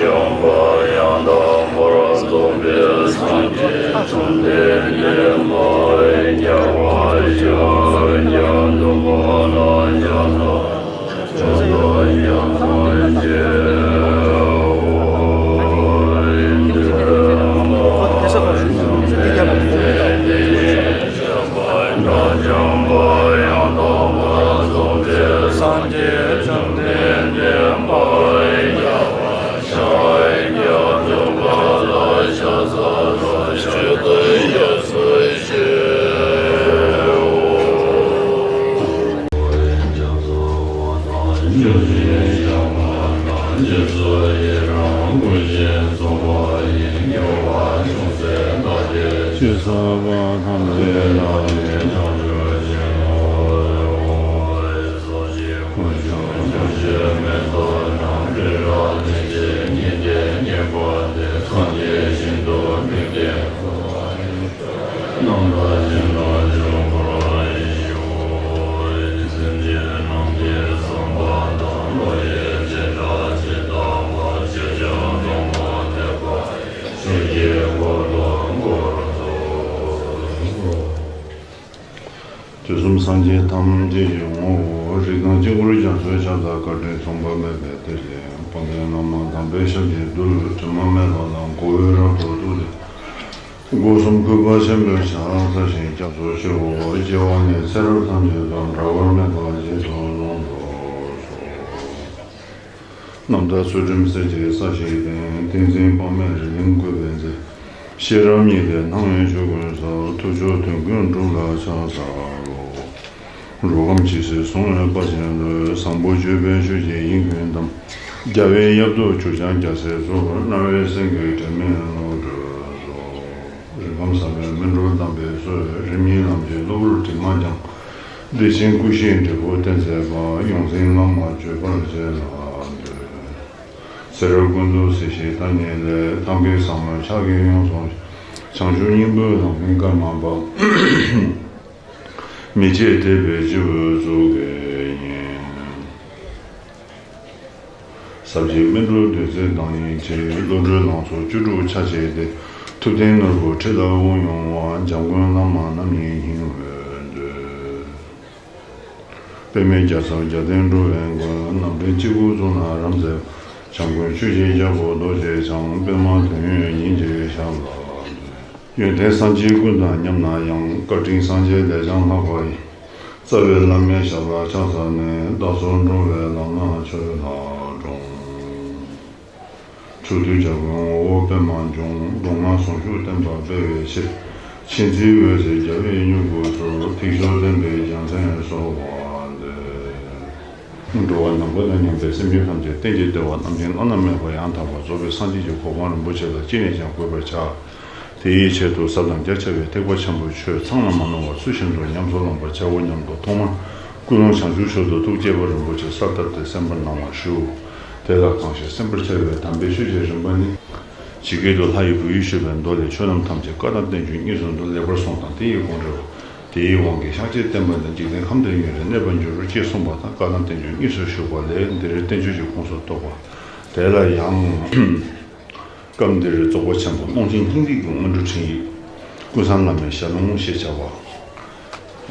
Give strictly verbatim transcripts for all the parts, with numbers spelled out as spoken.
ཡངས་པ་ཡང་དག་པར་རྫོགས་པའི་སངས་རྒྱས་བཅོམ་ལྡན་འདས་མ་ཡིན་རྒྱལ་བ་ཤཱཀྱ་ཐུབ་པ་ལ་ཕྱག་འཚལ་ལོ། དུས་གསུམ་སངས་རྒྱས་ཐམས་ཅད་ཀྱི་ངོ་བོ། རིགས་དང་དཀྱིལ་འཁོར་རྒྱ་མཚོའི་ཁྱབ་བདག་བཀའ་དྲིན་མཚུངས་པ་མེད་པའི་གཏེར་ཆེན་དཔལ་ལྡན་བླ་མ་དམ་པའི་ཞབས་ཀྱི་རྡུལ། དྲི་མ་མེད་པ་དང་གོ་འོད་རབ་ཏུ་གཏུགས་ཏེ། སྒོ་གསུམ་གུས་པ་ཆེན་པོས་ཕྱག་འཚལ་ཞིང་སྐྱབས་སུ་མཆིའོ། སྐྱེ་བ་ནས་ཚེ་རབས་ཐམས་ཅད་དུ་འབྲལ་བར་མེད་པར་རྗེས་སུ་བཟུང་དུ་གསོལ། རྣམ་དག་ཚུལ་ཁྲིམས་གསེར་གྱི་ས་གཞིའི་སྟེང་། ཏིང་འཛིན་དཔག་མེད་རི་ལིང་བཀོད་པའི་མཛེས། ཤེས་རབ་ཉི་ཟླའི་སྣང་བས་ཆོས་ཀུན་གསལ། ཐུབ་མཆོག་དོན་ཀུན་གྲུབ་ལ་ཕྱག་འཚལ་ལོ། རོ་སྒམ་ཇི་སྲིད་བཟུང་བའི་དཔལ་ཆེན་ལྷུན། བཟང་པོ་སྤྱོད་པའི་ཆོས་ཀྱི་དབྱིངས་ཀུན་གཏམས། རྒྱལ་བའི་ཡབ་ཏུ་གྱུར་ཀྱང་རྒྱལ་སྲས་ཚོགས། རྣ་བའི་སེང་གེ་དྲི་མེད་ནོར་བུས་གསོལ། རིན་ཁམས་བསམ་པའི་སྨིན་གྲོལ་གདམས་པའི་སྲོལ། རིམ་གཉིས་ལམ་གྱི་གློ་བུར་དྲི་མ་སྦྱངས། བདེ་ཆེན་སྐུ་བཞིའི་འབྲས་བུ་སྟོན་མཛད་པ། ཡོངས་འཛིན་བླ་མ་བརྒྱུད་པར་བཅས་ལ་འདུད། ཚེ་རབས་ཀུན་ཏུ་སྲིད་ཞིའི་མཐའ་གཉིས་ལས། ཐབས་མཁས་ཟབ་མོའི་ཕྱག་གིས་ཡོངས་བཟུང་ཞིང་། བྱང་ཆུབ་སྙིང་པོའི་ལམ་རིམ་བཀའ་མ་བབས། མི་ཕྱེད་དད་པས་སྤྱི་བོས་གཙུག་གི་ཡིན། ཟབ་ཆོས་སྨིན་གྲོལ་བདུད་རྩིའི་གདངས་སྙན་ཆེ། བློ་གྲོས་ལང་ཚོ་བཅུ་དྲུག་ཆ་བྱས་ཏེ། ཐུབ་བསྟན་ནོར་བུ་ཁྲི་ལ་དབུ་མྱོང་བ། འཇམ་མགོན་བླ་མ་རྣམ་གཉིས་ཞིང་འོད་བསྡུས། པདྨའི་རྒྱ་མཚོར་རྒྱལ་བསྟན་འགྲོ་བའི་མགོན། རྣམ་འདྲེན་སྤྱི་བོ་གཙུག་ན་རབ་མཛད་པ། བྱམས་མགོན་ཆོས་ཀྱི་རྒྱལ་པོ་རྡོ་རྗེ་འཆང་། པདྨ་དོན་ཡོད་ཉིད་ཀྱི་ཞབས་ལ་འདུད། ཡོན་ཏན་སངས་རྒྱས་ཀུན་དང་མཉམ་ན་ཡང་། བཀའ་དྲིན་སངས་རྒྱས་ལས་ཀྱང་ལྷག་པ་ཡིན། རྩ་བའི་བླ་མའི་ཞབས་ལ་ཕྱག་འཚལ་ནས། བདག་སོགས་འགྲོ་བའི་ལམ་སྣ་ཆོས་ལ་དྲོངས། ཕྱོགས་དུས་བརྒྱ་ཀུན་ངོ་བོ་པདྨ་འབྱུང་། མདོ་སྔགས་ཟུང་འཇུག་བསྟན་པ་སྤེལ་བའི་ཕྱིར། མཁྱེན་བརྩེའི་འོད་ཟེར་རྒྱལ་བའི་མྱུ་གུ་ཚུལ། ཐེག་མཆོག་བསྟན་པའི་རྒྱལ་མཚན་གསོལ་བ་འདེབས། འགྲོ་བ་ནམ་མཁའ་དང་མཉམ་པའི་སེམས་ཅན་ཐམས་ཅད་གཏན་གྱི་བདེ་བ་རྣམ་མཁྱེན་བླ་ན་མེད་པ་ཡང་དག་པར་རྫོགས་པའི་སངས་རྒྱས་ཀྱི་གོ་འཕང་རིན་པོ་ཆེ་ལ་ཅི་ནས་ཀྱང་འགོད་པར་བྱ། དེའི་ཆེད་དུ་ཟབ་དང་རྒྱ་ཆེ་བའི་ཐེག་པ་ཆེན་པོའི་ཆོས་ཚང་ལ་མ་ནོར་བར་ཚུལ་བཞིན་དུ་ཉམས་སུ་བླང་བར་བྱའོ་སྙམ་དུ་ཐོག་མར་ཀུན་སློང་བྱང་ཆུབ་མཆོག་ཏུ་ཐུགས་བསྐྱེད་པ་རིན་པོ་ཆེ་གསལ་བཏབ་སྟེ་གསན་པར་གནང་བར་ཞུ། དེ་ལ་གང་ཞིག་གསན་པར་བྱ་བའི་དམ་པའི་ཆོས་ཀྱི་རིམ་པ་ནི། ཇི་སྐད་དུ། ལྷ་ཡི་བུ་ཡིས་ཞུས་པའི་མདོ་ལས། ཆོས་རྣམས་ཐམས་ཅད་བཀའ་དང་བསྟན་བཅོས་གཉིས་སུ་འདུ། ལེགས་པར་གསུངས་དང་དེ་ཡི་དགོངས་འགྲེལ་བ། དེའི་དབང་གིས་ཤཱཀྱའི་བསྟན་པ་འདི་འཇིག་རྟེན་ཁམས་དང་ཡུན་རིང་གནས་པར་འགྱུར་ཅེས་གསུངས་པ་དང་། བཀའ་དང་བསྟན་བཅོས་གཉིས་སུ་བཞུགས་པ་ལས་འདིར་བསྟན་བཅོས་ཀྱི་ཁུངས་སུ་གཏོགས་པ། དེ་ལ་ཡང་། སྐབས་འདིར་རྫོགས་པ་ཆེན་པོ་ཀློང་ཆེན་སྙིང་ཐིག་གི་སྔོན་འགྲོ་ཁྲིད་ཡིག་ཀུན་བཟང་བླ་མའི་ཞལ་ལུང་ཞེས་བྱ་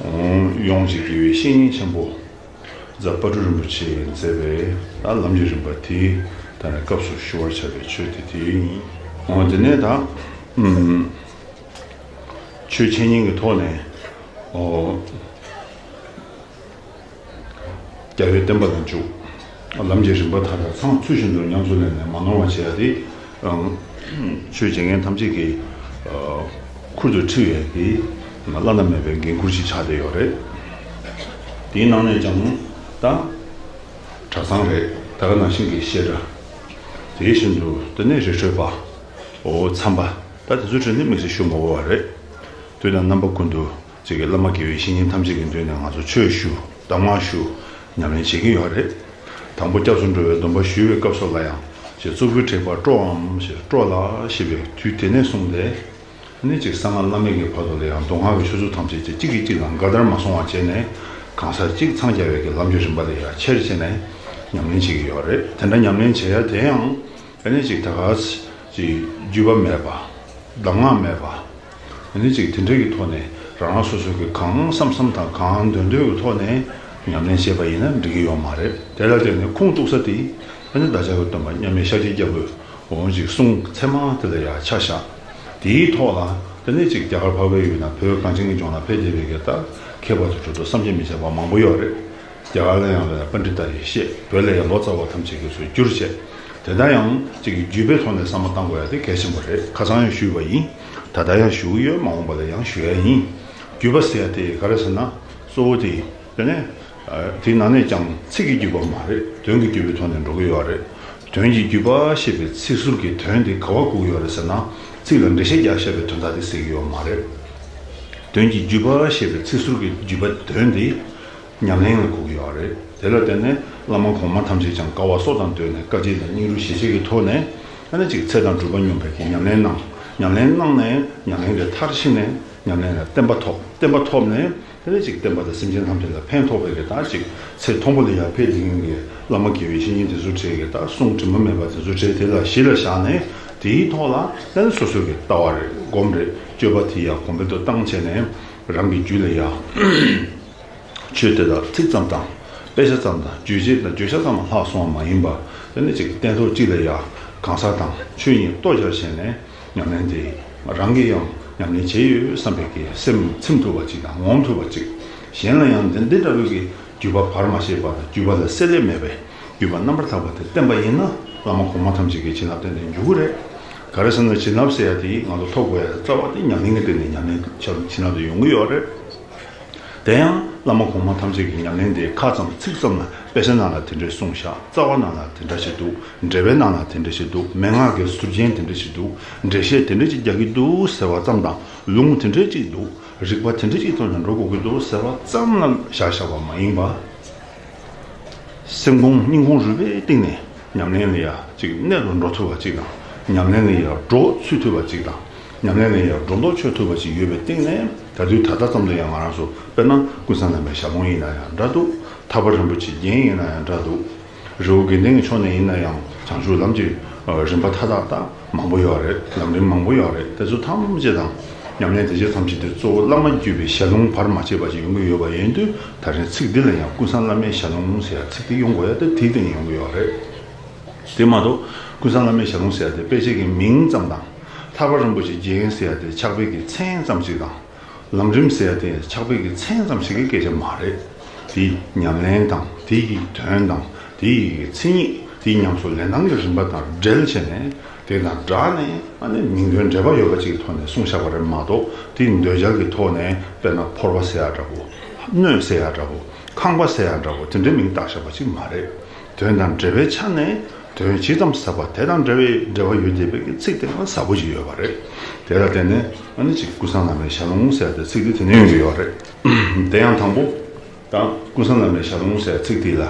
བ། ཡོངས་ཀྱི་དགེ་བའི་བཤེས་གཉེན་ཆེན་པོ་རྫ་དཔལ་སྤྲུལ་རིན་པོ་ཆེས་མཛད་པའི་ད་ལམ་གྱི་རིམ་པ་དེ་ད་ནི་སྐབས་སུ་ཞུ་བར་བྱ་བའི་ཆོས་དེ་དེ་ཡིན། འོ་དེ་ནས་ད་ཆོས་འཆད་ཉན་གྱི་ཐོག་ནས། འོ། རྒྱལ་བའི་བསྟན་པ་ལ་འཇུག་ལམ་གྱི་རིམ་པ་མཐའ་དག་ཚང་ཚུལ་བཞིན་དུ་ཉམས་སུ་ལེན་ནས་མ་ནོར་བ་བྱེད་ཡ་དེ། ཆོས་བྱེད་མཁན་ཐམས་ཅད་ཀྱི་ཁུར་དུ་འཁྲི་བའི་གི་བླ་ན་མེད་པའི་འགན་ཁུར་ཅིག་ཆགས་བསྡད་ཡོད་རེད། དེའི་ནང་ནས་ཀྱང་ད་གྲྭ་ཚང་རེད། ད་ག་ནང་བཞིན་གྱི་བཤད་གྲྭ། དེ་བཞིན་དུ་དེ་ནས་རི་ཁྲོད་པ། འོ་མཚམས་པ། ད་དེ་ཚོའི་གྲས་ནི་དམིགས་བསལ་ཞུ་མ་དགོས་པ་རེད། དུས་དང་རྣམ་པ་ཀུན་ཏུ། ཅིག་གི་བླ་མ་དགེ་བའི་བཤེས་གཉེན་ཐམས་ཅད་ཀྱི་མདུན་ནས་ང་ཚོ་ཆོས་ཞུ། གདམས་ངག་ཞུ། ཉམས་ལེན་བྱེད་ཀྱི་ཡོད་རེད། དང་པོ་སྐྱབས་སུ་འགྲོ་བའི་སྡོམ་པ་ཞུ་བའི་སྐབས་སུ་ལ་ཡང་ཅིག་གཙུག་ཕུད་བྲེགས་པ་སྤྲོའམ་ཞེས་སྤྲོ་ལགས་ཞེས་པའི་དུས་དེ་ནས་བཟུང་སྟེ། ནི་ཅིག་གསང་སྔགས་བླ་མེད་ཀྱི་བར་དུ་ལ་ཡང་མདོ་སྔགས་ཀྱི་ཆོས་ཚུལ་ཐམས་ཅད་ཀྱིས་གཅིག་གིས་གཅིག་ལ་འགལ་ཟླར་མ་སོང་བ་བྱས་ནས། གང་ཟག་གཅིག་འཚང་རྒྱ་བའི་གི་ལམ་གྱི་རིམ་པ་ལ་ཡང་ཆེར་བྱས་ནས་ཉམས་ལེན་བྱེད་ཀྱི་ཡོད་རེད། དེ་འདྲ་ཉམས་ལེན་བྱེད་ཡ་དེ་ཡང་། ཨ་ནི་ཅིག་ད་ག་ཅིག་བརྒྱུད་པ་མེད་པ། གདམས་ངག་མེད་པ། ཨ་ནི་ཅིག་དེ་འདྲ་གི་ཐོག་ནས་རང་རང་སོ་སོ་གི་གང་བསམ་བསམ་དང་གང་འདོད་འདོད་ཀྱི་ཐོག་ནས་ཉམས་ལེན་བྱས་པ་ཡིན་ན་འགྲིག་གི་ཡོད་མ་རེད། དེ་ལ་བརྟེན་ནས་ཁུངས་གཏུགས་ས་དེ་ཨ་ནི་བདག་ཅག་གི་སྟོན་པ་མཉམ་མེད་ཤཱཀྱའི་རྒྱལ་པོས་འོ་ཅིག་གསུང་ཚད་མ་དེ་ལ་ཡང་ཆ་བཞག་དེའི་ཐོག་ལ་དེ་ནས་ཅིག་རྒྱ་གར་འཕགས་པའི་ཡུལ་ན་བོད་གངས་ཅན་གྱི་ལྗོངས་ལ་ཕེབས་བསྡད་པའི་གི་ད་མཁས་པ་ཚོ་ཁྲོད་དུ་བསམ་གྱིས་མི་ཁྱབ་པ་མང་པོ་ཡོད་རེད། རྒྱ་གར་ལ་ཡང་ལ་པཎྜི་ཏ་ཡེ་ཤེས། བོད་ལ་ཡང་ལོ་ཙཱ་བ་ཐམས་ཅད་ཀྱིས་སུ་བསྒྱུར་བྱས། དེ་ལྟར་ཡང་གཅིག་གི་བརྒྱུད་པའི་ཐོག་ནས་བསམ་བློ་བཏང་དགོས་ཡ་དེ་གལ་ཆེན་པོ་རེད། ཁ་སང་ཡང་ཞུས་པ་ཡིན། ད་ལྟ་ཡང་ཞུ་གི་ཡོད། མ་འོངས་པ་ལ་ཡང་ཞུ་ཡ་ཡིན། བརྒྱུད་པ་ཟེར་ཡ་དེ་ག་རེ་ཟེར་ན། གཙོ་བོ་དེ་དེ་ནས་དེའི་ནང་ནས་ཀྱང་ཚིག་གི་བརྒྱུད་པ་མ་རེད། དོན་གྱི་བརྒྱུད་པའི་ཐོག་ནས་འགྲོ་གི་ཡོད་རེད། དོན་གྱི་བརྒྱུད་པ་ཞེས་པའི་ཚིག་ཟུར་གྱི་དོན་དེ་ག་བ་གོ་གི་ཡོད་རེད་ཟེར་ན། ཚིག་ལ་འགྲེལ་བཤད་རྒྱག་བཞག་པའི་དོན་དག་དེ་ཟེར་གི་ཡོད་མ་རེད། དོན་གྱི་བརྒྱུད་པ་ཞེས་པའི་ཚིག་ཟུར་གྱི་བརྒྱུད་པ་དོན་དེ་ཉམས་ལེན་ལ་གོ་གི་ཡོད་རེད། དེ་ལ་བརྟེན་ནས་བླ་མ་གོང་མ་ཐམས་ཅད་ཀྱང་དཀའ་བ་སྲོག་དང་བསྡོས་ནས་དཀའ་སྤྱད་དང་སྙིང་རུས་ཞེ་གཅིག་གི་ཐོག་ནས་ཨ་ནི་ཅིག་ཚེ་དང་སྒྲུབ་པ་སྙོམས་པའི་གི་ཉམས་ལེན་གནང་། ཉམས་ལེན་གནང་ནས་ཉམས་ལེན་དེ་མཐར་ཕྱིན་ནས་ཉམས་ལེན་ལ་བརྟན་པ་ཐོབ། བརྟན་པ་ཐོབ་ནས་དེ་ནས་ཅིག་བསྟན་པ་དང་སེམས་ཅན་ཐམས་ཅད་ལ་ཕན་ཐོགས་པའི་གི་ད་ཅིག་ཚེ་མཐོན་པོ་ལ་ཡར་ཕེབས་བསྡད་མཁན་གྱི་བླ་མ་དགེ་བའི་བཤེས་གཉེན་དེ་ཚོ་གྲས་ཀྱི་ད་གསུང་དྲི་མ་མེད་པ་དེ་ཚོ་གྲས་དེ་ལ་གཞི་ལ་བཞག་ནས་དེའི་ཐོག་ལ་ཨ་ནི་སོ་སོ་གི་ལྟ་བ་རེད། སྒོམ་རེད། སྤྱོད་པ་དེ་ཡང་གོང་འཕེལ་དུ་བཏང་བྱས་ནས་རང་གི་རྒྱུད་ལ་ཡང་ཆོས་དེ་དག་ཚིག་ཙམ་དང་དཔེ་ཆ་ཙམ་དང་རྗོད་བྱེད་དང་བརྗོད་བྱ་ཙམ་ལ་ལྷག་སོང་བ་མ་ཡིན་པ། དེ་ནི་ཅིག་སྟན་ཐོག་གཅིག་ལ་ཡང་གང་ཟག་དང་ཆོས་གཉིས་ལྟོ་སྦྱར་བྱས་ནས་ཉམས་ལེན་དེ་རང་གིས་ཡང་ཉམས་ལེན་བྱས་ཡོད་བསམ་པའི་གི་སེམས་ཚིམ་ཐུབ་པ་ཅིག་དང་ངོམ་ཐུབ་པ་ཅིག་གཞན་ལ་ཡང་འདི་འདི་འདྲ་བའི་གི་བརྒྱུད་པ་བར་མ་ཆད་པ་དང་བརྒྱུད་པ་ལ་བསྲེ་ལྷད་མེད་པའི་བརྒྱུད་པ་རྣམ་པར་དག་པ་དེ་བསྟན་པ་ཡིན་ན་བླ་མ་གོང་མ་ཐམས་ཅད་ཀྱི་བྱིན་རླབས་བརྟེན་ནས་འཇུག་གི་རེད། ག་རེ་ཟེར་ན་བྱིན་རླབས་ཟེར་ཡ་དེ་ང་ཚོ་ཐོབ་དགོས་ཡ་རྩ་བ་དེ་ཉམས་ལེན་གྱི་སྟེང་ནས་ཉམས་ལེན་བྱ་བྱིན་རླབས་དེ་ཡོང་གི་ཡོད་རེད། དེ་ཡང་བླ་མ་གོང་མ་ཐམས་ཅད་ཀྱི་ཉམས་ལེན་དེ་ཁ་ཙམ་ཚིག་ཙམ་ལ་དཔེ་ཆ་ནང་ལ་དེ་འདྲའི་གསུངས་བཞག་རྩ་བ་ནང་ལ་དེ་འདྲ་ཞིག་འདུག་འགྲེལ་པའི་ནང་ལ་དེ་འདྲ་ཞིག་འདུག་མན་ངག་གི་ཟུར་རྒྱན་དེ་འདྲ་ཞིག་འདུག་འགྲེལ་བཤད་དེ་འདྲ་ཞིག་རྒྱག་གི་འདུག་ཟེར་བ་ཙམ་དང་ལུང་དེ་འདྲ་ཞིག་འདུག་རིགས་པ་དེ་འདྲ་ཞིག་ཐོག་ནས་འགྲོ་དགོས་ཀྱི་འདུག་ཟེར་བ་ཙམ་ལ་བཞག་བཞག་པ་མ་ཡིན་པ། སེམས་ཁོང་སྙིང་ཁོང་རུས་པའི་གཏིང་ནས་ཉམས་ལེན་ལ་ཡ་གཅིག་གནད་དུ་འགྲོ་ཐུབ་པ་གཅིག་དང་། ཉམས་ལེན་ལ་ཡ་འགྲོ་ཚུད་ཐུབ་པ་གཅིག་དང་། ཉམས་ལེན་ལ་ཡ་སྒྲོ་འདོགས་ཆོད་ཐུབ་པ་ཅིག་ཡོད་པའི་སྟེང་ནས། ད་དུས་ད་ལྟ་ཙམ་དུ་ཡང་ང་རང་ཚོ་དཔེར་ན་ཀུན་བཟང་བླ་མའི་ཞལ་ལུང་ཡིན་ན་ཡང་འདྲ་འདུག་ཐར་པ་རིན་པོ་ཆེའི་རྒྱན་ཡིན་ན་ཡང་འདྲ་འདུག་རི་བོ་དགེ་ལྡན་གྱི་ཕྱོགས་ནས་ཡིན་ན་ཡང་བྱང་ཆུབ་ལམ་གྱི་རིམ་པ་མཐའ་དག་ད་མང་པོ་ཡོད་རེད། ལམ་རིམ་མང་པོ་ཡོད་རེད། དེ་ཚོ་ཐམས་ཅད་དང་ཉམས་ལེན་དེ་ཚོ་ཐམས་ཅད་དེ་གཙོ་བོ་བླ་མ་བརྒྱུད་པའི་ཞལ་ལུང་བར་མ་ཆད་པ་ཅིག་ཡོང་གི་ཡོད་པ་ཡིན་དུས། ད་རིང་ཚིག་འདི་ལ་ཡང་ཀུན་བཟང་བླ་མའི་ཞལ་ལུང་ཟེར་ཡ་ཚིག་དེ་ཡོང་དགོས་ཡ་དེ་དེའི་སྟེང་ཡོང་གི་ཡོད་རེད། དེ་མ་གཏོགས་ཀུན་བཟང་བླ་མའི་ཞལ་ལུང་ཟེར་ཡ་དེ་དཔེ་ཆའི་གི་མིང་ཙམ་དང་། ཐར་པ་རིན་པོ་ཆེའི་རྒྱན་ཟེར་ཡ་དེ་ཕྱག་དཔེ་གི་མཚན་ཙམ་ཞིག་དང་། ལམ་རིམ་ཟེར་ཡ་དེ་ཕྱག་དཔེ་གི་མཚན་ཙམ་ཞིག་གི་སྐད་ཆ་མ་རེད། དེའི་ཉམས་ལེན་དང་དེའི་དོན་དང་དེའི་མཚན་ཉིད། དེའི་ཉམས་སུ་ལེན་སྟངས་ཀྱི་རིམ་པ་དང་འབྲེལ་བྱས་ནས། དེ་དང་སྦྲགས་ནས་ཨ་ནི་མིང་དོན་འབྲེལ་བ་ཡོད་པ་ཅིག་གི་ཐོག་ནས་གསུངས་བཞག་པ་རེད་མ་གཏོགས། དེའི་འདོད་སྦྱར་གྱི་ཐོག་ནས་དཔེར་ན་ཕོར་པ་ཟེར་ཡ་འདྲ་པོ། སྣོད་ཟེར་ཡ་འདྲ་པོ། ཁང་པ་ཟེར་ཡ་འདྲ་པོ་དེ་འདྲའི་མིང་བཏགས་བཞག་པ་ཅིག་མ་རེད། དོན་དང་འབྲེལ་བའི་ཆ་ནས་དོན་ཇི་ཙམ་ཟབ་པ་དེ་དང་འབྲེལ་བའི་འབྲེལ་བ་ཡོད་བསྡད་པའི་གི་ཚིག་དེ་ཡང་ཟབ་པོ་ཞིག་ཡོད་པ་རེད། དེ་ལ་བརྟེན་ནས་ཨ་ནི་ཅིག་ཀུན་བཟང་བླ་མའི་ཞལ་ལུང་ཟེར་ཡ་དེ་ཚིག་དེ་དེ་ནས་ཡོང་གི་ཡོད་རེད། དེ་ཡང་དང་པོ། ད་ཀུན་བཟང་བླ་མའི་ཞལ་ལུང་ཟེར་ཚིག་དེ་ལ་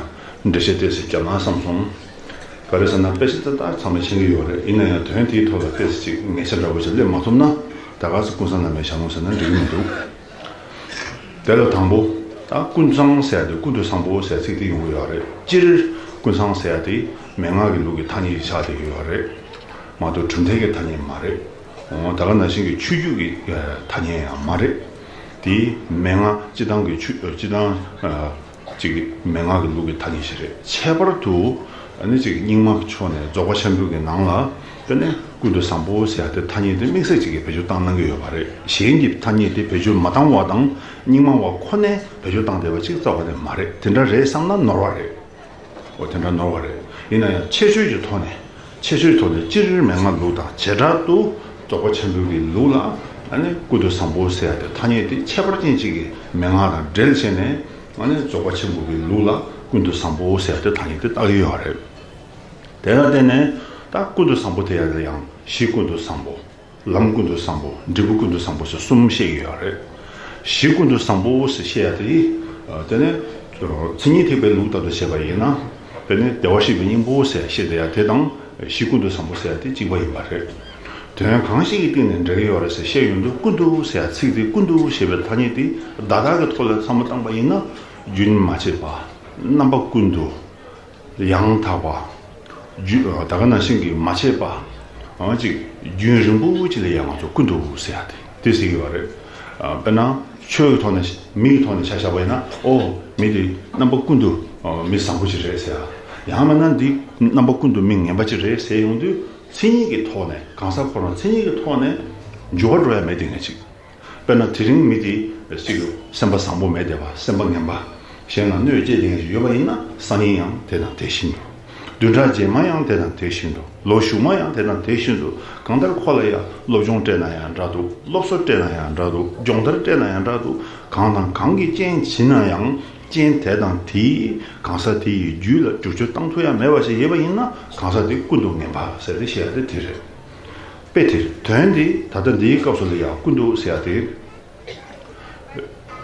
འགྲེལ་བཤད་ཏོག་ཙམ་བརྒྱབ་ན་བསམ་སོང་། ག་རེ་ཟེར་ན་དཔེ་ཆ་དེ་ད་ཚང་མས་མཁྱེན་གྱི་ཡོད་རེད། ཡིན་ན་ཡང་དོན་དེའི་ཐོག་ལ་ཏོག་ཙམ་ཅིག་ངེས་ཆ་འདྲ་པོ་ཞིག་སླེབས་མ་ཐུབ་ན། ད་ག་ཚོད་ཀུན་བཟང་བླ་མའི་ཞལ་ལུང་ཟེར་ན་འགྲིག་གི་མི་འདུག་དེ་ལ་དང་པོ། ད་ཀུན་བཟང་ཟེར་ཡ་དེ་ཀུན་ཏུ་བཟང་པོ་ཟེར་ཚིག་དེ་ཡོང་གི་ཡོད་རེད། སྤྱིར་ཀུན་བཟང་ཟེར་ཡ་དེ་མན་ངག་གི་ལུགས་ཀྱི་ཐ་སྙད་ཅིག་ཆགས་བསྡད་ཀྱི་ཡོད་རེད། མ་གཏོགས་གྲུབ་མཐའ་གི་ཐ་སྙད་མ་རེད། འོ་ད་ག་ནང་བཞིན་གྱི་ཆོས་བརྒྱུད་ཀྱི་ཐ་སྙད་ཡང་མ་རེད། དེ་མན་ངག་སྤྱི་བཏང་གི་ཆོས་སྤྱི་བཏང་ཅིག་གི་མན་ངག་གི་ལུགས་ཀྱི་ཐ་སྙད་ཞིག་རེད། ཁྱད་པར་དུ་ཨ་ནི་ཅིག་རྙིང་མ་གི་ཕྱོགས་ནས་རྫོགས་པ་ཆེན་པོའི་གི་ནང་ལ་དེ་ནས་ཀུན་ཏུ་བཟང་པོ་ཟེར་ཡ་དེ་ཐ་སྙད་དེ་དམིགས་བསལ་ཅིག་གིས་བེད་སྤྱོད་བཏང་གནང་གི་ཡོད་པ་རེད། གཞན་གྱི་ཐ་སྙད་དེ་བེད་སྤྱོད་མ་བཏང་བ་དང་རྙིང་མ་བ་ཁོ་ནས་བེད་སྤྱོད་བཏང་བསྡད་པ་ཅིག་རྩ་བ་ནས་མ་རེད། དེ་འདྲ་རེད་བསམ་ན་ནོར་བ་རེད། འོ་དེ་འདྲ་ནོར་བ་རེད། ཡིན་ན་ཡང་ཁྱད་ཆོས་ཀྱི་ཐོག་ནས་ཁྱད་ཆོས་ཐོག་ནས་སྤྱིར་མན་ངག་ལུགས་དང་བྱེ་བྲག་ཏུ་རྫོགས་པ་ཆེན་པོའི་གི་ལུགས་ལ་ཨ་ནི་ཀུན་ཏུ་བཟང་པོ་ཟེར་ཡ་དེ་ཐ་སྙད་དེ་ཁྱད་པར་ཅན་ཅིག་གི་མན་ངག་དང་འབྲེལ་བྱས་ནས་ཨ་ནི་རྫོགས་པ་ཆེན་པོའི་གི་ལུགས་ལ་ཀུན་ཏུ་བཟང་པོ་ཟེར་ཡ་དེ་ཐ་སྙད་དེ་བཏགས་ཀྱི་ཡོད་རེད། དེ་ལ་བརྟེན་ནས་ད་ཀུན་ཏུ་བཟང་པོ་དེ་ཡ་ལ་ཡང་གཞི་ཀུན་ཏུ་བཟང་པོ། ལམ་ཀུན་ཏུ་བཟང་པོ། འབྲས་བུ་ཀུན་ཏུ་བཟང་པོ་ཟེར་གསུམ་བཤད་ཀྱི་ཡོད་རེད། གཞི་ཀུན་ཏུ་བཟང་པོ་ཟེར་བཤད་ཡ་དེ། དེ་ནས་མཚན་ཉིད་ཐེག་པའི་ལུགས་ལྟར་དུ་བཤད་པ་ཡིན་ན། དེ་ནས་བདེ་བར་གཤེགས་པའི་སྙིང་པོ་ཟེར་བཤད་བསྡད་ཡ་དེ་དང་གཞི་ཀུན་ཏུ་བཟང་པོ་ཟེར་ཡ་དེ་གཅིག་པ་ཡིན་པ་རེད། དོན་གང་ཞིག་གི་སྟེང་ནས་འབྲེལ་གྱི་ཡོད་རེད་ཟེར་བཤད་ཡོང་དུས་ཀུན་ཏུ་ཟེར་ཡ་ཚིག་དེ་ཀུན་ཏུ་ཞེས་པའི་ཐ་སྙད་དེ་བརྡ་དག་གི་ཐོག་ལ་བསམ་བློ་བཏང་པ་ཡིན་ན། རྒྱུན་མ་ཆད་པ། རྣམ་པ་ཀུན་ཏུ། ཡང་དག་པ། རྒྱུ་ད་ག་ནང་བཞིན་གྱི་མ་བྱས་པ། ཨ་ཅིག་རྒྱུན་རིང་པོ་ཅིག་ལ་ཡང་ང་ཚོ་ཀུན་ཏུ་ཟེར་ཡ་དེ་དེ་ཟེར་གྱི་ཡོད་རེད། ཨ་དཔེར་ན་ཆོས་ཀྱི་ཐོག་ནས་མི་ཡི་ཐོག་ནས་ཆ་བཞག་པ་ཡིན་ན། ཨོ་མི་དེ་རྣམ་པ་ཀུན་ཏུ་ཨ་མི་བཟང་པོ་ཅིག་རེད་ཟེར་ཡ། ཡང་མིན་ན་འདི་རྣམ་པ་ཀུན་ཏུ་མི་ངན་པ་ཅིག་རེད་ཟེར་ཡོང་དུས། མཚན་ཉིད་ཀྱི་ཐོག་ནས་གང་ཟག་ཁོ་རང་མཚན་ཉིད་ཀྱི་ཐོག་ནས་འགྱུར་བ་འགྲོ་ཡ་མེད་དེ་ངས་ཅིག་དཔེར་ན་དེ་རིང་མི་དེ་ཅིག་སེམས་པ་བཟང་པོ་མེད་བསྡད་པ། སེམས་པ་ངན་པ། གཞན་ལ་གནོད་བྱེད་མཁན་ཞིག་ཡོད་པ་ཡིན་ན། སང་ཉིན་ཡང་དེ་དང་དེ་བཞིན་དུ། བདུན་ཕྲག་རྗེས་མ་ཡང་དེ་དང་དེ་བཞིན་དུ། ལོ་གཞུག་མ་ཡང་དེ་དང་དེ་བཞིན་དུ། གང་ལྟར་ཁོ་ལ་ཡང་སློབ་སྦྱོང་སྤྲད་ན་ཡང་འདྲ་འདུག་སློབ་གསོ་སྤྲད་ན་ཡང་འདྲ་འདུག་སྦྱོང་བརྡར་སྤྲད་ན་ཡང་འདྲ་འདུག་གང་དང་གང་གི་རྐྱེན་བྱིན་ན་ཡང་། རྐྱེན་དེ་དང་དེས་གང་ཟག་དེ་ཡི་རྒྱུད་ལ་བསྒྱུར་བཅོས་བཏང་ཐུབ་ཡ་མེད་པ་ཞིག་ཡོད་པ་ཡིན་ན། གང་ཟག་དེ་ཀུན་ཏུ་ངན་པ་ཟེར་ཏེ་བཤད་ཡ་དེ་དེ་རེད། དཔེ་དེར་དོན་འདི་ད་ལྟ་འདིའི་སྐབས་སུ་ལ་ཡང་ཀུན་ཏུ་ཟེར་ཡ་དེ།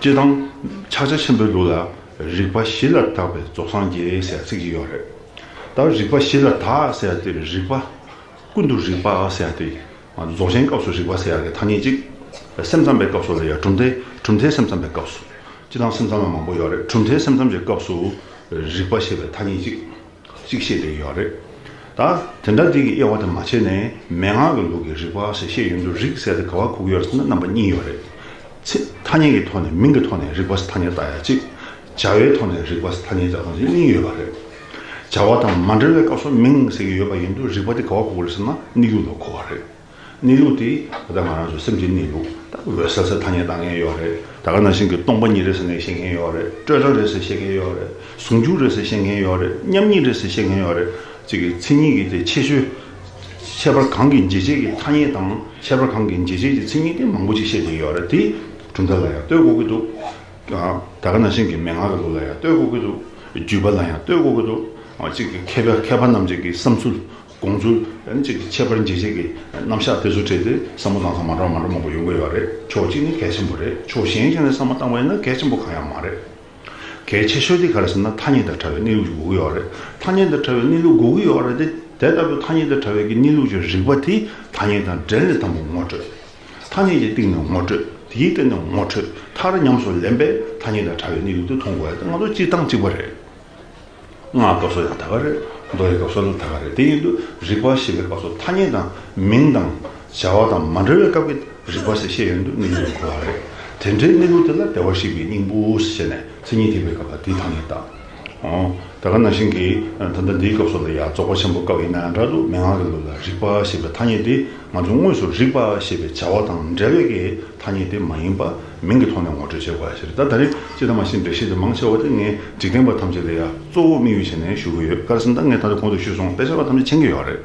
སྤྱིར་བཏང་ཕྱག་རྒྱ་ཆེན་པོའི་ལུགས་ལ་རིགས་པ་བཞི་ལ་དག་པའི་རྫོགས་སངས་རྒྱས་ཟེར་ཚིག་ཅིག་ཡོད་རེད། ད་རིགས་པ་བཞི་ལ་དག་ཟེར་ཡ་དེ་རིགས་པ། ཀུན་ཏུ་རིགས་པ་ཟེར་ཡ་དེ། རྫོགས་ཆེན་སྐབས་སུ་རིགས་པ་ཟེར་ཡ་གི་ཐ་སྙད་ཅིག་སེམས་ཙམ་པའི་སྐབས་སུ་ལ་ཡང་གྲུབ་མཐའི་གྲུབ་མཐའི་སེམས་ཙམ་པའི་སྐབས་སུ། སྤྱིར་བཏང་སེམས་ཙམ་པ་མང་པོ་ཡོད་རེད། གྲུབ་མཐའི་སེམས་ཙམ་གྱི་སྐབས་སུ་རིགས་པ་ཞེས་པའི་ཐ་སྙད་ཅིག་གཅིག་བཤད་བསྡད་ཡོད་རེད། ད་དེ་འདྲ་འདི་གི་དབྱེ་བ་དེ་མ་ཕྱེ་ནས་མན་ངག་གི་ལུགས་ཀྱི་རིགས་པ་ཞེས་བཤད་ཡོང་དུས། རིགས་ཟེར་དེ་ག་པར་གོ་གི་ཡོད་རེད་ཟེར་ན། རྣམ་པ་གཉིས་ཡོད་རེད། ཚེ་ཐ་སྙད་ཀྱི་ཐོག་ནས་མིང་གི་ཐོག་ནས་རིགས་པ་ཟེར་ཐ་སྙད་བཏགས་ཡ་གཅིག་བྱ་བའི་ཐོག་ནས་རིགས་པ་ཟེར་ཐ་སྙད་བཏགས་སྟངས་གཉིས་ཡོད་པ་རེད། བྱ་བ་དང་མ་འབྲེལ་བའི་སྐབས་སུ་མིང་ཟེར་གྱི་ཡོད་པ་ཡིན་དུས། རིགས་པ་དེ་ག་པར་གོ་གི་རེད་ཟེར་ན། གནས་ལུགས་ལ་གོ་བ་རེད། གནས་ལུགས་དེ་ད་ལྟ་ང་རང་ཚོ་སེམས་ཀྱི་གནས་ལུགས། ད་འོད་གསལ་ཟེར་ཐ་སྙད་བཏགས་མཁན་ཡོད་རེད། ད་ག་ནང་བཞིན་གྱི་སྟོང་པ་ཉིད་རེད་ཟེར་ནས་བཤད་མཁན་ཡོད་རེད། སྤྲོས་བྲལ་རེད་ཟེར་བཤད་མཁན་ཡོད་རེད། ཟུང་འཇུག་རེད་ཟེར་བཤད་མཁན་ཡོད་རེད། མཉམ་ཉིད་རེད་ཟེར་བཤད་མཁན་ཡོད་རེད། གཅིག་གི་མཚན་ཉིད་ཀྱི་དེ་ཁྱད་ཆོས། ཁྱད་པར་གང་གིས་འབྱེད་བྱེད་ཀྱི་ཐ་སྙད་དང་། ཁྱད་པར་གང་གིས་འབྱེད་བྱེད་ཀྱི་མཚན་ཉིད་དེ་མང་པོ་ཅིག་བཤད་བསྡད་ཡོད་རེད། དེ་གྲུབ་མཐའ་ལ་ཡང་ལྟོས་དགོས་ཀྱི་འདུག་ད་ག་ནང་བཞིན་གྱི་མན་ངག་གི་ལུགས་ལ་ཡང་ལྟོས་དགོས་ཀྱི་འདུག་རྒྱུད་པ་ལ་ཡང་ལྟོས་དགོས་ཀྱི་འདུག་གཅིག་གི་མཁས་པ་མཁས་པ་རྣམས་ཀྱི་བསམ་ཚུལ། དགོངས་ཚུལ། ཡང་གཅིག་གི་ཁྱད་པར་འབྱེད་བྱེད་ཀྱི་རྣམ་གཞག་དེ་ཚོ་འཕྲད་དེ་བསམ་བློ་བཏང་སྟངས་མ་འདྲ་བ་མ་འདྲ་མང་པོ་ཡོང་གི་ཡོད་རེད། ཕྱོགས་གཅིག་ནས་གལ་ཆེན་པོ་རེད། ཕྱོགས་གཞན་ཞིག་ནས་བསམ་བློ་བཏང་བ་ཡིན་ན་གལ་ཆེན་པོ་གང་ཡང་མ་རེད། གལ་ཆེ་ཤོས་དེ་ག་རེ་ཟེར་ན། ཐ་སྙད་དང་བྲལ་བའི་གནས་ལུགས་ཅིག་དགོས་ཀྱི་ཡོད་རེད། ཐ་སྙད་དང་བྲལ་བའི་གནས་ལུགས་དགོས་ཀྱི་ཡོད་རེད་དེ། དེ་ལྟ་བུའི་ཐ་སྙད་དང་བྲལ་བའི་གི་གནས་ལུགས་ཀྱི་རིགས་པ་དེ་ཐ་སྙད་དང་འབྲེལ་ནས་དང་པོ་ངོ་སྤྲོད། ཐ་སྙད་ཀྱི་སྟེང་ནས་ངོ་སྤྲོད། དེའི་སྟེང་ནས་ངོ་འཕྲོད། མཐར་ཉམས་སུ་ལེན་པའི་ཐ་སྙད་དང་བྲལ་བའི་གནས་ལུགས་དེ་མཐོང་དགོས་ཡ་དེ་ང་ཚོ་སྤྱིར་བཏང་གཅིག་པ་རེད། སྔགས་སྐབས་སུ་ཡང་ད་ག་རེད། མདོ་ཡི་སྐབས་སུ་ལ་ད་ག་རེད། དེ་ཡིན་དུས་རིགས་པ་ཞེས་པའི་སྐབས་སུ་ཐ་སྙད་དང་མིང་དང་བྱ་བ་དང་མ་འབྲེལ་བའི་སྐབས་ཀྱི་རིགས་པ་ཞེས་བཤད་ཡོང་དུས་གནས་ལུགས་ལ་གོ་བ་རེད། དེ་འདྲའི་གནས་ལུགས་དེ་ལ་བདེ་བར་གཤེགས་པའི་སྙིང་པོ་ཞེས་ནས་མཚན་ཉིད་ཐེག་པའི་སྐབས་ལ་དེའི་ཐ་སྙད་བཏགས། འོ། ད་ག་ནང་བཞིན་གྱི་ད་ལྟ་འདིའི་སྐབས་སུ་ལ་ཡང་རྫོགས་པ་ཆེན་པོའི་སྐབས་ཡིན་ན་ཡང་འདྲ་འདུག་མན་ངག་གི་ལུགས་ལ་རིགས་པ་ཞེས་པའི་ཐ་སྙད་དེ་ང་ཚོ་དངོས་སུ་རིགས་པ་ཞེས་པའི་བྱ་བ་དང་འབྲེལ་བའི་གི་ཐ་སྙད་དེ་མ་ཡིན་པ། མིང་གི་ཐོག་ནས་ངོ་སྤྲོད་བྱེད་དགོས་ཡ་ཞིག་རེད། ད་ད་རེས་སྤྱིར་བཏང་མ་གཞི་འགྲེལ་བཤད་དེ་མང་ཆེ་བ་དེ་ངས་འཇིག་རྟེན་པ་ཐམས་ཅད་ལ་ཡང་གཙོ་བོ་དམིགས་ཡུལ་བྱས་ནས་ཞུ་གི་ཡོད། ག་རེ་ཟེར་ན་ད་ངས་ད་ལྟ་གོང་དུ་ཞུས་སོང་། དཔེ་ཆ་བ་ཐམས་ཅད་མཁྱེན་གྱི་ཡོད་རེད།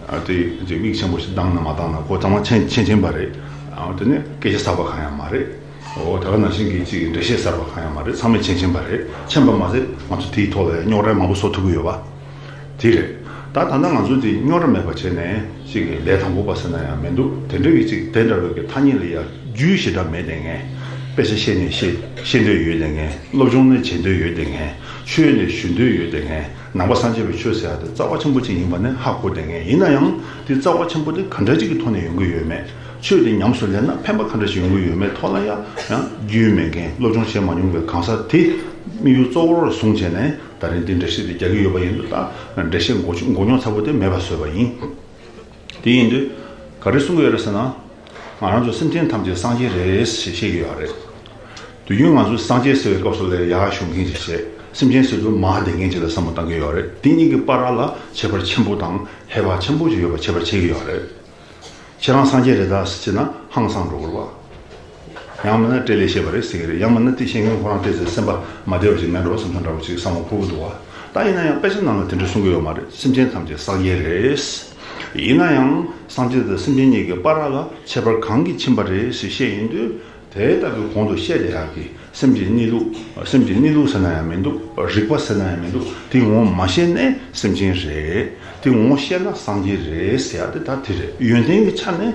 ཨ་དེ་དེ་མིག་ཆེན་པོ་ཞིག་བཏང་ན་མ་བཏང་ན་ཁོ་ཚང་མ་མཁྱེན་མཁྱེན་མཁྱེན་པ་རེད། ཨ་དེ་ནས་སྐད་ཆ་གསར་པ་གང་ཡང་མ་རེད། འོ་ད་ག་ནང་བཞིན་གྱི་ཅིག་འགྲེལ་བཤད་གསར་པ་གང་ཡང་མ་རེད། ཚང་མས་མཁྱེན་མཁྱེན་པ་རེད། མཁྱེན་པ་མ་ཟད་ང་ཚོ་དེའི་ཐོག་ལ་རྙོག་དྲ་མང་པོ་བཟོ་ཐུབ་ཀྱི་ཡོད་པ། དེ་རེད། ད་ད་ལྟ་ང་ཚོ་དེ་རྙོག་དྲ་མེད་པ་བྱས་ནས་ཅིག་གི་ལས་དང་པོ་པ་ཟེར་ན་ཡང་མི་འདུག་དེ་འདྲ་གི་ཅིག་དེ་འདྲ་བའི་གི་ཐ་སྙད་ལ་ཡང་རྒྱུས་ཞེ་དྲག་མེད་དེ་ངས། དཔེ་ཆ་བཤད་ནས་བཤད་བཤད་འདོད་ཡོད་དེ་ངས། སློབ་སྦྱོང་ནས་བྱེད་འདོད་ཡོད་དེ་ངས། ཆོས་ནས་ཞུ་འདོད་ཡོད་དེ་ངས། ནང་པ་སངས་རྒྱས་པའི་ཆོས་ཟེར་ཡ་དེ་རྩ་བ་ཆེན་པོ་ཅིག་ཡིན་པ་ནི་ཧ་གོ་དེ་ངས། ཡིན་ན་ཡང་དེ་རྩ་བ་ཆེན་པོ་དེ་ག་འདྲ་ཅིག་གི་ཐོག་ནས་ཡོང་གི་ཡོད་མེད། ཆོས་དེ་ཉམས་སུ་ལེན་ན་ཕན་པ་ག་འདྲ་ཞིག་ཡོང་གི་ཡོད་མེད་ཐོག་ལ་ཡང་ཡང་རྒྱུས་མེད་མཁན། སློབ་སྦྱོང་བྱས་མ་མྱོང་བའི་གང་ཟག་དེ་དམིགས་ཡུལ་གཙོ་བོར་བཟུང་བྱས་ནས་ད་རིང་འདི་འགྲེལ་བཤད་དེ་རྒྱག་གི་ཡོད་པ་ཡིན་དུས། ད་འགྲེལ་བཤད་མགོ་མགོ་རྙོག་ཚ་པོ་དེ་མེད་པ་བཟོས་པ་ཡིན། དེ་ཡིན་དུས་ག་རེ་གསུང་གི་ཡོད་རེད་ཟེར་ན། ང་རང་ཚོ་སེམས་ཅན་ཐམས་ཅད་སངས་རྒྱས་རེད་ཞེས་བཤད་ཀྱི་ཡོད་རེད། དུས་རྒྱུན་ང་ཚོ་སངས་རྒྱས་ཟེར་བའི་སྐབས་སུ་ལ་ཡར་བཞུགས་མཁན་ཅིག་བྱས། སེམས་ཅན་ཟེར་དུས་མར་བསྡད་མཁན་ཅིག་ལ་བསམ་བློ་བཏང་གི་ཡོད་རེད། དེ་གཉིས་ཀྱི་བར་ལ་ཁྱད་པར་ཆེན་པོ་དང་ཧེ་བག་ཆེན་པོ་ཞིག་ཡོད་པ་ཁྱད་པར་ཕྱེ་གི་ཡོད་རེད། ཁྱེད་རང་སངས་རྒྱས་རེད་ད་ཟེར་ན་ཧང་སངས་འགྲོ་དགོས་རེད་བ། ཡང་མིན་ན་སྤྲེལ་ལད་བཤད་པ་རེད་ཟེར་གི་རེད། ཡང་མིན་ན་དེ་བཤད་མཁན་ཁོ་རང་སྤྲེལ་ཟེར་སེམས་པ་མ་བདེ་བ་ཞིག་མེད་འགྲོ་བསམ་བསམ་འདྲ་བོ་ཞིག་བསམ་བློ་འཁོར་གི་འདུག་བ། ད་ཡིན་ན་ཡང་དཔེ་ཆ་ནང་ལ་དེ་འདྲ་གསུང་གི་ཡོད་མ་རེད། སེམས་ཅན་ཐམས་ཅད་སངས་རྒྱས་རེད། ཡིན་ན་ཡང་སངས་རྒྱས་དང་སེམས་ཅན་གཉིས་ཀྱི་བར་ལ་ཁྱད་པར་གང་གིས་ཕྱིན་པ་རེད་ཞེས་བཤད་ཡོང་དུས། དེ་ལྟ་བུའི་གོང་དུ་བཤད་བསྡད་ཡག་གི་སེམས་ཀྱི་གནས་ལུགས། སེམས་ཀྱི་གནས་ལུགས་ཟེར་ན་ཡང་མི་འདུག་རིགས་པ་ཟེར་ན་ཡང་མི་འདུག་དེ་ངོ་མ་ཤེས་ནས་སེམས་ཅན་རེད། དེ་ངོ་ཤེས་ན་སངས་རྒྱས་རེད་ཟེར་ཡ་དེ་ད་དེ་རེད། ཡོན་ཏན་གྱི་ཆ་ནས།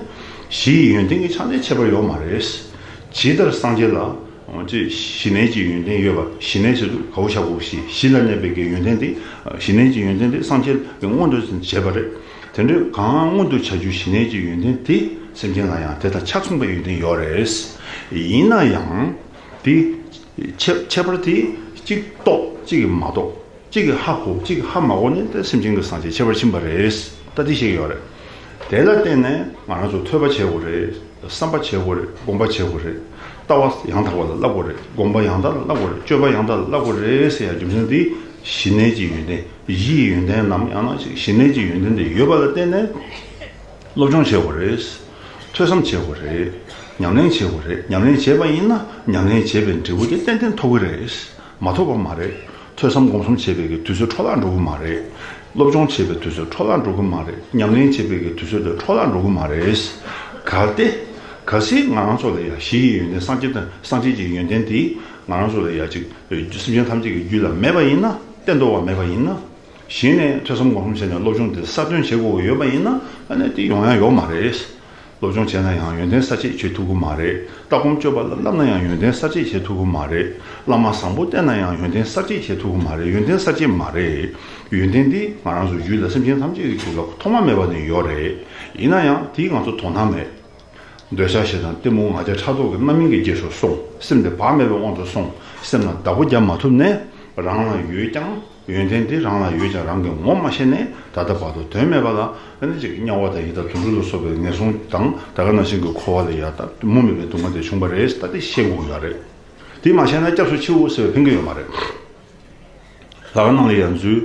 གཞི་ཡི་ཡོན་ཏན་གྱི་ཆ་ནས་ཁྱད་པར་ཡོད་མ་རེད། ཇི་ལྟར་སངས་རྒྱས་ལ་ཅིག་གཞི་གནས་ཀྱི་ཡོན་ཏན་ཡོད་པ། གཞི་གནས་ཟེར་དུས་ག་བོ་ཤ་གོ་གཞི། གཞི་ལ་གནས་པའི་གི་ཡོན་ཏན་དེ། གཞི་གནས་ཀྱི་ཡོན་ཏན་དེ་སངས་རྒྱས་ཀྱི་མངོན་དུ་བྱས་པ་རེད། དེ་འདྲའི་གང་མངོན་དུ་བྱ་རྒྱུ་གཞི་གནས་ཀྱི་ཡོན་ཏན་དེ་སེམས་ཅན་ལ་ཡང་དེ་དང་ཆ་མཚུངས་པའི་ཡོན་ཏན་ཡོད་རེད། ཡིན་ན་ཡང་། དེ། ཁྱད་ཁྱད་པར་དེ་གཅིག་རྟོགས་གཅིག་གིས་མ་རྟོགས། གཅིག་གིས་ཧ་གོ་གཅིག་གིས་ཧ་མ་གོ་ནས་ད་སེམས་ཅན་གྱི་སངས་རྒྱས་ཁྱད་པར་ཕྱིན་པ་རེད། ད་འདི་བཤད་ཀྱི་ཡོད་རེད། དེ་ལ་བརྟེན་ནས་ང་རང་ཚོ་ཐོས་པ་བྱེད་དགོས་རེད། བསམ་པ་བྱེད་དགོས་རེད། སྒོམ་པ་བྱེད་དགོས་རེད། ལྟ་བ་ཡང་དག་པ་ལ་བསླབ་དགོས་རེད། སྒོམ་པ་ཡང་དག་ལ་བསླབ་དགོས་རེད། སྤྱོད་པ་ཡང་དག་ལ་བསླབ་དགོས་རེད་ཟེར་ཡ་རྒྱུ་མཚན་འདི་གཞི་གནས་ཀྱི་ཡོན་ཏན་གཞི་ཡི་ཡོན་ཏན་ནམ་ཡང་ན་གཞི་གནས་ཀྱི་ཡོན་ཏན་དེ་ཡོད་པ་ལ་བརྟེན་ནས་སློབ་སྦྱོང་བྱེད་དགོས་རེད། ཐོས་བསམ་བྱེད་དགོས་རེད། ཉམས་ལེན་བྱེད་དགོས་རེད། ཉམས་ལེན་བྱས་པ་ཡིན་ན་ཉམས་ལེན་བྱས་པའི་འབྲས་བུ་དེ་ཏན་ཏན་ཐོབ་ཀྱི་རེད། མ་ཐོབ་པ་མ་རེད། ཐོས་བསམ་སྒོམ་གསུམ་བྱེད་པའི་གི་དུས་ཚོད་འཕྲོ་བརླག་འགྲོ་གི་མ་རེད། སློབ་སྦྱོང་བྱེད་པའི་དུས་ཚོད་འཕྲོ་བརླག་འགྲོ་གི་མ་རེད། ཉམས་ལེན་བྱེད་པའི་གི་དུས་ཚོད་དེ་འཕྲོ་བརླག་འགྲོ་གི་མ་རེད། གལ་ཏེ། གལ་སྲིད་ང་རང་ཚོ་ལ་ཡང་གཞི་ཡི་ཡོན་ཏན་སངས་རྒྱས་དང་སངས་རྒྱས་ཀྱི་ཡོན་ཏན་དེ་ང་རང་ཚོ་ལ་ཡང་ཅིག་སེམས་ཅན་ཐམས་ཅད་ཀྱི་རྒྱུད་ལ་མེད་པ་ཡིན་ན་བརྟན་ཏོག་པ་མེད་པ་ཡིན་ན། གཞི་ནས་ཐོས་བསམ་སྒོམ་གསུམ་བྱས་ནས་སློབ་སྦྱོང་དེ་གསར་གཏོད་བྱེད་དགོས་ཀྱི་ཡོད་པ་ཡིན་ན་ཨ་ནི་དེ་ཡོང་ཡ་ཡོད་མ་རེད། སློབ་སྦྱོང་བྱས་ན་ཡང་ཡོན་ཏན་གསར་བརྗེ་བྱེད་ཐུབ་ཀྱི་མ་རེད། ལྟ་སྒོམ་སྤྱོད་པ་ལ་བསླབ་ན་ཡང་ཡོན་ཏན་གསར་བརྗེ་བྱེད་ཐུབ་ཀྱི་མ་རེད། བླ་མ་བཟང་པོ་བསྟེན་ན་ཡང་ཡོན་ཏན་གསར་བརྗེ་བྱེད་ཐུབ་ཀྱི་མ་རེད། ཡོན་ཏན་གསར་བརྗེ་མ་རེད། ཡོན་ཏན་འདི་ང་རང་ཚོ་རྒྱུད་ལ་སེམས་ཅན་ཐམས་ཅད་ཀྱི་རྒྱུད་ལ་ཐོག་མ་མེད་པ་ནས་ཡོད་རེད། ཡིན་ན་ཡང་དེ་ང་ཚོ་དོ་སྣང་མེད། འདོད་ཆགས་ཞེ་སྡང་གཏི་མུག་ང་རྒྱལ་ཕྲག་དོག་གི་རྣམ་སྨིན་གྱི་རྗེས་སུ་སོང་། སེམས་དེ་བག་མེད་པའི་དབང་དུ་སོང་། སེམས་ལ་བདག་པོ་རྒྱབ་མ་ཐུབ་ནས་རང་ལ་ཡོད་ཀྱང་ཡོན་ཏན་དེ་རང་ལ་ཡོད་ཀྱང་རང་གིས་ངོ་མ་ཤེས་ནས་ད་ལྟ་བར་དུ་དོན་མེད་པ་ལ་ཨ་ནི་ཅིག་དམྱལ་བ་དང་ཡི་དྭགས་དུད་འགྲོ་ལ་སོགས་པའི་ངན་སོང་དང་ད་ག་ནང་བཞིན་གྱི་འཁོར་བ་ལ་ཡ་ད་མུ་མེད་པའི་སྡུག་བསྔལ་དེ་བྱུང་བ་རེད། ད་དེ་ཤེས་དགོས་ཀྱི་ཡོད་རེད། དེ་མ་ཤེས་ན་སྐྱབས་སུ་མཆིའོ་ཟེར་བའི་ཕན་གྱི་ཡོད་མ་རེད། ལྷ་ཁང་ནང་ལ་ཡང་འཛུལ།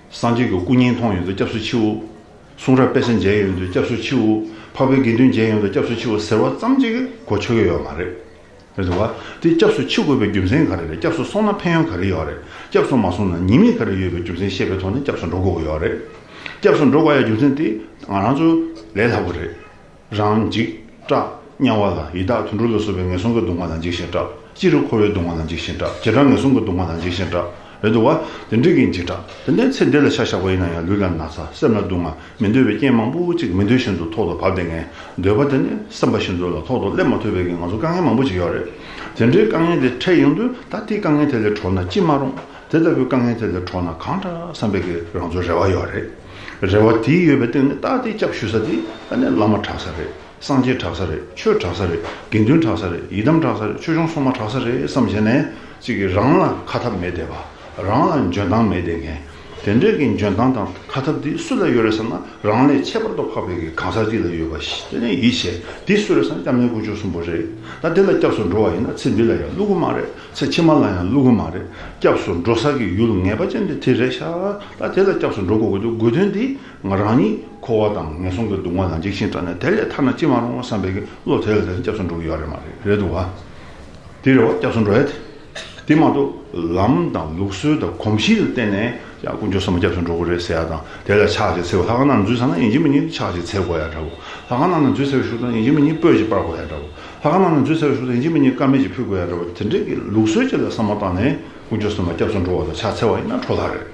སངས་རྒྱས་ཀྱི་སྐུ་བརྙན་མཐོང་ཡོང་དུས་སྐྱབས་སུ་མཆིའོ། གསུང་རབ་དཔེ་ཆ་མཇལ་ཡོང་དུས་སྐྱབས་སུ་མཆིའོ། འཕགས་པའི་དགེ་འདུན་མཇལ་ཡོང་དུས་སྐྱབས་སུ་མཆིའོ་ཟེར་བ་ཙམ་གྱིས་གོ་ཆོད་ཀྱི་ཡོད་མ་རེད། རེད་འདུག་བ། དེ་སྐྱབས་སུ་མཆི་དགོས་པའི་རྒྱུ་མཚན་ག་རེ་རེད། སྐྱབས་སུ་སོང་ན་ཕན་ཡོན་ག་རེ་ཡོད་རེད། སྐྱབས་སུ་མ་སོང་ན་ཉེས་དམིགས་ག་རེ་ཡོད་པའི་རྒྱུ་མཚན་ཤེས་པའི་ཐོག་ནས་སྐྱབས་སུ་འགྲོ་དགོས་ཀྱི་ཡོད་རེད། སྐྱབས་སུ་འགྲོ་དགོས་ཡ་རྒྱུ་མཚན་དེ་ང་རང་ཚོ་ལས་སླ་པོ་རེད། རང་འཇིགས་སྐྲག་དམྱལ་བ་ལ་ཡི་དྭགས་དུད་འགྲོ་ལ་སོགས་པའི་ངན་སོང་གི་སྡུག་བསྔལ་ལ་འཇིགས་ཤིང་སྐྲག་སྤྱིར་འཁོར་བའི་སྡུག་བསྔལ་ལ་འཇིགས་ཤིང་སྐྲག་བྱེ་བྲག་ངན་སོང་གི་སྡུག་བསྔལ་ལ་འཇིགས་ཤིང་སྐྲག་རེད་འདུག་བ། དེ་འདྲ་གི་འཇིགས་སྐྲག་དེ་འདྲའི་ཚེ་འདི་ལ་ཆ་བཞག་པ་ཡིན་ན་ཡང་ལུས་ལ་ན་ཚ་སེམས་ལ་སྡུག་བསྔལ་མི་འདོད་པའི་རྐྱེན་མང་པོ་ཅིག་མི་འདོད་བཞིན་དུ་ཐོག་ཏུ་བབས་བསྡད་མཁན་འདོད་པ་དེ་ནི་བསམ་པ་བཞིན་དུ་ལ་ཐོག་ཏུ་སླེབས་མ་ཐུབ་པའི་གི་ང་ཚོ་དཀའ་ངལ་མང་པོ་ཅིག་ཡོད་རེད། དེ་འདྲའི་དཀའ་ངལ་དེ་འཕྲད་ཡོང་དུས་ད་དེའི་དཀའ་ངལ་དེ་ལས་གྲོལ་ན་ཅི་མ་རུང་། དེ་ལྟ་བུའི་དཀའ་ངལ་དེ་ལས་གྲོལ་ན་གང་དྲག་བསམ་པའི་གི་རང་ཚོའི་རེ་བ་ཡོད་རེད། རེ་བ་དེ་ཡོད་པའི་སྟེང་ནས་ད་དེ་སྐྱབས་ཞུ་ས་དེ་ཨ་ནི་བླ་མ་དྲག་ས་རེད། སངས་རྒྱས་དྲག་ས་རེད། ཆོས་དྲག་ས་རེད། དགེ་འདུན་དྲག་ས་རེད། ཡི་དམ་དྲག་ས་རེད། ཆོས་སྐྱོང་སྲུང་མ་དྲག་ས་རེད་བསམ་བྱས་ནས་གཅིག་གིས་རང་ལ་ཁ་འཐབ་མེད་བསྡད་པ། རང་ལ་འཇོན་ཐང་མེད་བསྡད་མཁན། དེ་འདྲའི་གི་འཇོན་ཐང་དང་ཁ་འཐབ་འདི་སུ་ལ་ཡོད་རེད་ཟེར་ན་རང་ལས་ཁྱད་པར་དུ་འཕགས་པའི་གི་གང་ཟག་ཅིག་ལ་ཡོད་པ་ཞིག་དེ་ནས་ཡིད་ཆེས་འདི་སུ་རེད་ཟེར་ན་སྐྱབས་གནས་དཀོན་མཆོག་གསུམ་པོ་རེད། ད་དེ་ལ་སྐྱབས་སུ་འགྲོ་བ་ཡིན་ན་ཚེ་འདི་ལ་ཡང་བསླུ་གི་མ་རེད། ཚེ་ཕྱི་མ་ལ་ཡང་བསླུ་གི་མ་རེད། སྐྱབས་སུ་འགྲོ་ས་གི་ཡུལ་ངེས་པ་ཅན་དེ་དེ་རེད་ཤག་ད་དེ་ལ་སྐྱབས་སུ་འགྲོ་དགོས་ཀྱི་འདུག་དགོས་དོན་འདི་ང་རང་ཉིད་འཁོར་བ་དང་ངན་སོང་གི་སྡུག་བསྔལ་ལ་འཇིགས་ཤིང་སྐྲག་ནས་དེ་ལས་ཐར་ན་ཅི་མ་རུང་བསམ་པའི་གི་བློ་དེ་ལ་དེ་ནས་སྐྱབས་སུ་འགྲོ་གི་ཡོད་རེད་མ་རེད། རེད་འདུག་བ། དེ་རེད་བ། སྐྱབས་སུ་འགྲོ་ཡ་དེ། དེ་མ་གཏོགས་ལམ་དང་ལུགས་སྲོལ་དང་གོམས་གཤིས་ལ་བརྟེན་ནས་ཡང་དཀོན་མཆོག་གསུམ་ལ་སྐྱབས་སུ་འགྲོ་དགོས་རེད་ཟེར་ཡ་དང་དེ་ལ་ཕྱག་ཅིག་འཚལ་དགོས། ལྷ་ཁང་ནང་འཛུལ་ཚར་ན་ཡིན་གཅིག་མིན་གཉིས་ཕྱག་ཅིག་འཚལ་དགོས་ཡ་འདྲ་བོ། ལྷ་ཁང་ནང་ནས་འཛུལ་ཚར་བའི་ཤུལ་དུ་ཡིན་གཅིག་མིན་གཉིས་སྤོས་ཅིག་སྤར་དགོས་ཡ་འདྲ་བོ། ལྷ་ཁང་ནང་ནས་འཛུལ་ཚར་བའི་ཤུལ་དུ་ཡིན་གཅིག་མིན་གཉིས་དཀར་མེ་ཅིག་ཕུལ་དགོས་ཡ་འདྲ་བོ། དེ་འདྲའི་གི་ལུགས་སྲོལ་ཅིག་ལ་བསམ་བློ་བཏང་ནས་དཀོན་མཆོག་གསུམ་ལ་སྐྱབས་སུ་འགྲོ་བ་དང་ཕྱག་འཚལ་བ་ཡིན་ན་འཕྲོ་བརླག་རེད།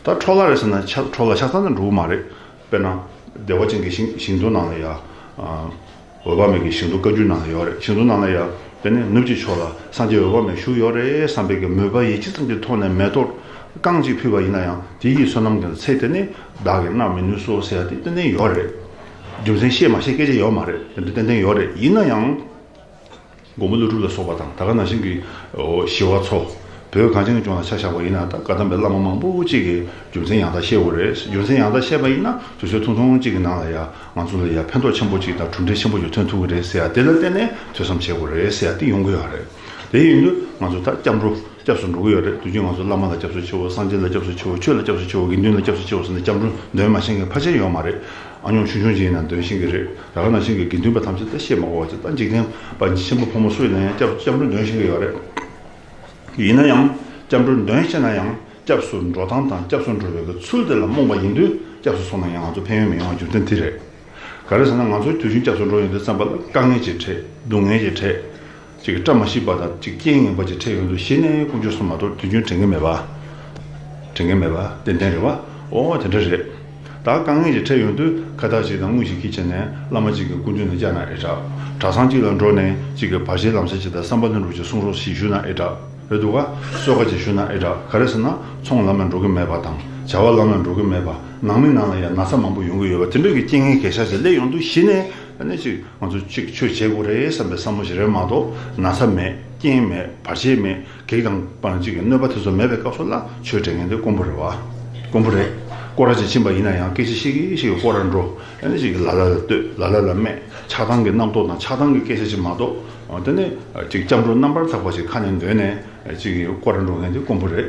ད་འཕྲོ་བརླག་རེད་ཟེར་ན་ཆ་འཕྲོ་བརླག་ཆ་ཚང་ནས་འགྲོ་གི་མ་རེད། དཔེར་ན། བདེ་བ་ཅན་གྱི་ཞིང་ཞིང་དུ་ནང་ལ་ཡ། ཨ། འོད་དཔག་མེད་ཀྱི་ཞིང་དུ་བཀའ་འགྱུར་ནང་ལ་ཡོད་རེད། ཞིང་དུ་ནང་ལ་ཡ། དེ་ནས་ནུབ་ཀྱི་ཕྱོགས་ལ་སངས་རྒྱས་འོད་དཔག་མེད་བཞུགས་ཡོད་རེད་བསམ་པའི་གི་མོས་པ་ཡིད་ཆེས་ཙམ་གྱི་ཐོག་ནས་མེ་ཏོག་རྐང་གཅིག་ཕུལ་བ་ཡིན་ན་ཡང་དེ་ཡི་བསོད་ནམས་ཀྱི་ཚད་དེ་ནི་བདག་གིས་བརླག་མི་ནུས་སོ་ཟེར་ཡ་དེ་ཏན་ཏན་ཡོད་རེད། རྒྱུ་མཚན་ཤེས་མ་ཤེས་སྐད་ཆ་ཡོད་མ་རེད། དེ་འདྲ་ཏན་ཏན་ཡོད་རེད། ཡིན་ན་ཡང་། མགོན་པོ་ཀླུ་སྒྲུབ་ལ་སོགས་པ་དང་ད་ག་ནང་བཞིན་གྱི་ཞི་བ་འཚོ། བོད་གངས་ཅན་གྱི་ལྗོངས་ལ་ཆ་བཞག་པ་ཡིན་ན་ད་བཀའ་གདམས་པའི་བླ་མ་མང་པོ་ཅིག་གིས་རྒྱུ་མཚན་ཡང་དག་བཤད་དགོས་རེད། རྒྱུ་མཚན་ཡང་དག་བཤད་པ་ཡིན་ན་དུས་ཚོད་ཐུང་ཐུང་ཅིག་གི་ནང་ལ་ཡ་ང་ཚོ་ལ་ཡ་ཕན་ཐོགས་ཆེན་པོ་ཅིག་དང་གྲུབ་འབྲས་ཆེན་པོ་ཅིག་ཐོན་ཐུབ་ཀྱི་རེད་ཟེར་ཡ་དེ་ལ་བརྟེན་ནས་ཐོས་བསམ་བྱེད་དགོས་རེད་ཟེར་ཡ་དེ་ཡོང་གི་ཡོད་རེད། དེ་ཡིན་དུས་ང་ཚོ་ད་སྐྱབས་འགྲོ་སྐྱབས་སུ་འགྲོ་གི་ཡོད་རེད། དུས་རྒྱུན་ང་ཚོ་བླ་མ་ལ་སྐྱབས་སུ་མཆིའོ། སངས་རྒྱས་ལ་སྐྱབས་སུ་མཆིའོ། ཆོས་ལ་སྐྱབས་སུ་མཆིའོ། དགེ་འདུན་ལ་སྐྱབས་སུ་མཆིའོ་ཟེར་ནས་སྐྱབས་འགྲོ་འདོན་མ་ཤེས་མཁན་ཕལ་ཆེར་ཡོད་མ་རེད། ཨ་ཉོ་ཆུང་ཆུང་ཅིག་ཡིན་ན་འདོན་ཤེས་ཀྱི་རེད། ད་ག་ནང་བཞིན་གྱི་དགེ་འདུན་པ་ཐམས་ཅད་ད་བཤད་མ་དགོས་པ་ཅིག་ད་འཇིག་རྟེན་པ་ཆེན་པོ་ཕོ་མོ་སུ་ཡིན་ན་ཡང་སྐྱབས་སྐྱབས་འགྲོ་འདོན་ཤེས་ཀྱི་ཡོད་རེད། ཡིན་ན་ཡང་སྐྱབས་འགྲོ་འདོན་ཤེས་ན་ཡང་སྐྱབས་སུ་འགྲོ་སྟངས་དང་སྐྱབས་སུ་འགྲོ་བའི་གི་ཚུལ་དེ་ལ་རྨོངས་པ་ཡིན་དུས་སྐྱབས་སུ་སོང་ན་ཡང་ང་ཚོ་ཕན་ཡོན་མི་ཡོང་བ་རྒྱུ་མཚན་དེ་རེད། ག་རེ་ཟེར་ན་ང་ཚོ་དུས་རྒྱུན་སྐྱབས་སུ་འགྲོ་ཡོང་དུས་ཙམ་པ་ལ་དཀའ་ངལ་ཅིག་འཕྲད། སྡུག་བསྔལ་ཅིག་འཕྲད། ཅིག་བཀྲ་མ་ཤིས་པ་དང་ཅིག་རྐྱེན་ངན་པ་ཅིག་འཕྲད་ཡོང་དུས་གཞི་ནས་དཀོན་མཆོག་གསུམ་མ་གཏོགས་དུས་རྒྱུན་དྲན་གྱི་མེད་པ། དྲན་གྱི་མེད་པ་ཏན་ཏན་རེད་བ། ཨོ་དེ་འདྲ་རེད། ད་དཀའ་ངལ་ཅིག་འཕྲད་ཡོང་དུས་ཁ་བཏགས་ཅིག་དང་དངུལ་ཞིག་འཁྱེར་བྱས་ནས་བླ་མ་ཅིག་གི་སྐུ་མདུན་ལ་བཅར་ན་ཨེ་དྲག་གྲྭ་ཚང་ཅིག་ལ་འགྲོ་ནས་ཅིག་གི་བར་ཆད་ལམ་སང་ཅིག་དང་བསམ་པ་ལྷུན་གྲུབ་ཅིག་གསུང་རོགས་ཞེས་ཞུས་ན་ཨེ་དྲག་རེད་འདུག་ག་གསོལ་ཁ་ཅིག་ཞུས་ན་ཨེ་དྲག་ག་རེ་ཟེར་ན་ཚོང་ལམ་ལ་འགྲོ་གི་མེད་པ་དང་བྱ་བ་ལམ་ལ་འགྲོ་གི་མེད་པ་ནང་མི་ནང་ལ་ཡང་ན་ཚ་མང་པོ་ཡོང་གི་ཡོད་པ་དེ་འདྲ་གི་རྐྱེན་ངན་གེ་ཤ་ཅིག་སླེབས་ཡོང་དུས་གཞི་ནས་ཨ་ནི་ཅིག་ང་ཚོ་གཅིག་ཆོས་བྱེད་དགོས་རེད་བསམ་པའི་བསམ་བློ་ཞིག་རེད་མ་གཏོགས་ན་ཚ་མེད། རྐྱེན་མེད། བར་ཆད་མེད། གེགས་དང་པ་ཅིག་གི་གནོད་པ་དེ་ཚོ་མེད་པའི་སྐབས་སུ་ལ་ཆོས་དྲན་མཁན་དེ་དཀོན་པོ་རེད་བ། དཀོན་པོ་རེད། སྐོར་ར་ཅིག་ཕྱིན་པ་ཡིན་ན་ཡང་སྐད་ཆ་བཤད་ཀྱི་བཤད་ཀྱི་སྐོར་ར་འགྲོ། ཨ་ནི་ཅིག་ལ་ལ་ལ་ལྟོས། ལ་ལ་ལ་སྨད། ཆགས་སྡང་གི་རྣམ་རྟོག་དང་ཆགས་སྡང་གི་སྐད་ཆ་ཅིག་མ་གཏོགས། དེ་ནས་ཅིག་སྐྱབས་འགྲོ་རྣམ་པར་དག་པ་ཞིག་ཁ་ནས་འདོན་ནས་ཅིག་སྐོར་ར་འགྲོ་མཁན་དེ་དཀོན་པོ་རེད།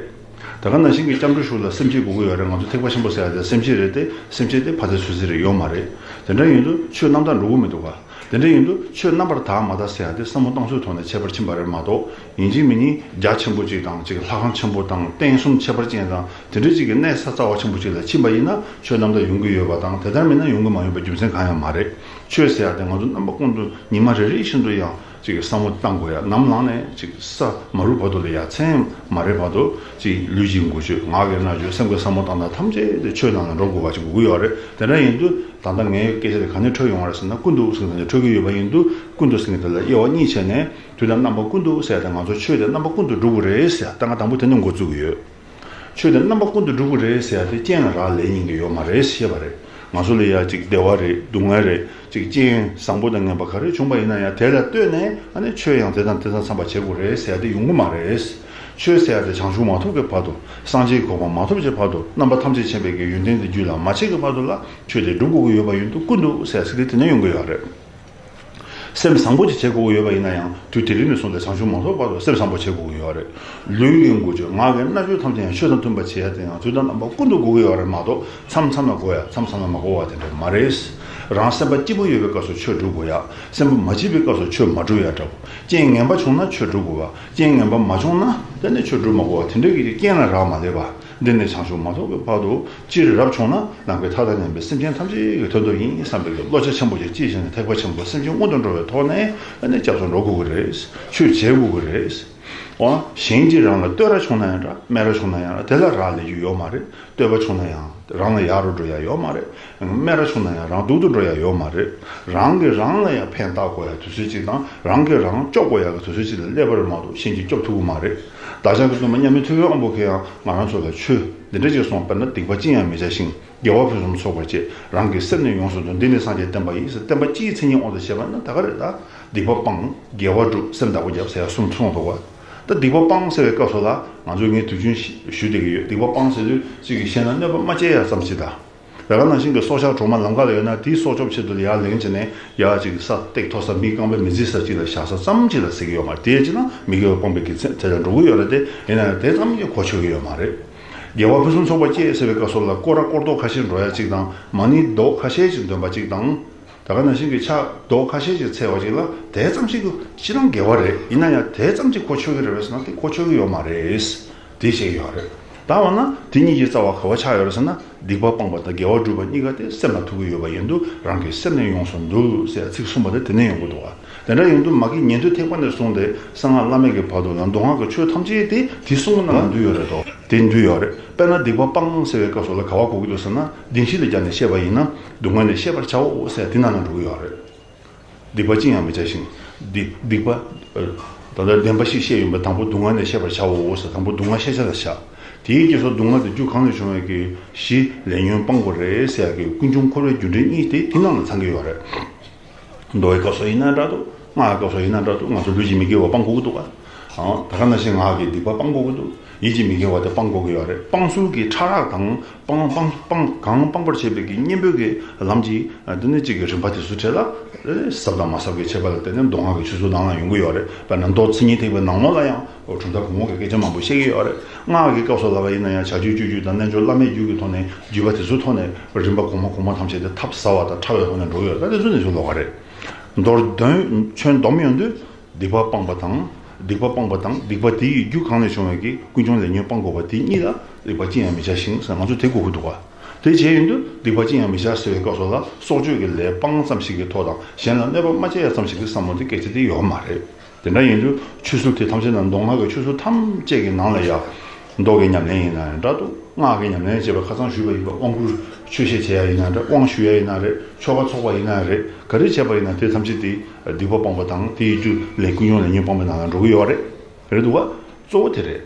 ད་ག་ནང་བཞིན་གྱི་སྐྱབས་འགྲོ་ཞུ་ལ་སེམས་བསྐྱེད་དགོས་ཀྱི་ཡོད་རེད། ང་ཚོ་ཐེག་པ་ཆེན་པོ་ཟེར་ཡ་དེ་སེམས་བསྐྱེད་རེད་དེ། སེམས་བསྐྱེད་དེ་ཕར་ཚད་ཚུར་ཚད་རེད། ཡོད་མ་རེད། དེ་འདྲ་ཡིན་དུས་ཆོས་རྣམ་དག་འགྲོ་གི་མི་འདུག་ག། དེ་འདྲ་ཡིན་དུས་ཆོས་རྣམ་པར་དག་མ་དག་ཟེར་ཡ་དེ་བསམ་བློ་བཏང་ཚུལ་ཐོག་ནས་ཁྱད་པར་ཕྱིན་པ་རེད་མ་གཏོགས། ཡིན་གཅིག་མིན་གཉིས་རྒྱ་ཆེན་པོ་གཅིག་དང་གཅིག་ལྷ་ཁང་ཆེན་པོ་དང་རྟེན་གསུམ་ཁྱད་པར་ཅན་དང་དེ་འདྲ་གཅིག་གི་གནས་ས་རྩ་བ་ཆེན་པོ་གཅིག་ལ་ཕྱིན་པ་ཡིན་ན་ཆོས་རྣམ་དག་ཡོང་གི་ཡོད་པ་དང་། དེ་ལྟར་མིན་ན་ཡོང་གི་མ་ཡོང་པའི་རྒྱུ་མཚན་གང་ཡང་མ་རེད། ཆོས་ཟེར་ཡ་དེ་ང་ཚོ་རྣམ་པ་ཀུན་ཏུ་ཉི་མ་རེ་རེ་བཞིན་དུ་ཡང་ཅིག་བསམ་བློ་བཏང་དགོས་ཡ། ནམ་ལངས་ནས་ཅིག་ས་མ་རུབ་བར་དུ་ལ་ཡ། མཚན་མ་རེག་བར་དུ་ཅིག་ལུས་ཀྱི་འགུལ་སྐྱོད། ངག་གི་སྨྲ་བརྗོད། སེམས་ཀྱི་བསམ་བློ་བཏང་སྟངས་ཐམས་ཅད་དེ་ཆོས་ནང་ལ་འགྲོ་དགོས་པ་ཅིག་དགོས་ཀྱི་ཡོད་རེད། དེ་འདྲ་ཡིན་དུས་ད་ལྟ་ངའི་སྐད་ཆ་དེ་ག་ནས་འཕྲོས་ཡོང་བ་རེད་ཟེར་ན། ཀུན་ཏུ་ཟེར་མཁན་དེ་འཕྲོས་ཀྱི་ཡོད་པ་ཡིན་དུས་ཀུན་ཏུ་ཟེར་མཁན་དེ་ལ་དབྱེ་བ་གཉིས་ཕྱེ་ནས། དུས་དང་རྣམ་པ་ཀུན་ཏུ་ཟེར་ཡ་དེ་ང་ཚོ་ཆོས་དེ་རྣམ་པ་ཀུན་ཏུ་སྒྲུབ་དགོས་རེད་ཟེར་ཡ། ད་ང་དང་པོ་དེ་ནས་འགོ་བཙུགས་ཀྱི་ཡོད། ཆོས་དེ་རྣམ་པ་ཀུན་ཏུ་སྒྲུབ་དགོས་རེད་ཟེར་ཡ་དེ་རྐྱེན་ལ་རག་ལས་ཉན་གྱི་ཡོད་མ་རེད་ཞེས་པ་རེད། ང་ཚོ་ལ་ཡ་ཅིག་བདེ་བ་རེད། སྡུག་བསྔལ་རེད། ཅིག་རྐྱེན་བཟང་པོ་དང་ངན་པ་ག་རེ་བྱུང་པ་ཡིན་ན་ཡང་དེ་ལ་ལྟོས་ནས་ཨ་ནི་ཆོས་ཡང་དེ་དང་དེ་དང་འཚམས་པ་བྱེད་དགོས་རེད་ཟེར་ཡ་དེ་ཡོང་གི་མ་རེད། ཆོས་ཟེར་ཡ་དེ་བྱང་ཆུབ་མ་ཐོབ་ཀྱི་བར་དུ། སངས་རྒྱས་གོ་འཕང་མ་ཐོབ་ཀྱི་བར་དུ། རྣམ་པ་ཐམས་ཅད་མཁྱེན་པའི་གི་ཡོན་ཏན་དེ་རྒྱུད་ལ་མ་སྐྱེས་ཀྱི་བར་དུ་ལ་ཆོས་དེ་སྒྲུབ་དགོས་ཀྱི་ཡོད་པ་ཡིན་དུས་ཀུན་ཏུ་ཟེར་ཚིག་དེ་དེ་ནས་ཡོང་གི་ཡོད་རེད། སེམས་བཟང་པོ་ཅིག་བྱེད་དགོས་ཀྱི་ཡོད་པ་ཡིན་ན་ཡང་དུས་དེ་རིང་ནས་བཟུང་སྟེ་བྱང་ཆུབ་མ་ཐོབ་བར་དུ་སེམས་བཟང་པོ་བྱེད་དགོས་ཀྱི་ཡོད་རེད། ལུས་ཀྱི་འགུལ་སྐྱོད། ངག་གི་སྨྲ་བརྗོད་ཐམས་ཅད་ཡང་ཆོས་དང་མཐུན་པ་བྱེད་ཡ་དེ་ཡང་དུས་དང་རྣམ་པ་ཀུན་ཏུ་དགོས་ཀྱི་ཡོད་རེད་མ་གཏོགས། མཚམས་མཚམས་ལ་དགོས་ཡ། མཚམས་མཚམས་ལ་མ་དགོས་པ་དེ་འདྲ་མ་རེད། རང་སེམས་པ་སྐྱིད་པོ་ཡོད་པའི་སྐབས་སུ་ཆོས་སྒྲུབ་དགོས་ཡ། སེམས་པ་མ་སྐྱིད་པའི་སྐབས་སུ་ཆོས་མ་སྒྲུབ་ཡ་འདྲ་བོ། རྐྱེན་ངན་པ་བྱུང་ན་ཆོས་སྒྲུབ་དགོས་པ། རྐྱེན་ངན་པ་མ་བྱུང་ན་དེ་ནས་ཆོས་སྒྲུབ་མ་དགོས་པ་དེ་འདྲ་གི་རྐྱེན་ལ་རག་མ་ལས་པ། འདི་ནས་བྱང་ཆུབ་མ་ཐོབ་པའི་བར་དུ་སྤྱིར་རབ་བྱུང་ན་ནམ་མཁའི་མཐའ་དང་མཉམ་པའི་སེམས་ཅན་ཐམས་ཅད་ཀྱི་དོན་དུ་ཡིན་བསམ་པའི་བློ་རྒྱ་ཆེན་པོ་ཞིག་སྐྱེས་བྱས་ནས་ཐེག་པ་ཆེན་པོ་སེམས་ཅན་མངོན་དུ་འགྲོ་བའི་ཐོག་ནས་ཨ་ནི་སྐྱབས་སུ་འགྲོ་དགོས་ཀྱི་རེད། ཆོས་བྱེད་དགོས་ཀྱི་རེད། འོ་གཞན་གྱིས་རང་ལ་བསྟོད་ར་བྱུང་ན་ཡང་འདྲ། སྨད་ར་བྱུང་ན་ཡང་འདྲ། དེ་ལ་རག་ལས་རྒྱུ་ཡོད་མ་རེད། བསྟོད་པ་བྱུང་ན་ཡང་རང་ལ་ཡག་རུ་འགྲོ་ཡ་ཡོད་མ་རེད། སྨད་ར་བྱུང་ན་ཡང་རང་སྡུག་ཏུ་འགྲོ་ཡ་ཡོད་མ་རེད། རང་གིས་རང་ལ་ཡང་ཕན་བཏགས་དགོས་ཡ་དུས་ཚོད་ཅིག་དང་། རང་གིས་རང་སྐྱོབ་དགོས་ཡ་གི་དུས་ཚོད་ཅིག་ལ་སླེབས་པ་རེད་མ་གཏོགས་གཞན་གྱིས་སྐྱོབ་ཐུབ་ཀྱི་མ་རེད། བདག་ཅག་གི་སྟོན་པ་མཉམ་མེད་ཐུབ་པའི་དབང་པོ་མཁྱེན་ཡང་ང་རང་ཚོ་ལ་ཆོས་འདི་འདྲ་ཅིག་གསུངས། དཔེར་ན། སྡིག་པ་ཅི་ཡང་མི་བྱ་ཞིང་། དགེ་བ་ཕུན་སུམ་ཚོགས་པར་སྤྱད། རང་གི་སེམས་ནི་ཡོངས་སུ་འདུལ། འདི་ནི་སངས་རྒྱས་བསྟན་པ་ཡིན་ཟེར། བསྟན་པ་སྤྱིའི་མཚན་ཉིད་དབང་དུ་བྱས་པ་ན་ད་ག་རེད། ད་སྡིག་པ་སྤང་། དགེ་བ་སྒྲུབ། སེམས་བདག་པོ་རྒྱབ་ཟེར་ཡ་གསུངས་གསུངས་འདུག་བ། ད་སྡིག་པ་སྤང་ཟེར་བའི་སྐབས་སུ་ལ་ང་ཚོས་ངས་དུས་རྒྱུན་ཞུ་བསྡད་ཀྱི་ཡོད། སྡིག་པ་སྤང་ཟེར་དུས་གཅིག་གིས་གཞན་ལ་གནོད་པ་མ་བྱེད་ཡ་ཙམ་ཞིག་དང་། ད་ག་ནང་བཞིན་གྱི་སྲོག་ཆགས་གྲོག་མ་ལམ་ཁ་ལ་ཡོད་ན་དེའི་སྲོག་སྐྱོབ་ཆེད་དུ་ལ་ཡར་ལེན་བྱས་ནས་ཡར་ཅིག་ས་སྟེགས་མཐོ་ས་མི་རྐང་པས་མི་འཛེག་ས་ཅིག་ལ་བཞག་ས་ཙམ་ཅིག་ལ་ཟེར་གྱི་ཡོད་མ་རེད། དེ་ཡིན་ན་མི་དགེ་བ་སྤོང་བའི་གི་ཚད་དེ་ལ་འགྲོ་གི་ཡོད་རེད་དེ། ཡིན་ན་ཡང་དེ་ཙམ་གྱིས་གོ་ཆོད་ཀྱི་ཡོད་མ་རེད། དགེ་བ་ཕུན་སུམ་ཚོགས་པར་སྤྱད་ཟེར་བའི་སྐབས་སུ་ལ་སྐོར་ར་སྐོར་རྡོག་ཁ་ཤས་འགྲོ་ཡ་གཅིག་དང་། མ་ཎི་རྡོག་ཁ་ཤས་ཅིག་འདོན་པ་གཅིག་དང་། ད་ག་ནང་བཞིན་གྱི་ཕྱག་རྡོག་ཁ་ཤས་ཅིག་འཚལ་བ་ཅིག་ལ་དེ་ཙམ་ཞིག་གི་སྤྱིར་བཏང་དགེ་བ་རེད། ཡིན་ན་ཡང་དེ་ཙམ་ཞིག་གོ་ཆོད་ཀྱི་རེད་པས་ཟེར་ན་དེ་གོ་ཆོད་ཀྱི་ཡོད་མ་རེད། དེ་བཤད་ཀྱི་ཡོད་རེད། ད་འོ་ན་དེ་གཉིས་ཀྱི་རྩ་བ་ག་བ་ཆགས་ཡོད་རེད་ཟེར་ན། སྡིག་པ་སྤངས་པ་དང་དགེ་བ་སྒྲུབ་པ་གཉིས་ཀ་དེ་སེམས་ལ་ཐུག་གི་ཡོད་པ་ཡིན་དུས་རང་གི་སེམས་ནི་ཡོངས་སུ་འདུལ་ཟེར་ཚིག་གསུངས་པ་དེ་དེ་ནས་ཡོང་གི་འདུག་བ། དེ་འདྲ་ཡིན་དུས་མ་གི་ཉན་ཐོས་ཐེག་པ་ནས་བཟུང་སྟེ་གསང་སྔགས་བླ་མེད་ཀྱི་བར་དུ་ལ་མདོ་སྔགས་ཀྱི་ཆོས་ཐམས་ཅད་དེ་དེ་གསུམ་ནང་ལ་འདུས་ཡོད་རེད་དོ། དེ་འདུས་ཡོད་རེད། དཔེར་ན་སྡིག་པ་སྤང་ཟེར་བའི་སྐབས་སུ་ལ་ག་བ་གོ་གི་འདུག་ཟེར་ན། བདེན་བཞི་ལ་སྦྱར་ནས་བཤད་པ་ཡིན་ན་སྡུག་བསྔལ་ནི་ཤེས་པར་བྱའོ་ཟེར་དེ་ནང་ལ་འགྲོ་གི་ཡོད་རེད། སྡིག་པ་ཅི་ཡང་མི་བྱ་ཞིང་། སྡིག་སྡིག་པ། ཨ། ད་ལྟ་བདེན་པ་བཞི་བཤད་ཡོང་བས་དང་པོ་སྡུག་བསྔལ་ནི་ཤེས་པར་བྱའོ་ཟེར། དང་པོ་སྡུག་བསྔལ་ཤེས་བྱ་ལ་བཞག་དེའི་རྗེས་སུ་སྡུག་བསྔལ་དེ་རྒྱུ་གང་ལས་བྱུང་བའི་གི་གཞི་ལས་ཉོན་སྤང་དགོས་རེད་ཟེར་ཡ་གི་ཀུན་འབྱུང་འཁོར་བའི་རྒྱུ་འབྲས་གཉིས་དེ་དེ་ནང་ལ་ཚང་གི་ཡོད་རེད། མདོ་ཡི་སྐབས་སུ་ཡིན་ན་འདྲ་འདུག་སྔགས་ཀྱི་སྐབས་སུ་ཡིན་ན་འདྲ་འདུག་ང་ཚོ་ལུས་ཀྱི་མི་དགེ་བ་སྤང་དགོས་ཀྱི་འདུག་ག། ཨང་། ད་ག་ནང་བཞིན་ངག་གི་སྡིག་པ་སྤང་དགོས་ཀྱི་འདུག་ཡིད་ཀྱི་མི་དགེ་བ་དེ་སྤང་དགོས་ཀྱི་ཡོད་རེད། སྤང་ཚུལ་གྱི་ཕྲ་རགས་དང་སྤང་སྤང་སྤང་གང་སྤང་བར་བྱེད་པའི་གི་གཉེན་པོའི་གི་ལམ་གྱི། ཨ། འདི་ནི་གཅིག་གི་རིམ་པ་དེ་ཚོ་གྲས་ལ། ཨེ། ཟབ་དང་མ་ཟབ་ཀྱི་ཁྱད་པར་ལ་བརྟེན་ནས་མདོ་སྔགས་ཀྱི་ཆོས་ཚུལ་ནང་ལ་ཡོང་གི་ཡོད་རེད། དཔེར་ན་མདོ་མཚན་ཉིད་ཐེག་པའི་ནང་ལོགས་ལ་ཡང་། ཨོ། གྲུབ་མཐའ་གོང་འོག་གི་སྐད་ཆ་མང་པོ་བཤད་ཀྱི་ཡོད་རེད། སྔགས་ཀྱི་སྐབས་སུ་ལབ་པ་ཡིན་ན་ཡང་བྱ་སྤྱོད་སྤྱོད་རྒྱུད་དང་རྣལ་འབྱོར་བླ་མེད་རྒྱུད་ཀྱི་ཐོག་ནས་བརྒྱུད་པ་དེ་ཚོའི་ཐོག་ནས་རིམ་པ་གོང་མ་གོང་མ་ཐམས་ཅད་དེ་ཐབས་ཟབ་པ་དང་ཕྲ་བའི་ཐོག་ནས་འགྲོ་གི་ཡོད་རེད། ད་དེ་ཚོ་ནས་ཚུར་ལོག་པ་རེད། མདོར་དོན་ཁྱོན་བསྡོམས་ཡོང་དུས། སྡིག་པ་སྤངས་པ་དང་། སྡིག་པ་སྤངས་པ་དང་སྡིག་པ་དེ་ཡི་རྒྱུ་གང་ལས་བྱུང་བའི་གི་ཀུན་འབྱུང་ལས་ཉོན་སྤང་དགོས་པ་དེ་གཉིས་ལ་སྡིག་པ་ཅི་ཡང་མི་བྱ་ཞིང་ཟེར་ང་ཚོ་དེ་གོ་གི་འདུག་ག། དེ་བྱས་ཡོང་དུས་སྡིག་པ་ཅི་ཡང་མི་བྱ་ཟེར་བའི་སྐབས་སུ་ལ་སྲོག་གཅོད་ཀྱི་ལས་སྤང་ཙམ་ཞིག་གི་ཐོག་དང་གཞན་ལ་གནོད་པ་མ་བྱེད་ཡ་ཙམ་ཞིག་གི་བསམ་བློ་དེ་སྐད་ཆ་དེ་ཡོད་མ་རེད། དེ་འདྲ་ཡིན་དུས་ཆོས་ཚུལ་དེ་ཐམས་ཅད་ནང་མདོ་སྔགས་ཀྱི་ཆོས་ཚུལ་ཐམས་ཅད་ཀྱི་ནང་ལ་ཡ། མདོ་གི་ཉམས་ལེན་ཡིན་ན་ཡང་འདྲ་འདུག་སྔགས་ཀྱི་ཉམས་ལེན་བྱེད་པ་ཁ་སང་ཞུས་པ་ཡིན་པ་དབང་བསྐུར་ཆོས་བཤད་བྱེད་ཡ་ཡིན་ན་འདྲ། དབང་ཞུ་ཡ་ཡིན་ན་རེད། ཆོ་ག་ཚོགས་པ་ཡིན་ན་རེད། ག་རེ་བྱས་པ་ཡིན་ན་དེ་ཐམས་ཅད་དེ་སྡིག་པ་སྤངས་པ་དང་དེ་ཡི་རྒྱུ་ལས་ཀུན་འབྱུང་ལས་ཉོན་སྤངས་པའི་ནང་ལ་འགྲོ་གི་ཡོད་རེད། རེད་འདུག་ག། གཙོ་བོ་དེ་རེད།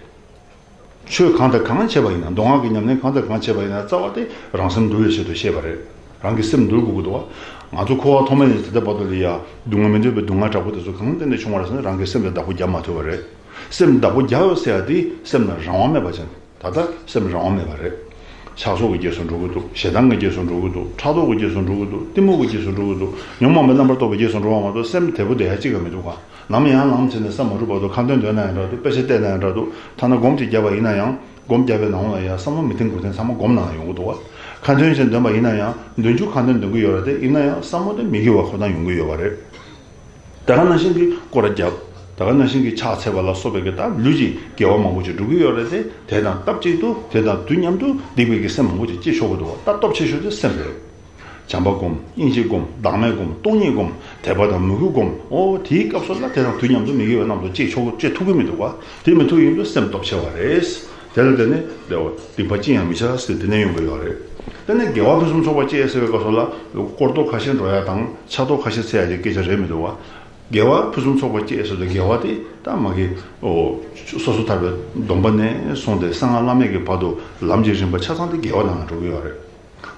ཆོས་གང་དང་གང་བྱས་པ་ཡིན་ན། མདོ་སྔགས་ཀྱི་ཉམས་ལེན་གང་དང་གང་བྱས་པ་ཡིན་ན་རྩ་བ་དེ་རང་སེམས་འདུལ་བའི་ཆེད་དུ་བཤད་པ་རེད། རང་གི་སེམས་འདུལ་དགོས་ཀྱི་འདུག་ག། ང་ཚོ་འཁོར་བ་ཐོག་མེད་ནས་ད་ལྟ་བར་དུ་ལ་ཡ་སྡུག་བསྔལ་མི་འདོད་པའི་སྡུག་བསྔལ་དྲག་པོ་དེ་ཚོ་གང་ལྟར་ནས་བྱུང་བ་རེད་ཟེར་ན། རང་གི་སེམས་ལ་བདག་པོ་རྒྱབ་མ་ཐུབ་པ་རེད། སེམས་བདག་པོ་རྒྱབ་ཡོད་ཟེར་ཡ་དེ་སེམས་ལ་རང་དབང་མེད་པ་ཅན། ད་ལྟ་སེམས་རང་དབང་མེད་པ་རེད། ཆགས་སོགས་ཀྱི་རྗེས་སུ་འགྲོ་གི་འདུག། ཞེ་སྡང་གི་རྗེས་སུ་འགྲོ་གི་འདུག། ཕྲག་དོག་གི་རྗེས་སུ་འགྲོ་གི་འདུག། གཏི་མུག་གི་རྗེས་སུ་འགྲོ་གི་འདུག། ཉོན་མོངས་པའི་རྣམ་པར་རྟོག་པའི་རྗེས་སུ་འགྲོ་བ་མ་གཏོགས་སེམས་དལ་པོ་བསྡད་ཡ་གཅིག་ཀྱང་མི་འདུག་ག། ལམ་ཡང་ལམ་བྱས་ནས་བསམ་མ་འགྲུབ་བར་དུ་ཁ་འདོན་འདོན་ན་ཡང་འདྲ་འདུག། དཔེ་ཆ་བལྟས་ན་ཡང་འདྲ་འདུག། ཐ་ན་སྒོམ་གཅིག་བརྒྱབ་པ་ཡིན་ན་ཡང་། སྒོམ་བརྒྱབ་པའི་ནང་ལ་ཡང་བསམ་བློ་མི་གཏིང་གོ་གཏིང་ཚང་མ་སྒོམ་ནང་ཡོང་གི་འདུག་བ། ཁ་འདོན་བྱས་འདོན་པ་ཡིན་ན་ཡང་འདོན་རྒྱུ་ཁ་འདོན་འདོན་གི་ཡོད་རེད་དེ། ཡིན་ན་ཡང་བསམ་བློ་དེ་མི་དགེ་བ་ཁོ་ན་ཡོང་གི་ཡོད་པ་རེད། ད་ག་ནང་བཞིན་གྱི་སྐོར་ར་བརྒྱབ། ད་ག་ནང་བཞིན་གྱི་ཕྱག་འཚལ་བ་ལ་སོགས་པའི་གི་ད་ལུས་ཀྱི་དགེ་བ་མང་པོ་ཅིག་སྒྲུབ་ཀྱི་ཡོད་རེད་དེ། དེ་དང་སྟབས་གཅིག་ཏུ་དེ་དང་དུས་མཉམ་དུ་སྡིག་པའི་གི་སེམས་མང་པོ་ཅིག་སྐྱེ་ཆོག་གི་འདུག་བ། ད་སྟོབས་ཆེ་ཤོས་དེ་སེམས་རེད། བྱམས་པ་སྒོམ། སྙིང་རྗེ་སྒོམ། བདག་མེད་སྒོམ། སྟོང་ཉིད་སྒོམ། དད་པ་དང་མོས་གུས་སྒོམ། ཨོ་དེའི་སྐབས་སུ་ལ་དེ་དང་དུས་མཉམ་དུ་མི་དགེ་བའི་རྣམ་རྟོག་སྐྱེ་ཆོག་སྐྱེ་ཐུབ་ཀྱི་མི་འདུག་བ། དེ་མི་ཐུབ་ཡིན་དུས་སེམས་སྟོབས་ཆེ་བ་རེད། དེ་ལ་བརྟེན་ནས་བདེ་བ་སྡིག་པ་ཅི་ཡང་མི་བྱ་ཟེར་དེ་ནས་ཡོང་གི་ཡོད་རེད། དེ་ནས་དགེ་བ་ཕུན་སུམ་ཚོགས་པ་སྐྱེ་ཟེར་བའི་སྐབས་སུ་ལ་སྐོར་རྡོ་ཁ་ཤས་འགྲོ་ཡ་དང་ཆག་རྡོ་ཁ་ཤས་འཚོལ་ཡ་གི་སྐད་ཆ་རེད་མི་འདུག་བ། དགེ་བ་ཕུན་སུམ་ཚོགས་པ་སྐྱེ་ཟེར་དུས་དགེ་བ་དེ་ད་མ་གི་ཨོ་སོ་སོ་ཐར་པའི་སྡོམ་པ་ནས་བཟུང་སྟེ་གསང་སྔགས་བླ་མེད་ཀྱི་བར་དུ་ལམ་གྱི་རིམ་པ་ཆ་ཚང་དེ་དགེ་བ་ནང་ལ་འགྲོ་གི་ཡོད་རེད།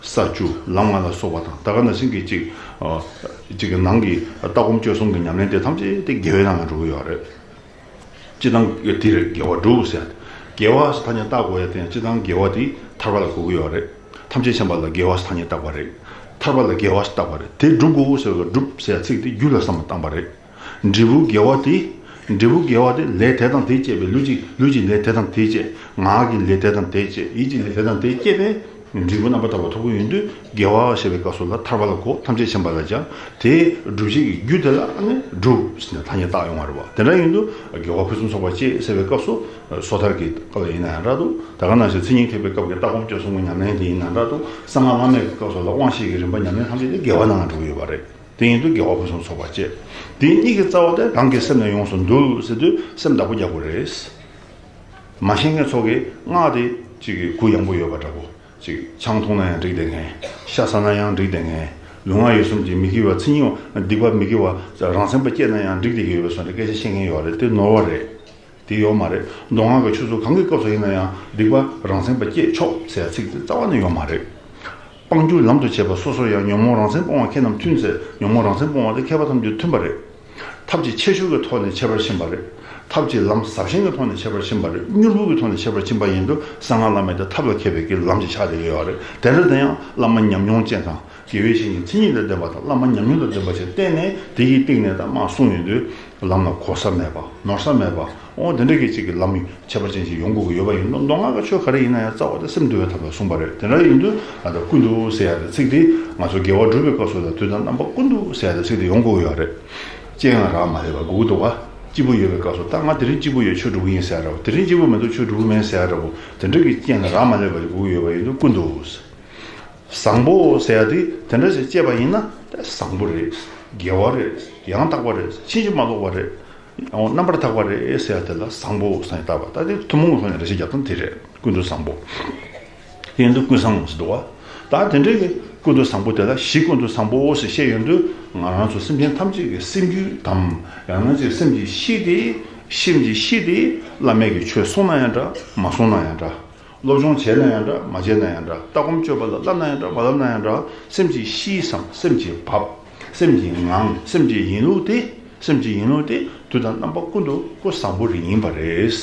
ས་བཅུ་ལམ་ལྔ་ལ་སོགས་པ་དང་ད་ག་ནང་བཞིན་གྱི་གཅིག་ཨོ་གཅིག་གི་ནང་གི་ལྟ་སྒོམ་སྤྱོད་གསུམ་གྱི་ཉམས་ལེན་དེ་ཐམས་ཅད་དེ་དགེ་བའི་ནང་ལ་འགྲོ་གི་ཡོད་རེད། སྤྱིར་བཏང་དེ་རེད། དགེ་བ་སྒྲུབ་ཟེར། དགེ་བ་ཟེར་ཐ་སྙད་བཏགས་དགོས་ཡ་དེ་ཡང་སྤྱིར་བཏང་དགེ་བ་དེ་ཐར་པ་ལ་གོ་གི་ཡོད་རེད། ཐམས་ཅད་མཁྱེན་པ་ལ་དགེ་བ་ཟེར་ཐ་སྙད་བཏགས་པ་རེད། ཐར་པ་ལ་དགེ་བ་ཟེར་བཏགས་པ་རེད། དེ་སྒྲུབ་དགོས་ཟེར་བའི་སྒྲུབ་ཟེར་ཡ་ཚིག་དེ་རྒྱུད་ལ་བསམ་བློ་བཏང་པ་རེད། འབྲས་བུ་དགེ་བ་དེ། འབྲས་བུ་དགེ་བ་དེ་ལས་དེ་དང་དེ་སྐྱེས་པའི་ལུས་ཀྱི་ལུས་ཀྱི་ལས་དེ་དང་དེ་སྐྱེས། ངག་གི་ལས་དེ་དང་དེ་སྐྱེས། ཡིད་ཀྱི་ལས་དེ་དང་དེ་སྐྱེས་པའི། འབྲས་བུ་རྣམ་པར་དག་པ་ཐོབ་ཀྱི་ཡོད་དུས་དགེ་བ་ཞེས་པའི་སྐབས་སུ་ལ་ཐར་པ་ལ་གོ། ཐམས་ཅད་མཁྱེན་པ་ལ་སྦྱར། དེའི་སྒྲུབ་བྱེད་ཀྱི་རྒྱུ་དེ་ལ་ཨ་ནི་སྒྲུབ་ཟེར་ནས་ཐ་སྙད་བཏགས་ཡོང་བ་རེད་བ། དེ་འདྲ་ཡིན་དུས་དགེ་བ་ཕུན་སུམ་ཚོགས་པ་སྐྱེ་ཟེར་བའི་སྐབས་སུ་སོ་ཐར་གྱི་སྐབས་ལ་ཡིན་ན་ཡང་འདྲ་འདུག། ད་ག་ནང་བཞིན་མཚན་ཉིད་ཐེག་པའི་སྐབས་ཀྱི་ལྟ་སྒོམ་སྤྱོད་གསུམ་གྱི་ཉམས་ལེན་དེ་ཡིན་ན་འདྲ་འདུག། གསང་སྔགས་བླ་མེད་ཀྱི་སྐབས་སུ་ལ་དབང་བྱེད་ཀྱི་རིམ་པ་ཉམས་ལེན་ཐམས་ཅད་དེ་དགེ་བ་ནང་ལ་འགྲོ་གི་ཡོད་པ་རེད། དེ་ཡིན་དུས་དགེ་བ་ཕུན་སུམ་ཚོགས་པ་སྐྱེ། དེ་གཉིས་ཀྱི་རྩ་བ་དེ་རང་གི་སེམས་ནས་ཡོངས་སུ་འདུལ་ཟེར་དུས་སེམས་བདག་པོ་རྒྱག་དགོས་རེད། མ་ཤེས་མཁན་ཚོ་གིས་སྔགས་དེ་གཅིག་གི་གུ་ཡངས་པོ་ཡོད་པ་འདྲ་པོ། གཅིག་ཆང་འཐུང་ན་ཡང་འགྲིག་བསྡད་མཁན། ཤ་ཟ་ན་ཡང་འགྲིག་བསྡད་མཁན། ལུས་ངག་ཡིད་གསུམ་གྱི་མི་དགེ་བ་མཚན་ཉིད་སྡིག་པ་མི་དགེ་བ་རང་སེམས་པ་སྐྱེས་ན་ཡང་འགྲིག་བསྡད་ཀྱི་ཡོད་པའི་བཟོ་འདྲ་སྐད་ཆ་བཤད་མཁན་ཡོད་རེད། དེ་ནོར་བ་རེད། དེ་ཡོད་མ་རེད། མདོ་སྔགས་ཀྱི་ཆོས་ཚོགས་གང་གི་སྐབས་སུ་ཡིན་ན་ཡང་སྡིག་པ་རང་སེམས་པ་སྐྱེས་ཆོག་ཟེར་ཡ་ཚིག་དེ་རྩ་བ་ནས་ཡོད་མ་རེད། སྤང་རྒྱུ་ལམ་དུ་བྱེད་པ་སོ་སོར་ཡང་། ཉོན་མོངས་རང་མཚན་སྤོང་བ་མཁས་རྣམས་མཐུན་ཟེར། ཉོན་མོངས་རང་མཚན་སྤོང་བ་དེ་མཁས་པ་ཐམས་ཅད་མཐུན་པ་རེད། ཐབས་ཀྱི་ཁྱད་ཆོས་ཀྱི་ཐོག་ནས་ཁྱད་པར་ཕྱིན་པ་རེད། ཐབས་ཀྱི་ལམ་ཟབ་ཞན་གྱི་ཐོག་ནས་ཁྱད་པར་ཕྱིན་པ་རེད། མྱུར་བུལ་གྱི་ཐོག་ནས་ཁྱད་པར་ཕྱིན་པ་ཡིན་དུས་གསང་སྔགས་བླ་མེད་དེ་ཐབས་ལ་མཁས་པའི་གི་ལམ་གྱི་ཆ་དེ་ཡོད་རེད། དེ་འདྲ་དེ་ཡང་བླ་མ་ཉམས་མྱོང་ཅན་དང་། དགེ་བའི་བཤེས་གཉེན་མཚན་ཉིད་དང་ལྡན་པ་དང་བླ་མ་ཉམས་མྱོང་དང་ལྡན་པ་ཞིག་བསྟེན་ནས་དེ་ཡི་སྟེང་ནས་ད་མར་གསུངས་ཡོང་དུས་ལམ་ལ་གོལ་ས་མེད་པ་ནོར་ས་མེད་པ། འོ་དེ་འདྲ་གི་ཅིག་གི་ལམ་ཁྱད་པར་ཅན་ཞིག་ཡོང་དགོས་ཀྱི་ཡོད་པ་ཡིན་ནོ། མདོ་སྔགས་ཀྱི་ཆོས་ག་རེ་ཡིན་ན་ཡང་རྩ་བ་དེ་སེམས་འདུལ་བའི་ཐབས་ལ་གསུངས་པ་རེད། དེ་འདྲ་ཡིན་དུས་ད་ལྟ་ཀུན་ཏུ་ཟེར་ཡ་རེད། ཚིག་དེ་ང་ཚོ་དགེ་བ་སྒྲུབ་པའི་སྐབས་སུ་ལ་དུས་དང་རྣམ་པ་ཀུན་ཏུ་ཟེར་ཡ་དེ་ཚིག་དེ་ཡོང་དགོས་ཀྱི་ཡོད་རེད། སྤྱན་ལ་རག་མ་ལས་པ་དགོས་ཀྱི་འདུག་བ། སྐྱིད་པོ་ཡོད་པའི་སྐབས་སུ་ད་ང་དེ་རིང་སྐྱིད་པོ་ཡོད་ཆོས་སྒྲུབ་ཀྱི་ཡིན་ཟེར་ཡ་འདྲ་པོ། དེ་རིང་སྐྱིད་པོ་མི་འདུག་ཆོས་སྒྲུབ་ཀྱི་མིན་ཟེར་ཡ་འདྲ་པོ། དེ་འདྲ་གི་སྤྱན་ལ་རག་མ་ལས་པ་ཞིག་དགོས་ཀྱི་ཡོད་པ་ཡིན་དུས་ཀུན་ཏུ། བཟང་པོ་ཟེར་ཡ་དེ་དེ་འདྲ་ཞིག་སྐྱེས་པ་ཡིན་ན་དེ་བཟང་པོ་རེད། དགེ་བ་རེད། ཡང་དག་པ་རེད། ཕྱིན་ཅི་མ་ལོག་པ་རེད། རྣམ་པར་དག་པ་རེད་ཟེར་ཡ་དེ་ལ་བཟང་པོ་ཟེར་ནས་བཏགས་པ། ད་དེ་ཐུན་མོང་གི་ཐོག་ནས་འགྲེལ་བཤད་རྒྱག་སྟངས་དེ་རེད། ཀུན་ཏུ་བཟང་པོ། དེ་ཡིན་དུས་ཀུན་བཟང་ཟེར་འདུག་བ། ད་དེ་འདྲའི་ཀུན་ཏུ་བཟང་པོ་དེ་ལ་གཞི་ཀུན་ཏུ་བཟང་པོ་ཟེར་བཤད་ཡོང་དུས་ང་རང་ཚོ་སེམས་ཅན་ཐམས་ཅད་ཀྱི་སེམས་རྒྱུད་དམ། ཡང་ན་ཅིག་སེམས་ཀྱི་གཤིས་དེ། སེམས་ཀྱི་གཤིས་དེ་བླ་མེད་ཀྱི་ཆོས་གསུངས་ན་ཡང་འདྲ། མ་གསུངས་ན་ཡང་འདྲ། སློབ་སྦྱོང་བྱས་ན་ཡང་འདྲ། མ་བྱས་ན་ཡང་འདྲ། ལྟ་སྒོམ་སྤྱོད་པ་ལ་བསླབ་ན་ཡང་འདྲ། མ་བསླབ་ན་ཡང་འདྲ། སེམས་ཀྱི་གཤིས་སམ། སེམས་ཀྱི་བབ། སེམས་ཀྱི་ངང་། སེམས་ཀྱི་ཡིན་ལུགས་དེ། སེམས་ཀྱི་ཡིན་ལུགས་དེ་དུས་དང་རྣམ་པ་ཀུན་ཏུ་ཀུན་བཟང་པོ་རེ་ཡིན་པ་རེད།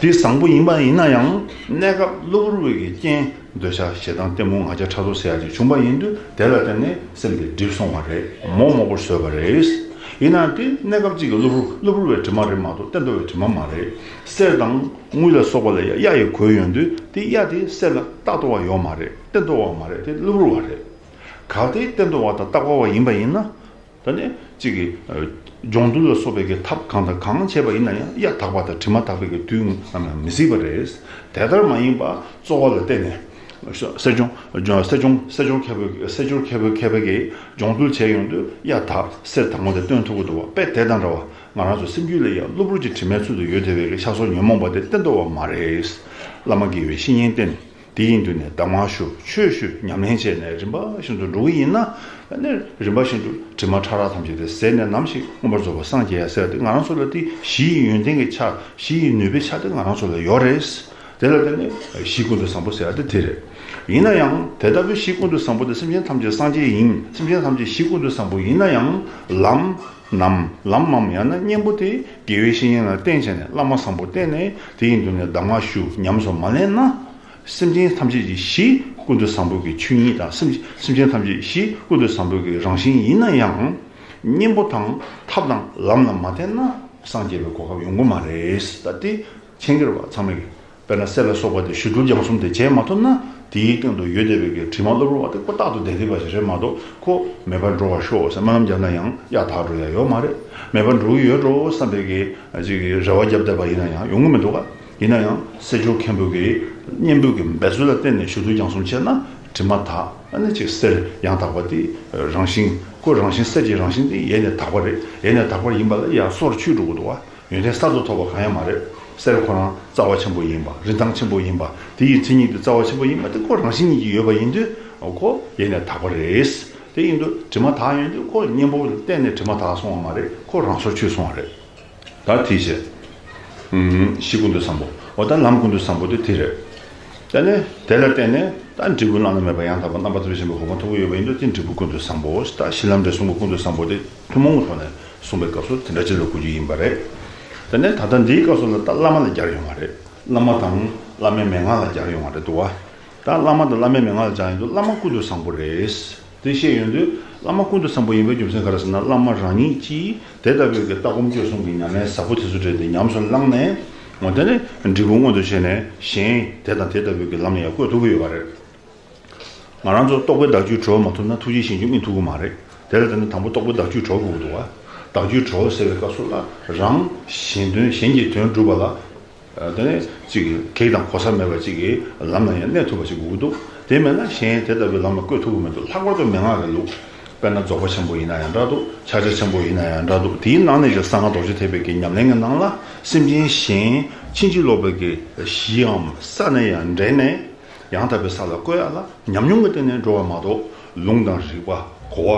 དེ་བཟང་པོ་ཡིན་པ་ཡིན་ན་ཡང་གནས་སྐབས་གློ་བུར་བའི་གི་རྐྱེན། འདོད་ཆགས་ཞེ་སྡང་གཏི་མུག་ང་རྒྱལ་ཕྲག་དོག་ཟེར་ཡ་ཅིག་བྱུང་པ་ཡིན་དུས་དེ་ལ་བརྟེན་ནས་སེམས་དེ་འགྲིབ་སོང་བ་རེད། མོག་མོག་པོར་བཟོས་པ་རེད། ཡིན་ནའང་དེ་གནས་སྐབས་གཅིག་གི་གློ་བུར་གློ་བུར་བའི་དྲི་མ་རེད་མ་གཏོགས་བརྟན་ཏོག་པའི་དྲི་མ་མ་རེད། གསེར་དང་། དངུལ་ལ་སོགས་པ་ལ་ཡང་གཡའ་ཡིས་གོས་ཡོང་དུས་དེ་གཡའ་དེ་གསེར་ལ་རྟག་ཏུ་བ་ཡོད་མ་རེད། བརྟན་ཏོག་པ་མ་རེད། དེ་གློ་བུར་བ་རེད། གལ་ཏེ་བརྟན་ཏོག་པ་དང་རྟག་པ་བ་ཡིན་པ་ཡིན་ན། ད་ནི་གཅིག་གིས་སྦྱོང་བརྡར་ལ་སོགས་པའི་གི་ཐབས་གང་དང་གང་བྱས་པ་ཡིན་ན་ཡང་གཡའ་དག་པ་དང་དྲི་མ་དག་པའི་གི་དུས་ནམ་ཡང་མི་སྲིད་པ་རེད། དེ་ལྟར་མ་ཡིན་པ་རྩོལ་བ་ལ་བརྟེན་ནས། གསེར་སྦྱོང་གསེར་སྦྱོང་གསེར་སྦྱོང་མཁས་པའི་གསེར་སྦྱོར་མཁས་པའི་མཁས་པའི་གི་སྦྱོང་བརྡར་བྱས་ཡོང་དུས་གཡའ་དག་གསེར་དྭངས་མོ་དེ་སྟོན་ཐུབ་ཀྱི་འདུག་བ། དཔེ་དེ་དང་འདྲ་བ། ང་རང་ཚོ་སེམས་རྒྱུད་ལ་ཡང་གློ་བུར་གྱི་དྲི་མའི་ཚུལ་དུ་ཡོད་བསྡད་པའི་གི་ཆགས་སོགས་ཉོན་མོངས་པ་དེ་བརྟན་ཏོག་པ་མ་རེད། བླ་མ་དགེ་བའི་བཤེས་གཉེན་བསྟེན། དེ་ཡིན་དུས་ནས་གདམས་ངག་ཞུ། ཆོས་ཞུ། ཉམས་ལེན་བྱས་ནས་རིམ་པ་བཞིན་དུ་འགྲོ་གི་ཡིན་ན། ཨ་ནི་རིམ་པ་བཞིན་དུ་དྲི་མ་ཕྲ་རགས་ཐམས་ཅད་དེ་ཟད་ནས་ནམ་ཞིག་མངོན་པར་རྫོགས་པར་སངས་རྒྱས་ཡ་ཟེར་ཏེ་ང་རང་ཚོ་ལ་དེ་གཞི་ཡི་ཡོན་ཏན་གྱི་ཆ། གཞི་ཡི་ནུས་པའི་ཆ་དེ་ང་རང་ཚོ་ལ་ཡོད་རེད། དེ་ལ་བརྟེན་ནས་གཞི་ཀུན་ཏུ་བཟང་པོ་ཟེར་ཡ་དེ་དེ་རེད། ཡིན་ན་ཡང་དེ་ལྟ་བུའི་གཞི་ཀུན་ཏུ་བཟང་པོ་དེ་སེམས་ཅན་ཐམས་ཅད་སངས་རྒྱས་ཡིན། སེམས་ཅན་ཐམས་ཅད་གཞི་ཀུན་ཏུ་བཟང་པོ་ཡིན་ན་ཡང་ལམ་ནམ་ལམ་མམ་ཡང་ན་གཉེན་པོ་དེ་དགེ་བའི་བཤེས་གཉེན་ལ་བསྟེན་བྱས་ནས་བླ་མ་བཟང་པོ་བསྟེན་ནས་དེ་ཡི་མདུན་ནས་གདམས་ངག་ཞུ་ཉམས་སུ་མ་ལེན་ན། སེམས་ཅན་ཐམས་ཅད་ཀྱི་གཞི་ཀུན་ཏུ་བཟང་པོ་གི་ཆོས་ཉིད་དང་སེམས་སེམས་ཅན་ཐམས་ཅད་གཞི་ཀུན་ཏུ་བཟང་པོ་གི་རང་བཞིན་ཡིན་ན་ཡང་། གཉེན་པོ་དང་ཐབས་དང་ལམ་ལ་མ་བརྟེན་ན་སངས་རྒྱས་པའི་གོ་སྐབས་ཡོང་གི་མ་རེད། ད་དེ་མཁྱེན་གྱི་རེད་པ། ཚང་མས་ཀྱི་དཔེར་ན་གསེར་ལ་སོགས་པ་དེ་ཞུ་གཏུལ་རྒྱང་གསུམ་དེ་བྱེད་མ་ཐུབ་ན། དེའི་སྟེང་དུ་ཡོད་བསྡད་པའི་གི་དྲི་མ་གློ་བུར་བ་དེ་ཁོ་རྟག་ཏུ་བསྡད་བསྡད་པ་ཞིག་རེད་མ་གཏོགས། ཁོ་མེད་པར་འགྲོ་བར་ཤོག་ཟེར་སྨོན་ལམ་བརྒྱབ་ན་ཡང་གཡའ་དག་འགྲོ་ཡ་ཡོད་མ་རེད། མེད་པར་འགྲོ་གི་ཡོད་འགྲོ་བསམ་པའི་གི་ཅིག་གི་རེ་བ་བརྒྱབ་བསྡད་པ་ཡིན་ན་ཡང་ཡོང་གི་མི་འདུག་ག་ཡིན་ན་ཡང་སྲས་མཆོག་མཁན་པོ་གི་གཉེན་པོ་གི་འབད་རྩོལ་ལ་བརྟེན་ནས་ཞུ་གཏུལ་རྒྱང་གསུམ་བྱས་ན་དྲི་མ་དག་ཨ་ནི་ཅིག་གསེར་ཡང་དག་པ་དེ་རང་བཞིན་ཁོ་རང་བཞིན་གསེར་གྱི་རང་བཞིན་དེ་ཡེ་ནས་དག་པ་རེད། ཡེ་ནས་དག་པ་ཡིན་པ་ལ་ཡ་སོར་ཆུད་འགྲོ་གི་འདུག་ག་ཡོན་ཏན་གསར་དུ་ཐོབ་པ་གང་ཡང་མ་རེད། གསེར་ཁོ་རང་རྩ་བ་ཆེན་པོ་ཡིན་པ། རིན་ཐང་ཆེན་པོ་ཡིན་པ། དེ་ཡི་མཚན་ཉིད་དེ་རྩ་བ་ཆེན་པོ་ཡིན་པ་དེ་ཁོ་རང་བཞིན་ཉིད་ཀྱིས་ཡོད་པ་ཡིན་དུས་ཁོ་ཡེ་ནས་དག་པ་རེད། དེ་ཡིན་དུས་དྲི་མ་དག་ཡོང་དུས་ཁོ་གཉེན་པོ་ལ་བརྟེན་ནས་དྲི་མ་དག་སོང་བ་མ་རེད། ཁོ་རང་སོར་ཆུད་སོང་བ་རེད། ད་དེ་བྱས། ཨུམ། གཞི་ཀུན་ཏུ་བཟང་པོ། འོ་ད་ལམ་ཀུན་ཏུ་བཟང་པོ་དེ་དེ་རེད། དེ་ནས་དེ་ལ་བརྟེན་ནས་ད་འབྲས་བུ་བླ་ན་མེད་པ་ཡང་དག་པ་རྣམ་པར་དག་པའི་ཞིང་པའི་གོ་འཕང་ཐོབ་ཀྱི་ཡོད་པ་ཡིན་དུས་དེ་འབྲས་བུ་ཀུན་ཏུ་བཟང་པོ། ད་གཞི་ལམ་འབྲས་གསུམ་གྱི་ཀུན་ཏུ་བཟང་པོ་དེ་ཐུན་མོང་གི་ཐོག་ནས་གསུངས་པའི་སྐབས་སུ་དེ་འདྲ་ཅིག་ལ་གོ་རྒྱུ་ཡིན་པ་རེད། དེ་ནས་ད་ལྟ་འདིའི་སྐབས་སུ་ལ་ད་བླ་མ་ལ་སྦྱར་ཡོང་བ་རེད། བླ་མ་དང་བླ་མའི་མན་ངག་ལ་སྦྱར་ཡོང་བ་རེད་འདུག་བ། ད་བླ་མ་དང་བླ་མའི་མན་ངག་ལ་སྦྱར་ཡོང་དུས་བླ་མ་ཀུན་ཏུ་བཟང་པོ་རེད། དེ་བཤད་ཡོང་དུས་བླ་མ་ཀུན་ཏུ་བཟང་པོ་ཡིན་པའི་རྒྱུ་མཚན་ག་རེ་ཟེར་ན། བླ་མ་རང་ཉིད་ཀྱིས་དེ་ལྟ་བུའི་གི་ལྟ་སྒོམ་སྤྱོད་གསུམ་གྱི་ཉམས་ལེན་ཟབ་པོ་དེ་ཚོ་སྤྲད་དེ་ཉམས་སུ་བླངས་ནས། འོ་དེ་ནས་འབྲས་བུ་མངོན་དུ་བྱས་ནས་གཞན་དེ་དང་དེ་ལྟ་བུའི་གི་ལམ་ལ་ཡང་བཀོད་ཐུབ་ཀྱི་ཡོད་པ་རེད། ང་རང་ཚོ་རྟོགས་པའི་བདག་རྒྱུད་གྲོལ་མ་ཐུབ་ན་ཐུགས་རྗེའི་ཞིང་བཅུ་སྨིན་ཐུབ་ཀྱི་མ་རེད། དེ་ལ་བརྟེན་ནས་དང་པོ་རྟོགས་པའི་བདག་རྒྱུད་གྲོལ་དགོས་ཀྱི་འདུག་བ། བདག་རྒྱུད་གྲོལ་ཟེར་བའི་སྐབས་སུ་ལ་རང་གཞན་དོན་གཞན་གྱི་དོན་སྒྲུབ་པ་ལ། དེ་ནས་ཅིག་གེགས་དང་གོལ་ས་མེད་པ་ཅིག་གི་ལམ་ལ་ཡང་གནས་ཐུབ་པ་ཅིག་དགོས་ཀྱི་འདུག་དེ་མེད་ན་གཞན་དེ་ལྟ་བུའི་ལམ་ལ་བཀོད་ཐུབ་ཀྱི་མི་འདུག་ལྷག་པར་དུ་མན་ངག་གི་ལུགས། དཔེར་ན་རྫོགས་པ་ཆེན་པོ་ཡིན་ན་ཡང་འདྲ་འདུག་ཕྱག་རྒྱ་ཆེན་པོ་ཡིན་ན་ཡང་འདྲ་འདུག་དེའི་ནང་ནས་ཀྱང་གསང་སྔགས་རྡོ་རྗེ་ཐེག་པའི་གི་ཉམས་ལེན་གྱི་ནང་ལ་སེམས་ཅན་གཞན་ཕྱིན་ཅི་ལོག་པའི་གི་གཞིའམ་ས་ནས་ཡང་འདྲེན་ནས། ཡང་དག་པའི་ས་ལ་བཀོད་ཡ་ལ་ཉམས་མྱོང་གི་སྟེང་ནས་འགྲོ་བ་མ་གཏོགས་ལུང་དང་རིགས་པ། གོ་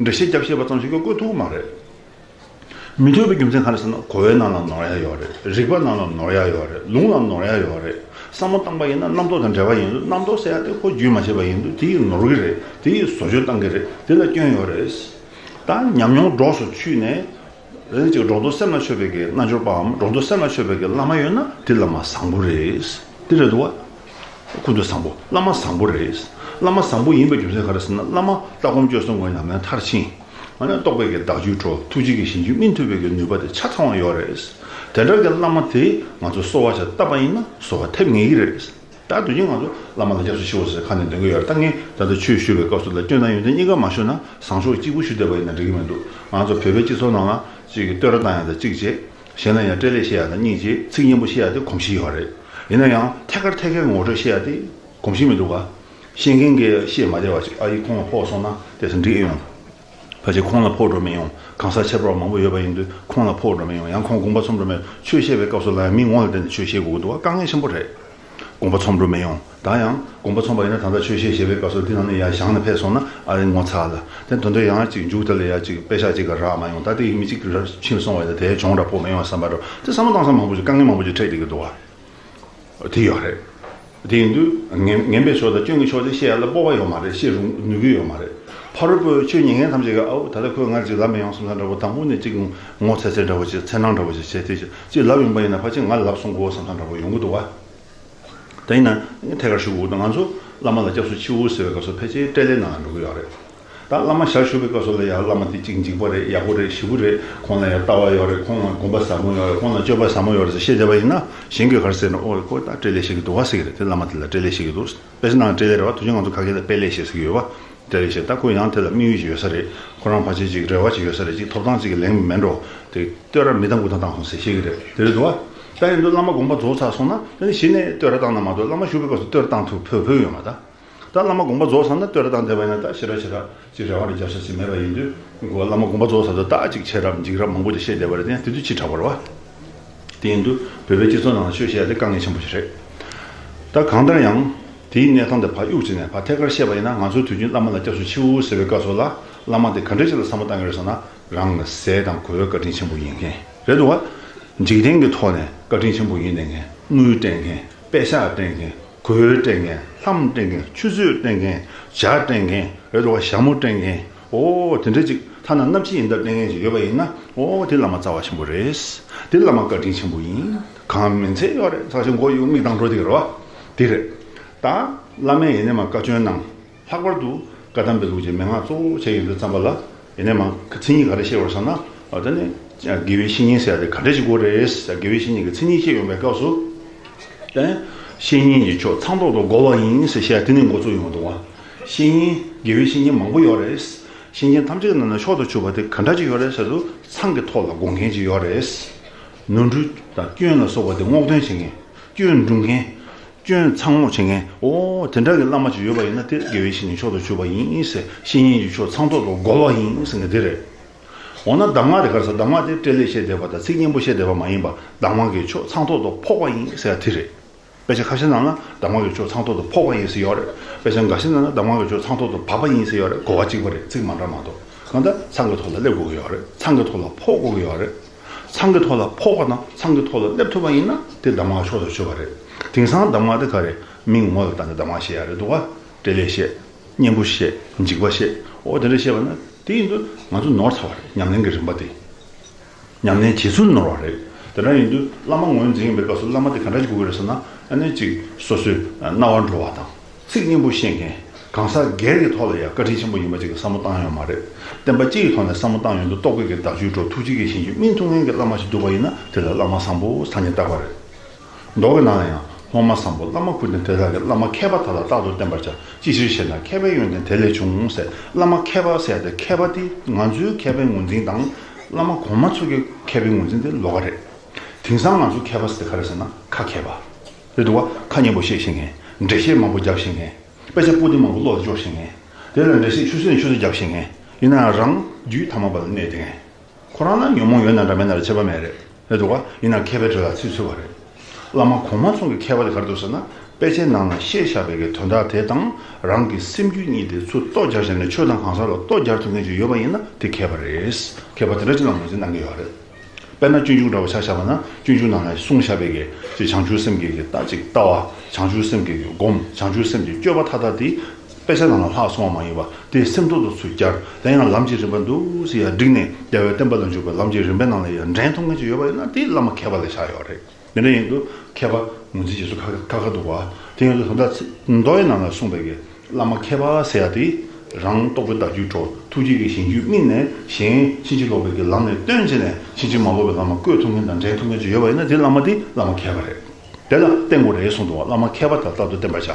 བ། འགྲེལ་བཤད་རྒྱབ་ཤེས་པ་ཙམ་ཞིག་གིས་བཀོད་ཐུབ་ཀྱི་མ་རེད། མི་ཐུབ་པའི་རྒྱུ་མཚན་ག་རེ་ཟེར་ན། གོ་བའི་ནང་ལ་ནོར་ཡ་ཡོད་རེད། རིགས་པ་ནང་ལ་ནོར་ཡ་ཡོད་རེད། ལུང་ལ་ནོར་ཡ་ཡོད་རེད། བསམ་བློ་བཏང་པ་ཡིན་ན་རྣམ་རྟོག་དང་འབྲེལ་བ་ཡིན་དུས་རྣམ་རྟོག་ཟེར་ཡ་དེ་ཁོ་རྒྱུན་མ་ཆད་པ་ཡིན་དུས་དེ་ཡིས་ནོར་གི་རེད། དེ་ཡིས་བཟོ་བཅོས་བཏང་གི་རེད། དེ་ལ་སྐྱོན་ཡོད་རེད། ད་ཉམས་མྱོང་སྒྲོགས་སུ་ཆུད་ནས། རེད། ཅིག་སྒྲོག་རྡོ་སེམས་ལ་ཆོད་པའི་གི་རྣལ་འབྱོར་པའམ་སྒྲོག་རྡོ་སེམས་ལ་ཆོད་པའི་གི་བླ་མ་ཡོད་ན་དེ་བླ་མ་བཟང་པོ་རེད། དེ་རེད་འདུག་བ། ཀུན་ཏུ་བཟང་པོ། བླ་མ་བཟང་པོ་རེད། བླ་མ་བཟང་པོ་ཡིན་པའི་རྒྱུ་མཚན་ག་རེ་ཟེར་ན། བླ་མ་ལྟ་སྒོམ་སྤྱོད་གསུམ་གྱི་ཉམས་ལེན་མཐར་ཕྱིན། ཨ་ནི་རྟོགས་པའི་གི་བདག་རྒྱུད་གྲོལ། ཐུགས་རྗེ་གི་ཞིང་བཅུ་སྨིན་ཐུབ་པའི་གི་ནུས་པ་དེ་ཆ་ཚང་བ་ཡོད་རེད། དེ་འདྲ་གི་བླ་མ་དེ་ང་ཚོ་གསོལ་བ་ཞིག་བཏབ་པ་ཡིན་ན་གསོལ་བ་ཐེབས་ངེས་ཀྱི་རེད། ད་དུས་རྒྱུན་ང་ཚོ་བླ་མ་ལ་སྐྱབས་སུ་མཆིའོ་ཟེར་ཁ་ནས་འདོན་གྱི་ཡོད་རེད། ད་ངས་ད་ལྟ་ཆོས་ཞུ་བའི་སྐབས་སུ་ལ་སྐྱོན་དང་ཡོན་ཏན་གཉིས་ཀ་མ་ཞུ་ན་བཟང་ཕྱོགས་གཅིག་པུ་ཞུ་བསྡད་པ་ཡིན་ན་འགྲིག་གི་མི་འདུག་ང་ཚོ་བོད་པའི་སྤྱི་ཚོགས་ནང་ལ་གཅིག་གིས་བསྟོད་ར་བཏང་ཡ་དང་གཅིག་བྱས། གཞན་ལ་ཡང་སྤྲེལ་ལད་བཤད་ཡ་དང་གཉིས་བྱས། ཚིག་སྙན་པོ་བཤད་ཡ་དེ་གོམས་གཤིས་ཡོད་རེད། ཡིན་ན་ཡང་ཐད་ཀར་ཐད་ཀའི་ངོ་སྤྲོད་བཤད་ཡ་དེ་གོམས་གཤིས་མི་འདུག་ག་བཤད་མཁན་གྱིས་བཤད་མ་བདེ་བ་ཅིག་ཨ་ཡིག་ཁོང་ལ་ཕོག་སོང་ན་དེ་ཚོ་འགྲིག་ཨེ་ཡོང་། ཕལ་ཆེར་ཁོང་ལ་ཕོག་འགྲོ་མི་ཡོང་། གང་ཟག་ཁྱད་པར་བ་མང་པོ་ཡོད་པ་ཡིན་དུས་ཁོང་ལ་ཕོག་འགྲོ་མི་ཡོང་། ཡང་ཁོང་དགོངས་པ་ཚོམ་འགྲོ་མི་ཡོང་། ཆོས་བཤད་པའི་སྐབས་སུ་ལ་ཡང་མི་ངོ་ལ་བལྟས་ནས་ཆོས་བཤད་དགོས་ཀྱི་འདུག་བ། དཀའ་ངལ་ཆེན་པོ་རེད། དགོངས་པ་ཚོམ་འགྲོ་མི་ཡོང་། ད་ཡང་དགོངས་པ་ཚོམ་པ་ཡིན་ན་ད་ལྟ་ཆོས་བཤད་བྱེད་པའི་སྐབས་སུ་འདི་ནང་ནས་ཡར་བཞེངས་ནས་ཕེབས་སོང་ན་ཨ་རེ་ངོ་ཚ་ལ། དེ་དོན་དུ་ཡང་ཅིག་མཇུག་དེ་ལ་ཡ་ཅིག་དཔེ་ཤག་ཅིག་ག་རག་མ་ཡོང་། ད་དེ་ཡིན་མི་གཅིག་ར་ཕྱིན་སོང་བ་ཡིན་ན་དེའི་གྱོང་འདྲ་ཕོག་མི་ཡོང་བསམ་པ་འདྲ། དེ་བསམ་བློ་བཏང་ས་མང་པོ་ཅིག་དཀའ་ངལ་མང་པོ་ཅིག་འཕྲད་བསྡད་ཀྱི་འདུག་བ། དེ་ཡོད་རེད། དེ་ཡིན་དུས་ངན་ངན་པའི་ཕྱོགས་དང་སྐྱོན་གྱི་ཕྱོགས་དེ་བཤད་ཡ་ལ་སྤོབས་པ་ཡོད་མ་རེད། བཤད་རུང་ནུས་ཀྱི་ཡོད་མ་རེད། ཕ་རོལ་པོའི་ཆོས་ཉན་མཁན་ཐམས་ཅད་ཀྱིས་ཨའུ་ད་ལྟ་ཁོས་ང་ཅིག་ལབ་མི་ཡོང་བསམ་ས་འདྲ་པོ། དང་པོ་ནས་ཅིག་ངོ་ཚ་ཚ་འདྲ་པོ་ཅིག་འཚེར་སྣང་འདྲ་པོ་ཅིག་བྱས། དེ་ཅིག་ཅིག་ལབ་ཡོང་པ་ཡིན་ན་ཕལ་ཆེར་ང་ལབ་སོང་གོ་བསམ་ས་འདྲ་པོ་ཡོང་གི་འདུག་བ། ད་ཡིན་ན་ཐད་ཀར་ཞུ་དགོས་འདུག་ང་ཚོ་བླ་མ་ལ་སྐྱབས་སུ་མཆིའོ་ཟེར་བའི་སྐབས་སུ་ཕལ་ཆེར་སྤྲེལ་ལད་ནང་ལ་འགྲོ་གི་ཡོད་རེད། ད་བླ་མ་ཞལ་བཞུགས་པའི་སྐབས་སུ་ལ་ཡང་བླ་མ་དེ་གཅིག་འཇིགས་པ་རེད། ཡག་པོ་རེད། ཞེ་པོ་རེད། ཁོང་ལ་ཡང་ལྟ་བ་ཡོད་རེད། ཁོང་ལ་དགོངས་པ་ཟབ་མོ་ཡོད་རེད། ཁོང་ལ་སྤྱོད་པ་ཟབ་མོ་ཡོད་རེད་ཟེར་བཤད་བསྡད་པ་ཡིན་ན། གཞན་གྱིས་ག་རེ་ཟེར་ན། ཨོ་ཁོ་ད་སྤྲེལ་ལད་བཤད་ཀྱི་འདུག་བ་ཟེར་གི་རེད། དེ་བླ་མ་དེ་ལ་སྤྲེལ་ལད་བཤད་ཀྱི་འདུག་དཔེ་ཆ་ནང་སྤྲེལ་ལད་རེད་བ། དུས་རྒྱུན་ང་ཚོ་ཁ་སྐད་ལ་དཔེ་ལད་བཤད་ཟེར་གྱི་ཡོད་བ། སྤྲེལ་ལད་བཤད། ད་ཁོ་ཡང་དེ་ལ་དམིགས་ཡུལ་ཅིག་ཡོད་ས་རེད། ཁོ་རང་ཕལ་ཆེར་ཅིག་རེ་བ་ཅིག་ཡོད་ས་རེད། ཅིག་ཐོབ་ཐང་ཅིག་གི་ལན་མེད་འགྲོ། དེ་བསྟོད་ར་མི་བཏང་དགུ་ཐང་བཏང་སོང་ཟེར་བཤད་ཀྱི་རེད། དེ་རེད་འདུག་བ། ད་ཡིན་དུས་བླ་མ་དགོངས་པ་རྫོགས་ཚར་སོང་ན་ཨ་ནི་གཞི་ནས་བསྟོད་ར་བཏང་ན་མ་གཏོགས། བླ་མ་བཞུགས་པའི་སྐབས་སུ་བསྟོད་ར་བཏང་ཐུབ་ཕོད་ཕོད་ཡོད་མ་རེད། ད་བླ་མ་དགོངས་པ་རྫོགས་ཚར་ན་བསྟོད་ར་བཏང་བསྡད་པ་ཡིན་ན་ད་ཞེ་དྲག་ཞེ་དྲག་ཅིག་རེ་བ་རེ་རྒྱབ་ས་ཅིག་མེད་པ་ཡིན་དུས། ཁོ་བླ་མ་དགོངས་པ་རྫོགས་ཚར་དུས་ད་ཅིག་མཁྱེན་རབ་འཇིགས་རབ་མང་པོ་ཅིག་བཤད་བསྡད་པ་རེད། དེ་ཡང་དེ་དུས་ཕྱི་དྲགས་པ་རེད་བ། དེ་ཡིན་དུས་བོད་པའི་སྤྱི་ཚོགས་ནང་ལ་ཆོས་བཤད་ཡ་དེ་དཀའ་ངལ་ཆེན་པོ་ཞིག་རེད། ད་གང་ལྟར་ཡང་དེའི་གནས་སྟངས་དེ་ཕར་གཡུག་བྱས་ནས་ཕར་ཐད་ཀར་བཤད་པ་ཡིན་ན། ང་ཚོའི་དུས་རྒྱུན་བླ་མ་ལ་སྐྱབས་སུ་མཆིའོ་ཟེར་བའི་སྐབས་སུ་ལ་བླ་མ་དེ་ག་འདྲ་ཞིག་ལ་བསམ་བློ་བཏང་གི་རེད་ཟེར་ན། རང་ལ་ཟས་དང་གོས་བཀའ་དྲིན་ཆེན་པོ་ཡིན་མཁན་རེད་འདུག་བ། འཇིག་རྟེན་གྱི་ཐོག་ནས་བཀའ་དྲིན་ཆེན་པོ་ཡིན་བསྡད་མཁན། དངུལ་སྤྲད་མཁན། པད་ཤག་སྤྲད་མཁན། གོས་སྤྲད་མཁན། ལྷམ་སྤྲད་མཁན། ཆུ་ཚོད་སྤྲད་མཁན། ཇ་སྤྲད་མཁན། རེད་འདུག་བ། ཞྭ་མོ་སྤྲད་མཁན། ཨོ་དེ་འདྲ་ཅིག་ཐ་ན་སྣབས་ཕྱི་ཡི་འདབ་སྤྲད་མཁན་ཅིག་ཡོད་པ་ཡིན་ན། ཨོ་དེ་བླ་མ་རྩ་བ་ཆེན་པོ་རེད། དེ་བླ་མ་བཀའ་དྲིན་ཆེན་པོ་ཡིན། གང་མིན་ཚད་ཡོད་རེད། ཚ་ཞིང་མགོ་གཡུག་མིག་དང་འགྲོ་དེ་རེད་བ། དེ་རེད། ད་བླ་མས་ཡིན་ནས་མ་བཀའ་བཀྱོན་གནང་། ལྷག་པར་དུ་བཀའ་གདམས་པའི་ལུགས་ཀྱི་མན་ངག་གཙོ་བོ་བྱས་ཡོང་དུས་ཙམ་པ་ལ། ཡིན་ནས་མ་མཚན་ཉིད་ག་རེ་བཤད་པར་བསམ་ན། ཨ་ད་ནི་དགེ་བའི་བཤེས་གཉེན་ཟེར་ཡ་དེ་ག་འདྲ་ཞིག་དགོས་རེད། དགེ་བའི་བཤེས་གཉེན་གྱི་མཚན་ཉིད་བཤད་ཡོང་པའི་སྐབས་སུ། ཨ་བཤེས་གཉེན་གྱི་ཕྱོགས་ཚངས་ཐོག་ཏུ་བསྒོམ་པ་ཡིན་ཟེར་བཤད་ཡ་དེ་ནས་འགོ་བཙུགས་ཡོང་གི་འདུག་བ། བཤེས་གཉེན་དགེ་བའི་བཤེས་གཉེན་མང་པོ་ཡོད་རེད། བཤེས་གཉེན་ཐམས་ཅད་ཀྱི་ནང་ནས་མཆོག་ཏུ་གྱུར་པ་དེ་ག་འདྲ་ཞིག་ཡོད་རེད་ཟེར་དུས་ཚངས་ཀྱི་ཐོག་ལ་བསྒོམ་མཁན་ཅིག་ཡོད་རེད། ནོར་འཁྲུལ་དང་སྐྱོན་ལ་སོགས་པ་དེ་སྔོག་འདོན་བྱེད་མཁན། སྐྱོན་སྒྲུབ་མཁན། སྐྱོན་ཚང་སྔོག་བྱེད་མཁན། ཨོ་དེ་འདྲ་གི་བླ་མ་ཅིག་ཡོད་པ་ཡིན་ན་དེ་དགེ་བའི་བཤེས་གཉེན་མཆོག་ཏུ་གྱུར་པ་ཡིན་ཟེར། བཤེས་གཉེན་གྱི་ཕྱོགས་ཚངས་ཐོག་ཏུ་བསྒོམ་པ་ཡིན་ཟེར་མཁན་དེ་རེད། འོ་ན་གདམས་ངག་དེ་ག་རེ་ཟེར། གདམས་ངག་དེ་སྤྲེལ་ལད་བཤད་བསྡད་པ་དང་ཚིག་སྙན་པོ་བཤད་བསྡད་པ་མ་ཡིན་པ། གདམས་ངག་གི་ཕྱོགས་ཚངས་ཐོག་ཏུ་ཕོག་པ་ཡིན་ཟེར་ཡ་དེ་རེད། དཔེ་ཆ་ཁ་ཤས་ནང་ལ་གདམས་ངག་གི་ཕྱོགས་ཚངས་ཐོག་ཏུ་ཕོག་པ་ཡིན་ཟེར་ཡོད་རེད། དཔེ་ཆ་འགའ་ཤས་ནང་ལ་གདམས་ངག་གི་ཕྱོགས་ཚངས་ཐོག་ཏུ་བབས་པ་ཡིན་ཟེར་ཡོད་རེད། གོ་བ་གཅིག་པ་རེད། ཚིག་མ་འདྲ་མ་གཏོགས། གང་ལྟར་ཚངས་ཀྱི་ཐོག་ལ་སླེབས་དགོས་ཀྱི་ཡོད་རེད། ཚངས་ཀྱི་ཐོག་ལ་ཕོག་དགོས་ཀྱི་ཡོད་རེད། ཚངས་ཀྱི་ཐོག་ལ་ཕོག་པ་དང་ཚངས་ཀྱི་ཐོག་ལ་སླེབས་ཐུབ་པ་ཡིན་ན་དེ་གདམས་ངག་མཆོག་ཏུ་གྱུར་པ་རེད། དེང་སང་གདམས་ངག་དེ་ག་རེ། མིང་ངོ་ལ་བཏགས་ནས་གདམས་ངག་བཤད་ཡ་རེད་འདུག་ག་སྤྲེལ་ལད་བཤད། སྙན་པོ་བཤད། འཇིགས་པ་བཤད། འོ་དེ་འདྲ་བཤད་པ་ན་དེ་ཡིན་དུས་ང་ཚོ་ནོར་ཚར་བ་རེད། ཉམས་ལེན་གྱི་རིམ་པ་དེ། ཉམས་ལེན་བྱེད་ཚུལ་ནོར་བ་རེད། དེ་འདྲ་ཡིན་དུས་བླ་མ་ངོས་འཛིན་པའི་སྐབས་སུ་བླ་མ་དེ་ག་འདྲ་ཞིག་དགོས་ཀྱི་རེད་ཟེར་ན། ཨ་ནི་གཅིག་སོ་སོའི་རྣ་བར་འགྲོ་བ་དང་། ཚིག་སྙན་པོ་བཤད་མཁན། གང་ཟག་སྒེར་གྱི་ཐོག་ལ་ཡང་བཀའ་དྲིན་ཆེན་པོ་ཡིན་པ་ཅིག་གི་བསམ་བློ་བཏང་ཡོད་མ་རེད། བསྟན་པ་སྤྱི་ཡི་ཐོག་ནས་བསམ་བློ་བཏང་ཡོང་དུས་རྟོག་གེ་གི་བརྡ་བརྒྱུད་འགྲོ། ཐུགས་རྗེ་གི་ཞིང་བཅུད་སྨིན་ཐུབ་མཁན་གྱི་བླ་མ་ཞིག་འདུག་པ་ཡིན་ན་དེ་ལ་བླ་མ་བཟང་པོ་སངས་རྒྱས་བསྟན་པ་རེད། མདོ་གི་ནང་ལ་ཡང་སློབ་མ་བཟང་པོ་བླ་མ་བཀུར་སྟེ། དེ་དག་གི་བླ་མ་མཁས་པ་དག་ལ་རྟག་ཏུ་བསྟེན་པར་བྱ། ཅིའི་ཕྱིར་ཞེ་ན། མཁས་པའི་ཡོན་ཏན་དེ་ལས་བྱུང་ཟེར། བླ་མ་མཁས་པ་ཟེར་ཡ་དེ། མཁས་པ་དེ་ང་ཚོའི་མཁས་པའི་ངོས་འཛིན་དང་། བླ་མ་གོང་མ་ཚོ་གི་མཁས་པའི་ངོས་འཛིན་དེ་ལོགས་ཀ་རེད། དེང་སང་ང་ཚོ་མཁས་པ་ཟེར་དེ་ག་རེ་ཟེར་ན། ཁ་མཁས་པ། རེད་འདུག་བ། ཁ་སྙན་པོ་བཤད་ཤེས་མཁན། འགྲེལ་བཤད་མང་པོ་རྒྱབ་ཤེས་མཁན། དཔེ་ཆ་པོ་ཏི་མང་པོ་བློ་ལ་འཇོག་ཤེས་མཁན། དེ་ལ་འགྲེལ་བཤད་ཆུ་ཚོད་ནས་ཆུ་ཚོད་རྒྱབ་ཤེས་མཁན། ཡིན་ནའང་རང་རྒྱུད་ཐ་མལ་པ་ལ་གནས་བསྡད་མཁན། ཁོ་རང་ལ་ཉོན་མོངས་ཡོད་ན་འདྲ་མེད་ན་ར་ཁྱད་པར་མེད་རེད། རེད་འདུག་བ། ཡིན་ནའང་མཁས་པའི་གྲས་ལ་ཚིག་འཚོལ་བ་རེད། བླ་མ་གོང་མ་ཚོ་གི་མཁས་པ་དེ་ག་རེ་འདུག་ཟེར་ན། དཔེ་ཆའི་ནང་ན་བཤད་བཞག་པའི་གི་དོན་དག་དེ་དང་། རང་གི་སེམས་རྒྱུད་གཉིས་དེ་ཚུར་ལྟོ་སྦྱར་བྱས་ནས་ཆོས་དང་གང་ཟག་ལ་ལྟོ་སྦྱར་ཐུབ་མཁན་ཅིག་ཡོད་པ་ཡིན་ན་དེ་མཁས་པ་རེད། མཁས་པ་དེ་འདྲ་ཅིག་ལ་ངོས་འཛིན་གནང་གི་ཡོད་རེད། དཔེར་ན་སྤྱོད་འཇུག་འདྲ་བོ་ཆ་བཞག་པ་ན། སྤྱོད་འཇུག་ནང་ལ་གསུངས་བཞག་པའི་གི་ཅིག་བྱང་ཆུབ་སེམས་ཀྱི་གི་ད་ཅིག་ལྟ་བ། བྱང་ཆུབ་སེམས་ཀྱི་གི་སྒོམ། བྱང་ཆུབ་སེམས་ཀྱི་སྤྱོད་པ་མཐའ་དག་དེ། དཔེ་ཆ་ནང་ལ་ལྷག་སོང་བ་མ་ཡིན་པ། དེ་སེམས་ཐོག་ཏུ་ཚུར་བསྐྱར། དེ་ཡང་ལམ་གྱི་རིམ་པ་འདུག་སེ་ཡར་བསྒྲིགས་ནས། རྒྱལ་བའི་བསྟན་པ་ལ་འཇུག་པའི་ལམ་གྱི་རིམ་པའི་ནང་ལ་ཡར་འདྲེན་ཐུབ་མཁན་ཅིག་ཡོད་པ་ཡིན་ན་དེ་བླ་མ་མཁས་པ་ལ་བཞག་ཡོད་རེད། དེ་འདྲ་ཡིན་དུས་མཁས་པ་ངོས་འཛིན་བྱེད་ཚུལ་ཁ་ཁ་ཁ་འདུག་བ། དེ་ཡིན་དུས་ད་ལྟ་ཚིག་མདོ་ཡི་ནང་ལ་གསུངས་པའི་གི་བླ་མ་མཁས་པ་ཟེར་ཡ་དེ། རང་རྟོགས་པའི་བརྡ་བརྒྱུད་འགྲོ། ཐུགས་རྗེ་གི་ཞིང་བཅུད་སྨིན་ནས། གཞན་ཕྱིན་ཅི་ལོག་པའི་གི་ལམ་ནས་བཏོན་བྱས་ནས། ཕྱིན་ཅི་མ་ལོག་པའི་ལམ་ལ་བཀོད་ཐུབ་མཁན་དང་འདྲེན་ཐུབ་མཁན་ཅིག་ཡོད་པ་ཡིན་ན་དེ་བླ་མ་དེ་བླ་མ་མཁས་པ་རེད། དེ་ལ་བསྟེན་དགོས་རེད་གསུངས་འདུག་བ། བླ་མ་མཁས་པ་དག་ལ་རྟག་ཏུ་བསྟེན་པར་བྱ།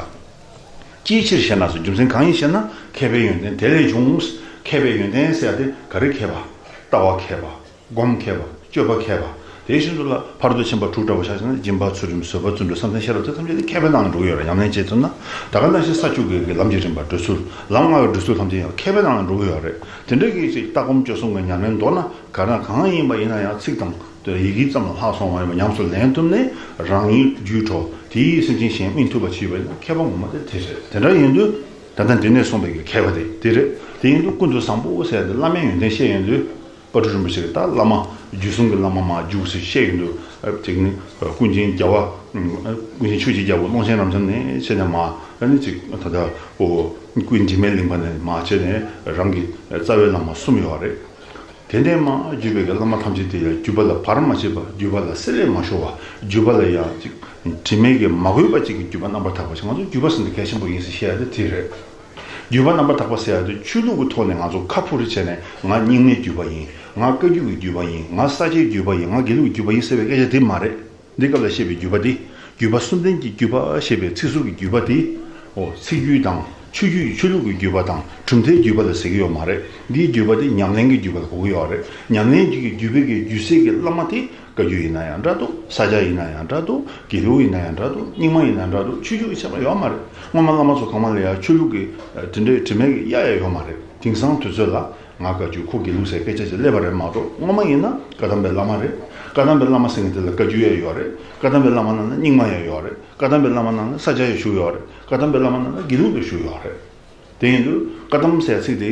ཅིའི་ཕྱིར་ཞེ་ན་ཟེར། རྒྱུ་མཚན་གང་ཡིན་ཞེ་ན། མཁས་པའི་ཡོན་ཏན་དེ་ལས་བྱུང་། མཁས་པའི་ཡོན་ཏན་ཟེར་ཡ་དེ་ག་རེ་མཁས་པ། ལྟ་བ་མཁས་པ། སྒོམ་མཁས་པ། སྤྱོད་པ་མཁས་པ། དེ་བཞིན་དུ་ལ་ཕ་རོལ་ཏུ་ཕྱིན་པ་དྲུག་འདྲ་བོ་ཆ་བཞག་ན། སྦྱིན་པ། ཚུལ་ཁྲིམས། བཟོད་པ། བརྩོན་འགྲུས། བསམ་གཏན་ཤེས་རབ། དེ་ཐམས་ཅད་དེ་མཁས་པའི་ནང་ལ་འགྲོ་གི་ཡོད་རེད། ཉམས་ལེན་བྱེད་ཐུབ་ན། ད་ག་ནང་བཞིན་ས་བཅུ་གི་གི་ལམ་གྱི་རིམ་པ། འགྲོ་ཚུལ། ལམ་ལྔ་གི་འགྲོ་ཚུལ་ཐམས་ཅད་ཡང་མཁས་པའི་ནང་ལ་འགྲོ་གི་ཡོད་རེད། དེ་འདྲ་གི་ཅིག་ལྟ་སྒོམ་སྤྱོད་གསུམ་གྱི་ཉམས་ལེན་མདོར་ན་ག་རང་གང་ཡིན་པ་ཡིན་ན་ཡང་ཚིག་དང་དེ་ཡི་གེ་ཙམ་ལ་ལྷག་སོང་བ་ཡིན་པ་ཉམས་སུ་ལེན་ཐུབ་ནས། རང་ཉིད་རྒྱུད་འགྲོ། དེ་ཡིས་སེམས་ཅན་གཞན་སྨིན་ཐུབ་པ་བྱེད་པ་ཡིན་ན་མཁས་པ་ངོ་མ་དེ་དེ་རེད། དེ་འདྲ་ཡིན་དུས་ད་ལྟ་འདི་ནས་གསུངས་པའི་གི་མཁས་པ་དེ་དེ་རེད། དེ་ཡིན་དུས་ཀུན་ཏུ་བཟང་པོ་ཟེར་ཡ་དེ་བླ་མའི་ཡོན་ཏན་བཤད་ཡོང་དུས། དཔལ་སྤྲུལ་རིན་པོ་ཆེ་གིས་ད་བླ་མ་རྒྱུད་གསུམ་གྱི་བླ་མ་མར་རྒྱུགས་ཟེར་བཤད་ཡོང་དུས། ཨ་ཅིག་ནི་ཀུན་མཁྱེན་རྒྱལ་བ། ཀུན་མཁྱེན་ཆོས་ཀྱི་རྒྱལ་པོ་ཀློང་ཆེན་རབ་འབྱམས་ནས་བྱས་ནས་མར། ཨ་ནི་ཅིག་ད་ལྟ་ཨོ་ཀུན་འཇིགས་མེད་གླིང་པ་ནས་མར་བྱས་ནས་རང་གི་རྩ་བའི་བླ་མ་གསུམ་ཡོད་རེད། དེ་ནས་མར་བརྒྱུད་པའི་གི་བླ་མ་ཐམས་ཅད་དེ་ཡང་བརྒྱུད་པ་ལ་བར་མ་ཆད་པ། བརྒྱུད་པ་ལ་བསྲེ་ལྷད་མ་ཤོར་བ། བརྒྱུད་པ་ལ་ཡང་ཅིག་དྲི་མས་གི་མ་གོས་པ་ཅིག་གི་བརྒྱུད་པ་རྣམ་པར་དག་པ་ཞིག་ང་ཚོ་བརྒྱུད་པ་ཟེར་འདི་གལ་ཆེན་པོ་ཡིན་ཟེར་བཤད་ཡ་དེ་དེ་རེད། བརྒྱུད་པ་རྣམ་པར་དག་པ་ཟེར་ཡ་དེ་ཆོས་ལུགས་ཀྱི་ཐོག་ནས་ང་ཚོ་ཁ་ཕུ་རེ་བྱས་ནས། ང་རྙིང་མའི་བརྒྱུད་པ་ཡིན། ང་བཀའ་བརྒྱུད་ཀྱི་བརྒྱུད་པ་ཡིན། ང་ས་སྐྱའི་བརྒྱུད་པ་ཡིན། ང་དགེ་ལུགས་ཀྱི་བརྒྱུད་པ་ཡིན་ཟེར་བའི་སྐད་ཆ་དེ་མ་རེད། འདི་སྐབས་ལ་བཤད་པའི་བརྒྱུད་པ་དེ། བརྒྱུད་པ་གསུམ་ལྡན་གྱི་བརྒྱུད་པ་ཞེས་པའི་ཚིག་ཟུར་གྱི་བརྒྱུད་པ་དེ། འོ་ཚིག་བརྒྱུད་དང་ཆོས་བརྒྱུད། ཆོས་ལུགས་ཀྱི་བརྒྱུད་པ་དང་གྲུབ་མཐའི་བརྒྱུད་པ་ལ་ཟེར་གྱི་ཡོད་མ་རེད། འདིའི་བརྒྱུད་པ་དེ་ཉམས་ལེན་གྱི་བརྒྱུད་པ་ལ་གོ་གི་ཡོད་རེད། ཉམས་ལེན་གྱི་བརྒྱུད་པའི་གི་བརྒྱུད་སྲས་ཀྱི་བླ་མ་དེ་བཀའ་བརྒྱུད་ཡིན་ན་ཡང་འདྲ་འདུག་ས་སྐྱ་ཡིན་ན་ཡང་འདྲ་འདུག་དགེ་ལུགས་ཡིན་ན་ཡང་འདྲ་འདུག་རྙིང་མ་ཡིན་ན་ཡང་འདྲ་འདུག་ཆོས་བརྒྱུད་ཀྱི་ཁྱད་པར་ཡོད་མ་རེད། སྔོན་མ་བླ་མ་ཚོ་གང་མ་ལ་ཡང་ཆོས་ལུགས་ཀྱི་དེ་འདྲའི་དྲི་མས་གཡའ་ཡ་ཡོད་མ་རེད། དེང་སང་དུས་ཚོད་ལ། ང་བཀའ་བརྒྱུད་ཁོ་དགེ་ལུགས་ཟེར་སྐད་ཆ་ཞིག་སླེབས་པ་རེད་མ་གཏོགས། སྔོན་མ་ཡིན་ན་བཀའ་གདམས་པའི་བླ་མ་རེད། བཀའ་གདམས་པའི་བླ་མ་ཟེར་མཁན་དེ་ལ་བཀའ་བརྒྱུད་ཡང་ཡོད་རེད། བཀའ་གདམས་པའི་བླ་མ་ནང་ན་རྙིང་མ་ཡང་ཡོད་རེད། བཀའ་གདམས་པའི་བླ་མ་ནང་ན་ས་སྐྱ་ཡང་ཞུགས་ཡོད་རེད། བཀའ་གདམས་པའི་བླ་མ་ནང་ན་དགེ་ལུགས་ཡང་ཞུགས་ཡོད་རེད། དེ་ཡིན་དུས་བཀའ་གདམས་ཟེར་ཚིག་དེ།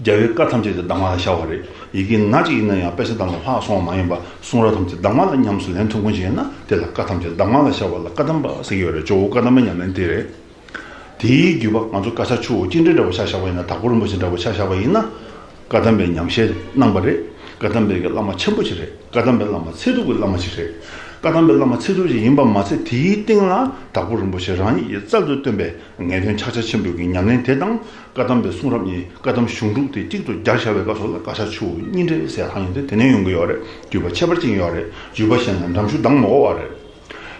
རྒྱལ་བའི་བཀའ་ཐམས་ཅད་ཀྱི་གདམས་ངག་ལ་ཤར་བ་རེད། ཡི་གེ་སྣ་གཅིག་ཡིན་ན་ཡང་དཔེ་ཆ་དང་ལ་ལྷག་སོང་བ་མ་ཡིན་པ། གསུང་རབ་ཐམས་ཅད་གདམས་ངག་ལ་ཉམས་སུ་ལེན་ཐུབ་མཁན་ཞིག་ཡིན་ན། དེ་ལ་བཀའ་ཐམས་ཅད་གདམས་ངག་ལ་ཤར་བ་ལ་བཀའ་གདམས་པ་ཟེར་གྱི་ཡོད་རེད། ཇོ་བོ་བཀའ་གདམས་པའི་ཉམས་ལེན་དེ་རེད། དེའི་བརྒྱུད་པ་ང་ཚོ་བཀའ་ཕྱག་ཆུ་བོ་གཅིག་འདྲེས་འདྲ་བོ་ཆ་བཞག་པ་ཡིན་ན། དྭགས་པོ་རིན་པོ་ཆེ་འདྲ་བོ་ཆ་བཞག་པ་ཡིན་ན། བཀའ་གདམས་པའི་ཉམས་བཞེས་གནང་པ་རེད། བཀའ་གདམས་པའི་གི་བླ་མ་ཆེན་པོ་ཞིག་རེད། བཀའ་གདམས་པའི་བླ་མ་ཚད་ཐུབ་ཀྱི་བླ་མ་ཞིག་རེད། བཀའ་གདམས་པའི་བླ་མ་ཚད་ཐུབ་ཞིག་ཡིན་པ་མ་ཚད། དེའི་སྟེང་ལ་དྭགས་པོ་རིན་པོ་ཆེ་རང་ཉིད་ཀྱིས་རྩལ་དུ་བཏོན་པའི་ངེས་དོན་ཕྱག་རྒྱ་ཆེན་པོའི་གི་ཉམས་ལེན་དེ་དང་། བཀའ་གདམས་པའི་གསུང་རབ་གཉིས། བཀའ་གདམས་གཞུང་དྲུག་དེ་གཅིག་ཏུ་སྦྱར་བཞག་པའི་སྐབས་སུ་ལ་བཀའ་ཕྱག་ཆུ་བོ་གཉིས་འདྲེས་ཟེར་ལྷག་ཡོང་དུས། དེ་ནས་ཡོང་གི་ཡོད་རེད། བརྒྱུད་པ་ཁྱད་པར་ཅན་ཡོད་རེད། བརྒྱུད་པ་ཤེས་ན་འགྲམ་ཆུ་ལྡང་མ་དགོས་པ་རེད།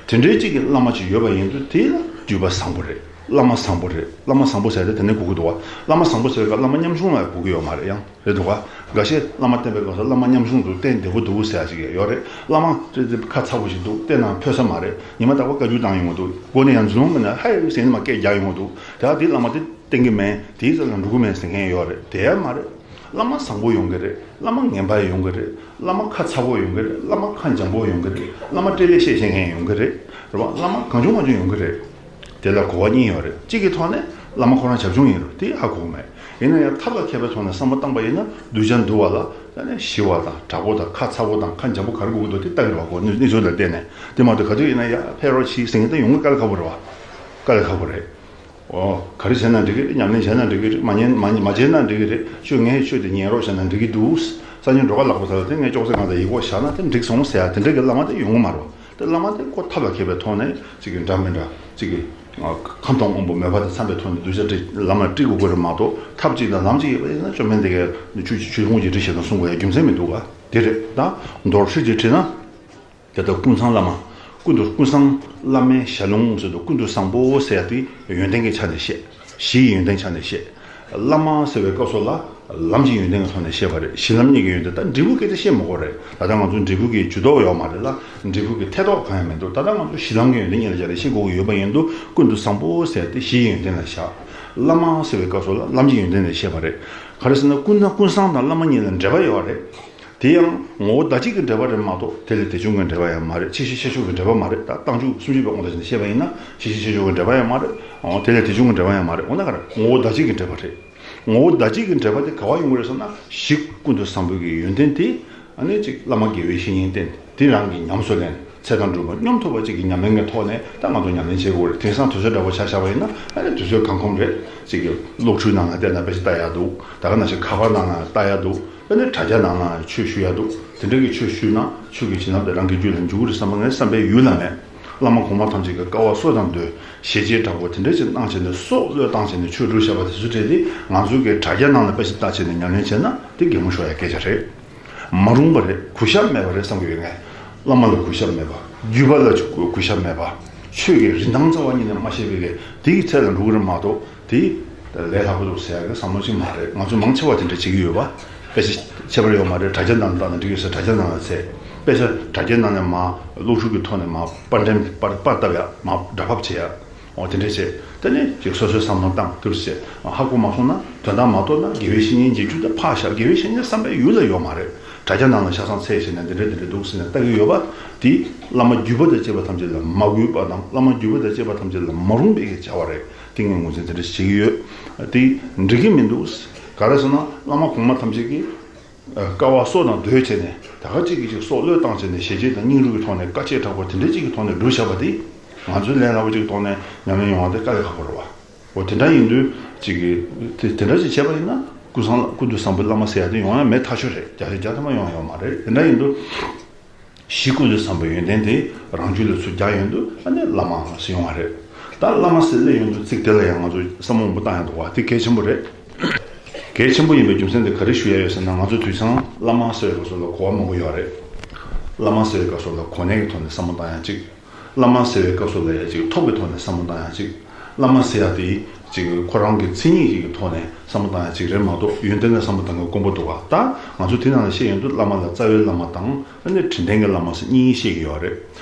དེ་འདྲའི་གཅིག་གི་བླ་མ་ཅིག་ཡོད་པ་ཡིན་དུས། དེ་ལ་བརྒྱུད་པ་བཟང་པོ་རེད། བླ་མ་བཟང་པོ་རེད། བླ་མ་བཟང་པོ་ཟེར་ཏེ་དེ་ནས་གོ་གི་འདུག་བ། བླ་མ་བཟང་པོ་ཟེར་བའི་སྐབས་བླ་མ་ཉམ་ཆུང་ལ་གོ་གི་ཡོད་མ་རེད། ཡང་རེད་འདུག་ག་འགའ་ཤས་བླ་མ་བསྟེན་པའི་སྐབས་སུ་བླ་མ་ཉམ་ཆུང་འདུག་བསྟེན་བདེ་པོ་འདུག་ཟེར་ཡ་ཅིག་ཡོད་རེད། བླ་མ་ཁ་ཚ་པོ་ཞིག་འདུག་བསྟེན་ན་ཕོད་ས་མ་རེད། ཉི་མ་རྟག་པར་བཀའ་བཀྱོན་བཏང་ཡོང་གི་འདུག་སྒོ་ནས་ཡང་འཛུལ་ཡོང་མིན་ན་ཧའི་ཟེར་ནས་མར་སྐད་རྒྱག་ཡོང་གི་འདུག་དེ་ཡང་དེ་བླ་མ་དེ་བསྟེན་གི་མེད། དེའི་རྩ་ལ་འགྲོ་གི་མེད་ཟེར་མཁན་ཡོད་རེད། དེ་ཡང་མ་རེད། བླ་མ་བཟང་པོ་ཡོང་གི་རེད། བླ་མ་ངན་པ་ཡོང་གི་རེད། བླ་མ་ཁ་ཚ་པོ་ཡོང་གི་རེད། བླ་མ་ཁ་འཇམ་པོ་ཡོང་གི་རེད། བླ་མ་སྤྲེལ་ལད་བཤད་ཤེས་མཁན་ཡོང་གི་རེད། རེད་བ། བླ་མ་གང་བྱུང་མང་བྱུང་ཡོང་གི་རེད། དེ་ལ་གོ་བ་གཉིས་ཡོད་རེད། གཅིག་གི་ཐོག་ནས་བླ་མ་ཁོ་རང་བྱབ་ཆུང་ཡིན་རུང་དེ་ཧ་གོ་གི་མེད། ཡིན་ན་ཡང་ཐབས་ལ་མཁས་པའི་ཐོག་ནས་བསམ་བློ་བཏང་པ་ཡིན་ན། གདུལ་བྱ་འདུལ་བ་ལ་ད་ནི་ཞི་བ་དང་དྲག་པོ་དང་ཁ་ཚ་པོ་དང་ཁ་འཇམ་པོ་ག་རེ་དགོས་ཀྱི་འདུག་དེ་ལྟ་གི་རེད་བ། གོ་གནས་གནས་ཚུལ་ལ་བལྟས་ནས། དེ་མ་གཏོགས་ག་དུས་ཡིན་ན་ཡ་ཕེབས་རོགས་གྱིས་ཟེར་མཁན་དེ་ཡོང་གི་དཀའ་ལས་ཁག་པོ་རེད་བ། དཀའ་ལས་ཁག་པོ་རེད། ཨོ། ག་རེ་བྱས་ན་འགྲིག་གི་རེད། ཉམས་ལེན་བྱས་ན་འགྲིག་གི་རེད། མ་ཉན་མ་མ་བྱས་ན་འགྲིག་གི་རེད། ཁྱོད་ངའི་ཆོས་དེ་ཉན་རོགས་བྱས་ན་འགྲིག་གི་འདུག་སང་ཉིན་འགྲོ་ཁ་ལག་པ་ཟ་ལ་དེ་ངས་ཅོག་ཙེ་སྒང་དུ་ཡིག་སྐོགས་བཞག་ན་དེ་འགྲིག་སོང་ཟེར་ཡ་དེ་འདྲ་གི་བླ་མ་དེ་ཡོང་གི་མ་རེད། དེ་བླ་མ་དེ་ཁོ་ཐབས་ལ་མཁས་པའི་ཐོག་ནས་ཅིག་གི་འདྲ་མི་འདྲ་ཅིག་གི་ཁམས་དྭངས་དབང་པོ་མོས་པ་དང་འཚམས་པའི་ཐོག་ནས་གདུལ་བྱ་ཁྲིད་ལམ་ལ་ཁྲིད་དགོས་ཀྱི་རེད་མ་གཏོགས། ཐབས་གཅིག་དང་ལམ་གཅིག་ཡོད་པ་ཡིན་ན་བཅོམ་ལྡན་འདས་ཀྱིས་ཆོས་ཆོས་ཕུང་གཅིག་ཁྲིད་ཞེས་དང་གསུང་དགོས་ཡ་རྒྱུ་མཚན་མི་འདུག་ག་དེ་རེད། ད་མདོར་ཁྲིད་ཅིག་ཁྲིད་ན། དེ་ལྟར་ཀུན་བཟང་བླ་མ། ཀུན་ཏུ་ཀུན་བཟང་བླ་མའི་ཞལ་ལུང་ཟེར་དུས། ཀུན་ཏུ་བཟང་པོ་ཟེར་ཡ་དེ་ཡོན་ཏན་གྱི་ཆ་ནས་བཤད། གཞི་ཡི་ཡོན་ཏན་ཆ་ནས་བཤད། བླ་མ་ཟེར་བའི་སྐབས་སུ་ལ་ལམ་གྱི་ཡོན་ཏན་གྱི་ཐོག་ནས་བཤད་པ་རེད། གཞི་ལམ་གཉིས་ཀྱི་ཡོན་ཏན། ད་འབྲས་བུ་སྐད་ཆ་བཤད་མི་དགོས་རེད། ད་ལྟ་ང་ཚོ་འབྲས་བུ་གི་ཇུས་གཏོགས་ཡོད་མ་རེད་ལ། འབྲས་བུ་གི་ཐད་གཏོགས་གང་ཡང་མི་འདུག་ད་ལྟ་ང་ཚོ་གཞི་ལམ་གྱི་ཡོན་ཏན་གཉིས་ལ་སྦྱར་ནས་བཤད་དགོས་ཀྱི་ཡོད་པ་ཡིན་དུས། ཀུན་ཏུ་བཟང་པོ་ཟེར་ཡ་དེ་གཞི་ཡི་ཡོན་ཏན་ལ་བཞག་བླ་མ་ཟེར་བའི་སྐབས་སུ་ལ་ལམ་གྱི་ཡོན་ཏན་ལ་བཤད་པ་རེད། ག་རེ་ཟེར་ན་ཀུན་ཀུན་བཟང་དང་བླ་མ་གཉིས་ལ་འབྲེལ་བ་ཡོད་རེད། དེ་ཡང་ངོ་བོ་བདག་གཅིག་གི་འབྲེལ་བ་རེད་མ་གཏོགས། དེ་ལས་དེ་བྱུང་གི་འབྲེལ་བ་ཡང་མ་རེད། ཆེ་ཤོས་ཆེ་ཆུང་གི་འབྲེལ་བ་མ་རེད། ད་རྟགས་འཇུག་སུམ་ཅུ་པའི་དབང་དུ་བྱས་ནས་བཤད་པ་ཡིན་ན། ཆེ་ཤོས་ཆེ་ཆུང་གི་འབྲེལ་བ་ཡང་མ་རེད། འོ་དེ་ལས་དེ་བྱུང་གི་འབྲེལ་བ་ཡང་མ་རེད། འོ་ན་ག་རེ། ངོ་བོ་བདག་གཅིག་གི་འབྲེལ་བ་རེད། ངོ་བོ་བདག་གཅིག་གི་འབྲེལ་བ་དེ་ག་བ་ཡོང་གི་རེད་ཟེར་ན། གཞི་ཀུན་ཏུ་བཟང་པོའི་གི་ཡོན་ཏན་དེ། ཨ་ནི་ཅིག་བླ་མ་དགེ་བའི་བཤེས་གཉེན་བསྟེན། དེ་རང་གིས་ཉམས་སུ་ལེན། ཚད་དང་སྒྲུབ་པ་སྙོམས་ཐུབ་པ་ཅིག་གི་ཉམས་ལེན་གྱི་ཐོག་ནས་ད་ང་ཚོ་ཉམས་ལེན་བྱེད་དགོས་རེད། དེང་སང་དུས་ཚོད་འདྲ་པོ་ཆ་བཞག་པ་ཡིན་ན། ཨ་ནི་དུས་ཚོད་གང་ཁོམ་རེད། ཅིག་གི་གློག་འཕྲུལ་ནང་ལ་བལྟས་ན་དཔེ་ཆ་ལྟ་ཡག་འདུག་ད་ག་ནང་བཞིན་ཁ་པར་ནང་ལ་ལྟ་ཡག་འདུག་ཨ་ནི་དྲ་རྒྱ་ནང་ལ་ཆོས་ཞུ་ཡག་འདུག་དེ་འདྲ་གི་ཆོས་ཞུས་ན་ཆོས་ཀྱི་བྱིན་རླབས་དེ་རང་གི་རྒྱུད་ལ་འཇུག་གི་རེད་བསམ་པ་ངའི་བསམ་པའི་ཡུལ་ལ་མེད། བླ་མ་གོང་མ་ཐམས་ཅད་ཀྱིས་དཀའ་བ་གསོ་དང་སྡོད། ཞེ་བཅད་དྲག་པོ་དེ་འདྲ་ཅིག་གནང་བྱས་ནས། སྲོག་བློས་བཏང་བྱས་ནས་ཆོས་སྒྲུབ་བྱས་པ་དེ་ཚོ་གྲས་དེ་ང་ཚོ་གི་དྲ་རྒྱ་ནང་ལ་དཔེ་ཆ་བལྟས་བྱས་ནས་ཉམས་ལེན་བྱས་ན་དེ་གད་མོ་ཤོར་ཡ་སྐད་ཆ་རེད། མ་རུངས་པ་རེད། གུས་ཞབས་མེད་པ་རེད་བསམ་གྱི་ཡོད། ངས་བླ་མ་ལ་གུས་ཞབས་མེད་པ། བརྒྱུད་པ་ལ་གུས་ཞབས་མེད་པ། ཆོས་ཀྱི་རིན་ཐང་རྩ་བ་ཉིད་ནས་མ་ཤེས་པའི་གི་དེ་གི་ཚད་ལ་འགྲོ་གི་རེད་མ་གཏོགས། དེ་ལས་སླ་པོ་འདུག་ཟེར་ཡ་གི་བསམ་བློ་ཅིག་མ་རེད། ང་ཚོ་མང་ཆེ་བ་དེ་འདྲ་བྱེད་ཀྱི་ཡོད་པ། དཔེ་ཆ་ཁྱད་པར་ཡོད་མ་རེད། དྲ་རྒྱ་ནང་ལ་བཏང་ན་འགྲིག་གི་རེད་ཟེར་དྲ་རྒྱ་ནང་ལ་བཙལ། དཔེ་ཆ་དྲ་རྒྱ་ནང་ནས་མར་གློག་ཤུགས་ཀྱི་ཐོག་ནས་མར་པར་འགྲེམས། པར་པར་བཏབ་ཡ། མར་སྒྲ་ཕབ་བྱེད་ཡ། འོ་དེ་འདྲས་བྱས། དེ་ནས་ཅིག་སོ་སོའི་བསམ་བློ་བཏང་། དེ་འདྲས་བྱས། ཧ་གོ་མ་སོང་ན། དོན་དག་མ་རྟོགས་ན། དགེ་བའི་བཤེས་གཉེན་མཇལ་རྒྱུ་དེ་ཕར་བཞག་དགེ་བའི་བཤེས་གཉེན་བསམ་པའི་ཡུལ་ལ་ཡོད་མ་རེད། དྲ་རྒྱ་ནང་ལ་ཆ་ཚང་བཙལ་བྱས་ནས་འདི་འདྲས་འདི་འདྲས་འདུག་ཟེར་ནས་ལྟ་གི་ཡོད་པ། དེ་བླ་མ་བརྒྱུད་པ་དང་བཅས་པ་ཐམས་ཅད་ལ་མ་གུས་པ་དང་། བླ་མ་བརྒྱུད་པ་དང་བཅས་པ་ཐམས་ཅད་ལ་མ་རུངས་པའི་གི་བྱ་བ་རེད། དེ་ངས་ངོས་འཛིན་དེ་འདྲས་བྱེད་ཀྱི་ཡོད། དེ་འགྲིག་གི་མི་འདུག་ག་རེ་ཟེར་ན་བླ་མ་གོང་མ་ཐམས་ཅད་ཀྱིས། ཨ། དཀའ་བ་གསོ་དང་སྡོད་བྱས་ནས། ད་ག་གཅིག་གིས་གཅིག་སྲོག་བློས་བཏང་བྱས་ནས་ཞེ་བཅད་དང་སྙིང་རུས་ཀྱི་ཐོག་ནས་དཀའ་སྤྱད་དྲག་པོ་དེ་འདྲ་གཅིག་གི་ཐོག་ནས་སྒྲུབ་བཞག་པ་དེ། ང་ཚོའི་ལས་སླ་པོ་གཅིག་གི་ཐོག་ནས་ཉམས་ལེན་ཡོང་བ་དེ་དཀའ་ལས་ཁག་པོ་རེད་བ། འོ་དེ་འདྲ་ཡིན་དུས་གཅིག་གིས་དེ་དེ་འདྲ་ཅིག་བྱས་པ་ཡིན་ན། ཀུན་བཟང་ལ་ཀུན་ཏུ་བཟང་པོའི་བླ་མ་ཟེར་ཡ་དེ་ཡོང་ཡ་མེད་ཐག་ཆོད་རེད། བརྒྱ་ཆ་བརྒྱ་ཐམ་པ་ཡོང་ཡ་ཡོད་མ་རེད། དེ་འདྲ་ཡིན་དུས། གཞི་ཀུན་ཏུ་བཟང་པོའི་ཡོན་ཏན་དེ་རང་རྒྱུད་ལ་ཚུར་རྒྱག་ཡོང་དུས། ཨ་ནི་བླ་མ་ཟེར་ཡོང་བ་རེད། ད་བླ་མ་ཟེར་སླེབས་ཡོང་དུས་ཚིག་དེ་ལ་ཡང་ང་ཚོ་བསམ་བློ་མང་པོ་བཏང་ཡ་འདུག་བ། དེ་གལ་ཆེན་པོ་རེད། གལ་ཆེན་པོ་ཡིན་པའི་རྒྱུ་མཚན་དེ་ག་རེ་ཞུ་ཡ་ཡོད་ཟེར་ན། ང་ཚོ་དུས་སང་བླ་མ་ཟེར་བའི་སྐབས་སུ་ལ་གོ་བ་མང་པོ་ཡོད་རེད། བླ་མ་ཟེར་བའི་སྐབས་སུ་ལ་གོ་གནས་ཀྱི་ཐོག་ནས་བསམ་བློ་བཏང་ཡ་གཅིག་བླ་མ་ཟེར་བའི་སྐབས་སུ་ལ་ཡ་གཅིག་ཐོབ་ཀྱི་ཐོག་ནས་བསམ་བློ་བཏང་ཡ་གཅིག་བླ་མ་ཟེར་ཡ་དེ་གཅིག་ཁོ་རང་གི་མཚན་ཉིད་ཅིག་གི་ཐོག་ནས་བསམ་བློ་བཏང་ཡ་གཅིག་རེད་མ་གཏོགས། ཡོན་ཏན་ལ་བསམ་བློ་བཏང་གི་དཀོན་པོ་འདུག་བ། ད་ང་ཚོ་དེ་ནང་ལ་བཤད་ཡོང་དུས་བླ་མ་ལ་རྩ་བའི་བླ་མ་དང་། ཨ་ནི་དྲིན་ལྡན་གྱི་བླ་མ་ཟེར་གཉིས་བཤད་ཀྱི་ཡོད་རེད།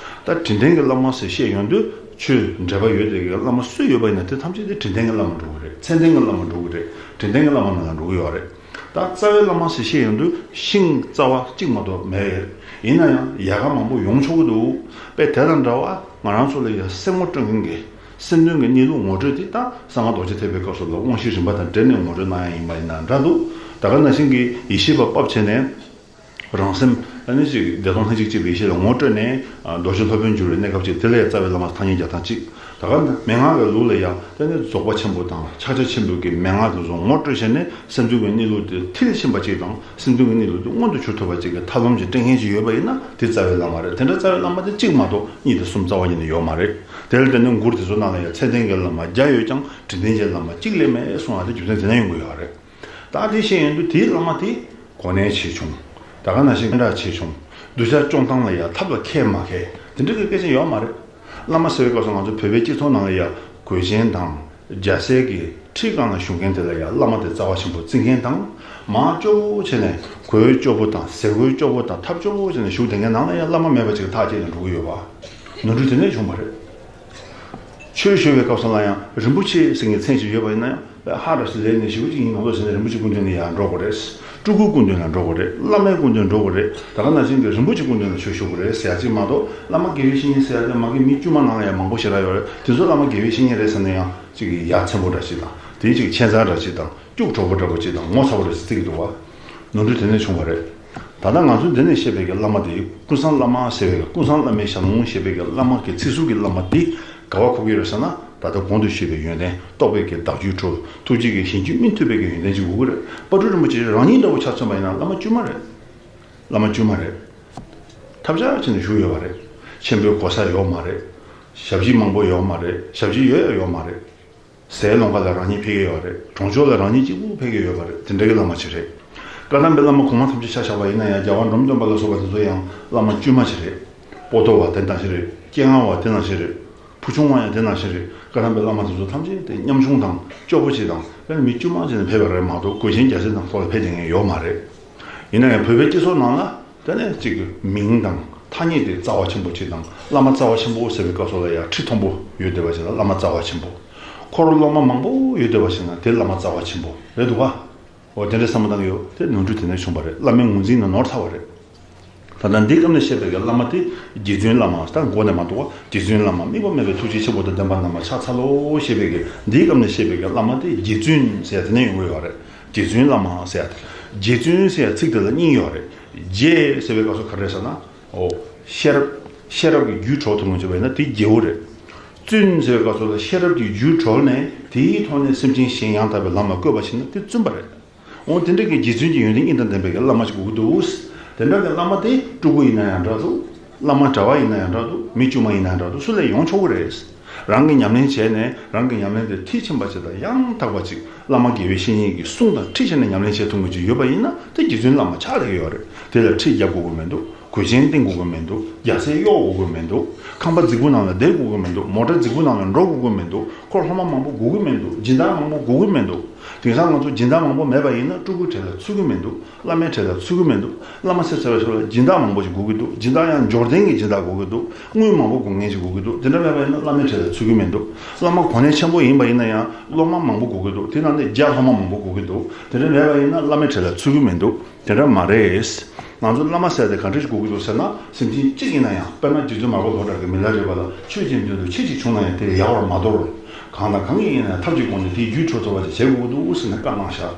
ད་དྲིན་ལྡན་གྱི་བླ་མ་ཟེར་བཤད་ཡོང་དུས། ཆོས་འབྲེལ་བ་ཡོད་དེ་གི་བླ་མ་སུ་ཡོད་པ་ཡིན་ན་དེ་ཐམས་ཅད་དེ་དྲིན་ལྡན་གྱི་བླ་མ་འགྲོ་གི་རེད། མཚན་ལྡན་གྱི་བླ་མ་འགྲོ་གི་རེད། དྲིན་ལྡན་གྱི་བླ་མ་ནང་ལ་འགྲོ་གི་ཡོད་རེད། ད་རྩ་བའི་བླ་མ་ཟེར་བཤད་ཡོང་དུས་ཤིང་རྩ་བ་གཅིག་མ་གཏོགས་མེད། ཡིན་ན་ཡང་ཡལ་ག་མང་པོ་ཡོང་ཆོག་གི་འདུག་དཔེ་དེ་དང་འདྲ་བ་ང་རང་ཚོ་ལ་ཡ་སེན་མོ་སྤྲོད་མཁན་གྱི། སེམས་དོན་གྱི་གནས་ལུགས་ངོ་སྤྲོད་དེ་ད་གསང་སྔགས་རྡོ་རྗེ་ཐེག་པའི་སྐབས་སུ་ལ་དབང་ཤེས་རིམ་པ་དང་འབྲེལ་ནས་ངོ་སྤྲོད་གནང་ཡ་ཡིན་པ་ཡིན་ན་འདྲ་འདུག་ད་ག་ནང་བཞིན་གྱི་ཡེ་ཤེས་པ་དཔལ་བྱས་ནས། རང་སེམས་ཨ་ནི་ཅིག་བདེ་སྟོང་ལྷན་ཅིག་སྐྱེས་པའི་ཡེ་ཤེས་ལ་ངོ་སྤྲོད་ནས་རྡོ་རྗེ་སློབ་དཔོན་འགྱུར་བའི་གནས་སྐབས་ཅིག་དེ་ལ་ཡང་རྩ་བའི་བླ་མ་ཐ་སྙད་རྒྱག་སྟངས་གཅིག་ད་ག་མན་ངག་གི་ལུགས་ལ་ཡང་དེ་ནི་རྫོགས་པ་ཆེན་པོ་དང་ཕྱག་རྒྱ་ཆེན་པོའི་གི་མན་ངག་དེ་ཚོ་ངོ་སྤྲོད་བྱས་ནས་སེམས་དོན་གྱི་གནས་ལུགས་དེ་མཐིལ་ཕྱིན་པ་ཅིག་དང་སེམས་དོན་གྱི་གནས་ལུགས་དེ་མངོན་དུ་གྱུར་ཐུབ་པ་ཅིག་གི་ཐབས་ལམ་ཅིག་སྤྲད་མཁན་ཅིག་ཡོད་པ་ཡིན་ན་དེ་རྩ་བའི་བླ་མ་རེད། དེ་འདྲ་རྩ་བའི་བླ་མ་དེ་གཅིག་མ་གཏོགས་གཉིས་དང་གསུམ་རྩ་བ་ཉིད་ནས་ཡོད་མ་རེད། དེ་ལ་བརྟེན་ནས་མགུར་དེ་ཚོ་ནང་ལ་ཡང་ཚད་ལྡན་གྱི་བླ་མ་བརྒྱ་ཡོད་ཀྱང་དྲི་ལྡན་གྱི་བླ་མ་གཅིག་ལས་མེད་གསུང་བ་དེ་རྒྱུ་མཚན་དེ་ན་ཡོང་གི་ཡོད་རེད། ད་དེ་བཤད་ཡོང་དུས་དེའི་བླ་མ་དེ་གོ་གནས་ཆེ་ཆུང་། ད་ག་ནང་བཞིན་སྙན་གྲགས་ཆེ་ཆུང་། གདུལ་བྱ་སྐྱོང་སྟངས་ལ་ཡང་ཐབས་ལ་མཁས་མ་མཁས་དེ་འདྲ་གི་སྐད་ཆ་ཡོད་མ་རེད། བླ་མ་ཟེར་བའི་སྐབས་སུ་ང་ཚོ་བོད་པའི་སྤྱི་ཚོགས་ནང་ལ་ཡང་གོས་ཆེན་དང་རྒྱལ་སྲས་ཀྱི་ཁྲི་སྒང་ལ་བཞུགས་མཁན་དེ་ལ་ཡང་བླ་མ་དེ་རྩ་བ་ཆེན་པོ་བརྩི་མཁན་དང་། མང་སྐྱོ་བོ་བྱས་ནས་གོས་སྐྱོ་བོ་དང་ཟས་གོས་སྐྱོ་བོ་དང་ཐབས་སྐྱོ་བོ་བྱས་ནས་བཞུགས་བསྡད་མཁན་ནང་ལ་ཡང་བླ་མ་མེད་པ་ཅིག་ཐག་བཅད་ནས་འགྲོ་གི་ཡོད་པ། ནོར་འཁྲུལ་དེ་ནས་བྱུང་བ་རེད། ཆོས་ཞུ་བའི་སྐབས་སུ་ལ་ཡང་རིན་པོ་ཆེ་ཟེར་མཁན་མཚན་ཞིག་ཡོད་པ་ཡིན་ན་ཡང་ཧ་ར་སི་ལས་ནས་ཞེ་པོ་ཅིག་ཡིན་ནོ་ཟེར་ནས་རིན་པོ་ཆེ་སྐུ་མདུན་ནས་ཡར་འགྲོ་དགོས་རེད། སྤྲུལ་སྐུ་སྐུ་མདུན་ལ་འགྲོ་དགོས་རེད། བླ་མའི་སྐུ་མདུན་འགྲོ་དགོས་རེད། ད་ག་ནང་བཞིན་གྱི་རིན་པོ་ཆེ་སྐུ་མདུན་ལ་ཆོས་ཞུ་དགོས་རེད་ཟེར་ཡ་ཅིག་མ་གཏོགས་བླ་མ་དགེ་བའི་བཤེས་གཉེན་ཟེར་ཡ་དེ་མ་གི་མི་དཀྱུས་མ་ནང་ལ་ཡང་མང་པོ་ཞེ་དྲག་ཡོད་རེད། དེ་ཚོ་བླ་མ་དགེ་བའི་བཤེས་གཉེན་རེད་ཟེར་ན་ཡང་ཅིག་ཡ་མཚན་པོ་འདྲ་ཅིག་དང་དེའི་ཅིག་ཁྱད་མཚར་འདྲ་ཅིག་དང་སྐྱུག་བྲོ་པོ་འདྲ་པོ་ཅིག་དང་ངོ་ཚ་པོ་འདྲ་ཅིག་བརྩི་གི་འདུག་བ། ནོར་འཁྲུལ་དེ་ནས་བྱུང་བ་རེད། ད་ལྟ་ང་ཚོས་འདི་ནས་བཤད་པའི་གི་བླ་མ་དེ་ཀུན་བཟང་བླ་མ་ཟེར་བའི་གི་ཀུན་བཟང་བླ་མའི་ཞལ་ལུང་ཞེས་པའི་གི་བླ་མ་གི་ཚིག་ཟུར་གྱི་བླ་མ་དེ་ག་བ་གོ་གི་ཡོད་ཟེར་ན། ད་ལྟ་གོང་དུ་ཞུས་པའི་ཡོན་ཏན་རྟོགས་པའི་གི་བདག་རྒྱུད་འཕྲོད་ཐུགས་རྗེ་གི་ཞིང་བཅུད་སྨིན་ཐུབ་པའི་གི་ཡོན་ཏན་ཅིག་དགོས་ཀྱི་རེད། དཔལ་སྤྲུལ་རིན་པོ་ཆེ་རང་ཉིད་འདྲ་བོ་ཆ་མཚོན་པ་ཡིན་ན་བླ་མ་དཀྱུས་མ་རེད། བླ་མ་དཀྱུས་མ་རེད། ཐབས་ཆག་བྱས་ནས་བཞུགས་ཡོད་པ་རེད། ཆེན་པོའི་གོ་ས་ཡོད་མ་རེད། ཞབས་ཕྱི་མང་པོ་ཡོད་མ་རེད། ཞབས་ཕྱི་ཡོད་ཡ་ཡོད་མ་རེད། ཟས་སློང་ག་ལ་རང་ཉིད་ཕེབས་ཀྱི་ཡོད་རེད། གྲོང་ཆོག་ལ་རང་ཉིད་གཅིག་པུ་ཕེབས་ཀྱི་ཡོད་པ་རེད། དེ་འདྲ་གི་བླ་མ་ཅིག་རེད། བཀའ་གདམས་པའི་བླ་མ་གོང་མ་ཐམས་ཅད་ཆ་བཞག་པ་ཡིན་ན་ཡང་རྒྱལ་བ་འབྲོམ་སྟོན་པ་ལ་སོགས་པ་དེ་ཚོ་ཡང་བླ་མ་དཀྱུས་མ་ཅིག་རེད། པོ་ཏོ་བ་དེ་ནང་བཞིན་རེད། སྐྱེ་ངག་བ་དེ་ནང་བཞིན་རེད། ཕུ་ཆུང་བ་ཡང་དེ་ནང་བཞིན་རེད། བཀའ་གདམས་པའི་བླ་མ་དེ་ཚོ་ཐམས་ཅད་དེ་ཉམ་ཆུང་དང་སྐྱོ་པོ་ཅིག་དང་དཔེར་ན་མི་དཀྱུས་མ་ཅིག་ནས་ཕེབས་པ་རེད་མ་གཏོགས་གོས་ཆེན་རྒྱལ་སྲིད་དང་ཐོག་ལ་ཕེབས་བསྡད་མཁན་ཡོད་མ་རེད། ཡིན་ན་ཡང་བོད་པའི་སྤྱི་ཚོགས་ནང་ལ་དེ་ནས་ཅིག་མིང་དང་ཐ་སྙད་དེ་རྩ་བ་ཆེན་པོ་ཅིག་དང་བླ་མ་རྩ་བ་ཆེན་པོ་ཟེར་བའི་སྐབས་སུ་ལ་ཡང་ཁྲི་མཐོན་པོ་ཡོད་བསྡད་པ་ཞིག་ལ་བླ་མ་རྩ་བ་ཆེན་པོ། འཁོར་སློབ་མ་མང་པོ་ཡོད་བསྡད་པ་ཞིག་ན་དེ་བླ་མ་རྩ་བ་ཆེན་པོ་རེད་འདུག་ག། འོ་དེ་འདྲའི་བསམ་བློ་བཏང་གི་ཡོད་དེ་ནོར་འཁྲུལ་དེ་ནས་བྱུང་བ་རེད། བླ་མའི་ངོས་འཛིན་ནི་ནོར་ཚར་བ་རེད། ད་ལྟ་འདིའི་སྐབས་ནས་བཤད་པའི་གི་བླ་མ་དེ་རྗེ་བཙུན་བླ་མ་ད་མགོ་ནས་མ་གཏོགས་རྗེ་བཙུན་བླ་མ་དམིགས་པ་མེད་པའི་ཐུགས་རྗེ་ཆེན་པོ་དང་ལྡན་པ་རྣམས་ལ་ཕྱག་འཚལ་ལོ་ཞེས་པའི་གི་འདིའི་སྐབས་ནས་བཤད་པའི་གི་བླ་མ་དེ་རྗེ་བཙུན་ཟེར་དེ་ནས་ཡོང་གི་ཡོད་རེད། རྗེ་བཙུན་བླ་མ་ཟེར་ཡ་དེ། རྗེ་བཙུན་ཟེར་ཡ་ཚིག་དེ་ལ་གཉིས་ཡོད་རེད། རྗེ་ཟེར་བའི་སྐབས་སུ་ག་རེ་ཟེར་ན། འོ། ཤེས་རབ། ཤེས་རབ་ཀྱི་རྒྱུད་གྲོལ་ཐུབ་མཁན་ཅིག་བས་ན་དེ་རྗེ་བོ་རེད། བཙུན་ཟེར་བའི་སྐབས་སུ་ལ་ཤེས་རབ་ཀྱི་རྒྱུད་གྲོལ་ནས་དེའི་ཐོག་ནས་སེམས་ཅན་གཞན་ཡང་དག་པའི་ལམ་ལ་བཀོད་པ་ཞིག་ན་དེ་བཙུན་པ་རེད། འོ་དེ་འདྲ་གི་རྗེ་བཙུན་གྱི་ཡོན་ཏན་གཉིས་དང་ལྡན་པའི་བླ་མ་ཞིག་དགོས་ཀྱི་འདུག་དེ་འདྲ་གི་བླ་མ་དེ་སྤྲུལ་སྐུ་ཡིན་ན་ཡང་འདྲ་འདུག་བླ་མ་གྲྭ་པ་ཡིན་ན་ཡང་འདྲ་འདུག་མི་དཀྱུས་མ་ཡིན་ན་ཡང་འདྲ་འདུག་སུ་ལས་ཡོང་ཆོག་གི་རེད། རང་གི་ཉམས་ལེན་བྱས་ནས་རང་གི་ཉམས་ལེན་དེ་མཐིལ་ཕྱིན་པ་ཅིག་དང་ཡང་དག་པ་ཅིག་བླ་མ་དགེ་བའི་བཤེས་གཉེན་གྱི་གསུང་དང་ཁྲིད་བྱས་ནས་ཉམས་ལེན་བྱེད་ཐུབ་མཁན་ཅིག་ཡོད་པ་ཡིན་ན་དེ་རྗེ་བཙུན་བླ་མ་ཆགས་བསྡད་ཀྱི་ཡོད་རེད། དེ་ལ་ཁྲིད་རྒྱག་དགོས་ཀྱི་མི་འདུག་གོས་ཆེན་བཏིང་དགོས་ཀྱི་མི་འདུག་རྒྱལ་སྲས་གཡོག་དགོས་ཀྱི་མི་འདུག་ཁང་པ་རྫིག་པོ་ནང་ལ་བསྡད་དགོས་ཀྱི་མི་འདུག་མོ་ཊ་རྫིག་པོ་ནང་ལ་འགྲོ་དགོས་ཀྱི་མི་འདུག་འཁོར་སློབ་མ་མང་པོ་དགོས་ཀྱི་མི་འདུག་སྦྱིན་བདག་མང་པོ་དགོས་ཀྱི་མི་འདུག་དེང་སང་ང་ཚོ་སྦྱིན་བདག་མང་པོ་མེད་པ་ཡིན་ན་སྤྲུལ་སྐུའི་གྲས་ལ་ཚུད་ཀྱི་མི་འདུག་བླ་མའི་གྲས་ལ་ཚུད་ཀྱི་མི་འདུག་བླ་མ་ཟེར་ཚར་བའི་ཞོར་ལ་སྦྱིན་བདག་མང་པོ་ཞིག་དགོས་ཀྱི་འདུག་སྦྱིན་བདག་ཡང་འབྱོར་ལྡན་གྱི་སྦྱིན་བདག་དགོས་ཀྱི་འདུག་དངུལ་མང་པོ་དགོས་མཁན་ཞིག་དགོས་ཀྱི་འདུག་དེ་འདྲ་མེད་པ་ཡིན་ན་བླ་མའི་གྲས་ལ་ཚུད་ཀྱི་མི་འདུག་བླ་མ་གོ་གནས་ཆེན་པོ་ཡིན་པ་ཡིན་ན་ཡང་སློབ་མ་མང་པོ་དགོས་ཀྱི་འདུག་དེ་ནང་ནས་བརྒྱ་སློབ་མ་མང་པོ་དགོས་ཀྱི་འདུག་དེ་འདྲ་མེད་པ་ཡིན་ན་བླ་མའི་གྲས་ལ་ཚུད་ཀྱི་མི་འདུག་དེ་འདྲ་མ་རེད། ང་ཚོ་བླ་མ་ཟེར་དེ་ག་འདྲ་ཞིག་དགོས་ཀྱི་འདུག་ཟེར་ན་སེམས་ཅན་གཅིག་ཡིན་ན་ཡང་དཔེར་ན་རྗེ་བཙུན་མར་པ་ལོ་གྲགས་ཀྱི་མི་ལ་རས་པ་ལ་ཆོས་ཀྱི་མདུན་དུ་ཁྱེད་ཅིག་བྱུང་ན་ཡང་དེ་ཡལ་བར་མ་དོར། གང་དང་གང་གིས་ཡིན་ན་ཡང་ཐབས་ཀྱི་སྒོ་ནས་དེའི་རྒྱུད་གྲོལ་ཐུབ་པ་ཅིག་བྱེད་དགོས་ཀྱི་འདུག་ཟེར་ནས་བཀའ་གནང་བཞག་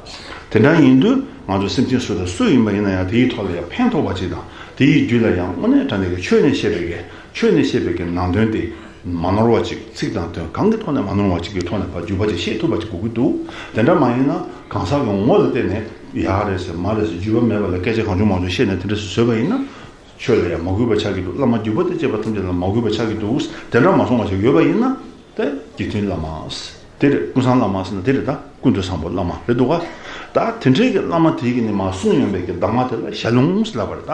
དེ་འདྲ་ཡིན་དུས་ང་ཚོ་སེམས་ཅན་སུ་དང་སུ་ཡིན་པ་ཡིན་ན་ཡང་དེའི་ཐོག་ལ་ཡང་ཕན་ཐོགས་པ་ཅིག་དང་དེའི་རྒྱུད་ལ་ཡང་དངོས་གནས་དྲང་གནས་ཀྱི་ཆོས་ནས་བཤད་པའི་གི་ཆོས་ནས་བཤད་པའི་གི་ནང་དོན་དེ་མ་ནོར་བ་ཅིག་ཚིག་དང་དོན་གང་གི་ཐོག་ནས་མ་ནོར་བ་ཅིག་གི་ཐོག་ནས་ཕར་འཇུག་པ་ཅིག་ཤེས་ཐུབ་པ་ཅིག་དགོས་ཀྱི་འདུག་དེ་འདྲ་མ་ཡིན་ན་གང་ཟག་གི་ངོ་ལ་བལྟས་ནས་ཡག་རེད་ཟེར་མ་རེད་ཟེར་རྒྱུས་པ་མེད་པ་ལ་སྐད་ཆ་གང་བྱུང་མང་བྱུང་བཤད་ནས་དེ་འདྲ་ཞིག་བཟོས་པ་ཡིན་ན། ཆོས་ལ་ཡང་མ་གུས་པ་ཆགས་ཀྱི་འདུག་བླ་མ་བརྒྱུད་པ་དང་བཅས་པ་ཐམས་ཅད་ལ་མ་གུས་པ་ཆགས་ཀྱི་འདུག་དེ་འདྲ་མ་སོང་བ་ཞིག་ཡོད་པ་ཡིན་ན། དེ་རྗེ་བཙུན་བླ་མ། དེ་རེད། ཀུན་བཟང་བླ་མ་ཟེར་ན་དེ་རེད། ད་ཀུན་ཏུ་བཟང་པོ་བླ་མ་རེད་འདུག་ག་ད་དེ་འདྲའི་གི་བླ་མ་དེ་གི་ནི་མ་གསུངས་ཡོང་བའི་གི་གདམས་ངག་དེ་ལ་ཞལ་ལུང་ཟེར་ལབ་པ་རེད་ད།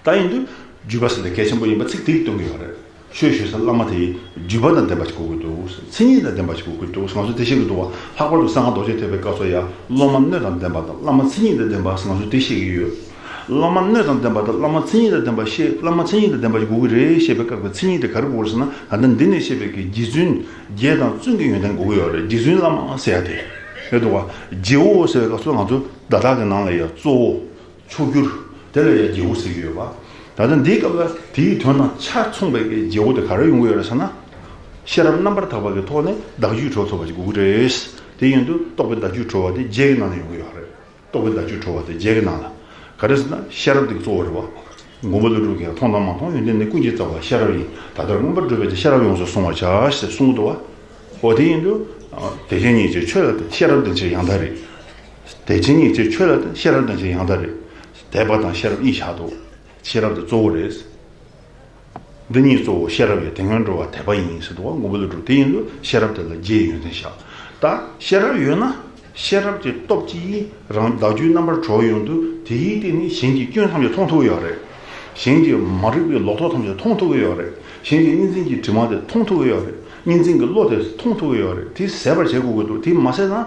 ད་ཡིན་དུས་བརྒྱུད་པ་ཟེར་དེ་གལ་ཆེན་པོ་ཡིན་པ་ཚིག་དེ་གིས་སྟོན་གི་ཡོད་རེད། ཆོས་ཞུ་ས་བླ་མ་དེ་བརྒྱུད་པ་དང་ལྡན་པ་ཞིག་དགོས་ཀྱི་འདུག་མཚན་ཉིད་དང་ལྡན་པ་ཞིག་དགོས་ཀྱི་འདུག་ང་ཚོ་དེ་བཤད་ཀྱི་འདུག་བ། ལྷག་པར་དུ་གསང་སྔགས་རྡོ་རྗེ་ཐེག་པའི་སྐབས་སུ་ཡང་སློབ་མ་སྣོད་དང་ལྡན་པ་དང་བླ་མ་མཚན་ཉིད་དང་ལྡན་པ་ཟེར་ང་ཚོས་དེ་བཤད་ཀྱི་ཡོད། སློབ་མ་སྣོད་དང་ལྡན་པ་དང་བླ་མ་མཚན་ཉིད་དང་ལྡན་པ་བཤད། བླ་མ་མཚན་ཉིད་དང་ལྡན་པ་ཞིག་དགོས་ཀྱི་རེད་ཞེས་པའི་སྐབས་ཀྱི་མཚན་ཉིད་དེ་ག་རེ་དགོས་རེད་ཟེར་ན། ད་ལྟ་འདི་ནས་བཤད་པའི་གི་རྗེ་བཙུན་རྗེ་དང་བཙུན་གྱི་ཡོན་ཏན་དགོས་ཀྱི་ཡོད་རེད། རྗེ་བཙུན་བླ་མ་ཟེར་ཡ་དེ་རེད་འདུག་བ། རྗེ་བོ་ཟེར་བའི་སྐབས་སུ་ང་ཚོ་བརྡ་དག་གི་ནང་ལ་ཡང་གཙོ་བོ། མཆོག་གྱུར། དེ་ལ་ཡང་རྗེ་བོ་ཟེར་གྱི་ཡོད་པ། ད་ལྟ་འདིའི་སྐབས་ལ་དེའི་དོན་དང་ཆ་མཚུངས་པའི་གི་རྗེ་བོ་དེ་ག་རེ་ཡོང་གི་ཡོད་རེད་ཟེར་ན། ཤེས་རབ་རྣམ་པར་དག་པ་གི་ཐོག་ནས་བདག་རྒྱུད་གྲོལ་ཐུབ་པ་ཞིག་དགོས་ཀྱི་རེད། དེ་ཡིན་དུས་རྟོགས་པའི་བདག་རྒྱུད་གྲོལ་བ་དེ་བརྒྱད་ཀྱི་ནང་ལ་ཡོང་གི་ཡོད་རེད། རྟོགས་པའི་བདག་རྒྱུད་གྲོལ་བ་དེ་བརྒྱད་ཀྱི་ནང་ལ། ག་རེ་ཟེར་ན་ཤེས་རབ་དེ་གཙོ་བོ་རེད་བ། མགོན་པོ་ཀླུ་སྒྲུབ་ཀྱིས་མཐོང་དང་མ་མཐོང་ཡོན་ཏན་ནི་ཀུན་གྱི་རྩ་བ་ཤེས་རབ་ཡིན། ད་ལྟར་མངོན་པར་སྒྲུབ་པའི་ཕྱིར་ཤེས་རབ་ཡོངས་སུ་གཟུང་བར་བྱ་ཞེས་གསུངས་འདུག་བ། འོ་དེ་ཡིན་དུས། དད་ཅན་ཉིད་ཀྱི་ཆོས་ལ་ཤེས་རབ་ལྡན་ཕྱིར་ཡང་དག་རིག་དད་ཅན་ཉིད་ཀྱི་ཆོས་ལ་ཤེས་རབ་ལྡན་ཕྱིར་ཡང་དག་རིག་དད་པ་དང་ཤེས་རབ་གཉིས་བཞག་འདུག་ཤེས་རབ་དེ་གཙོ་བོ་རེད། འདི་གཉིས་གཙོ་བོ་ཤེས་རབ་ཡིན། དེ་སྔོན་འགྲོ་བ་དད་པ་ཡིན་ཟེར་འདུག་བ། མགོན་པོ་ཀླུ་སྒྲུབ་དེ་ཡིན་དུས་ཤེས་རབ་དེ་ལ་བརྒྱད་ཡོན་ཏན་བཞག་ད་ཤེས་རབ་ཡོད་ན་ཤེས་རབ་ཀྱི་སྟོབས་ཀྱིས་རང་བདག་རྒྱུད་རྣམ་པར་གྲོལ་ཡོང་དུས་དེའི་སྟེང་ནས་གཞན་གྱི་སྐྱོན་ཐམས་ཅད་མཐོང་ཐུབ་ཀྱི་ཡོད་རེད། གཞན་གྱི་མ་རིག་པའི་ལོག་རྟོག་ཐམས་ཅད་མཐོང་ཐུབ་ཀྱི་ཡོད་རེད། གཞན་གྱི་གཉིས་འཛིན་གྱི་དྲི་མ་དེ་མཐོང་ཐུབ་ཀྱི་ཡོད་རེད། གཉིས་འཛིན་གྱི་བློ་དེ་མཐོང་ཐུབ་ཀྱི་ཡོད་རེད། དེ་ཟད་པར་བྱེད་དགོས་ཀྱི་འདུག་དེ་མ་ཟད་ན།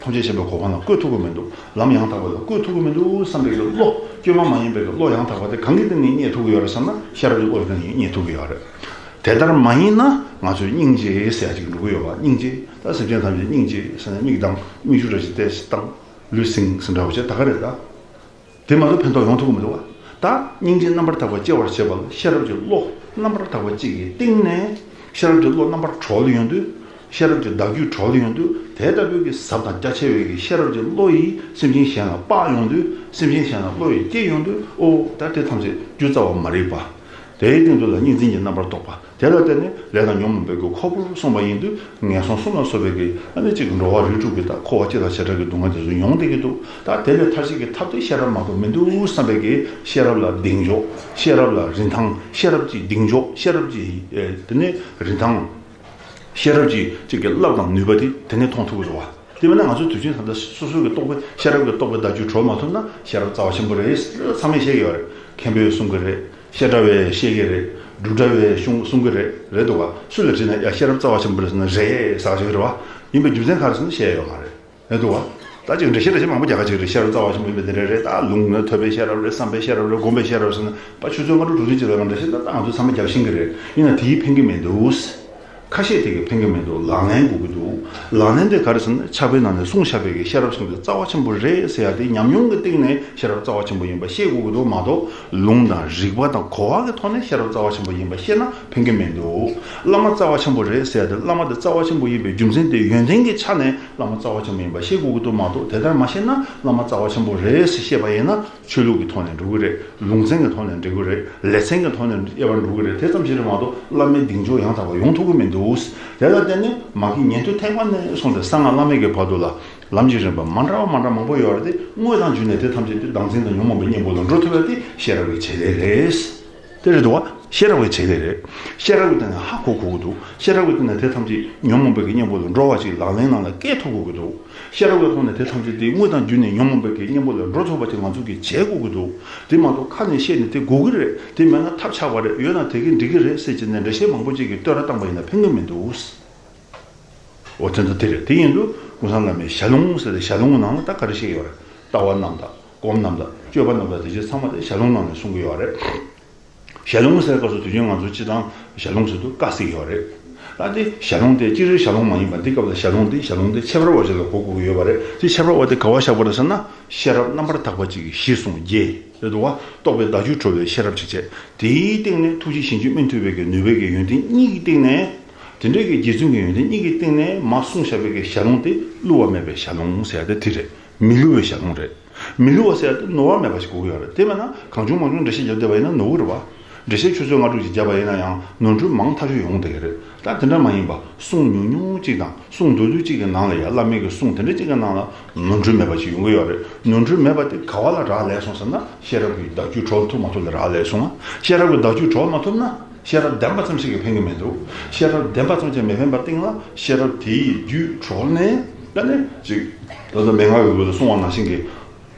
ཐམས་ཅད་མཁྱེན་པའི་གོ་འཕང་ལ་བཀོད་ཐུབ་ཀྱི་མི་འདུག་ལམ་ཡང་དག་པ་ལ་བཀོད་ཐུབ་ཀྱི་མི་འདུག་བསམ་པའི་གི་བློ། བཅོས་མ་མ་ཡིན་པའི་གི་བློ་ཡང་དག་པ་དེ་གང་གི་སྟེང་ནས་རྙེད་ཐུབ་ཀྱི་ཡོད་རེད་བསམ་ན་ཤེས་རབ་ཀྱི་བློ་ཡི་སྟེང་ནས་རྙེད་ཐུབ་ཀྱི་ཡོད་རེད། དེ་ལྟར་མ་ཡིན་ན་ང་ཚོས་སྙིང་རྗེ་ཟེར་ཡ་ཅིག་འགྲོ་གི་ཡོད་པ། སྙིང་རྗེ། ད་སེམས་ཅན་ཐམས་ཅད་སྙིང་རྗེ་ཟེར་ནས་མིག་གདངས་མིག་ཆུ་འདྲ་ཞིག་བལྟས་ཤིག་བཏང་། ལུས་ཟིང་ཟིང་འདྲ་བོ་བྱས་ད་ག་རེད་ད། དེ་མ་གཏོགས་ཕན་ཐོགས་ཡོང་ཐུབ་ཀྱི་མི་འདུག་བ། ད་སྙིང་རྗེ་རྣམ་པར་དག་པ་སྐྱེ་བར་བྱེད་པ་ལ་ཤེས་རབ་ཀྱི་བློ་རྣམ་པར་དག་པ་གཅིག་གི་སྟེང་ནས་ཤེས་རབ་ཀྱི་བློ་རྣམ་པར་གྲོལ་ཡོང་དུས། ཤེས་རབ་ཀྱི་བདག་རྒྱུད་གྲོལ་ཡོང་དུས་དེ་ལྟ་བུའི་གི་ཟབ་དང་རྒྱ་ཆེ་བའི་གི་ཤེས་རབ་ཀྱི་བློ་ཡིས་སེམས་ཅན་གཞན་ལ་སྤར་ཡོང་དུས། སེམས་ཅན་གཞན་ལ་བློ་ཡིས་སྐྱེ་ཡོང་དུས། ཨོ་ད་དེ་ཐམས་ཅད་རྒྱུ་རྩ་བ་མ་རིག་པ། དེའི་སྟེང་དུ་ལ་གཉིས་འཛིན་གྱི་རྣམ་པར་རྟོག་པ། དེ་ལ་བརྟེན་ནས་ལས་དང་ཉོན་མོངས་པའི་གི་ཁོལ་པོར་སོང་བ་ཡིན་དུས་ངན་སོང་གསུམ་ལ་སོགས་པའི་གི་ཨ་ནི་གཅིག་འགྲོ་བ་རིགས་དྲུག་གི་ད་འཁོར་བ་སྤྱི་དང་བྱེ་བྲག་གི་སྡུག་བསྔལ་དེ་ཚོ་མྱོང་བསྡད་ཀྱི་འདུག་ད་དེ་ལས་ཐར་ཞིག་གི་ཐབས་དེ་ཤེས་རབ་མ་གཏོགས་མི་འདུག་བསམ་པའི་གི་ཤེས་རབ་ལ་གདེང་འཇོག་ཤེས་རབ་ལ་རིན་ཐང་། ཤེས་རབ་ཀྱི་གདེང་འཇོག་ཤེས་རབ་ཀྱི་ཨེ་དེ་ནས་རིན་ཐང་། ཤེས་རབ་ཀྱི་གཅིག་གི་རླབས་དང་ནུས་པ་དེ་དེ་ནས་མཐོང་ཐུབ་ཀྱི་རེད་བ། དེ་མིན་ན་ང་ཚོ་དུས་རྒྱུན་ད་ལྟ་སོ་སོ་གི་རྟོགས་པའི་ཤེས་རབ་ཀྱི་རྟོགས་པའི་བརྡ་བརྒྱུད་གྲོལ་མ་ཐུབ་ན་ཤེས་རབ་རྩ་བ་ཆེན་པོ་རེད་ཚང་མས་བཤད་ཀྱི་ཡོད་རེད། མཁན་པོས་གསུང་གི་རེད། བཤད་གྲྭ་བས་བཤད་ཀྱི་རེད། སྒྲུབ་གྲྭ་བས་གསུང་གསུང་གི་རེད། རེད་འདུག་ག་སུ་ལ་དྲིས་ན་ཡ་ཤེས་རབ་རྩ་བ་ཆེན་པོ་རེད་ཟེར་ན་རེད་ཟེར་གྱི་རེད་བ། ཡིན་པའི་རྒྱུ་མཚན་ག་རེ་ཟེར་ན་བཤད་ཡོད་མ་རེད། རེད་འདུག་ག་ད་ཅིག་འགྲེལ་བཤད་འགྲེལ་བཤད་མང་པོ་རྒྱག་ག་ཅིག་རེད། ཤེས་རབ་རྩ་བ་ཆེན་པོ་ཡིན་པའི་དེ་འདྲ་རེད། ད་ལུང་ནི་ཐོས་པའི་ཤེས་རབ་རེད། བསམ་པའི་ཤེས་རབ་རེད། སྒོམ་པའི་ཤེས་རབ་ཟེར་ན་པ་ཆུ་ཚོད་ལྔ་དྲུག་དྲུག་ཅུ་ཅིག་ལ་ང་འགྲེལ་བཤད་ད་ད་ང་ཚོ་ཚང་མ་རྒྱབ་ཤེས་ཀྱི་རེད། ཡིན་ན་དེའི་ཕན་གྱི་མི་འདུག་ཁ་ཤས་དེ་གི་ཕན་གྱི་མི་འདུག་ལག་ལེན་དགོས་ཀྱི་འདུག་ལག་ལེན་དེ་ག་རེ་ཟེར་ན་ཕྱག་དཔེའི་ནང་ནས་གསུངས་བཞག་པའི་གི་ཤེས་རབ་ཆེན་པོ་རྩ་བ་ཆེན་པོ་རེད་ཟེར་ཡ་དེ་ཉམས་མྱོང་གི་སྟེང་ནས་ཤེས་རབ་རྩ་བ་ཆེན་པོ་ཡིན་པ་ཤེས་དགོས་ཀྱི་འདུག་མ་གཏོགས་ལུང་དང་རིགས་པ་དང་གོ་བ་གི་ཐོག་ནས་ཤེས་རབ་རྩ་བ་ཆེན་པོ་ཡིན་པ་ཤེས་ན་ཕན་གྱི་མི་འདུག་བླ་མ་རྩ་བ་ཆེན་པོ་རེད་ཟེར་ཡ་དེ་བླ་མ་དེ་རྩ་བ་ཆེན་པོ་ཡིན་པའི་རྒྱུ་མཚན་དེ་ཡོན་ཏན་གྱི་ཆ་ནས་བླ་མ་རྩ་བ་ཆེན་པོ་ཡིན་པ་ཤེས་དགོས་ཀྱི་འདུག་མ་གཏོགས་དེ་ལྟར་མ་ཤེས་ན་བླ་མ་རྩ་བ་ཆེན་པོ་རེད་ཟེར་བཤད་པ་ཡིན་ན། ཆོས་ལུགས་ཀྱི་ཐོག་ནས་འགྲོ་གི་རེད། ལུང་ཚན་གྱི་ཐོག་ནས་འགྲོ་གི་རེད། ལེ་ཚན་གྱི་ཐོག་ནས་དབྱེ་བ་འགྲོ་གི་རེད། དེ་ཙམ་ཞིག་རེད་མ་གཏོགས་བླ་མའི་གདེང་འཇོག་ཡང་དག་པ་ཡོང་ཐུབ་ཀྱི་མི་འདུག་དེ་ལ་བརྟེན་ནས་མ་གི་ཉན་ཐོས་ཐེག་པ་ནས་བཟུང་སྟེ་གསང་སྔགས་བླ་མེད་ཀྱི་བར་དུ་ལ་ལམ་གྱི་རིམ་པ་མ་འདྲ་བ་མ་འདྲ་མང་པོ་ཡོད་རེད་དེ། དངོས་དང་བརྒྱུད་ནས་དེ་ཐམས་ཅད་དེ་བདག་འཛིན་དང་ཉོན་མོངས་པའི་གཉེན་པོ་ལ་འགྲོ་ཐུབ་པ་དེ་ཤེས་རབ་ཀྱི་བྱེད་ལས་རེད། དེ་རེད་འདུག་བ། ཤེས་རབ་ཀྱི་བྱེད་ལས་རེད། ཤེས་རབ་ཀྱི་སྟེང་ནས་ཧ་གོ་དགོས་ཀྱི་འདུག་ཤེས་རབ་ཀྱི་སྟེང་ནས་དེ་ཐམས་ཅད་ཉོན་མོངས་པའི་གི་གཉེན་པོ་ལ་འགྲོ་བ་ཅིག་ལག་ལེན་ནང་ལ་བཀལ་ཐུབ་དགོས་ཀྱི་འདུག་ཤེས་རབ་ཀྱི་ཐོག་ནས་དེ་ཐམས་ཅད་དེ་དངོས་དང་བརྒྱུད་ནས་ཉོན་མོངས་པའི་གི་གཉེན་པོ་ལ་འགྲོ་ཐུབ་པ་ཅིག་ང་ཚོ་གིས་བྱེད་དགོས་ཀྱི་འདུག་དེ་མ་གཏོགས་ཁ་ནས་བཤད་ནས་དེ་དགོས་ཀྱི་རེད། དེ་མེད་ན་ཐབས་ཆག་པ་རེད། ཡོད་ན་དེ་གིས་འགྲིག་གི་རེད་ཟེར་གྱི་ནས་འགྲེལ་བཤད་མང་པོ་ཅིག་གིས་བསྟོད་ར་བཏང་པ་ཡིན་ན་ཕན་གྱི་མི་འདུག་འོ་དེ་འདྲ་དེ་རེད། དེ་ཡིན་དུས་ཀུན་བཟང་བླ་མའི་ཞལ་ལུང་ཟེར་ཏེ་ཞལ་ལུང་གི་ནང་ལ་ད་ག་རེ་བཤད་ཡོད་རེད། ལྟ་བ་རྣམས་དང་སྒོམ་རྣམས་དང་སྤྱོད་པ་རྣམས་དང་དེ་ཚོ་ཚང་མ་དེ་ཞལ་ལུང་ནང་ནས་གསུང་གི་ཡོད་རེད། ཞལ་ལུང་ཟེར་སྐབས་སུ་དུས་རྒྱུན་ང་ཚོ་སྤྱི་བཏང་ཞལ་ལུང་ཟེར་དུས་བཀའ་ཟེར་གྱི་ཡོད་རེད། ད་དེ་ཞལ་ལུང་དེ་སྤྱིར་ཞལ་ལུང་མ་ཡིན་པ་འདི་སྐབས་ལ་ཞལ་ལུང་འདི་ཞལ་ལུང་དེ་ཁྱད་པར་བ་ཞིག་ལ་གོ་དགོས་ཀྱི་ཡོད་པ་རེད། དེ་ཁྱད་པར་བ་དེ་ག་བ་བཞག་པ་རེད་ཟེར་ན། ཤེས་རབ་རྣམ་པར་དག་པ་གཅིག་གིས་གཞི་བཟུང་རྒྱས་རེད་འདུག་བ། རྟོགས་པའི་བདག་རྒྱུད་གྲོལ་བའི་ཤེས་རབ་ཅིག་བྱས། དེའི་སྟེང་ནས་ཐུགས་རྗེ་ཞིང་བཅུད་སྨིན་ཐུབ་པའི་གི་ནུས་པའི་གི་ཡོན་ཏན་གཉིས་ཀྱི་སྟེང་ནས། དེ་འདྲའི་གི་རྗེ་བཙུན་གྱི་ཡོན་ཏན་གཉིས་ཀྱི་སྟེང་ནས་མར་གསུངས་བཞག་པའི་གི་ཞལ་ལུང་དེ་བསླུ་བ་མེད་པའི་ཞལ་ལུང་ཟེར་ཡ་དེ་དེ་རེད། མི་བསླུ་བའི་ཞལ་ལུང་རེད། མི་བསླུ་བ་ཟེར་ཡ་དེ་ནོར་བ་མེད་པ་ཞིག་དགོས་ཀྱི་ཡོད་རེད། དེ་མེད་ན་གང་བྱུང་མང་བྱུང་འགྲེལ་བཤད་བརྒྱབ་བསྡད་པ་ཡིན་ན་ནོར་གྱི་རེད་བ། འགྲེལ་བཤད་ཆུ་ཚོད་ལྔ་དྲུག་ཅིག་བརྒྱབ་པ་ཡིན་ན་ཡང་ནོར་འཁྲུལ་མང་ཐག་ཆོད་ཡོང་བསྡད་ཀྱི་རེད། ད་དེ་འདྲ་མ་ཡིན་པ་གསུང་ཉུང་ཉུང་ཅིག་དང་གསུང་མདོར་བསྡུས་ཅིག་གི་ནང་ལ་ཡང་བླ་མའི་གི་གསུང་དེ་འདྲ་ཅིག་གི་ནང་ལ་ནོར་འཁྲུལ་མེད་པ་ཅིག་ཡོང་གི་ཡོད་རེད། ནོར་འཁྲུལ་མེད་པ་དེ་ག་བ་ལ་རག་ལས་སོང་ཟེར་ན་ཤེས་རབ་ཀྱི་བདག་རྒྱུད་གྲོལ་ཐུབ་མ་ཐུབ་ལ་རག་ལས་སོང་ང་། ཤེས་རབ་ཀྱི་བདག་རྒྱུད་གྲོལ་མ་ཐུབ་ན་ཤེས་རབ་བདེན་པ་ཙམ་ཞིག་གིས་ཕན་གྱི་མི་འདུག་ཤེས་རབ་བདེན་པ་ཙམ་གྱིས་མི་ཕན་པར་བརྟེན་ལ་ཤེས་རབ་དེའི་རྒྱུད་གྲོལ་ནས་ད་ནི་ཅིག་ད་ལྟ་མན་ངག་གི་སྒོ་ལ་གསུངས་པ་ནང་བཞིན་གྱི།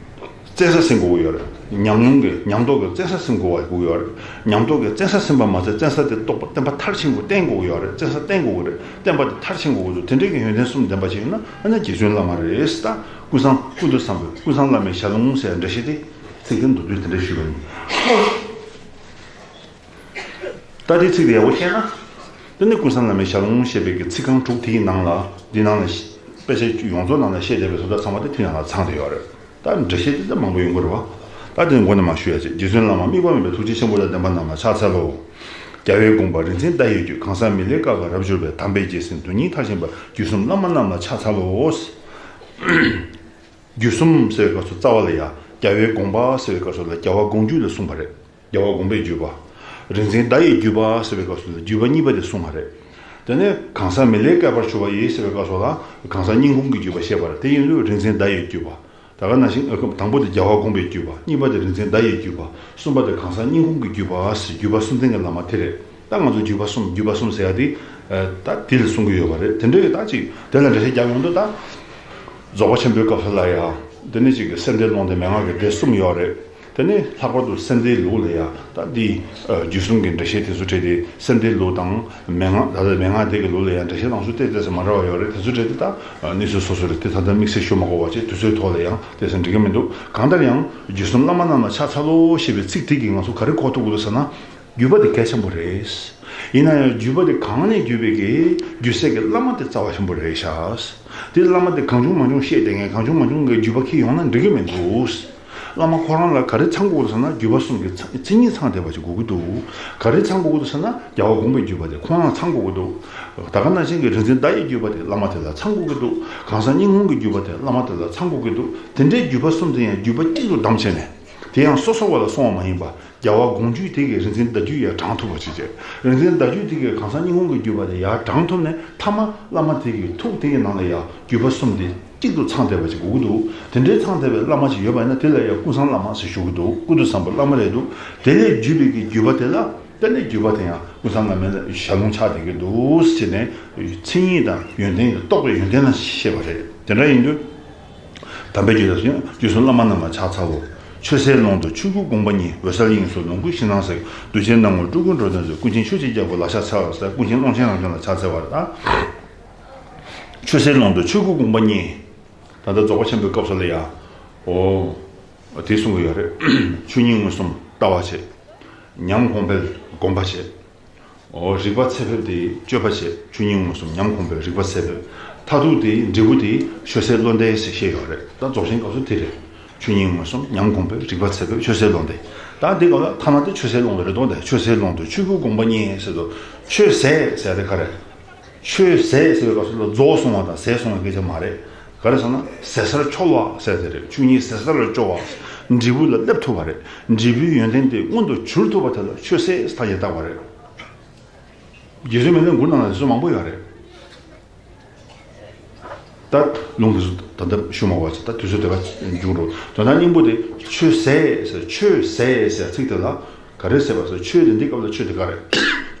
བཙན་ས་ཟིན་དགོས་ཀྱི་ཡོད་རེད། ཉམས་མྱོང་གི་ཉམས་རྟོགས་ཀྱི་བཙན་ས་ཟིན་དགོས་པ་དགོས་ཀྱི་ཡོད་རེད། ཉམས་རྟོགས་ཀྱི་བཙན་ས་ཟིན་པ་མ་ཟད་བཙན་ས་དེ་རྟོགས་པ་བརྟན་པ་མཐར་ཕྱིན་དགོས་བརྟན་དགོས་ཀྱི་ཡོད་རེད། བཙན་ས་བརྟན་དགོས་ཀྱི་རེད། བརྟན་པ་དེ་མཐར་ཕྱིན་དགོས་ཀྱི་འདུག་དེ་འདྲའི་གི་ཡོན་ཏན་གསུམ་ལྡན་པ་ཞིག་ཡིན་ན་ཨ་ནི་རྗེ་བཙུན་བླ་མ་རེད། ད་ཀུན་བཟང་ཀུན་ཏུ་བཟང་པོའི་ཀུན་བཟང་བླ་མའི་ཞལ་ལུང་ཟེར་འགྲེལ་བཤད་དེ་ཚིག་དོན་མདོར་བསྡུས་དེ་འདྲ་ཞུས་པ་ཡིན། ད་དེའི་ཚིག་དེ་ཡག་པོ་ཤེས་ན། དེ་ནི་ཀུན་བཟང་བླ་མའི་ཞལ་ལུང་ཞེས་པའི་གི་ཚིག་རྐང་དྲུག་དེའི་ནང་ལ་འདི་ནང་ལ་དཔེ་ཆ་ཡོངས་རྫོགས་ནང་ལ་བཤད་བསྡད་པའི་བཟོ་ལྟ་ཚང་མ་དེ་དེའི་ནང་ལ་ཚང་བསྡད་ཡོད་རེད། ད་འགྲེལ་བཤད་དེ་ད་མང་པོ་ཡོང་གི་རེད་བ། ད་དེ་མགོ་ནས་མར་ཞུ་ཡ་ཅིག་རྗེ་བཙུན་བླ་མ་དམིགས་པ་མེད་པའི་ཐུགས་རྗེ་ཆེན་པོ་དང་ལྡན་པ་རྣམས་ལ་ཕྱག་འཚལ་ལོ། རྒྱལ་བའི་དགོངས་པ་རིག་འཛིན་ཟླ་ཡིས་བརྒྱུད། གང་ཟག་མི་ལས་བསྐལ་པ་རབ་བྱུང་བའི། དམ་པའི་རྗེས་ཟིན་དོན་གཉིས་མཐར་ཕྱིན་པ། བརྒྱུད་གསུམ་བླ་མ་རྣམས་ལ་ཕྱག་འཚལ་ལོ། བརྒྱུད་གསུམ་ཟེར་བའི་སྐབས་སུ་རྩ་བ་ལ་ཡ་རྒྱལ་བའི་དགོངས་པ་ཟེར་བའི་སྐབས་སུ་ལ་རྒྱལ་བ་དགོངས་བརྒྱུད་ལ་གསུངས་པ་རེད། རྒྱལ་བ་དགོངས་པས་བརྒྱུད་པ། རིག་འཛིན་ཟླ་ཡིས་བརྒྱུད་པ་ཟེར་བའི་སྐབས་སུ་ལ་བརྒྱུད་པ་གཉིས་པ་དེ་གསུངས་པ་རེད། དེ་ནས་གང་ཟག་མི་ལས་བསྐལ་པར་གྱུར་པ་ཡི་ཟེར་བའི་སྐབས་སུ་ལ་གང་ཟག་སྙིང་ཁོང་གི་བརྒྱུད་པ་བཤད་པ་རེད། དེ་ཡིན་དུས་རིག་འཛིན་ཟླ་ཡིས་བརྒྱུད་པ། ད་ག་ནང་བཞིན་དང་པོ་དེ་རྒྱལ་བ་དགོངས་པས་བརྒྱུད་པ། གཉིས་པ་དེ་རིག་འཛིན་ཟླ་ཡིས་བརྒྱུད་པ། གསུམ་པ་དེ་གང་ཟག་སྙིང་ཁོང་གི་བརྒྱུད་པ་ཟེར་བརྒྱུད་པ་གསུམ་ལྡན་གྱི་བླ་མ་དེ་རེད། ད་ང་ཚོ་བརྒྱུད་པ་གསུམ་བརྒྱུད་པ་གསུམ་ཟེར་ཡ་དེ་ད་དེ་ལ་གསུང་གི་ཡོད་པ་རེད། དེ་འདྲ་གི་ད་ཅིག་དེ་ལ་འགྲེལ་བཤད་རྒྱག་ཡོང་དུས་ད་རྫོགས་པ་ཆེན་པོའི་སྐབས་སུ་ལ་ཡ་དེ་ནས་ཅིག་གི་སེམས་སྡེ་ཀློང་དེ་མན་ངག་གི་སྡེ་གསུམ་ཡོད་རེད། དེ་ནས་ལྷག་པར་དུ་སེམས་སྡེའི་ལུགས་ལ་ཡང་ད་འདི་བརྒྱུད་གསུམ་གྱི་འགྲེལ་བཤད་དེ་ཚོ་བྲིས་ཏེ་སེམས་སྡེའི་ལུགས་དང་མན་ངག་ད་ལྟ་མན་ངག་སྡེ་གི་ལུགས་ལ་ཡང་འགྲེལ་བཤད་གནང་ཚུལ་ཏོག་ཙམ་མ་འདྲ་བ་ཡོད་རེད། དེ་ཚོ་བྲིས་ཏེ་ད་གནས་ཚུལ་སོ་སོ་རེད། དེ་ད་ལྟ་དམིགས་བསལ་ཞུ་མ་དགོས་པ་བྱས་དུས་ཚོད་ཐོག་ལ་ཡང་ཏོག་ཙམ་འགྲིག་གི་མི་འདུག་གང་ལྟར་ཡང་བརྒྱུད་གསུམ་བླ་མ་རྣམས་ལ་ཕྱག་འཚལ་ལོ་ཞེས་པའི་ཚིག་དེ་གིས་ང་ཚོ་ག་རེ་གོ་ཐུབ་ཀྱི་འདུག་ཟེར་ན། བརྒྱུད་པ་དེ་གལ་ཆེན་པོ་རེད། ཡིན་ན་ཡང་བརྒྱུད་པ་དེ་གང་ནས་བརྒྱུད་པའི་གི་བརྒྱུད་སྲས་ཀྱི་བླ་མ་དེ་རྩ་བ་ཆེན་པོ་རེད་ཤག་དེ་བླ་མ་དེ་གང་བྱུང་མང་བྱུང་བཤད་བསྡད་མཁན་གང་བྱུང་མང་བྱུང་གི་བརྒྱུད་པ་ཁྱེར་ཡོང་ན་འགྲིག་གི་མི་འདུག་བླ་མ་ཁོ་རང་ལ་ག་རེ་ཚང་དགོས་ཀྱི་འདུག་ཟེར་ན་བརྒྱུད་པ་གསུམ་གྱི་མཚན་མཚན་ཉིད་ཚང་བསྡད་པ་ཅིག་དགོས་ཀྱི་འདུག་ག་རེ་ཚང་དགོས་ཀྱི་འདུག་ཟེར་ན་རྒྱལ་བ་དགོངས་པའི་བརྒྱུད་པ་དེ་ཁོང་རང་ཚང་དགོས་ཀྱི་འདུག་ད་ག་ནང་བཞིན་གྱི་རིག་འཛིན་ཟླ་ཡི་བརྒྱུད་པ་དེ་བླ་མ་དེ་ལ་ཚང་དགོས་ཀྱི་འདུག་གང་ཟག་སྙིང་ཁོང་གི་བརྒྱུད་པ་དེ་བླ་མ་དེ་ལ་ཚང་དགོས་ཀྱི་འདུག་དེ་འདྲའི་བརྒྱུད་པ་གསུམ་དེ་ཡང་བརྒྱུད་པ་གཅིག་ཏུ་བསྡམས་བྱས་ནས་དེ་ཡང་སོ་སོ་བ་ལ་སོང་བ་མ་ཡིན་པ། རྒྱལ་བ་དགོངས་བརྒྱུད་དེ་གིས་རིག་འཛིན་ཟླ་བརྒྱུད་ཡང་དྲངས་ཐུབ་པ་ཅིག་བྱས། རིག་འཛིན་ཟླ་བརྒྱུད་དེ་གིས་གང་ཟག་སྙིང་ཁོང་གི་བརྒྱུད་པ་དེ་ཡར་དྲངས་ཐུབ་ནས་མཐའ་མ་བླ་མ་དེ་གི་ཐུགས་དེ་ཡི་ནང་ལ་ཡང་བརྒྱུད་པ་གསུམ་དེ་གཅིག་ཏུ་ཚང་བསྡད་པ་ཅིག་དགོས་ཀྱི་འདུག་དེ་འདྲའི་ཚང་བསྡད་པའི་བླ་མ་ཅིག་ཡོད་པ་ཡིན་ན་དེ་ལ་ཡང་ཀུན་བཟང་བླ་མ་ཟེར་ཞུ་གི་འདུག་ཀུན་ཏུ་བཟང་པོ་བླ་མ་རེད་འདུག་དེ་ལས་བརྒྱུད་པའི་གི་བརྒྱུད་པ་དེ་ལ་དེ་ནས་བརྒྱུད་པ་དེ་ཡང་ཀུན་བཟང་བླ་མའི་ཞལ་ལུང་ཆགས་བསྡད་ཀྱི་འདུག་ཟེར་ནས་མཚན་ཉིད་དང་ཡོན་ཏན་གྱི་རྟོགས་པའི་ཡོན་ཏན་ལ་བཤད་པ་རེད། དེ་འདྲ་ཡིན་དུས། དམ་པའི་རྒྱུད་ལ་བརྒྱུད་གསུམ་བླ་མ་རྣམས་ལ་ཕྱག་འཚལ་ལོ། ཆོས་སྲིད་ཀློང་དུ་ཆོས་སྐུ་དགོངས་པ་གཉིས། འོད་གསལ་དབྱིངས་སུ་ལོངས་སྐུའི་ཞིང་རྣམས་གཟིགས། གདུལ་བྱའི་སྣང་ངོར་སྤྲུལ་སྐུ་འགྲོ་དོན་མཛད། ཀུན་མཁྱེན་ཆོས་ཀྱི་རྒྱལ་པོ་ལ་ཕྱག་འཚལ་ལོ་ཟེར་ཀུན་མཁྱེན་ཀློང་ཆེན་རང་བྱུང་ལ་ཕྱག་འཚལ་བ་རེད་ད། ཆོས་སྲིད་ཀློང་དུ་ཆོས་སྐུ་དགོངས་པ་གཉིས། ད་ལྟ་རྫོགས་པ་ཆེན་པོའི་སྐབས་སུ་ལ་ཡ། འོ། དེ་གསུང་གི་ཡོད་རེད། ཆོས་ཉིད་མངོན་སུམ་ལྟ་བ་བྱེད། ཉམས་གོང་འཕེལ་སྒོམ་པ་བྱེད། འོ་རིག་པ་ཚད་ཕེབས་དེ་སྤྱོད་པ་བྱེད། ཆོས་ཉིད་མངོན་སུམ་ཉམས་གོང་འཕེལ་རིག་པ་ཚད་ཕེབས། མཐར་ཐུག་དེ་འབྲས་བུ་དེ་ཆོས་སྲིད་བློ་འདས་ཟེར་བཤད་ཡོད་རེད། ད་རྫོགས་ཆེན་སྐབས་སུ་དེ་རེད། ཆོས་ཉིད་མངོན་སུམ་ཉམས་གོང་འཕེལ་རིག་པ་ཚད་ཕེབས་ཆོས་སྲིད་བློ་འདས། ད་འདི་སྐབས་ལ་ཐ་ན་དེ་ཆོས་སྲིད་ཀློང་དུ་རེད་དོ། དེ་ཆོས་སྲིད་ཀློང་དུ་ཆོས་སྐུ་དགོངས་པ་གཉིས་ཟེར་དུས་ཆོས་ཟད་ཟེར་དེ་ག་རེད། ཆོས་ཟད་ཟེར་བའི་སྐབས་སུ་ལ་རྫོགས་སོང་བ་དང་ཟད་སོང་བའི་སྐད་ཆ་མ་རེད། ག་རེ་ཟེར་ན་ཟད་སར་འཆོར་བ་ཟེར་དེ་རེད། ཆོས་ཉིད་ཟད་སར་འཆོར་བ། འབྲས་བུ་ལ་སླེབས་ཐུབ་པ་རེད། འབྲས་བུའི་ཡོན་ཏན་དེ་མངོན་དུ་གྱུར་ཐུབ་པ་དེ་ལ་ཆོས་ཟད་ཟེར་ཐ་སྙད་བཏགས་པ་རེད། རྗེ་བཙུན་མི་ལའི་མགུར་ནང་ལ་དེ་ཚོ་མང་པོ་ཡོད་རེད། ད་ལུང་དེ་ཚོ་ད་ལྟ་ཞུ་མ་བ་ཅིག་ད་དུས་ཚོད་དེ་ག་འཇུག་འགྲོ། དོན་དག་སྙིང་པོ་དེ་ཆོས་ཟད་ཟེར་ཆོས་ཟད་ཟེར་ཚིག་དེ་ལ་ག་རེ་ཟེར་བ་ཟེར། ཆོས་དེ་འདི་སྐབས་ལ་ཆོས་དེ་ག་རེ།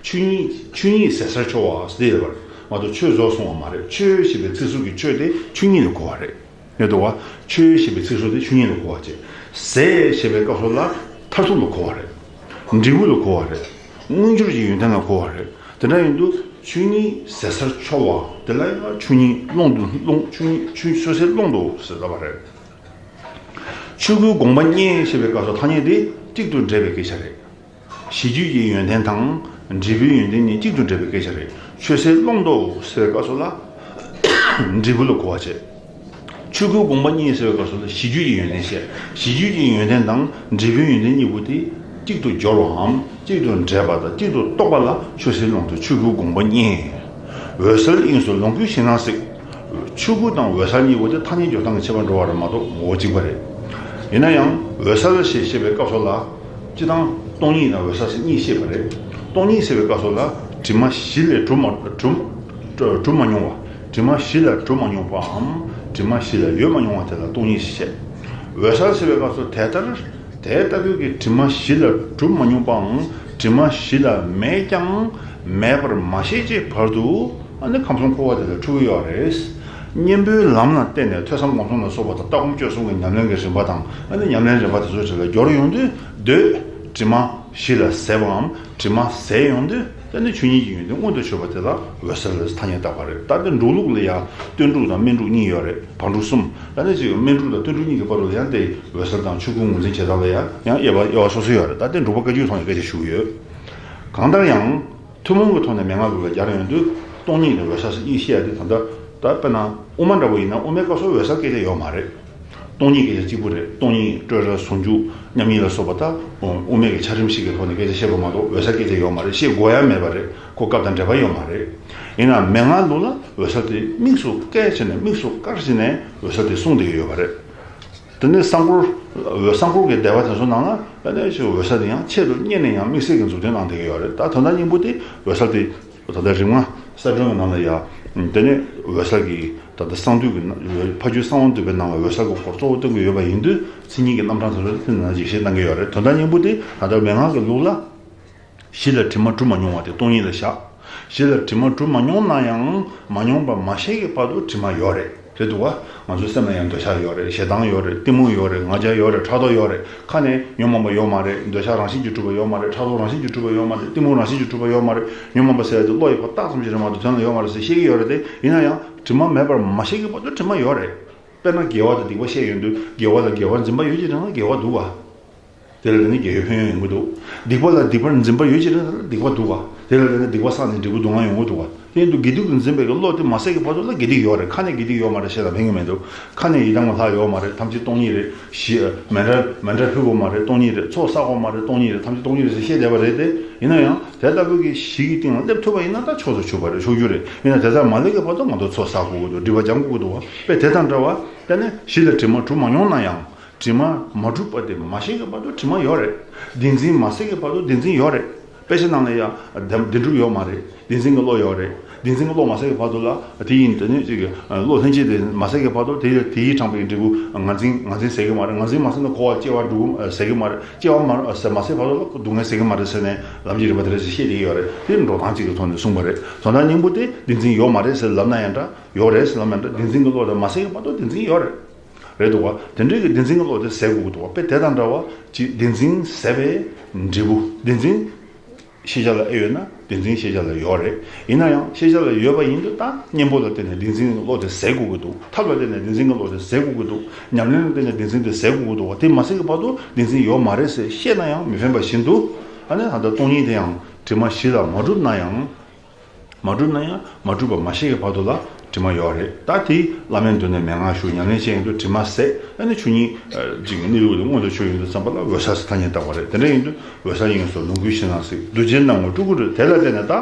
ཆོས་ཉིད་ཆོས་ཉིད་ཟད་སར་འཆོར་བ་ཟེར་ཡོད་པ་རེད་མ་གཏོགས་ཆོས་རྫོགས་སོང་བ་མ་རེད། ཆོས་ཞེས་པའི་ཚིག་ཟུར་གྱི་ཆོས་དེ་ཆོས་ཉིད་ལ་གོ་བ་རེད། ཡོད་དོ་བ། ཆོས་ཞེས་པའི་ཚིག་ཟུར་དེ་ཆོས་ཉིད་ལ་གོ་བ་བྱེད། ཟད་ཞེས་པའི་སྐབས་སུ་ལ་མཐར་ཐུག་ལ་གོ་བ་རེད། འབྲས་བུ་ལ་གོ་བ་རེད། མངོན་གྱུར་གྱི་ཡོན་ཏན་ལ་གོ་བ་རེད། དེ་འདྲ་ཡིན་དུས་ཆོས་ཉིད་ཟད་སར་འཆོར་བ་དེ་ལ་ཡང་ཆོས་ཉིད་ཀློང་དུ་ཀློང་ཆོས་ཉིད་ཆོས་ཆོས་ཟད་ཀློང་དུ་ཟེར་བ་རེད། ཆོས་སྐུའི་དགོངས་པ་གཉིས་ཞེས་པའི་སྐབས་སུ་ཐ་སྙད་དེ་གཅིག་ཏུ་འདྲེས་པའི་སྐད་ཆ་རེད། གཞི་རྒྱུད་ཀྱི་ཡོན་ཏན་དང་འབྲས་བུའི་ཡོན་ཏན་གཉིས་གཅིག་ཏུ་འདྲེས་པའི་སྐད་ཆ་རེད། ཆོས་ཟད་ཀློང་དུ་ཟེར་བའི་སྐབས་སུ་ལ་འབྲས་བུ་ལ་གོ་བ་བྱེད། ཆོས་སྐུའི་དགོངས་པ་གཉིས་ཟེར་བའི་སྐབས་སུ་ལ་གཞི་རྒྱུད་ཀྱི་ཡོན་ཏན་བཤད། གཞི་རྒྱུད་ཀྱི་ཡོན་ཏན་དང་འབྲས་བུའི་ཡོན་ཏན་གཉིས་པོ་དེ་གཅིག་ཏུ་སྦྱོར་བའམ་གཅིག་ཏུ་འདྲེས་པ་དང་གཅིག་ཏུ་རྟོགས་པ་ལ་ཆོས་ཟད་ཀློང་དུ་ཆོས་སྐུའི་དགོངས་པ་གཉིས། འོད་གསལ་དབྱིངས་སུ་ལོངས་སྐུའི་ཞིང་རྣམས་གཟིགས། ཆོས་སྐུ་དང་འོད་གསལ་གཉིས་པོ་དེ་ཐ་སྙད་སྦྱོར་སྟངས་ཀྱི་ཁྱད་པར་འགྲོ་བ་རེད་མ་གཏོགས་ངོ་བོ་གཅིག་པ་རེད། ཡིན་ན་ཡང་འོད་གསལ་ཞེས་བཤད་པའི་སྐབས་སུ་ལ། སྤྱིར་བཏང་སྟོང་ཉིད་དང་འོད་གསལ་ཟེར་གཉིས་བཤད་པ་རེད། སྟོང་ཉིད་ཟེར་བའི་སྐབས་སུ་ལ་དྲི་མ་བཞི་ལས་གྲུབ་མ་གྲུབ་གྲུབ་མ་མྱོང་བ། དྲི་མ་བཞི་ལས་གྲུབ་མ་མྱོང་བའམ་དྲི་མ་བཞི་ལས་ཡོད་མ་མྱོང་བ་དེ་ལ་སྟོང་ཉིད་ཞེས་བཤད། འོད་གསལ་ཟེར་བའི་སྐབས་སུ་དེ་ལྟར། དེ་ལྟ་བུའི་གི་དྲི་མ་བཞི་ལས་གྲུབ་མ་མྱོང་བའང་དྲི་མ་བཞི་ལས་མེད་ཀྱང་མེད་པར་མ་ཤེས་ཀྱི་བར་དུ་ཨ་ནི་ཁམས་གསུམ་འཁོར་བ་དེ་ལ་འཁྲུལ་གྱི་ཡོད་རེད། གཉེན་པོའི་ལམ་ལ་བརྟེན་ནས་ཐོས་བསམ་སྒོམ་གསུམ་ལ་སོགས་པ་དང་ལྟ་སྒོམ་སྤྱོད་གསུམ་གྱི་ཉམས་ལེན་གྱི་རིམ་པ་དང་ཨ་ནི་ཉམས་ལེན་རིམ་པ་དེ་ཚོའི་གྲས་ལ་སྦྱོར་ཡོང་དུས་འདོད་དྲི་མ་བཞི་ལས་ཟད་པའམ་དྲི་མ་ཟད་ཡོང་དུས། ད་ནི་ཆོས་ཉིད་ཀྱི་ཡོན་ཏན་མངོན་དུ་གྱུར་པ་དེ་ལ་འོད་གསལ་ལ་ཐ་སྙད་བཏགས་པ་རེད། ད་ལྟ་འབྲུག་ལུགས་ལ་ཡང་སྟོན་འབྲུག་དང་སྨིན་འབྲུག་གཉིས་ཡོད་རེད། བར་འབྲུག་གསུམ། ད་ནི་ཅིག་སྨིན་འབྲུག་དང་སྟོན་འབྲུག་གཉིས་ཀྱི་བར་དུ་ལ་ཡང་དེ་འོད་གསལ་དང་ཆོས་སྐུ་ངོས་འཛིན་བྱེད་སྟངས་ལ་ཡང་ཡང་དབྱེ་བ་དབྱེ་བ་སོ་སོ་ཡོད་རེད། ད་ལྟ་འབྲུག་པ་བཀའ་བརྒྱུད་ཐོག་ནས་སྐད་ཆ་ཞུ་གི་ཡོད། གང་ལྟར་ཡང་ཐུན་མོང་གི་ཐོག་ནས་མན་ངག་ལུགས་ལ་སྦྱར་ཡོང་དུས་སྟོང་ཉིད་དང་འོད་གསལ་ཟེར་གཉིས་བཤད་ཡ་དེ་ད་ལྟ་ད་དཔེར་ན་དབུ་མ་འདྲ་པོ་ཡིན་ན་དབུ་མའི་སྐབས་སུ་འོད་གསལ་སྐད་ཆ་ཡོད་མ་རེད། སྟོང་ཉིད་སྐད་ཆ་གཅིག་པུ་རེད། སྟོང་ཉིད་སྤྲོས་བྲལ་ཟུང་འཇུག་མཉམ་ཉིད་ལ་སོགས་པ་ད་དབུ་མའི་གི་ཆ་རིམ་ཞིག་གི་ཐོག་ནས་སྐད་ཆ་བཤད་པ་མ་གཏོགས་འོད་གསལ་སྐད་ཆ་ཡོད་མ་རེད། བཤད་དགོས་ཡ་མེད་པ་རེད། ཁོ་སྐབས་དང་འབྲེལ་བ་ཡོད་མ་རེད། ཡིན་ན་མན་ངག་ལུགས་ལ་འོད་གསལ་དེ་དམིགས་སུ་བཀར་བྱས་ནས་དམིགས་སུ་བཀར་བྱས་ནས་འོད་གསལ་དེ་གསུངས་བསྡད་ཀྱི་ཡོད་པ་རེད། དེ་ནས་གསང་སྐོར་འོད་གསང་སྐོར་གྱི་སྡེ་པ་དེ་ཚོ་ནང་ལ་ཨ་ནི་ཅིག་འོད་གསལ་དེ་ཡང་ཆེད་དུ་གཉེར་ནས་ཡང་དམིགས་བསལ་གྱི་མཛུབ་སྟོན་གནང་བསྡད་ཀྱི་ཡོད་རེད། ད་དོན་དག་སྙིང་པོ་དེ་འོད་གསལ་དེ། ད་ལྟ་རིམ་ལྔ་གསལ་སྒྲོན་གྱི་ནང་ལ་ཡ། དེ་ནས་འོད་གསལ་གྱི་ད་ལྟ་གསང་འདུས་ཀྱི་ནང་ཕ་རྒྱུད་གསང་བ་འདུས་པའི་ནང་ལ་འོད་གསལ་གྱི་སྐོར་གཙོ་བོ་སྟོན་གྱི་ཡོད་པ་ཡིན་དུས་མཚན་ཉིད་ཀྱི་རྣམ་གྲངས་དེ་ཚོ་དེ་ནང་འཇིགས་བྱེད་གནང་གི་ཡོད་རེད། དོན་དག་སྙིང་པོ་དེ་ད་ལྟ་མན་ངག་གི་ལུགས་ལ། གཞི་ལ་དྲི་མ་གྲུབ་མ་མྱོང་བ་དེ་སྟོང་ཉིད་ལ་བཞག་གཞི་ལ་དྲི་མ་གྲུབ་མ་མྱོང་ན་ཡང་མ་མྱོང་པ་མ་ཤེས་ཀྱི་བར་དུ་དྲི་མ་ཡོད་རེད། རེད་འདུག་བ། ང་ཚོའི་སེམས་ལ་ཡང་འདོད་ཆགས་ཡོད་རེད། ཞེ་སྡང་ཡོད་རེད། གཏི་མུག་ཡོད་རེད། ང་རྒྱལ་ཡོད་རེད། ཕྲག་དོག་ཡོད་རེད། ཁ་ནས་ཉོན་མོངས་པ་ཡོད་མ་རེད། འདོད་ཆགས་རང་བཞིན་གྱིས་གྲུབ་པ་ཡོད་མ་རེད། ཕྲག་དོག་རང་བཞིན་གྱིས་གྲུབ་པ་ཡོད་མ་རེད། གཏི་མུག་རང་བཞིན་གྱིས་གྲུབ་པ་ཡོད་མ་རེད། ཉོན་མོངས་པ་ཟེར་ཡ་དེ་བློ་ཡི་བར་རྟགས་ཙམ་ཞིག་རེད་མ་གཏོགས་དོན་ལ་ཡོད་མ་རེད་ཟེར་ཤེས་ཀྱི་ཡོད་རེད་དེ། ཡིན་ན་ཡང་དྲི་མ་མེད་པར་མ་ཤེས་ཀྱི་བར་དུ་དྲི་མ་ཡོད་རེད། དཔེར་ན་དགེ་བ་དང་སྡིག་པ་བཤད་ཡོང་དུས་དགེ་བ་ལ་དགེ་བར་འཛིན་པ་ཡོད་ཅེས་དྲན་ན་དགེ་བ་འདུག་བ། དེ་ལ་བརྟེན་ནས་དགེ་བའི་ཕན་ཡོན་ཡོང་གི་འདུག་སྡིག་པ་ལ་སྡིག་པར་འཛིན་པ་ཡོད་ཅེས་དྲན་ན་སྡིག་པ་འདུག་བ། དེ་ལ་བརྟེན་ནས་སྡིག་པ་བསགས་ནས་འབྲས་བུ་སྡུག་བསྔལ་ཡོང་གི་འདུག་བ། དེ་ཡིན་དུས་དགེ་སྡིག་ཏུ་འཛིན་པའི་གི་བློ་དེ་མ་ཟད་ཀྱི་བར་དུ་ལ་དགེ་སྡིག་ཡོད་རེད། ཁ་ནས་དགེ་སྡིག་ཡོད་མ་རེད་ཞེས་ལ་ཕན་གྱི་མི་འདུག་ཁ་ནས་ཡི་དམ་གྱི་ལྷ་ཡོད་མ་རེད། ཐམས་ཅད་སྟོང་ཉིད་རེད། ཞེས་མཎྜལ་མཎྜལ་ཕུལ་དགོས་མ་རེད། སྟོང་ཉིད་རེད། ཚོགས་བསགས་དགོས་མ་རེད། སྟོང་ཉིད་རེད། ཐམས་ཅད་སྟོང་ཉིད་རེད་ཟེར་བཤད་བསྡད་པ་རེད་དེ། ཡིན་ན་ཡང་དེ་ལྟ་བུའི་གི་གཞི་གི་སྟེང་ལ་སླེབས་ཐུབ་པ་ཡིན་ན་ད་ཆོས་སུ་ཆུད་པ་རེད། ཆོས་རྒྱུ་རེད། ཡིན་ན་དེ་ལྟར་མ་སླེབས་ཀྱི་བར་དུ་ང་ཚོ་ཚོགས་བསགས་དགོས་ཀྱི་འདུག་སྒྲིབ་པ་སྦྱང་དགོས་ཀྱི་འདུག་བ། དཔེ་དེ་དང་འདྲ་བ། དེ་ནས་གཞི་ལ་དྲི་མ་གྲུབ་མ་མྱོང་ན་ཡང་། དྲི་མ་མ་གྲུབ་པ་དེ་མ་ཤེས་ཀྱི་བར་དུ་དྲི་མ་ཡོད་རེད། བདེན་འཛིན་མ་ཟད་ཀྱི་བར་དུ་བདེན་འཛིན་ཡོད་རེད། དཔེ་ཆ་ནང་ལ་ཡང་བདེན་བདེན་གྲུབ་ཡོད་མ་རེད། བདེན་འཛིན་གྱི་བློ་ཡོད་རེད། བདེན་འཛིན་གྱི་བློ་མ་ཟད་ཀྱི་བར་དུ་ལ་དེ་ཡིན་དེ་ནི་ཅིག་གི་བློ་ལྷན་སྐྱེས་དེ་མ་ཟད་ཀྱི་བར་དུ་དེ་དེ་ཡིས་དྲངས་པའི་འབྲས་བུ་ངར་འཛིན་ངར་འཛིན་ཟད་ཀྱི་མ་རེད། ངར་འཛིན་མ་ཟད་ན་འཁོར་བ་སྐྱེ་བ་འགྲོ་ཟད་ཀྱི་མ་རེད། སྐྱེ་བ་མ་ཟད་མ་ཟད་བར་དུ་ལ་སྡུག་བསྔལ་ཟད་ཀྱི་མ་རེད་ཟེར་ནས་ལམ་གྱི་རིམ་པ་དེ་འདྲ་ཞིག་བཤད་བསྡད་ཀྱི་ཡོད་རེད། དེ་འགྲོ་སྟངས་གཅིག་གི་ཐོག་ནས་གསུངས་པ་རེད། དོན་དག་སྙིང་པོ་དེ་བདེན་འཛིན་ཡོད་མ་རེད་ཟེར་ལབ་ན་ཡང་འདྲ། ཡོད་རེད་ཟེར་ལབ་ན་འདྲ། བདེན་འཛིན་གྱི་བློ་དེ་མ་ཟད་ཀྱི་བར་དུ་བདེན་འཛིན་ཡོད་རེད། རེད་འདུག་བ། དེ་འདྲའི་གི་བདེན་འཛིན་གྱི་བློ་དེ་ཟད་དགོས་ཀྱི་འདུག་བ། དཔེ་དེ་དང་འདྲ་བ་ཅིག་བདེན་འཛིན་ཟད་པའི་འབྲས་བུ། བདེན་འཛིན་ཤེས་བྱ་ལ་ཨེ་ཡོད་ན་བདེན་འཛིན་ཤེས་བྱ་ལ་ཡོད་རེད། ཡིན་ན་ཡང་ཤེས་བྱ་ལ་ཡོད་པ་ཡིན་དུས་ད་གཉེན་པོ་ལ་བརྟེན་ནས་བདེན་འཛིན་གྱི་བློ་དེ་ཟད་དགོས་ཀྱི་འདུག་ཐབས་ལ་བརྟེན་ནས་བདེན་འཛིན་གྱི་བློ་དེ་ཟད་དགོས་ཀྱི་འདུག་ཉམས་ལེན་ལ་བརྟེན་ནས་བདེན་འཛིན་དེ་ཟད་དགོས་ཀྱི་འདུག་བ། དེ་མ་ཟད་ཀྱི་བར་དུ་བདེན་འཛིན་ཡོད་མ་རེད་ཟེར་བཤད་ན་ཡང་མི་ཕན་པ་བཞིན་དུ། ཨ་ནི་ད་ལྟ་སྟོང་ཉིད་དེ་ཡང་དྲི་མ་གཞི་ལ་མ་གྲུབ་ན་ཡང་། མ་གྲུབ་ན་ཡང་མ་གྲུབ་པ་མ་ཤེས་ཀྱི་བར་དུ་ལ་དྲི་མ་ཡོད་རེད། ད་དེ་བླ་མའི་མདུན་ནས་མན་ངག་ཞུ་ཉམས་ལེན་བྱེད་ཡོང་དུས་དྲི་མ་ཟད། ཨ་ནི་ཆོས་ཉིད་ཅིག་གི་གནས་ལུགས་དེ་མངོན་དུ་ཕྱོགས་ཡོང་དུས་ཙམ་པ་ལ་འོད་གསལ་ཟེར་ཐ་སྙད་བཏགས་པ་རེད། དེ་འདྲ་ཡིན་དུས་འོད་གསལ་དབྱིངས་སུ་ལོངས་སྐུའི་ཞིང་ན་གཟིགས། གདུལ་བྱའི་སྣང་ངོར་སྤྲུལ་སྐུ་འགྲུབ། དེ་ལ་བརྟེན་ནས་ད་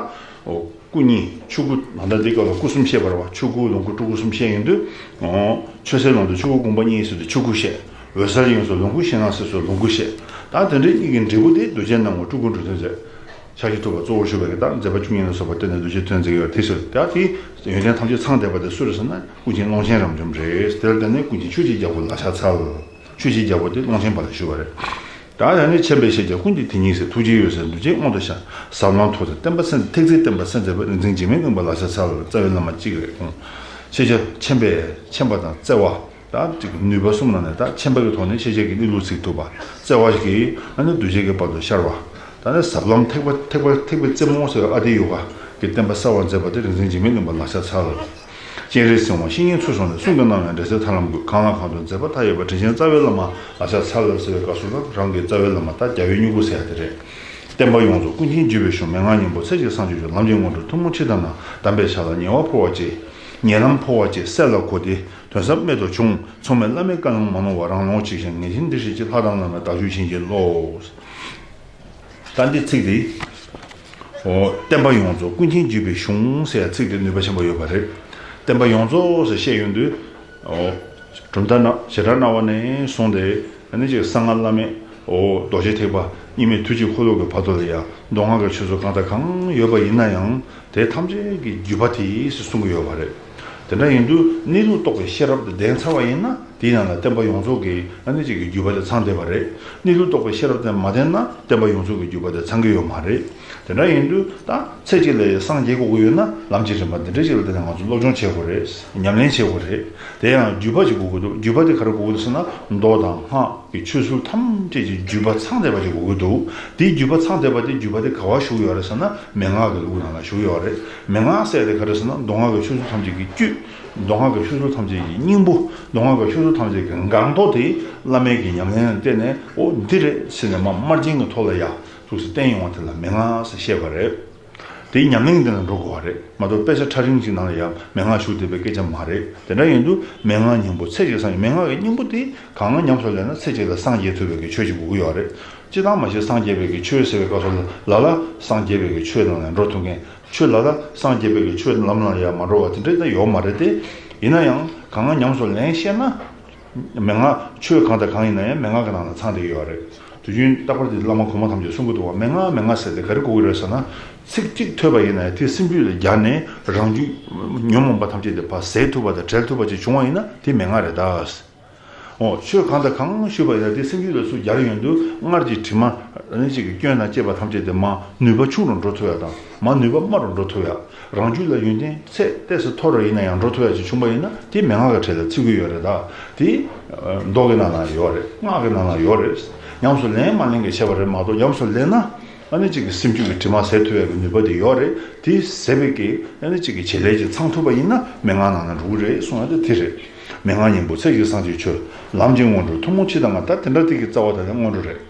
འོ་སྐུ་གཉིས་ཆོས་སྐུ་ད་ལྟ་འདི་སྐབས་ལ་སྐུ་གསུམ་བཤད་པ་རེད་བ། ཆོས་སྐུ་ལོངས་སྐུ་སྤྲུལ་སྐུ་གསུམ་བཤད་ཡོང་དུས། ཨོ། ཆོས་གསལ་ལུང་དུ་ཆོས་སྐུ་དགོངས་པ་གཉིས་ཟེར་དུས་ཆོས་སྐུ་བཤད། འོད་གསལ་དབྱིངས་སུ་ལོངས་སྐུའི་ཞིང་ན་གཟིགས་སུ་ལོངས་སྐུ་བཤད། ད་དེ་འདྲའི་གཉིས་ཀྱི་འབྲས་བུ་དེ་གདུལ་བྱའི་སྣང་ངོར་སྤྲུལ་སྐུ་འགྲུབ་ཐོན་མཛད། ཕྱག་བཞི་ཐུབ་པ་གཙོ་བོར་ཞུགས་པའི་གི་ད་མཛད་པ་བཅུ་གཉིས་ལ་སོགས་པ་བསྟན་ནས་གདུལ་བྱའི་དོན་མཛད་ཀྱི་ཡོད་དེ་ཟེར། ད་དེའི་ཡོན་ཏན་ཐམས་ཅད་ཚང་བསྡད་པ་དེ་སུ་རེད་ཟེར་ན་ཀུན་མཁྱེན་ཀློང་ཆེན་རབ་འབྱམས་རེད། དེ་ལ་བརྟེན་ནས་ཀུན་མཁྱེན་ཆོས་ཀྱི་རྒྱལ་པོ་ལ་ཕྱག་འཚལ། ཆོས་ཀྱི་རྒྱལ་པོ་དེ་ཀློང་ཆེན་པ་ལ་ཞུ་བ་རེད། ད་ཡང་ནི་མཁྱེན་པའི་ཤེས་བྱ་ཀུན་གྱི་དེ་ཉིད་ཟེར། ཐུགས་རྗེའི་འོད་ཟེར་གདུལ་བྱའི་དབང་དུ་ཤར། ཟབ་ལམ་ཐོག་ཏུ་བསྟན་པ་སེམས་ཐེག་ཚད་བསྟན་པ་སེམས་མཛད་པ་རིག་འཛིན་འཇིགས་མེད་གླིང་པ་ལ་ཕྱག་འཚལ། རྩ་བའི་བླ་མ་གཅིག་རེད། ཁོང་ཤེས་བྱ་མཁྱེན་པའི་མཁྱེན་པ་དང་བརྩེ་བ། ད་ཅིག་ནུས་པ་གསུམ་ནང་ནས་ད་མཁྱེན་པ་གི་ཐོག་ནས་ཤེས་བྱ་གི་གནས་ལུགས་གཟིགས་ཐུབ་པ། བརྩེ་བ་ཞིག་གིས་ཨ་ནི་གདུལ་བྱ་གི་བར་དུ་ཤར་བ། ད་ནི་ཟབ་ལམ་ཐེག་པ་ཐེག་པ་ཐེག་པའི་རྩེ་མོ་ཟེར་བའི་ཨ་ཏི་ཡོ་ག་གི་བསྟན་པ་གསལ་བར་མཛད་པ་དེ་རིག་འཛིན་འཇིགས་མེད་གླིང་པ་ལ་ཕྱག་འཚལ། སྤྱན་རས་གཟིགས་དབང་བཤེས་གཉེན་ཚུལ་བཟུང་ནས། གསུང་གིས་གནང་བའི་འབྲེལ་ཚད་ཐར་ལམ་དགོས། གང་ལ་གང་འདུལ་མཛད་པ་མཐའ་ཡས་པ། དྲིན་ཅན་རྩ་བའི་བླ་མ་ལ་ཕྱག་འཚལ་ཟེར་བའི་སྐབས་སུ་ན་རང་གི་རྩ་བའི་བླ་མ་ད་རྒྱལ་བའི་མྱུ་གུ་ཟེར་ཡ་དེ་རེད། བསྟན་པ་ཡོངས་རྫོགས་ཀུན་མཁྱེན་བརྒྱུད་པའི་གཞུང་། མན་ངག་སྙིང་པོ་ཚེ་གཅིག་གསང་སྤྱོད་ཆོས། ལམ་གྱི་དངོས་གྲུབ་ཐུན་མོང་ཁྲིད་དང་ནི། དམ་པའི་ཕྱག་ལ་ཉེ་བར་འཕོ་བ་བྱེད། ཉེ་ལམ་འཕོ་བ་བྱེད་སྲས་ལ་གོ་སྟེ། དོན་ཟབ་རྨད་དུ་བྱུང་། མཚུངས་མེད་བླ་མའི་བཀའ་ལུང་མ་ནོར་བ། རང་ལོངས་ཇི་བཞིན་ངེས་ཤེས་འདི་སྲིད་ཀྱི། ལྷ་དང་བླ་མའི་བདག་རྒྱུད་བྱིན་གྱིས་རློབས། ད་འདི་ཚིག་འདི། ཨོ། བསྟན་པ་ཡོངས་རྫོགས་ཀུན་མཁྱེན་བརྒྱུད་པའི་གཞུང་ཟེར་ཡ་ཚིག་འདི་ནུས་པ་ཆེན་པོ་ཡོད་པ་རེད། བསྟན་པ་ཡོངས་རྫོགས་ཟེར་བཤད་ཡོང་དུས། ཨོ། གྲུབ་མཐའ་ན་བྱེ་བྲག་སྨྲ་བ་ནས་བཟུང་སྟེ་ཨ་ནི་ཅིག་གསང་སྔགས་བླ་མེད། ཨོ། རྡོ་རྗེ་ཐེག་པ་གཉིས་མེད་ཐུགས་ཀྱི་འཁོར་ལོ་གི་བར་དུ་ལ་ཡ་མདོ་སྔགས་ཀྱི་ཆོས་ཚུལ་གང་དང་གང་ཡོད་པ་ཡིན་ན་ཡང་དེ་ཐམས་ཅད་ཀྱི་བརྒྱུད་པ་དེ་ཟེར་གསུང་གི་ཡོད་པ་རེད། དེ་འདྲ་ཡིན་དུས་གནས་ལུགས་རྟོགས་པའི་ཤེས་རབ་དེ་ལྡན་ཚར་བ་ཡིན་ན། དེའི་ནང་ལ་བསྟན་པ་ཡོངས་རྫོགས་ཀྱི་ཨ་ནི་གཅིག་གི་བརྒྱུད་པ་དེ་ཚང་བསྡད་པ་རེད། གནས་ལུགས་རྟོགས་པའི་ཤེས་རབ་དེ་མ་ལྡན་ན་བསྟན་པ་ཡོངས་རྫོགས་ཀྱི་བརྒྱུད་པ་དེ་ཚང་གི་ཡོད་མ་རེད། དེ་འདྲ་ཡིན་དུས་ད་ཚེ་གཅིག་ལ་ཡང་སངས་རྒྱས་དགོས་ཀྱི་ཡོད་ན་ལམ་གྱི་རིམ་པ་འདི་འདྲ་ཞིག་ལ་བརྟེན་ནས་ང་ཚོ་སློབ་སྦྱོང་བྱེད་དགོས་རེད། ཉམས་ལེན་བྱེད་དགོས་རེད། དེ་ཡང་བརྒྱུད་པ་ཅིག་དགོས་ཀྱི་འདུག་བརྒྱུད་པ་དེ་ག་རེ་དགོས་ཀྱི་འདུག་ཟེར་ན་མདོ་དང་སྔགས་ཀྱི་ཆོས་ཚུལ་ཐམས་ཅད་ཀྱི་བརྒྱུད་པ་ཚང་བསྡད་པ་ཅིག་དགོས་ཀྱི་འདུག་དེའི་བརྒྱུད་པ་ཚང་བསྡད་པ་དེ་བརྒྱུད་པ་དེ་ག་བར་བཞུགས་ཡོད་རེད་ཟེར་ན་མན་ངག་གི་ལུགས་ནང་ལ་བཞུགས་ཡོད་རེད། མན་ངག་ཟེར་དེ་ག་རེ་ཟེར་ན་མདོ་སྔགས་ཀྱི་ཆོས་ཚུལ་ཐམས་ཅད་ཀྱི་བཅུད། མདོ་སྔགས་ཀྱི་ཆོས་ཚུལ་ཐམས་ཅད་ཀྱི་སྙིང་པོ། མདོ་སྔགས་ཀྱི་ཆོས་ཚུལ་ཐམས་ཅད་ཀྱི་སྒང་ཏོག་དེ་བླ་མའི་གི་ཉམས་ལེན་ལ་བརྟེན་ནས་ཨོ་འདི་རེད་ཟེར་ནས་མ་དམར་རྗེན་གྱི་ཐོག་ལ་ཡ་ཐུགས་སུ་བསྟན་ཡོང་བ་དེ་ལ་མན་ངག་ཟེར་བཤད་པ་རེད། དེའི་ཉམས་ལེན་དེ་ལ་འགྲོ་དགོས་པ་རེད་མ་གཏོགས། དཔེ་ཆ་ཕྲ་རིང་ཞིག་ནང་ལ་ཡང་མན་ངག་ཞུགས་བསྡད་པའི་སྐད་ཆ་མ་རེད། དེ་འདྲ་ཡིན་དུས་མན་ངག་སྙིང་པོ་ཚེ་གཅིག་སངས་རྒྱས། མན་ངག་གི་སྙིང་པོ་དེ་གང་ཉམས་སུ་ལེན་ན་ཚེ་གཅིག་ལ་སངས་རྒྱས་ཐུབ་པའི་གི་ཆོས་ཅིག་དགོས་ཀྱི་ཡོད་རེད། སྤྱིར་བཏང་མ་གཞི་སངས་རྒྱས་པའི་གི་ཆོས་ཟེར་བའི་སྐབས་སུ་ལ་ལ་སངས་རྒྱས་པའི་གི་ཆོས་ནང་ལ་འགྲོ་ཐུབ་མཁན། ཆོས་ལ་ལ་སངས་རྒྱས་པའི་གི་ཆོས་ལམ་ལ་ཡང་མ་འགྲོ་བ་དེ་འདྲ་ད་ཡོད་མ་རེད་དེ། ཡིན་ན་ཡང་གང་ཉམས་སུ་ལེན་ཤེས་ན། མན་ངག་ཆོས་གང་དང་གང་ཡིན་ན་ཡང་མན་ངག་གི་ནང་ལ་ཚང་བསྡད་ཀྱི་ཡོད་རེད། དུས་རྒྱུན་རྟག་པར་དེ་བླ་མ་གོང་མ་ཐམས་ཅད་གསུང་གི་འདུག་བ། མན་ངག་མན་ངག་ཟེར་དེ་ག་རེ་གོ་གི་རེད་ཟེར་ན། ཚིག་གཅིག་ཐོས་པ་ཡིན་ན་ཡང་དེ་སེམས་རྒྱུད་ལ་སྦྱར་ནས་རང་རྒྱུད་ཉོན་མོངས་པ་ཐམས་ཅད་དེ་ཕར་ཟད་ཐུབ་པ་དང་བྲལ་ཐུབ་པ་ཅིག་བྱུང་བ་ཡིན་ན་དེ་མན་ངག་རེད་ད། འོ་ཆོས་གང་དང་གང་ཞུས་པ་ཡིན་ན་དེ་སེམས་རྒྱུད་ལ་སུ་སྦྱར་ཡོང་དུས་སྔར་གྱི་དྲི་མ་ནི་གཅིག་གི་སྐྱོན་དང་བཅས་པ་ཐམས་ཅད་དེ་མར་ནུས་པ་ཆུང་རུ་འགྲོ་ཐུབ་ཡ་དང་མར་ནུས་པ་དམའ་རུ་འགྲོ་ཐུབ་ཡ། རང་རྒྱུད་ལ་ཡོན་ཏན་ཚད་ཏོག་ཙམ་མཐོ་རུ་ཡིན་ན་ཡང་འགྲོ་ཐུབ་ཡ་ཅིག་བྱུང་པ་ཡིན་ན་དེ་མན་ངག་གི་གྲས་ལ་ཚུད་ཀྱི་ཡོད་རེད་ད། དེ་མདོ་གི་ནང་ན་ཡོད་རེད། སྔགས་ཀྱི་ནང་ན་ཡོད་རེད། ཉམས་སུ་ལེན་མ་ལེན་གྱི་ཁྱད་པར་རེད་མ་གཏོགས་ཉམས་སུ་ལེན་ན་ཨ་ནི་གཅིག་གི་སེམས་རྒྱུད་ཀྱི་དྲི་མ་ཟད་ཐུབ་ཡ་གི་ནུས་པ་དེ་ཡོད་རེད། དེ་ཟད་པའི་གི་ཨ་ནི་གཅིག་གི་བྱེད་ལས་ཅིག་ཚང་ཐུབ་པ་ཡིན་ན་མན་ངག་ནང་ན་འགྲོ་གི་རེད་གསུང་ཡ་དེ་དེ་རེད། མན་ངག་སྙིང་པོ་ཚེ་གཅིག་སངས་རྒྱས་ཆོས། ལམ་གྱི་སྔོན་འགྲོ་ཐུན་མོང་སྤྱི་དང་ལྔ། ད་དེ་འདྲ་དེ་གི་རྩ་བ་ད་ལྟ་སྔོན་འགྲོ་རེད།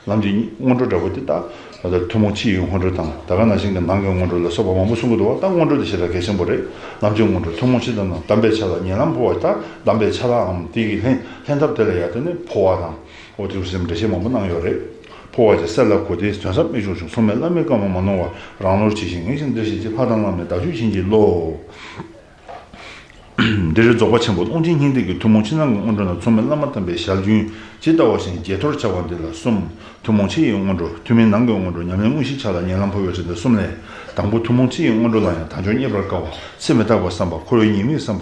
ལམ་གྱི་སྔོན་འགྲོ་འདྲ་པོ་དེ་ད་ད་ལྟ་ཐུན་མོང་ཕྱི་ཡི་སྔོན་འགྲོ་དང་ད་ག་ནང་བཞིན་གྱི་ནང་གི་སྔོན་འགྲོ་ལ་སོགས་པ་མང་པོ་གསུང་གི་འདུག་བ། ད་སྔོན་འགྲོ་དེ་ཞེ་དྲག་གལ་ཆེན་པོ་རེད། ལམ་གྱི་སྔོན་འགྲོ་ཐུན་མོང་སྤྱི་དང་ལྔ། དམ་པའི་ཆ་ལ་ཉེ་ལམ་འཕོ་བ། ད་དམ་པའི་ཆ་ལའམ་དེ་ཡི་ལྷན་ལྷན་ཐབས་དེ་ལ་ཡ་དེ་ནི་འཕོ་བ་དང་། འོ་དེ་ཚོ་འགྲེལ་བཤད་མང་པོ་གནང་ཡོད་རེད། འཕོ་བ་ཅེས་སྲེད་ལ་གོ་དེས་དོན་ཟབ་མི་འབྱུང་ཞིང་། མཚུངས་མེད་བླ་མའི་བཀའ་མ་མ་ནོར་བར། རང་བློར་ཇི་བཞིན་ངེས་ཤིང་འདིར་བཤད་ཅིང་། ལྷ་དང་བླ་མའི་བདག་རྒྱུད་བྱིན་གྱིས་རློབས། འདིར་རྫོགས་པ་ཆེན་པོ་ཀློང་ཆེན་སྙིང་ཐིག་གི་ཐུན་མོང་ཕྱི་ནང་གི་སྔོན་འགྲོ་ནང་མཚུངས་མེད་བླ་མ་དམ་པའི་ཞལ་རྒྱུན་ཇི་ལྟ་བ་བཞིན་བརྗེད་ཐོར་བྱ་བ་འདི་ལ་གསུམ། ཐུན་མོང་ཕྱི་ཡི་སྔོན་འགྲོ། ཐུན་མིན་ནང་གི་སྔོན་འགྲོ། ཉམས་ལེན་དངོས་གཞིའི་ཆ་ལ་ཉེ་ལམ་འཕོ་བའི་ཕྱིར་འདི་གསུམ་ལས། དང་པོ་ཐུན་མོང་ཕྱི་ཡི་སྔོན་འགྲོ་ལ་ཡང་དལ་འབྱོར་རྙེད་པར་དཀའ་བ། ཚེ་མི་རྟག་པ་བསམ་པ། འཁོར་བའི་ཉེས་དམིགས་བསམ་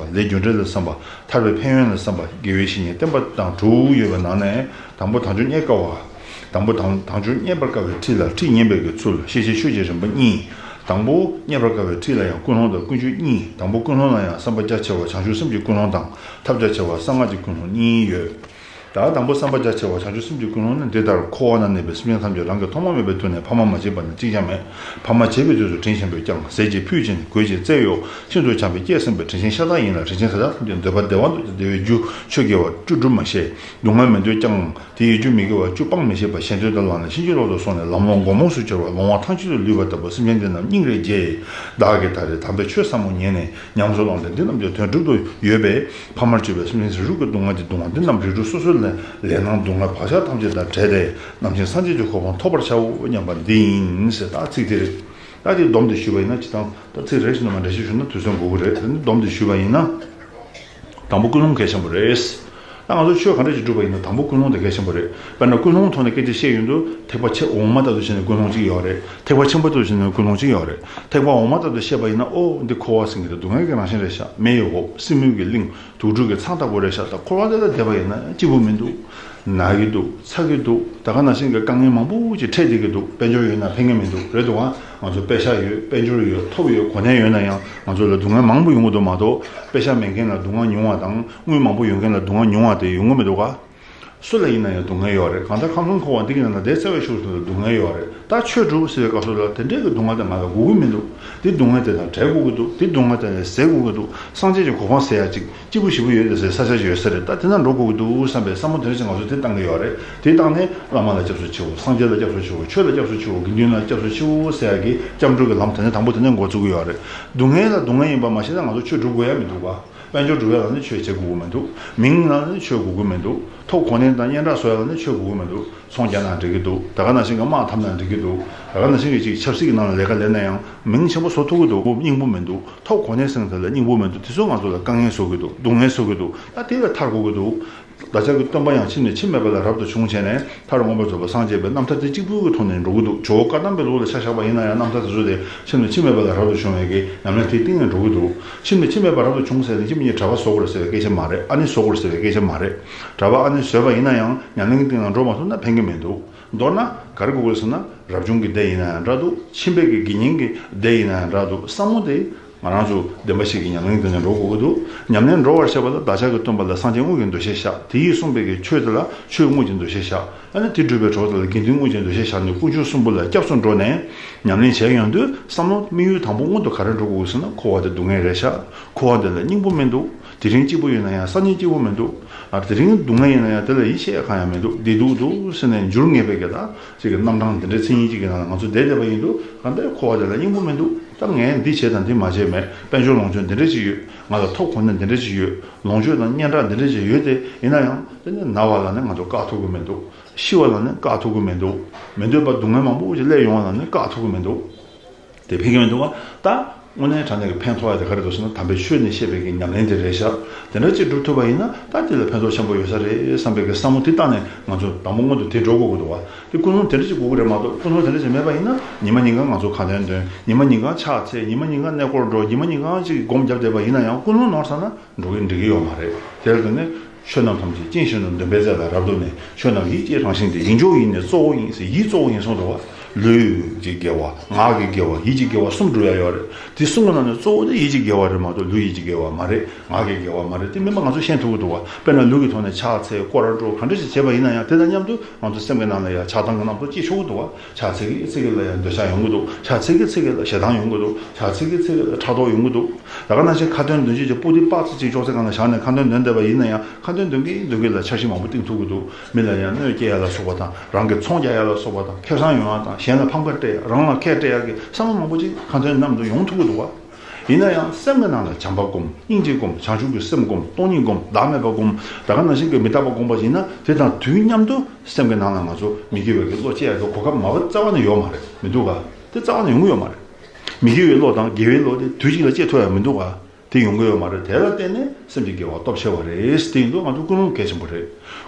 པ། ཐར་པའི་ཕན་ཡོན་ལ་བསམ་པ། དགེ་བའི་བཤེས་གཉེན་བསྟེན་པ་དང་དྲུག་ཡོད་པའི་ནང་ནས། དང་པོ་དལ་འབྱོར་རྙེད་དཀའ་བ། དང་པོ་དང་དལ་འབྱོར་རྙེད་པར་དཀའ་བའི་ཁྲིད་ལ་ཁྲིད་ཉན་པའི་གི་ཚུལ། ཤེས་བྱའི་ཆོས་ཀྱི་རིམ་པ་གཉིས། དང་པོ་རྙེད་པར་དཀའ་བའི་ཁྲིད་ལ་ཡང་ཀུན་སློང་དང་ཀུན་སྤྱོད་གཉིས། དང་པོ་ཀུན་སློང་ལ་ཡང་བསམ་པ་རྒྱ་ཆེ་བ་བྱང་ཆུབ་སེམས་ཀྱི་ཀུན་སློང་དང་། ཐབས་རྒྱ་ཆེ་བ་གསང་སྔགས་ཀྱི་ཀུན་སློང་གཉིས་ཡོད། ད་དང་པོ་བསམ་པ་རྒྱ་ཆེ་བ་བྱང་ཆུབ་སེམས་ཀྱི་ཀུན་སློང་ནི། འདི་ལྟར་འཁོར་བ་ན་གནས་པའི་སེམས་ཅན་ཐམས་ཅད་རང་གི་ཐོག་མ་མེད་པའི་དུས་ནས་ཕ་མ་མ་བྱས་པ་ནི་གཅིག་ཀྱང་མེད། ཕ་མ་བྱས་པའི་དུས་སུ་དྲིན་ཆེན་པོས་བསྐྱངས། ཟས་ཀྱི་ཕུད་བྱིན། གོས་ཀྱི་རྩེ་གཡོགས། ཤིན་ཏུ་བྱམས་པས་བསྐྱེད་བསྲིངས་པའི་དྲིན་ཆེན་ཤ་སྟག་ཡིན་ལ། དྲིན་ཆེན་ཤ་སྟག་ཐམས་ཅད་འདོད་པ་བདེ་བ་འདོད་ཀྱང་བདེ་བའི་རྒྱུ་ཆོས་དགེ་བ་བཅུ་སྒྲུབ་མ་ཤེས། སྡུག་བསྔལ་མི་འདོད་ཀྱང་། དེ་ཡི་རྒྱུ་མི་དགེ་བ་བཅུ་སྤང་མི་ཤེས་པ། གཞན་དོན་དུ་བླངས་ནས་ཕྱིན་ཅི་ལོག་ཏུ་སོང་ནས་ལམ་ལོག་མགོ་རྨོངས་སུ་གྱུར་པ། ལོང་བ་ཐང་ཆད་དུ་ལུས་པ་ལྟ་བུ་སེམས་ཅན་འདི་རྣམས་སྙིང་རེ་རྗེ། བདག་གིས་ད་རེས་དམ་པའི་ཆོས་ཟབ་མོ་ཉན་ནས་ཉམས་སུ་བླངས་ཏེ་འདི་རྣམས་ཀྱི་དོན་སྒྲུབ་ཏུ་ཡོད་པས། ཕ་མར་གྱུར་པའི་སེམས་ཅན་རིགས་དྲུག་གི་སྡུག་བསྔལ་གྱི་སྡུག་བསྔལ་འདི་རྣམས་རིགས་དྲུག་སོ་སོའི་ལས་ལས་སྣང་སྡུག་བསྔལ་བག་ཆགས་ཐམས་ཅད་དང་བྲལ་ཏེ་རྣམ་མཁྱེན་སངས་རྒྱས་ཀྱི་གོ་འཕང་ཐོབ་པར་བྱའོ་སྙམ་པ་འདི་ཡིན་ཟེར། ད་ཚིག་དེ་རེད། ད་དེ་སྡོམ་དེ་ཞུས་པ་ཡིན་ན་ཇི་ལྟར་ད་ཚིག་རེ་བཞིན་དུ་མ་འགྲེལ་བཤད་ཞུས་ན་དུས་ཚོད་འགོར་གི་རེད། དེ་ནི་སྡོམ་དེ་ཞུས་པ་ཡིན་ན། དང་པོ་ཀུན་སློང་གལ་ཆེན་པོ་རེད། ད་ང་ཚོ་ཆོས་ག་འདྲ་ཞིག་སྒྲུབ་པ་ཡིན་ན་དང་པོ་ཀུན་སློང་དེ་གལ་ཆེན་པོ་རེད། དཔེར་ན་ཀུན་སློང་ཐོག་ནས་སྐད་ཆ་བཤད་ཡོང་དུས་ཐེག་པ་ཆེ་འོག་མ་ལྟ་བུ་བྱས་ནས་ཀུན་སློང་གཅིག་ཡོད་རེད། ཐེག་པ་ཆེན་པོ་ལྟ་བུ་བྱས་ནས་ཀུན་སློང་གཅིག་ཡོད་རེད། ཐེག་པ་འོག་མ་ལྟ་བུ་བཤད་པ་ཡིན་ན། ཨོ་འདི་འཁོར་བ་ཟེར་མཁན་དེ་སྡུག་བསྔལ་གྱི་རང་བཞིན་རེད་ཤག་མེ་ཡི་འོབས། སྲིན་མོའི་གི་གླིང་། དུག་སྦྲུལ་གྱི་ཚང་ལྟ་བུ་རེད་ཤག་ད་འཁོར་བ་འདི་ལ་བསྡད་པ་ཡིན་ན་སྐྱིད་པོ་མི་འདུག་ན་གི་འདུག་ཚ་གི་འདུག་ད་ག་ནང་བཞིན་གྱི་དཀའ་ངལ་མང་པོ་ཅིག་འཕྲད་བསྡད་ཀྱི་འདུག་དཔལ་འབྱོར་ཡོད་ན་ཕན་གྱི་མི་འདུག་རེད་འདུག་ཨ། ང་ཚོ་པེ་ཤག་ཡོད། དཔལ་འབྱོར་ཡོད། ཐོབ་ཡོད། གོ་གནས་ཡོད་ན་ཡང་ང་ཚོ་ལ་སྡུག་བསྔལ་མང་པོ་ཡོང་གི་འདུག་མ་གཏོགས། པེ་ཤག་མེད་མཁན་ལ་སྡུག་བསྔལ་ཉུང་བ་དང་དངུལ་མང་པོ་ཡོད་མཁན་ལ་སྡུག་བསྔལ་ཉུང་བ་དེ་ཡོང་གི་མི་འདུག་ག་སུ་ལ་ཡིན་ན་ཡང་སྡུག་བསྔལ་ཡོད་རེད། གང་ལྟར་ཁམས་གསུམ་འཁོར་བ་འདི་གི་ནང་ལ་བསྡད་ཚར་བའི་ཤུགས་སུ་ལ་སྡུག་བསྔལ་ཡོད་རེད། ད་ཆོས་སྒྲུབ་ཟེར་བའི་སྐབས་སུ་ལ་དེ་འདྲའི་གི་སྡུག་བསྔལ་དེ་ང་ལ་དགོས་ཀྱི་མི་འདུག་དེ་སྡུག་བསྔལ་དེ་དང་བྲལ་དགོས་ཀྱི་འདུག་དེ་སྡུག་བསྔལ་དེ་ནས་ཟད་དགོས་ཀྱི་འདུག་སངས་རྒྱས་ཀྱི་གོ་འཕང་ཟེར་ཡ་ཅིག་སྐྱིད་པོ་ཞེ་པོ་ཡོད་དེ་ཟེར་ས་ཆ་ཅིག་ཡོད་ས་རེད། ད་དེ་ན་འགྲོ་དགོས་ཀྱི་འདུག་བསམ་པའི་བསམ་བློ་དེ་འདྲ་ཅིག་ང་ཚོས་དེ་བཏང་གི་ཡོད་རེད། དེ་བཏང་ནས་བླ་མ་ལ་སྐྱབས་སུ་མཆིའོ། སངས་རྒྱས་ལ་སྐྱབས་སུ་མཆིའོ། ཆོས་ལ་སྐྱབས་སུ་མཆིའོ། དགེ་འདུན་ལ་སྐྱབས་སུ་མཆིའོ་ཟེར་ཡ་གི་སྐྱབས་འགྲོ་གི་ལམ་དེ་ནས་དང་པོ་དེ་ནས་འགོ་བཙུགས་ཀྱི་ཡོད་རེད། སྡུག་བསྔལ་ལ་སྡུག་བསྔལ་ཡིན་པ་མ་ཤེས་ན་ང་ཚོ་ཆོས་སྒྲུབ་དགོས་ཡ་མི་འདུག་ག་དཔལ་འབྱོར་སྒྲུབ་ཡ་ལ་ནི་ཆོས་བྱེད་དགོས་ཀྱི་མི་འདུག་མིང་ལ་ནི་ཆོས་དགོས་ཀྱི་མི་འདུག་ཐོབ་གོ་གནས་དང་སྙན་གྲགས་བཟོ་ཡ་ལ་ནི་ཆོས་དགོས་ཀྱི་མི་འདུག་ཚོང་རྒྱག་ན་འགྲིག་གི་འདུག་ད་ག་ནང་བཞིན་གྱི་དམག་འཐབ་ན་འགྲིག་གི་འདུག་ད་ག་ནང་བཞིན་གྱི་ཅིག་ཆབ་སྲིད་ཀྱི་ནང་ལ་ལས་ཀ་ལས་ན་ཡང་མིང་ཆེན་པོ་བཟོ་ཐུབ་ཀྱི་འདུག་སྙིང་པོ་མི་འདུག་ཐོབ་གོ་གནས་ཟེར་མཁན་དེ་ལ་སྙིང་པོ་མི་འདུག་དེ་ཚོ་ང་ཚོ་ལ་དཀའ་ངལ་བཟོ་གི་འདུག་སྡུག་བསྔལ་བཟོ་གི་འདུག་ད་དེ་ལ་ཐར་དགོས་ཀྱི་འདུག་བདག་ཅག་གི་སྟོན་པ་ཡང་ཕྱིར་ནས་འཆི་མེད་པ་ལ་རབ་ཏུ་བྱུང་བྱས་ནས་མཐར་དབང་པོ་རྫོགས་པ་སངས་རྒྱས་པའི་རྣམ་ཐར་དེ་གཅིག་པུའི་གི་ཐོག་ནས་འགྲོ་གི་འདུག་ཇོ་བོ་བཀའ་གདམས་པའི་ལུགས་ལ་ཆ་བཞག་པ་ཡིན་ན་ཡང་རྣམ་ཐར་དེ་ཚོ་དེ་ཕྱིར་ནས་འཆི་མེད་པ་ལ་རབ་ཏུ་བྱུང་བའི་གི་ཉམས་ལེན་དེའི་སྟེང་ནས་འགྲོ་གི་འདུག་ཕྱིར་ནས་འཆི་མེད་པ་རབ་ཏུ་བྱུང་ཟེར་ནས་ཁྱིམ་གཉིས་གྲྭ་པ་བཟོ་དགོས་རེད་ཟེར་བའི་སྐད་ཆ་མ་རེད། ཨ་ནེ་བཟོ་དགོས་རེད་ཟེར་བའི་སྐད་ཆ་མ་རེད། གྲྭ་པ་ཨ་ནེ་བཟོས་པ་ཡིན་ན་ཡང་ཉམས་ལེན་གྱི་སྟེང་ལ་འགྲོ་མ་ཐུབ་ན་ཕན་གི་མི་འདུག་མདོར་ན་ག་རེ་དགོས་ཀྱི་རེད་ཟེར་ན། རབ་བྱུང་གི་སྡེ་ཡིན་ན་ཡང་འདྲ་འདུག་ཁྱིམ་པའི་གི་དགེ་བསྙེན་གྱི་སྡེ་ཡིན་ན་ཡང་འདྲ་འདུག་བསམ་བློ་དེ་ང་རང་ཚོ་བདེན་པ་བཞི་གི་ཉམས་ལེན་དེ་ནས་འགྲོ་དགོས་ཀྱི་འདུག་ཉམས་ལེན་འགྲོ་བར་བྱེད་པ་ལ་བདག་ཅག་གི་སྟོན་པ་ལ་སངས་རྒྱས་དངོས་ཀྱི་འདུ་ཤེས་བཞག་དེ་ཡིས་གསུངས་པའི་གི་ཆོས་དེ་ལ་ཆོས་དངོས་ཀྱི་འདུ་ཤེས་བཞག་ཨ་ནི་དེ་སྒྲུབ་པའི་གྲོགས་དེ་ལ་དགེ་འདུན་དངོས་ཀྱི་འདུ་ཤེས་བཞག་ནས་དཀོན་མཆོག་གསུམ་པོ་ལ་སྐྱབས་སུ་འགྲོ་ནས། ཉམས་ལེན་བྱས་ཡོང་དུས་བསམ་བློ་དམིགས་ཡུལ་དང་པོ་སྔོན་དུ་ག་རེ་འགྲོ་དགོས་ཟེར་ན། འཁོར་བ་དེ་སྡུག་བསྔལ་རེད་ཤག། འཁོར་བ་འདི་ལ་སྙིང་པོ་མི་འདུག། དེ་རིང་སྐྱིད་པོ་ཡོད་ན་ཡང་སང་ཉིན་སྐྱིད་པོ་མི་འདུག། ཨ། དེ་རིང་སྡུག་བསྔལ་ཡིན་ན་ཡང་དེ་ལ་ཡིད་ཆེས་གང་ཡང་མི་འདུག། བདེ་སྡུག་འདུག་ཟེར་ནས་འགྱུར་ངེས་པའི་གི་ད་ཅིག་གི་རྣམ་གྲངས་འདི་འདྲའི་མཚན་ཉིད་ཅིག་གི་ནང་ལ་ང་ཚོ་བསྡད་བསྡད་པ་ཡིན་དུས། གང་ལྟར་འཁོར་བ་དེ་ལ་སྙིང་པོ་མི་འདུག། ད་ངས་འདི་བྱས་དང་འདི་མ་བྱས་མེད། དཔལ་འབྱོར་ལོངས་སྤྱོད་འདི་འདྲ་ཅིག་ཡོད། ང་ལ་ཐོབ་གོ་གནས་འདི་འདྲ་ཅིག་ཡོད། ལོངས་སྤྱོད་དང་སྙན་གྲགས་འདི་འདྲ་ཅིག་ཡོད་དེ། ཡིན་ན་ཡང་དེ་ནི་ན་བ་ལ་ནི་ང་ཚོ་བཀག་ཐུབ་ཀྱི་མི་འདུག། ཤི་བ་ལ་ནི་བཀག་ཐུབ་ཀྱི་མི་འདུག། མི་འདོད་པ་སྡུག་བསྔལ་མང་པོ་ཞིག་སླེབས་ཡོང་བ་ལ་ནི་བཀག་ཐུབ་ཀྱི་མི་འདུག། དེ་ཕན་གྱི་མི་འདུག་བ། ད་དངོས་གནས་དྲང་གནས་ཀྱི་ཕན་ཐོགས་ཡ་དེ་ག་རེ་འདུག་ཟེར་ན། དམ་པའི་ཆོས་ནས་བཤད་པའི་གི་ཉམས་ལེན་དེ་རེད་ཤག། དེ་འདྲ་ཅིག་སྒྲུབ་ཐུབ་པ་ཡིན་ན་ད་དེ་ལ་ཕན་ཐོགས་ཆེན་པོ་ཡོད་ས་རེད་བསམ་པའི་གི་བསམ་བློ་དེ་བཏང་ནས་ང་ཚོ་དང་པོ་སྔོན་དུ་དེ་འགྲོ་དགོས་ཀྱི་འདུག་བ། དེ་ཀུན་སློང་དེ་འདྲ་ཅིག་དགོས་ཀྱི་རེད་མ་གཏོགས། ཀུན་སློང་དེ་འདྲ་ཅིག་མེད་པ་ཡིན་ན། ཉི་མ་ཉིན་གང་ང་ཚོ་ཁ་འདོན་འདོན། ཉི་མ་ཉིན་གང་ཕྱག་འཚལ། ཉི་མ་ཉིན་གང་གནས་སྐོར་འགྲོ། ཉི་མ་ཉིན་གང་ཅིག་སྒོམ་བརྒྱབ་བསྡད་པ་ཡིན་ན་ཡང་། ཀུན་སློང་ནོར་ཚར་ན་འགྲོ་གི་འགྲིག་གི་ཡོད་མ་རེད། དེར་བརྟེན་ནས། ཆོས་རྣམས་ཐམས་ཅད་རྐྱེན་བཞིན་དུ། འདུན་པའི་རྩེ་ལ་རབ་ཏུ་གནས། ཆོས་རྣམས་ཡིད་ཀྱིས་རང་བཞིན་ཏེ། ཡིད་འཇོག་ཡིད་ནི་གཙོ་བོ་ཡིན་ཟེར། ཡིད་གཙོ་བོ་ཡིན་གསུངས་འདུག་བ། ལུས་ཀྱི་དགེ་བ། ངག་གི་དགེ་བ། ཡིད་ཀྱི་དགེ་བ་གསུམ་སྒྲུབ་ཡ་ཡོད་རེད། དེ་གསུམ་གྱི་ནང་ནས་གཙོ་བོ་དེ་ཡིད་ཀྱི་དགེ་བ་རེད་མ་གཏོགས། ལུས་ཡིད་ཀྱི་དགེ་བ་མ་རེད། ངག་གི་དགེ་བ་མ་རེད། དེ་མིན་པ་ང་ཚོ་ཤེས་ཐུབ་ཀྱི་འདུག་བ། དཔེར་ན་ལུས་ཀྱི་ཐོག་ནས་ཕྱག་འཚལ། སྐོར་ར་འགྲོ། ག་འདྲ་ཞིག་བྱས་པ་ཡིན་ན་ཡང་། དེ་དང་མཉམ་དུ་ང་ཚོ་སེམས་ཀྱི་ནང་ལ་ཡང་ཆགས་སྡང་གི་རྣམ་རྟོག་སྐྱེ་ཆོག་གི་འདུག་བ། ཕྱག་འཚལ་གྱི་ཚིག་གི་ལ་ཡང་འདོད་ཆགས་ཡོང་གི་འདུག། ཕྱག་འཚལ་གྱི་ཚིག་གི་ལ་ཞེ་སྡང་ཡོང་གི་འདུག། ཕྱག་འཚལ་གྱི་ཚིག་གི་ལ་ཕྲག་དོག་ཡོང་གི་འདུག། ད་ག་ནང་བཞིན་ཁ་འདོན་འདོན་བྱེད་ཀྱི་པོ་ཏི་པགས་ཙི་ཅིག་ཅོག་ཙེ་སྒང་ལ་བཞག་ནས་ཁ་འདོན་འདོན་བསྡད་པ་ཡིན་ན་ཡང་། ཁ་འདོན་འདོན་གྱིན་འདོན་གྱིན་ལ་འཆར་གཞི་མང་པོ་བཏིང་ཐུབ་ཀྱི་འདུག། མི་ལ་ཡང་གནོད་སྐྱེལ་ཡ་ལ་སོགས་པ་དང་། རང་གི་ཚོང་རྒྱག་ཡ་ལ་སོགས་པ་དང་། ཁེ་བཟང་ཡོང་ཡ་དང་། གཞན་ལ་ཕམ་ཁ་སྤྲད་ཡ། རང་ལ་ཁེ་སྤྲད་ཡ་གི་བསམ་བློ་མང་པོ་ཅིག་ཁ་འདོན་ནང་དུ་ཡོང་ཐུབ་ཀྱི་འདུག་བ། ཡིན་ན་ཡང་སེམས་ཀྱི་ནང་ལ་བྱམས་པ་སྒོམ། སྙིང་རྗེ་སྒོམ། བྱང་ཆུབ་ཀྱི་སེམས་སྒོམ། སྟོང་ཉིད་སྒོམ། བདག་མེད་པ་སྒོམ། ད་ག་ནང་བཞིན་གྱི་མི་རྟག་པ་སྒོམ་པ་ཡིན་ན། དེ་དང་དུས་མཉམ་དུ་སེམས་ཀྱི་ནང་ལ་ང་ཚོ་མི་དགེ་བའི་གི་བློ་སྐྱེ་ཡ་གི་གོ་སྐབས་མ་བ་རྩ་བ་ནས་ཡོད་མ་རེད། མི་འདུག་ག། དེ་རྩ་བ་ནས་ཡོང་གི་ཡོད་མ་རེད། མི་དགེ་བའི་བློ་དང་དགེ་བའི་བློ་དེ་དུས་གཅིག་ལ་སྐྱེ་ཐུབ་ཡ་མི་འདུག་ག། དེ་ཡོང་གི་ཡོད་མ་རེད། དེ་ལ་བརྟེན་ནས་སེམས་ཀྱི་དགེ་བ་སྟོབས་ཆེ་བ་རེད། དེ་ཡིན་དུས་ང་ཚོ་ཀུན་སློང་གལ་ཆེན་པོ་རེད།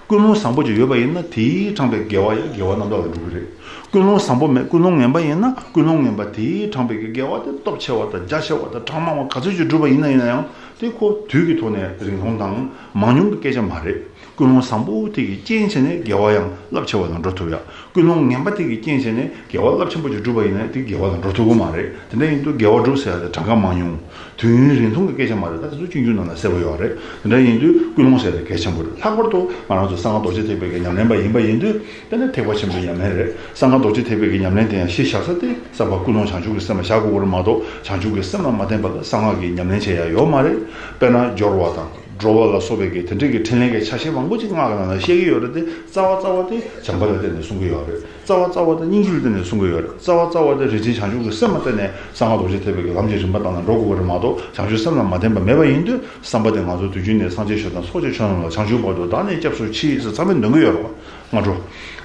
ཀུན་སློང་བཟང་པོ་ཅིག་ཡོད་པ་ཡིན་ན། དེས་དྲངས་པའི་དགེ་བ་ཡང་དགེ་བ་རྣམ་དག་ལ་འགྲོ་གི་རེད། ཀུན་སློང་བཟང་པོ་མེད། ཀུན་སློང་ངན་པ་ཡིན་ན། ཀུན་སློང་ངན་པ་དེས་དྲངས་པའི་གི་དགེ་བ་དེ་སྟོབས་ཆེ་བ་དང་རྒྱ་ཆེ་བ་དང་གྲངས་མང་བ་ག་ཚོད་ཅིག་བསྒྲུབས་པ་ཡིན་ན་ཡིན་ན་ཡང་། དེ་ཁོ་དུས་ཀྱི་ཐོག་ནས་རིང་ཐུང་དང་མང་ཉུང་གི་སྐད་ཆ་མ་རེད། ཀུན་སློང་བཟང་པོ་དེ་གི་རྐྱེན་བྱས་ནས་དགེ་བ་ཡང་རླབས་ཆེ་བ་ལ་འགྲོ་ཐུབ་ཡ། ཀུན་སློང་ངན་པ་དེ་གི་རྐྱེན་བྱས་ནས་དགེ་བ་རླབས་ཆེན་པོ་ཅིག་བསྒྲུབས་པ་ཡིན་ན། དེ་དགེ་བ་ལ་འགྲོ་ཐུབ་ཀྱི་མ་རེད། དེ་འདྲ་ཡིན་དུས་དགེ་བ་སྒྲུབ་ཟེར་ཡ་དེ་གྲངས་ཀ་མང་ཉུང་། དུས་ཡུན་རིང་ཐུང་གི་སྐད་ཆ་མ་རེད། ད་དེ་ཚོ་སྤྱོད་འཇུག་ནང་ལ་གསལ་པོ་ཡོད་རེད། དེ་འདྲ་ཡིན་དུས་ཀུན་སློང་ཟེར་ཡ་དེ་གལ་ཆེན་པོ་རེད། ལྷག་པར་དུ་ང་རང་ཚོ་གསང་སྔགས་རྡོ་རྗེ་ཐེག་པའི་གི་ཉམས་ལེན་པ་ཡིན་པ་ཡིན་དུས། དེ་ནི་ཐེག་པ་ཆེན་པོའི་ཉམས་ལེན་རེད། གསང་སྔགས་རྡོ་རྗེ་ཐེག་པའི་གི་ཉམས་ལེན་དེ་ཡང་གཞི་བཞག་ས་དེ་བསམ་པ་ཀུན་སློང་བྱང་ཆུབ་ཀྱི་སེམས་ལ་བཞག་དགོས་ཀྱི་རེད་མ་གཏོགས། བྱང་ཆུབ་ཀྱི་སེམས་ལ་མ་བརྟེན་པ་ལ་གསང་སྔགས་ཀྱི་ཉམས་ལེན་བྱེད་ཡ་ཡོད་མ་རེད། དཔེར་ན་སྦྱོར་བ་དང་། འགྲོ་བ་ལ་སོགས་པའི་གི་དེ་འདྲའི་གི་ཕྲིན་ལས་ཀྱི་ཆ་ཤས་མང་པོ་ཅིག་སྔགས་ཀྱི་ནང་ལ་བཤད་ཀྱི་ཡོད་རེད་དེ། རྩ་བ་རྩ་བ་དེ་བྱམས་པ་ལ་བརྟེན་ནས་གསུང་གི་ཡོད་རེད། རྩ་བ་རྩ་བ་དེ་སྙིང་རྗེ་ལ་བརྟེན་ནས་གསུང་གི་ཡོད་རེད། རྩ་བ་རྩ་བ་དེ་རིན་ཆེན་བྱང་ཆུབ་ཀྱི་སེམས་ལ་བརྟེན་ནས་གསང་སྔགས་རྡོ་རྗེ་ཐེག་པའི་གི་ལམ་གྱི་རིམ་པ་སྟངས་ལ་འགྲོ་དགོས་ཀྱི་རེད་མ་གཏོགས། བྱང་ཆུབ་སེམས་ལ་མ་བརྟེན་པ་མེད་པ་ཡིན་དུས། བསམ་པ་དེ་ང་ཚོ་དུས་རྒྱུན་ནས་སངས་རྒྱས་ཆོས་དང་ཚོགས་ཀྱི་མཆོག་རྣམས་ལ། བྱང་ཆུབ་བར་དུ་བདག་ནི་སྐྱབས་སུ་མཆི་ཟེར་ཚང་མས་འདོན་གྱི་ཡོད་རེད་བ། སྔ་དྲོ།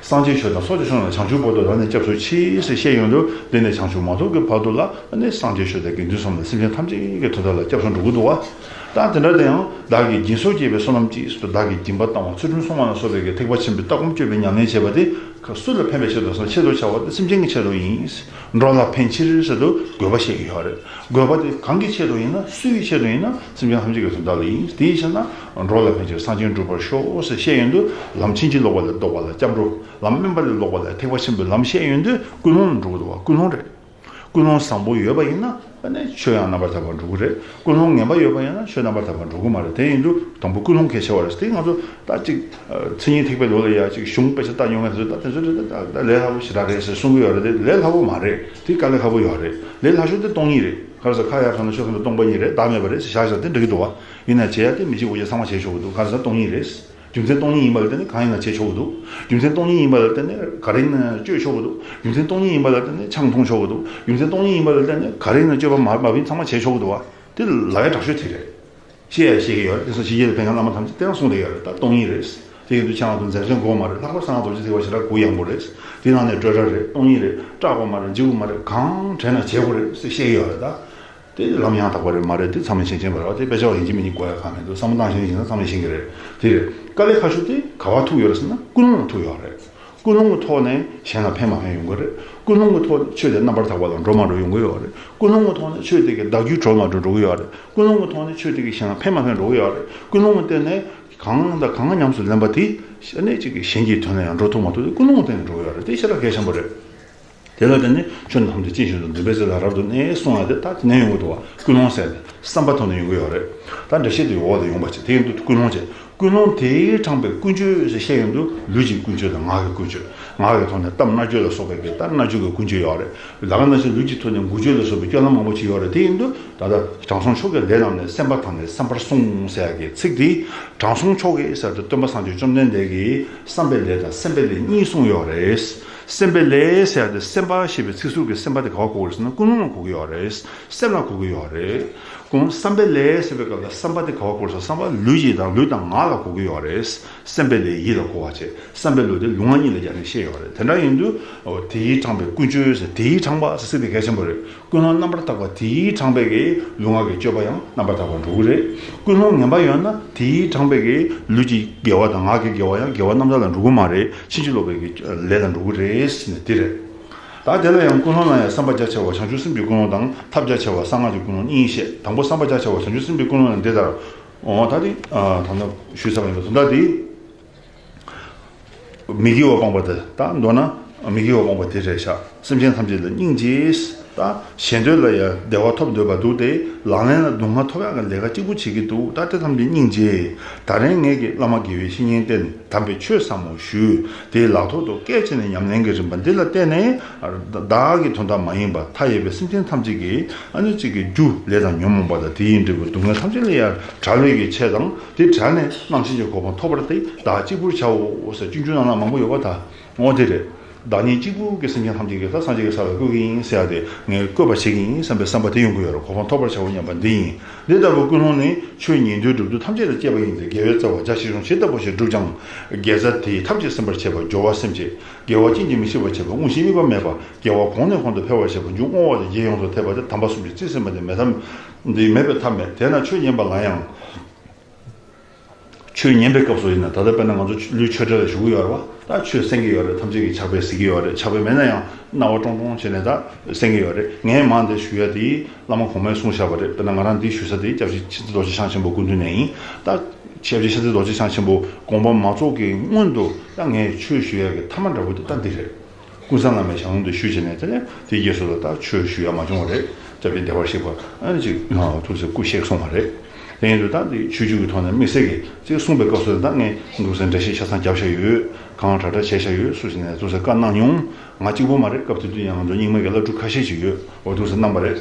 སངས་རྒྱས་ཆོས་དང་ཚོགས་ཀྱི་མཆོག་རྣམས་ལ། བྱང་ཆུབ་བར་དུ་བདག་ནི་སྐྱབས་སུ་མཆི་ཟེར་བཤད་ཡོང་དུས། འདི་ནས་བྱང་ཆུབ་མ་ཐོབ་ཀྱི་བར་དུ་ལ་ནི་སངས་རྒྱས་ཆོས་དང་དགེ་འདུན་གསུམ་ལ། སེམས་ཅན་ཐམས་ཅད་ཀྱི་དོན་དག་ལ་སྐྱབས་སུ་འགྲོ་གི་འདུག་བ། ད་དེ་འདྲ་དེ་ཡང་བདག་གིས་སྦྱིན་སོགས་བགྱིས་པའི་བསོད་ནམས་ཀྱིས་ཟེར་དུས། བདག་གིས་སྦྱིན་པ་བཏང་བ། ཚུལ་ཁྲིམས་སྲུང་བ་ལ་སོགས་པའི་གི་ཐེག་པ་ཆེན་པོའི་ལྟ་སྒོམ་སྤྱོད་པའི་ཉམས་ལེན་བྱས་པ་དེ་སུ་ལ་ཕན་པའི་ཆེད་དུ་ཟེར་ན། ཆེད་དུ་བྱ་བ་དེ་སེམས་ཅན་གྱི་ཆེད་དུ་ཡིན། འགྲོ་ལ་ཕན་ཕྱིར་ཟེར་དུས་དགོས་པ་བཤད་ཀྱི་ཡོད་རེད། དགོས་པ་དེ་གང་གི་ཆེད་དུ་ཡིན་ན། སུ་ཡི་ཆེད་དུ་ཡིན་ན། སེམས་ཅན་ཐམས་ཅད་ཀྱི་དོན་དག་ལ་ཡིན། དེའི་ཕྱིར་ན་འགྲོ་ལ་ཕན་ཕྱིར་སངས་རྒྱས་འགྲུབ་པར་ཤོག་ཟེར་བཤད་ཡོང་དུས། ལམ་ཕྱིན་ཅི་ལོག་པ་ལས་ལྡོག་པ་ལ་སྐྱབས་འགྲོ། ལམ་དམན་པ་ལས་ལྡོག་པ་ལ་ཐེག་པ་ཆེན་པོའི་ལམ་བཤད་ཡོང་དུས་ཀུན་སློང་ལ་འགྲོ་གི་འདུག་བ། ཀུན་སློང་རེད། ཀུན་སློང་བཟང་པོ་ཡོད་པ་ཡིན་ན། ཨ་ནི་ཆོས་ཡང་རྣམ་པར་དག་པར་འགྲོ་གི་རེད། ཀུན་སློང་ངན་པ་ཡོད་པ་ཡིན་ན་ཆོས་རྣམ་པར་དག་པར་འགྲོ་གི་མ་རེད། དེ་ཡིན་དུས་དང་པོ་ཀུན་སློང་གལ་ཆེ་བ་རེད། དེ་ང་ཚོ་ད་ཅིག་མཚན་ཉིད་ཐེག་པའི་ལུགས་ལ་ཡ་ཅིག་གཞུང་དཔེ་ཆ་ལྟ་མྱོང་མཁན་ཚོས། ད་དེ་ཚོ་ད་ལས་སླ་པོ་ཞེ་དྲག་རེད་ཟེར་གསུང་གི་ཡོད་རེད་དེ། ལས་སླ་པོ་མ་རེད། དེ་དཀའ་ལས་ཁག་པོ་ཡོད་རེད། ལས་སླ་ཤོས་དེ་སྟོང་ཉིད་རེད། ག་རེ་ཟེར། ཁ་ཡར་ཐོན་ན་ཆོས་ཐམས་ཅད་སྟོང་པ་ཉིད་རེད། བདག་མེད་པ་རེད་ཟེར་བཞག་བཞག་དེ་འགྲིག་གི་འདུག་བ། ཡིན་ན་བྱེད་ཡ་དེ་མི་བྱེད་དགོས་ཡ་ཚང་མ་བྱེད་ཆོག་གི་འདུག། ག་རེ་ཟེར། སྟོང་ཉིད་རེད། རྒྱུ་མཚན་སྟོང་ཉིད་ཡིན་པ་ལ་བརྟེན་ནས་གང་ཡིན་ན་བྱེད་ཆོག་གི་འདུག། རྒྱུ་མཚན་སྟོང་ཉིད་ཡིན་པ་ལ་བརྟེན་ནས་ག་རེ་ཡིན་ན་སྤྱོད་ཆོག་གི་འདུག། རྒྱུ་མཚན་སྟོང་ཉིད་ཡིན་པ་ལ་བརྟེན་ནས་ཆང་འཐུང་ཆོག་གི་འདུག། རྒྱུ་མཚན་སྟོང་ཉིད་ཡིན་པ་ལ་བརྟེན་ནས་ག་རེ་ཡིན་ན་སྤྱོད་པ་མ་མ་བིན་ཚང་མ་བྱེད་ཆོག་གི་འདུག་བ། དེ་ལབ་ཡ་དྲག་ཤོས་དེ་རེད། བཤད་ཡ་བཤད་ཀྱི་ཡོད་རེད། དེ་སོགས་ཕྱི་རྒྱལ་ལ་ཕེབས་མཁན་བླ་མ་ཐམས་ཅད་དེ་རང་གསུངས་བསྡད་ཡོད་རེད། ད་སྟོང་ཉིད་རེད། དེ་ཡིན་དུས་ཁྱེད་རང་ཚོ་འཛེམ་ཟོན་དགོས་མ་རེད། ལྷག་པར་གསང་སྔགས་རྡོ་རྗེ་ཐེག་པ་ཞེ་དྲག་གུ་ཡངས་པོ་རེད། དེ་ནང་ནས་སྤྲོས་བྲལ་རེད། སྟོང་ཉིད་རེད། སྐྲག་པ་མ་རེད། འཇིགས་པ་མ་རེད། གང་དྲན་ན་བྱེད་དགོས་རེད་ཟེར་བཤད་ཀྱི་ཡོད་རེད་ད། དེ་ལམ་ཡང་དག་པ་རེད་མ་རེད། དེ་ཚང་མས་ཤེས་ཀྱིན་པ་རེད་བ། དེ་དཔེ་ཆ་བ་ཡིན་གཅིག་མིན་གཉིས་དགོས་ཡ་གང་མེད་འདུག། བསམ་བློ་བཏང་ཤེས་ཀྱིན་ན་ཚང་མས་ཤེས་ཀྱི་རེད། དེ་རེད། དཀའ་ལས་ཁག་ཤོས་དེ་ག་བ་ཐུག་ཡོད་རེད་ཟེར་ན། ཀུན་སློང་ལ་ཐུག་ཡོད་རེད། ཀུན་སློང་གི་ཐོག་ནས་གཞན་ལ་ཕན་མ་ཕན་ཡོང་གི་རེད། ཀུན་སློང་གི་ཐོག་ནས་ཆོས་དེ་རྣམ་པར་དག་པ་ལ་འགྲོ་མ་འགྲོ་ཡོང་གི་ཡོད་རེད། ཀུན་སློང་གི་ཐོག་ནས་ཆོས་དེ་གི་བདག་རྒྱུད་གྲོལ་མ་གྲོལ་འགྲོ་གི་ཡོད་རེད། ཀུན་སློང་གི་ཐོག་ནས་ཆོས་དེ་གི་གཞན་ལ་ཕན་མ་ཕན་འགྲོ་གི་ཡོད་རེད། ཀུན་སློང་གི་སྟེང་ནས་གང་དང་གང་ཉམས་སུ་ལེན་པ་དེ་གནད་གཅིག་གི་གཞན་གྱི་དོན་ལ་ཡང་འགྲོ་ཐུབ་མ་ཐུབ་དེ་ཀུན་སློང་གི་སྟེང་ནས་འགྲོ་གི་ཡོད་རེད། དེ་ཞེ་དྲག་གལ་ཆེན་པོ་རེད། དེ་ལ་བརྟེན་ནས་ཆོས་རྣམས་ཐམས་ཅད་རྐྱེན་བཞིན་དུ། འདུན་པའི་རྩེ་ལ་རབ་ཏུ་གནས་གསུང་ཡ་དེ་ད་དེ་ནས་ཡོང་གི་འདུག་བ། ཀུན་སློང་ཟེར་ཏེ་བསམ་པ་ཐོག་ནས་ཡོང་གི་ཡོད་རེད། ད་འགྲེལ་བཤད་དེ་འོག་ཏུ་ཡོང་བ་བྱས། དེ་ཡིན་དུས་ཀུན་སློང་བྱས། ཀུན་སློང་དེས་དྲངས་པའི་ཀུན་སྤྱོད་ཟེར་བཤད་ཡོང་དུས་ལུས་ཀྱི་ཀུན་སྤྱོད་དང་ངག་གི་ཀུན་སྤྱོད། ངག་གི་ཐོག་ནས་གཏམ་རྣ་བརྗོད་ལ་སོགས་པའི་གི་ད་རྣ་བརྗོད་ཀྱི་ཀུན་སྤྱོད་ཡོད་རེད། ད་ག་ནང་བཞིན་ལུས་ཀྱི་ཐོག་ནས་འགུལ་སྤྱོད་ལ་སོགས་པའི་སྤྱོད་ལམ་མང་པོ་ཅིག་ཡོད་རེད། དེ་ཡིན་དུས་ད་ལྟ་དྲང་སྲོང་མཆོག་གི་ལས་རྣམས་ནི། སེམས་པ་དང་ནི་བསམ་པར་གསུངས་ཟེར་ཡ་གི་ཚིག་འདི། དྲང་སྲོང་མཆོག་གིས་ཟེར་དུས་སྟོན་པ་སངས་རྒྱས་བཅོམ་ལྡན་འདས་ཀྱིས་བསམ་པའི་ལས་དང་སེམས་པའི་ལས་གཉིས་གསུངས་ཡོད་རེད། སེམས་པའི་ལས་ཟེར་ཡ་དེ་སེམས་པ་ཞེས་པའི་ཚིག་ཟུར་གྱི་སེམས་པ་དེ་ག་པར་གོ་དགོས་རེད་ཟེར་ན་ཀུན་སློང་ལ་གོ་གི་ཡོད་རེད། སེམས་ལ་གོ་གི་ཡོད་རེད། ཀུན་བསམ་པའི་ལས་ཟེར་བའི་སྐབས་ལ་བསམ་པ་དེ་ག་པར་གོ་དགོས་རེད་ཟེར། བསམ་པ་ལུས་ཀྱི་དང་ལུས་དང་ངག་ལ་གོ་གི་ཡོད་རེད། སེམས་པའི་ལས་ཡིད་ལ་གོ་བ་བྱས། བསམ་པའི་ལུས་དེ་ལུས་ངག་གཉིས་ལ་སྦྱར་ནས་བཤད་ཡོད་རེད། དེ་འདྲ་ཡིན་དུས་དེ་ཡིས་དྲངས་པའི་ཀུན་སྤྱོད་ཟེར། དེ་ཡིས་དྲངས་པ་ཟེར་ཚིག་དེ་གལ་ཆེན་པོ་རེད། ཀུན་སློང་རྣམ་པར་དག་པ་དེ་ཡིས་དྲངས་པའི་གི་ལུས་ངག་གི་སྤྱོད་པ་ཡང་རྣམ་པར་དག་པར་འགྲོ་གི་རེད། ཀུན་སློང་ངན་པ་ཡོད་ན་དེ་ཡིས་དྲངས་པའི་གི་ལུས་ཀྱི་དགེ་བ་དང་ངག་གི་དགེ་བ་ཡང་དགེ་བ་རྣམ་དག་ལ་འགྲོ་གི་མ་རེད། ཕྱིན་ཅི་ལོག་པའི་གི་ལས་ལ་འགྲོ་གི་རེད་ཟེར་ནས་དེ་རེད། ད་དེ་ལ་ཡང་ཀུན་སློང་ལ་ཡང་བསམ་པ་རྒྱ་ཆེ་བ་བྱང་ཆུབ་སེམས་ཀྱི་ཀུན་སློང་དང་ཐབས་རྒྱ་ཆེ་བ་གསང་སྔགས་ཀྱི་ཀུན་སློང་གཉིས་བཤད། དང་པོ་བསམ་པ་རྒྱ་ཆེ་བ་བྱང་ཆུབ་སེམས་ཀྱི་ཀུན་སློང་ལ་འདི་ལྟར། འོ་ད་དེ་ད་ལྟ་ཞུས་ཚར་བ་ཡིན་པ་དོན་དག་འདི། མི་དགེ་བ་སྤངས་པ་དེ་ད་མདོར་ན་མི་དགེ་བ་སྤངས་པ་དེ་རེད་ཤག་སེམས་ཅན་ཐམས་ཅད་ལ་སྙིང་རྗེ། ད་གཞན་དོན་ལ་ཡང་བདེ་བ་ཐོབ་འདོད་པ་འདུག་སྟེ་ལག་ལེན་ལ་སྡུག་བསྔལ་ཐོབ་ཡག་གི་ལས་ཀ་གཅིག་པུ་བྱེད་ཀྱི་འདུག་ད་དེ་ཐམས་ཅད་སྙིང་རྗེ། ད་རིང་ངེད་ཀྱིས་བླ་མ་དགེ་བའི་བཤེས་གཉེན་བསྟེན་དམ་པའི་ཆོས་ཟབ་མོ་ཞུས། དེའི་ལག་ཐོག་ཏུ་བཀལ་བྱས་ནས་ཉམས་ལེན་གྱི་རིམ་པ་འདི་ལ་བརྟེན་ནས་བདག་གི་དོན་དག་མ་ཡིན་པ་མཐའ་ཡས་པའི་སེམས་ཅན་ཐམས་ཅད་ཀྱི་ཨ་ནི་གཅིག་གི་རྒྱུ་ལས་དང་ཉོན་མོངས་པ་དང་དེ་ཡི་འབྲས་བུ་སྡུག་བསྔལ་ཐམས་ཅད་ལས་ཡང་བྲལ་བའི་གི་ཆེད་དང་། དེ་བྲལ་ནས་རྣམ་མཁྱེན་གྱི་གོ་འཕང་ཐོབ་པར་ཏེ་བདག་གཅིག་པུར་བྱའོ་ཟེར་སྤྱོད་འཇུག་ནང་ལ་མང་པོ་ཡོད་པ་དང་། འོ་དེ་རེད། བདག་ཉིད་གཅིག་པུ་གི་སེམས་ཅན་ཐམས་ཅད་ཀྱི་ད་སངས་རྒྱས་ཀྱི་ས་ལ་བཀོད་ཀྱི་ཡིན་ཟེར་ཡ་དེ་ངས་བཀོད་པ་བྱེད་ཀྱི་ཡིན་བསམ་པའི་བསམ་པ་དེ་ཡོང་གི་ཡོད་རེད། གོ་འཕང་ཐོབ་པར་བྱའོ་སྙམ་པ་འདི་ཡིན། འདི་ལྟ་བུའི་ཀུན་སློང་ནི་ཆོས་ཉན་ཐོས་སྒྲུབ་བཏུས་ཐམས་ཅད་ལ་སྐྱེས་པ་ཡིན་ཏེ། དགེ་བའི་རྩ་བ་རྒྱ་ཆེ་ཆུང་ཇི་ལྟ་བུ་ཞིག་བསྒྲུབས་ཀྱང་དགེ་རྩ་དེའི་ཐབས་ཀྱིས་ཟིན་པར་བྱེད་པ་སྦྱོར་བ་སེམས་བསྐྱེད། དགེ་བ་ཅན་གྱི་མི་ཤེས་པར་བྱེད་པ་དངོས་གཞིའི་དམིགས་པ་མེད་པ། དགེ་བ་གོང་ནས་གོང་དུ་འཕེལ་བར་བྱེད་པ་མཇུག་བསྔོ་བ་དང་རྗེས་ཡོངས་སུ་འཐད་པ་སྟེ་དམ་པ་གསུམ་གྱི་རྩིས་ཟིན་པ་དེ་མེད་ཐབས་འདི་མེད་པའི་ཐབས་མེད། དེས་ན་ཆོས་ཉན་པ་ལ་ཡང་། ཆོས་ཉན་པའི་སྐབས་སུ་ཡིན་ན་ད་ལྟ་དཔེར་ན་ང་ཚོ་ལུས་ཆོས་གྲལ་ལ་བཞུགས་ཀྱི་ཡོད་རེད་བ། ད་ཆོས་གསན་གྱི་ཡོད་རེད། ཐམས་ཅད་ཀྱི་ཕྱག་དཔེ་གཟིགས་ཀྱི་ཡོད་རེད། ཕྱག་དཔེ་མེད་ན་ཡང་རྣ་བ་ཀྲོང་ཀྲོང་བྱས་ནས་ད་གསན་གྱི་ཡོད་རེད། ངས་མང་དེ་ཞུ་ཡ་དེ་བླ་མ་གོང་མས་གསུངས་བཞག་པ་རེད། དཔེར་ན་ང་རང་འདི་ཞུ་ས་དེ་སྐྱབས་རྗེ་མཁྱེན་བརྩེ་རྡོ་རྗེ་འཆང་ཆེན་པོ་སྐུ་མདུན་ནས་ཡིན། ད་སྐྱབས་རྗེ་མཁྱེན་བརྩེ་རྡོ་རྗེ་འཆང་ཆེན་པོ་དགོངས་པ་མ་རྫོགས་ཀྱི་སྔོན་དུ་ད་ངས་ཆོས་ཞུ་ཡ་གི་ཐ་མ་འདྲ་བོ་དེ་ད་འདི་རེད། ཀུན་བཟང་བླ་མའི་ཞལ་ལུང་དུ་ཞུས་བྱས་ནས་དེ་ནས་དེའི་རྗེས་སུ་ལ་ད་ཆོས་ཞུ་ཡ་མ་བྱུང་བ་རེད། སྐྱབས་རྗེ་བདེ་བར་གཤེགས་པ་ཨ་ནི་ཅིག་ཐུགས་སྲས་སྐུ་གཤེགས་སོང་བ་རེད། དེ་ཡིན་དུས་ད་འདི་ཆོས་བརྒྱུད་ཀྱི་ཐོག་ནས་དམིགས་བསལ་གྱི་ཅིག་གསུངས་པའི་སྐབས་སུ་ད་ངས་ཐུགས་སྲས་འགྲེལ་བཤད་ཆ་ཚང་བརྒྱབ་བཞག་ཡོད། གང་དྲག་དྲག་བྱས་བཞག་ཡོད། སུ་ཞིག་ནས་ཐུགས་སྲས་བཀའ་གནང་མྱོང་། ང་གཅིག་པོ་མ་རེད། སྐབས་དེ་དུས་ཡང་ང་ཚོ་རྙིང་མའི་གི་བླ་སྤྲུལ་ཁ་ཤས་ཅིག་ཡོད། འོ་ཐུགས་སྲས་གནང་བ་རེད།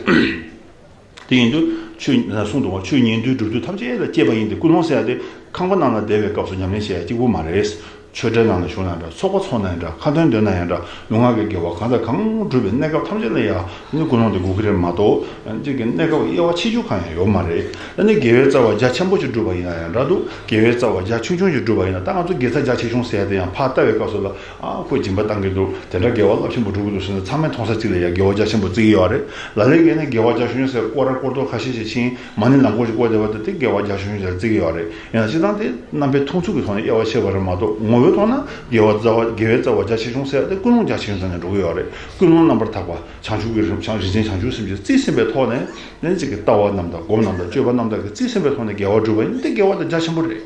དེ་ཡིན་དུས་ཆོས་གསུངས་འདུག་བ། ཆོས་ཉན་ཐོས་སྒྲུབ་བཏུས་ཐམས་ཅད་ལ་སྐྱེས་པ་ཡིན་ཏེ། ཀུན་སློང་ཟེར་ཡ་དེ་ཁང་པ་ནང་ལ་བསྡད་པའི་སྐབས་སུ་ཉམས་ལེན་བྱེད་ཡ་གཅིག་པུ་མ་རེད། ཆོས་གྲལ་ནང་ལ་བཞུགས་ན་འདྲ། ཚོགས་པ་ཚོགས་ན་ཡང་འདྲ། ཁ་འདོན་འདོན་ན་ཡང་འདྲ། ལུས་ངག་གི་དགེ་བ་གང་དང་གང་བསྒྲུབ་པའི་གནས་སྐབས་ཐམས་ཅད་ལ་ཡང་ནི་ཀུན་སློང་དེ་དགོས་ཀྱི་རེད་མ་གཏོགས། གཅིག་གི་གནས་སྐབས་དབྱེ་བ་ཕྱེ་རྒྱུ་གང་ཡང་ཡོད་མ་རེད། ཨ་ནི་དགེ་བའི་རྩ་བ་རྒྱ་ཆེན་པོ་ཞིག་བསྒྲུབས་པ་ཡིན་ན་ཡང་འདྲ་འདུག་དགེ་བའི་རྩ་བ་རྒྱ་ཆུང་ཆུང་ཞིག་བསྒྲུབས་པ་ཡིན་ན། ད་ང་ཚོ་དགེ་རྩ་རྒྱ་ཆེ་ཆུང་ཟེར་ཡ་དེ་ཡང་ཕར་ལྟ་བའི་སྐབས་སུ་ལ། ཨ་ཁོས་སྦྱིན་པ་བཏང་གི་འདུག་དེ་འདྲ་དགེ་བ་རླབས་ཆེན་པོ་སྒྲུབ་ཀྱི་འདུག་ཟེར་ནས་ཚང་མས་མཐོང་ས་གཅིག་ལ་ཡ་དགེ་བ་རྒྱ་ཆེན་པོ་བརྩི་གི་ཡོད་རེད། ལ་ལས་ཀྱིས་ནི་དགེ་བ་རྒྱ་ཆུང་ཆུང་ཟེར་སྐོར་ར་སྐོར་ཐོག་ཁ་ཤས་ཤིག་ཕྱིན། མ་ཎི་ལམ་སྐོར་ཞིག་སྐོར་བསྡད་པ་དེ་དེ་དགེ་བ་རྒྱ་ཆུང་ཆུང་ཟེར་བརྩི་གི་ཡོད་རེད། ཡིན་ན་སྤྱིར་བཏང་དེ་རྣམ་པའི་མཐོང་ཚུལ་གྱི་ཐོག་ནས་དབྱེ་བ་ཕྱེ་བ་རེད་མ་གཏོགས། ངོ་བོའི་ཐོག་ན་དགེ་བ་རྩ་བ་དགེ་བའི་རྩ་བ་རྒྱ་ཆེ་ཆུང་ཟེར་ཡ་དེ་ཀུན་སློང་རྒྱ་ཆེ་ཆུང་ཐོག་ནས་འགྲོ་གི་ཡོད་རེད། ཀུན་སློང་རྣམ་པར་དག་པ་བྱང་ཆུབ་ཀྱི་རིམ་བྱང་རིན་ཆེན་བྱང་ཆུབ་སེམས་ཀྱི་རྩིས་ཟིན་པའི་ཐོག་ནས་ནི་གཅིག་གི་ལྟ་བ་རྣམ་དག་སྒོམ་རྣམ་དག་སྤྱོད་པ་རྣམ་དག་གི་རྩིས་ཟིན་པའི་ཐོག་ནས་དགེ་བ་བསྒྲུབས་པ་ཡིན་ན་དེ་དགེ་བ་དེ་རྒྱ་ཆེན་པོ་རེད།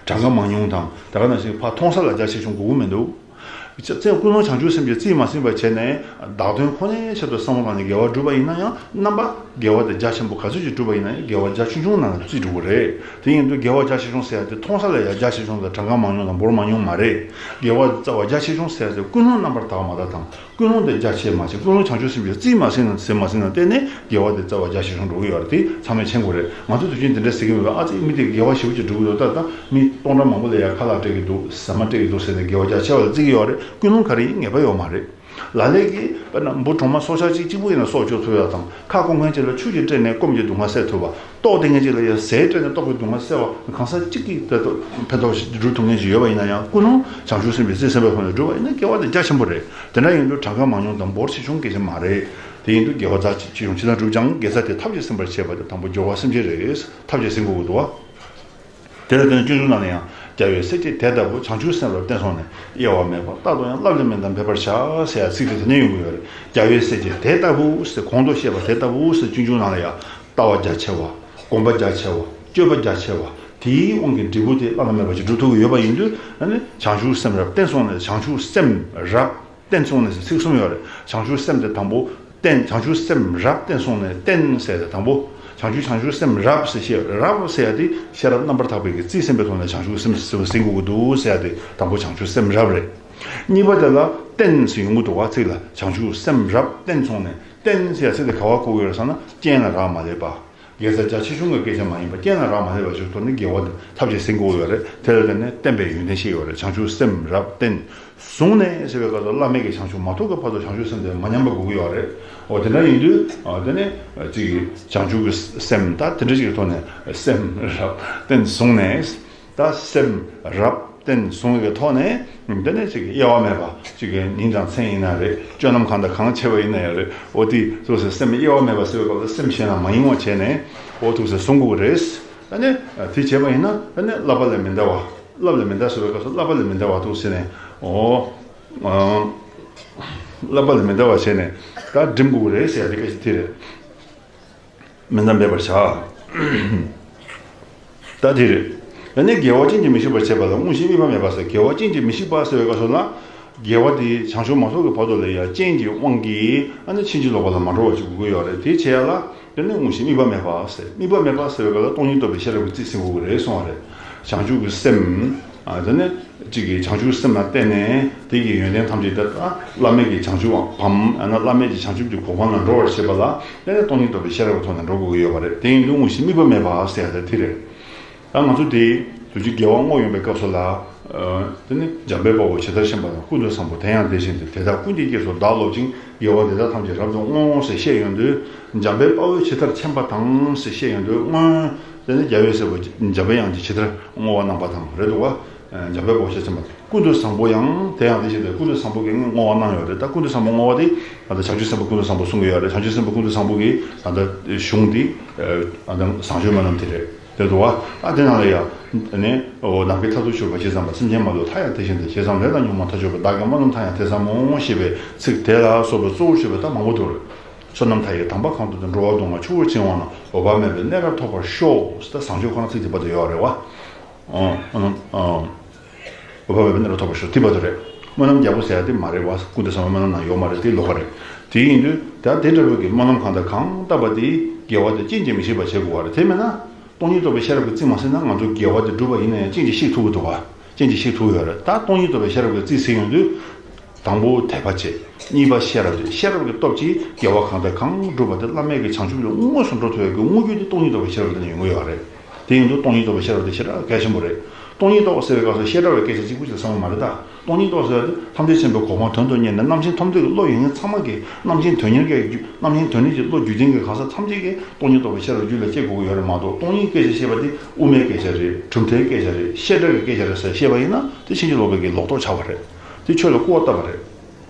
གྲངས་ཀ་མང་ཉུང་དང་ད་ག་ནང་བཞིན་ཕར་མཐོང་ས་ལ་རྒྱ་ཆེ་ཆུང་དགོས་ཀྱི་མི་འདུག་ཚེ་ཀུན་སློང་བྱང་ཆུབ་སེམས་ཀྱི་རྩིས་མ་ཟིན་པ་བྱས་ནས་བདག་དོན་ཁོ་ནའི་ཆེད་དུ་བསམ་བློ་བཏང་ནས་དགེ་བ་བསྒྲུབས་པ་ཡིན་ན་ཡང་རྣམ་པ་དགེ་བ་དེ་རྒྱ་ཆེན་པོ་ག་ཚོད་ཅིག་བསྒྲུབས་པ་ཡིན་ན་ཡང་དགེ་བ་རྒྱ་ཆུང་ཆུང་ནང་ལ་རྩིས་འགྲོ་གི་རེད། དེ་ཡིན་དུས་དགེ་བ་རྒྱ་ཆེ་ཆུང་ཟེར་ཡ་དེ་མཐོང་ས་ལ་ཡང་རྒྱ་ཆེ་ཆུང་དང་གྲངས་ཀ་མང་ཉུང་དང་འབོར་མང་ཉུང་མ་རེད། དགེ་བ་རྩ་བ་རྒྱ་ཆེ་ཆུང་ཟེར་ཡ་དེ་ཀུན་སློང་རྣམ་པར་དག་མ་དག་དང་། ཀུན་སློང་དེ་རྒྱ་ཆེ་མ་ཆེ། ཀུན་སློང་བྱང་ཆུབ་སེམས་ཀྱི་རྩིས་མ་ཟིན་ན་ཟིན་མ་ཟིན་ན་བརྟེན་ནས་དགེ་བ་དེ་རྩ་བ་རྒྱ་ཆེ་ཆུང་འགྲོ་གི་ཡོད་རེད། དེ་ཚང་མས་མཁྱེན་དགོས་རེད། ང་ཚོ་དུས་རྒྱུན་དེ་འདྲ་ཟེར་གྱི་མེད་པ། ཨ་ཙི་མི་དེ་དགེ་བ་ཞེ་པོ་ཅིག་སྒྲུབ་ཀྱི་འདུག་ད་ད་མི་སྟོང་ཕྲག་མང་པོ་ལ་ཡ་ཁ་ལག་སྤྲད་ཀྱི་འདུག་ཟ་མ་སྤྲད་ཀྱི་འདུག་ཟེར་ནས་དགེ་བ་རྒྱ་ཆེ་བ་ལ་བརྩི་གི་ཡོད་རེད། ཀུན་སློང་ག་རེ་ཡིན་ངེས་པ་ཡོད་མ་རེད། ལ་ལས་ཀྱིས་དཔེར་ན་འབུ་གྲོག་མ་སྲོག་ཆགས་གཅིག་གཅིག་པུ་ཡིན་ན་སྲོག་སྐྱོབ་ཐུབ་ཡ་དང་། ཁ་སྐོམ་མཁན་ཅིག་ལ་ཆུ་ཅིག་སྤྲད་ནས་སྐོམ་གྱི་སྡུག་བསྔལ་སེལ་ཐུབ་པ། ལྟོགས་བསྡད་མཁན་ཅིག་ལ་ཡང་ཟས་སྤྲད་ནས་ལྟོགས་པའི་སྡུག་བསྔལ་སེལ་བ། གང་ཟག་གཅིག་གིས་དེ་ལྟར་ཕན་ཐོགས་ཤིག་སྒྲུབ་ཐུབ་མཁན་ཅིག་ཡོད་པ་ཡིན་ན་ཡང་། ཀུན་སློང་བྱང་ཆུབ་སེམས་ཀྱི་རྩིས་ཟིན་པའི་ཐོག་ནས་བསྒྲུབས་པ་ཡིན་ན་དགེ་བ་དེ་རྒྱ་ཆེན་པོ་རེད། དེ་འདྲ་ཡིན་དུས་གྲངས་ཀ་མང་ཉུང་དང་འབོར་ཆེ་ཆུང་སྐད་ཆ་མ་རེད། དེ་ཡིན་དུས་དགེ་བ་རྩ་ཆེ་ཆུང་ཇི་ལྟར་བསྒྲུབས་ཀྱང་དགེ་རྩ་དེ་ཐབས་ཀྱིས་ཟིན་པར་བྱེད་པ་དེ་དང་པོ་སྦྱོར་བ་སེམས་བསྐྱེད་རེད། ཐབས་ཀྱིས་ཟིན་དགོས་ཀྱི་འདུག་བ། དེ་ལ་བརྟེན་ནས་སྤྱོད་འཇུག་ནང་ལ་ཡང་རྒྱལ་བའི་སྲས་བཅས་དེ་ལྟ་བུ། བྱང་ཆུབ་སེམས་རབ་བརྟན་སོང་ནས། གཡེལ་བ་མེད་པར་རྟག་ཏུ་ཡང་། བསླབ་ལ་མི་འདའ་འབད་པར་བྱ་ཟེར་ཡ་ཚིག་དེ་དེ་ནས་ཡོང་གི་ཡོད་རེད། རྒྱལ་བའི་སྲས་བཅས་དེ་ལྟ་བུ་ཟེར། གོང་དུ་བཤད་པ་དེ་ལྟ་བུ་ཟེར་སྤྱོད་འཇུག་ནང་ལ་ཡང་ལྟ་བ་རྒྱ་ཆེ་བ། སྒོམ་པ་རྒྱ་ཆེ་བ། སྤྱོད་པ་རྒྱ་ཆེ་བ། དེའི་དབང་གིས་འབྲས་བུ་དེ་བླ་ན་མེད་པ་ཞིག་སྒྲུབ་ཐུབ་ཀྱི་ཡོད་པ་ཡིན་དུས། ཨ་ནི་བྱང་ཆུབ་སེམས་རབ་བརྟན་སོང་ནས། བྱང་ཆུབ་སེམས་རབ་བརྟན་སོང་ནས་ཟེར་ཚིག་གསུམ་ཡོད་རེད། བྱང་ཆུབ་སེམས་དེ་དང་པོ་བརྟན། བྱང་ཆུབ་སེམས་རབ་བརྟན་སོང་ནས། བརྟན་ཟེར་དེ་དང་པོ། བྱང་ཆུབ་བྱང་ཆུབ་སེམས་རབ་ཟེར་བཤད་ཡོད་རེད། རབ་ཟེར་ཡ་དེ་ཤེས་རབ་རྣམ་པར་དག་པའི་གི་རྩིས་ཟིན་པའི་ཐོག་ནས་བྱང་ཆུབ་སེམས་ཟེར་བ་ཟིན་དགོས་ཀྱི་འདུག་ཟེར་ཡ་དེ་དང་པོ་བྱང་ཆུབ་སེམས་རབ་རེད། གཉིས་པ་དེ་ལ་རྟེན་ཟེར་ཡོང་གི་འདུག་བ། ཚིག་ལ་བྱང་ཆུབ་སེམས་རབ་རྟེན་མཚུངས་ནས། རྟེན་ཟེར་ཡ་ཚིག་དེ་ག་བ་གོ་གི་ཡོད་རེད་ཟེར་ན། རྐྱེན་ལ་རག་མ་ལས་པ། དགེ་རྩ་རྒྱ་ཆེ་ཆུང་གི་སྐད་ཆ་མ་ཡིན་པ། རྐྱེན་ལ་རག་མ་ལས་པ་ཞིག་ཐོག་ནས་དགེ་བ་དེ་ཐབས་ཅིག་ཟིན་དགོས་ཡོད་རེད། དེ་ལ་བརྟེན་ནས་བརྟེན་པའི་ཡོན་ཏན་ཤེས་ཡོད་རེད། བྱང་ཆུབ་སེམས་རབ་རྟེན། བཟུང་ནས་ཟེར་བའི་སྐབས་སུ་བླ་མེད་ཀྱི་བྱང་ཆུབ་མ་ཐོབ་ཀྱི་བར་དུ་བྱང་ཆུབ་སེམས་དེ་མ་ཉམས་པ་དགོས་ཀྱི་ཡོད་རེད། འོ་དེ་འདྲ་ཡིན་དུས་ཨ་དེ་ནི་ཅིག་བྱང་ཆུབ་ཀྱི་སེམས་ད་དེ་འདྲ་ཞིག་གི་ཐོག་ནས་སེམས་རབ་རྟེན་བཟུང་ནས། ད་སེམས་རབ་རྟེན་བཟུང་བའི་ཐོག་ནས་དེ་ནི་ཅིག་གི་དབྱེ་བ་མེད་པ་ཅིག་གི་མིང་དང་མཚན་ཡིན་ན་རེད། སྤྱོད་ལམ་གང་དང་གང་བྱས་པ་ཡིན་ན་ཡང་རེད། འོ་དེ་ཐུགས་སུ་སེམས་དབྱེ་བ་མེད་པ་ཟེར་བའི་སྐབས་སུ་སེམས་གཞན་ལ་མ་ཡེངས་པ་བྱས་ནས་འོ་ཐུགས་སུ་བཟུང་དགོས་ཀྱི་རེད། ད་ནི་དེ་བྱས་པ་ཡིན་ན་ད་ནི་བསླབ་པ་ལས་མི་འདའ་བ། བསླབ་ལས་མི་འདའ་ཟེར་བའི་སྐབས་སུ་བསླབ་པ་ལས་མི་འདའ་བ་འདུག་ཟེར་ནས། འོ། ཨ། བསླབ་པ་ལས་མི་འདའ་བ་བྱས་ནས་ད་འགྲིམ་དགོས་རེད་ཟེར་ཡ་དེ་སྐད་ཆ་དེ་རེད། མི་འདའ་འབད་པར་བྱ། ད་དེ་རེད། ཡང་ན་དགེ་བ་ཅན་གྱིས་མི་ཤིགས་པར་བྱེད་པ་ལ་དངོས་གཞི་དམིགས་པ་མེད་པ་ཟེར། དགེ་བ་ཅན་གྱིས་མི་ཤིགས་པ་ཟེར་བའི་སྐབས་སུ་ལ། དགེ་བ་དེ་བྱང་ཆུབ་མ་ཐོབ་ཀྱི་བར་དུ་ལ་ཡང་རྐྱེན་གྱི་དབང་གིས་ཨ་ནི་ཕྱིན་ཅི་ལོག་པ་ལ་མ་འགྲོ་བ་ཅིག་དགོས་ཀྱི་ཡོད་རེད། དེ་བྱེད་ཡ་ལ། དེ་ནི་དངོས་གཞི་དམིགས་པ་མེད་པ་ཟེར། དམིགས་པ་མེད་པ་ཟེར་བའི་སྐབས་ལ་སྟོང་ཉིད་རྟོགས་པའི་ཤེས་རབ་ཀྱི་རྩིས་ཟིན་དགོས་ཀྱི་རེད་གསུངས་པ་རེད། བྱང་ཆུབ་ཀྱི་སེམས། ཨ་དེ་ནི་གཅིག་གི་བྱང་ཆུབ་སེམས་ལ་བརྟེན་ནས་དེ་གི་ཡོན་ཏན་ཐམས་ཅད་དེ་ལ་བླ་མེད་ཀྱི་བྱང་ཆུབ་བམ། ཡང་ན་བླ་མེད་ཀྱི་བྱང་ཆུབ་ཀྱི་གོ་འཕང་ལ་འགྲོ་བར་བྱེད་པ་ལ་དེ་ནི་སྟོང་ཉིད་རྟོགས་པའི་ཤེས་རབ་ཀྱི་ཐོག་ནས་འགྲོ་དགོས་ཀྱི་ཡོད་པ་རེད། དེ་ཡིན་དུས་དངོས་གཞི་དམིགས་པ་མེད་པ་ཟེར་ཡ་དེ་དེ་རེད། ད་ང་ཚོ་དེ་དུས་ཀྱི་དགེ་བ་བསྔོ་ཡོང་བའི་སྐབས་སུ་ལ། ཨ་དེ་ནི་འཇམ་དཔལ་དཔའ་བོས་ཇི་ལྟར་བཤམས་པ་དང་། ཀུན་ཏུ་བཟང་པོ་དེ་ཡང་དེ་བཞིན་ཏེ། དེ་དག་ཀུན་གྱི་དཀྱིལ་སུ་བདག་སློབ་ཅིང་། དགེ་བ་དེ་དག་ཐམས་ཅད་རབ་ཏུ་བསྔོ་ཟེར་བཤད་ཡོང་དུས། འཇམ་དཔལ་དཔའ་བོས་ཇི་ལྟར་མཁྱེན་པ་དང་ཟེར་བཤད་ཡོང་དུས་བསྔོ། དེ་ནི་རྒྱལ་བའི་སྲས་པོ་འཇམ་དཔལ་དབྱངས་ཀྱིས་ཇི་ལྟར་བསྔོ་བ་གནང་པ་དང་རེད་འདུག་བ། འཇམ་དཔལ་དཔའ་བོས་ཇི་ལྟར་མཁྱེན་པ། ཀུན་ཏུ་བཟང་པོ་ཡང་དེ་ཡང་དེ་བཞིན་ཏེ། ཀུན་ཏུ་བཟང་པོ་གིས་བསྔོ་བ་གནང་ཡོད་རེད། ད་ཀུན་ཏུ་བཟང་པོ་བསྔོ་བ་དེ་ད་ལྟ་བྱང་ཆུབ་སེམས་དཔའ་ཀུན་ཏུ་བཟང་པོ་གསུང་གི་ཡོད་རེད། བྱང་ཆུབ་སེམས་དཔའ་ཀུན་ཏུ་བཟང་པོ་གི་ད་ལྟ་གཞུང་འདི་ད་ལྟ་བཟང་སྤྱོད་སྨོན་ལམ་དེ་རེད། དེ་འདུག་བ། ཨ་དེ་ནང་ལ་ཡང་། ནི། འོ་ནམ་མཁའི་མཐས་ཐུག་གྱུར་པ་ཇི་ཙམ་པ། སེམས་ཅན་མ་ལུས་མཐའ་ཡང་དེ་བཞིན་ཏེ། ཇི་ཙམ་ལས་དང་ཉོན་མོངས་མཐའ་གྱུར་པ། བདག་གིས་སྨོན་ལམ་མཐའ་ཡང་དེ་ཙམ་མོ། ཞེས་པའི་ཚིག་དེ་ལ་སོགས་པའི་གཙོ་བོར་ཞུས་པ་ད་མང་པོ་འདུག་རེད། བསོད་ནམས་མཐའ་ཡས་དམ་པ་གང་དུ་སྟེ། འགྲོ་བ་སྡུག་བསྔལ་ཆུ་བོར་བྱིང་བ་ན། འོད་དཔག་མེད་པའི་གནས་རབ་ཐོབ་པར་ཤོག་ད་བཟང་སྤྱོད་ཁོ་ན་ཚིག་དེ་བར་དུ་ཡོད་རེད་བ། ཨོ། ཨོ། ཨོ། འོད་དཔག་མེད་པའི་གནས་རབ་ཐོབ་པར་ཤོག་དེ་བར་དུ་རེད། སྨོན་ལམ་རྒྱག་པོ་ཟེར་ཡ་དེ་མ་རེད་བ། ཀུན་ཏུ་བཟང་པོའི་སྨོན་ལམ་ནང་ཡོད་མ་རེད། དེ་ལོགས་ཀ་རེད། དེ་ཡིན་དུས་ད་དེ་འདྲ་བོ་གི་སྨོན་ལམ་གང་དང་གང་བཏབ་པ་དེ་དགེ་བ་དེ་རྐྱེན་གྱིས་མི་ཤིགས་པར་བྱེད་དགོས་པ་རེད། དེ་མིན་ན། སྟོང་ཉིད་རྟོགས་པའི་ཤེས་རབ་ཀྱི་རྩིས་མ་ཟིན་ན་ང་ཚོ་དགེ་བ་དེ་བསྒྲུབས་པ་ཡིན་ན་ཡང་རྐྱེན་གྱིས་ཤིགས་ཐུབ་ཀྱི་འདུག་བ། རྐྱེན་གྱིས་ཤིགས་ཐུབ་ཀྱི་ཡོད་རེད། ད་སྟོང་ཉིད་རྟོགས་པའི་ཤེས་རབ་ཀྱི་རྩིས་ཟིན་ཡོང་དུས། དང་པོ་དད་པ་བྱེད། གཉིས་པ་ཤེས་རབ་བྱེད། ཤེས་རབ་ཀྱི་སྟོབས་ཀྱིས་དགེ་བ་གང་དང་གང་བསྒྲུབས་པ་དེ་བླ་མེད་ཀྱི་བྱང་ཆུབ་ལ་དངོས་སུ་འགྲོ་ཐུབ་ཡག་གི་དངོས་རྒྱུ་དེ་སྟོང་ཉིད་རྟོགས་པའི་ཤེས་རབ་དེ་ནས་ཡོང་གི་ཡོད་རེད། དེ་ཡིན་དུས་སྟོང་ཉིད་རྟོགས་པའི་ཤེས་རབ་དེ་ཞེ་དྲག་གལ་ཆེན་པོ་རེད། སྟོང་ཉིད་རྟོགས་ཟེར་བའི་སྐབས་སུ་བཤད་གྲྭ་བའི་སྐད་ཆ་གཅིག་པུ་ཞིག་བསམ་གྱི་མ་རེད་ད། སྟོང་ཉིད་རྟོགས་ཟེར་བ་དེ་ཐམས་ཅད་མཁྱེན་པའི་གོ་འཕང་དོན་དུ་གཉེར་ནས་རྣམ་མཁྱེན་ཐོབ་འདོད་ཀྱི་བློ་ཡོད་མཁན་ཚང་མ་གིས། རྣམ་མཁྱེན་དོན་གཉེར་གྱི་རྒྱུ། རྣམ་མཁྱེན་དོན་གཉེར་གྱི་བློ་རྒྱུད་ལྡན་གྱི་གང་ཟག་ཐམས་ཅད་ཀྱིས་སྟོང་ཉིད་རྟོགས་པའི་ཤེས་རབ་རྒྱུད་ལ་སྐྱེ་དགོས་ཀྱི་ཡོད་རེད་མ་གཏོགས། སྟོང་ཉིད་སྐད་ཆ་བཤད་པ་དེ་དབུ་མའི་སྐད་ཆ་རེད། གྲུབ་མཐའི་སྐད་ཆ་རེད། བཤད་གྲྭ་གི་སྐད་ཆ་རེད་ཟེར་བཤད་པ་ཡིན་ན་དེ་ཕྱིན་ཅི་ལོག་པའི་གི་ལོག་རྟོག་ཆགས་པ་རེད། དེ་ཆོས་ལ་སྐུར་བ་བཏབ་པ་རེད།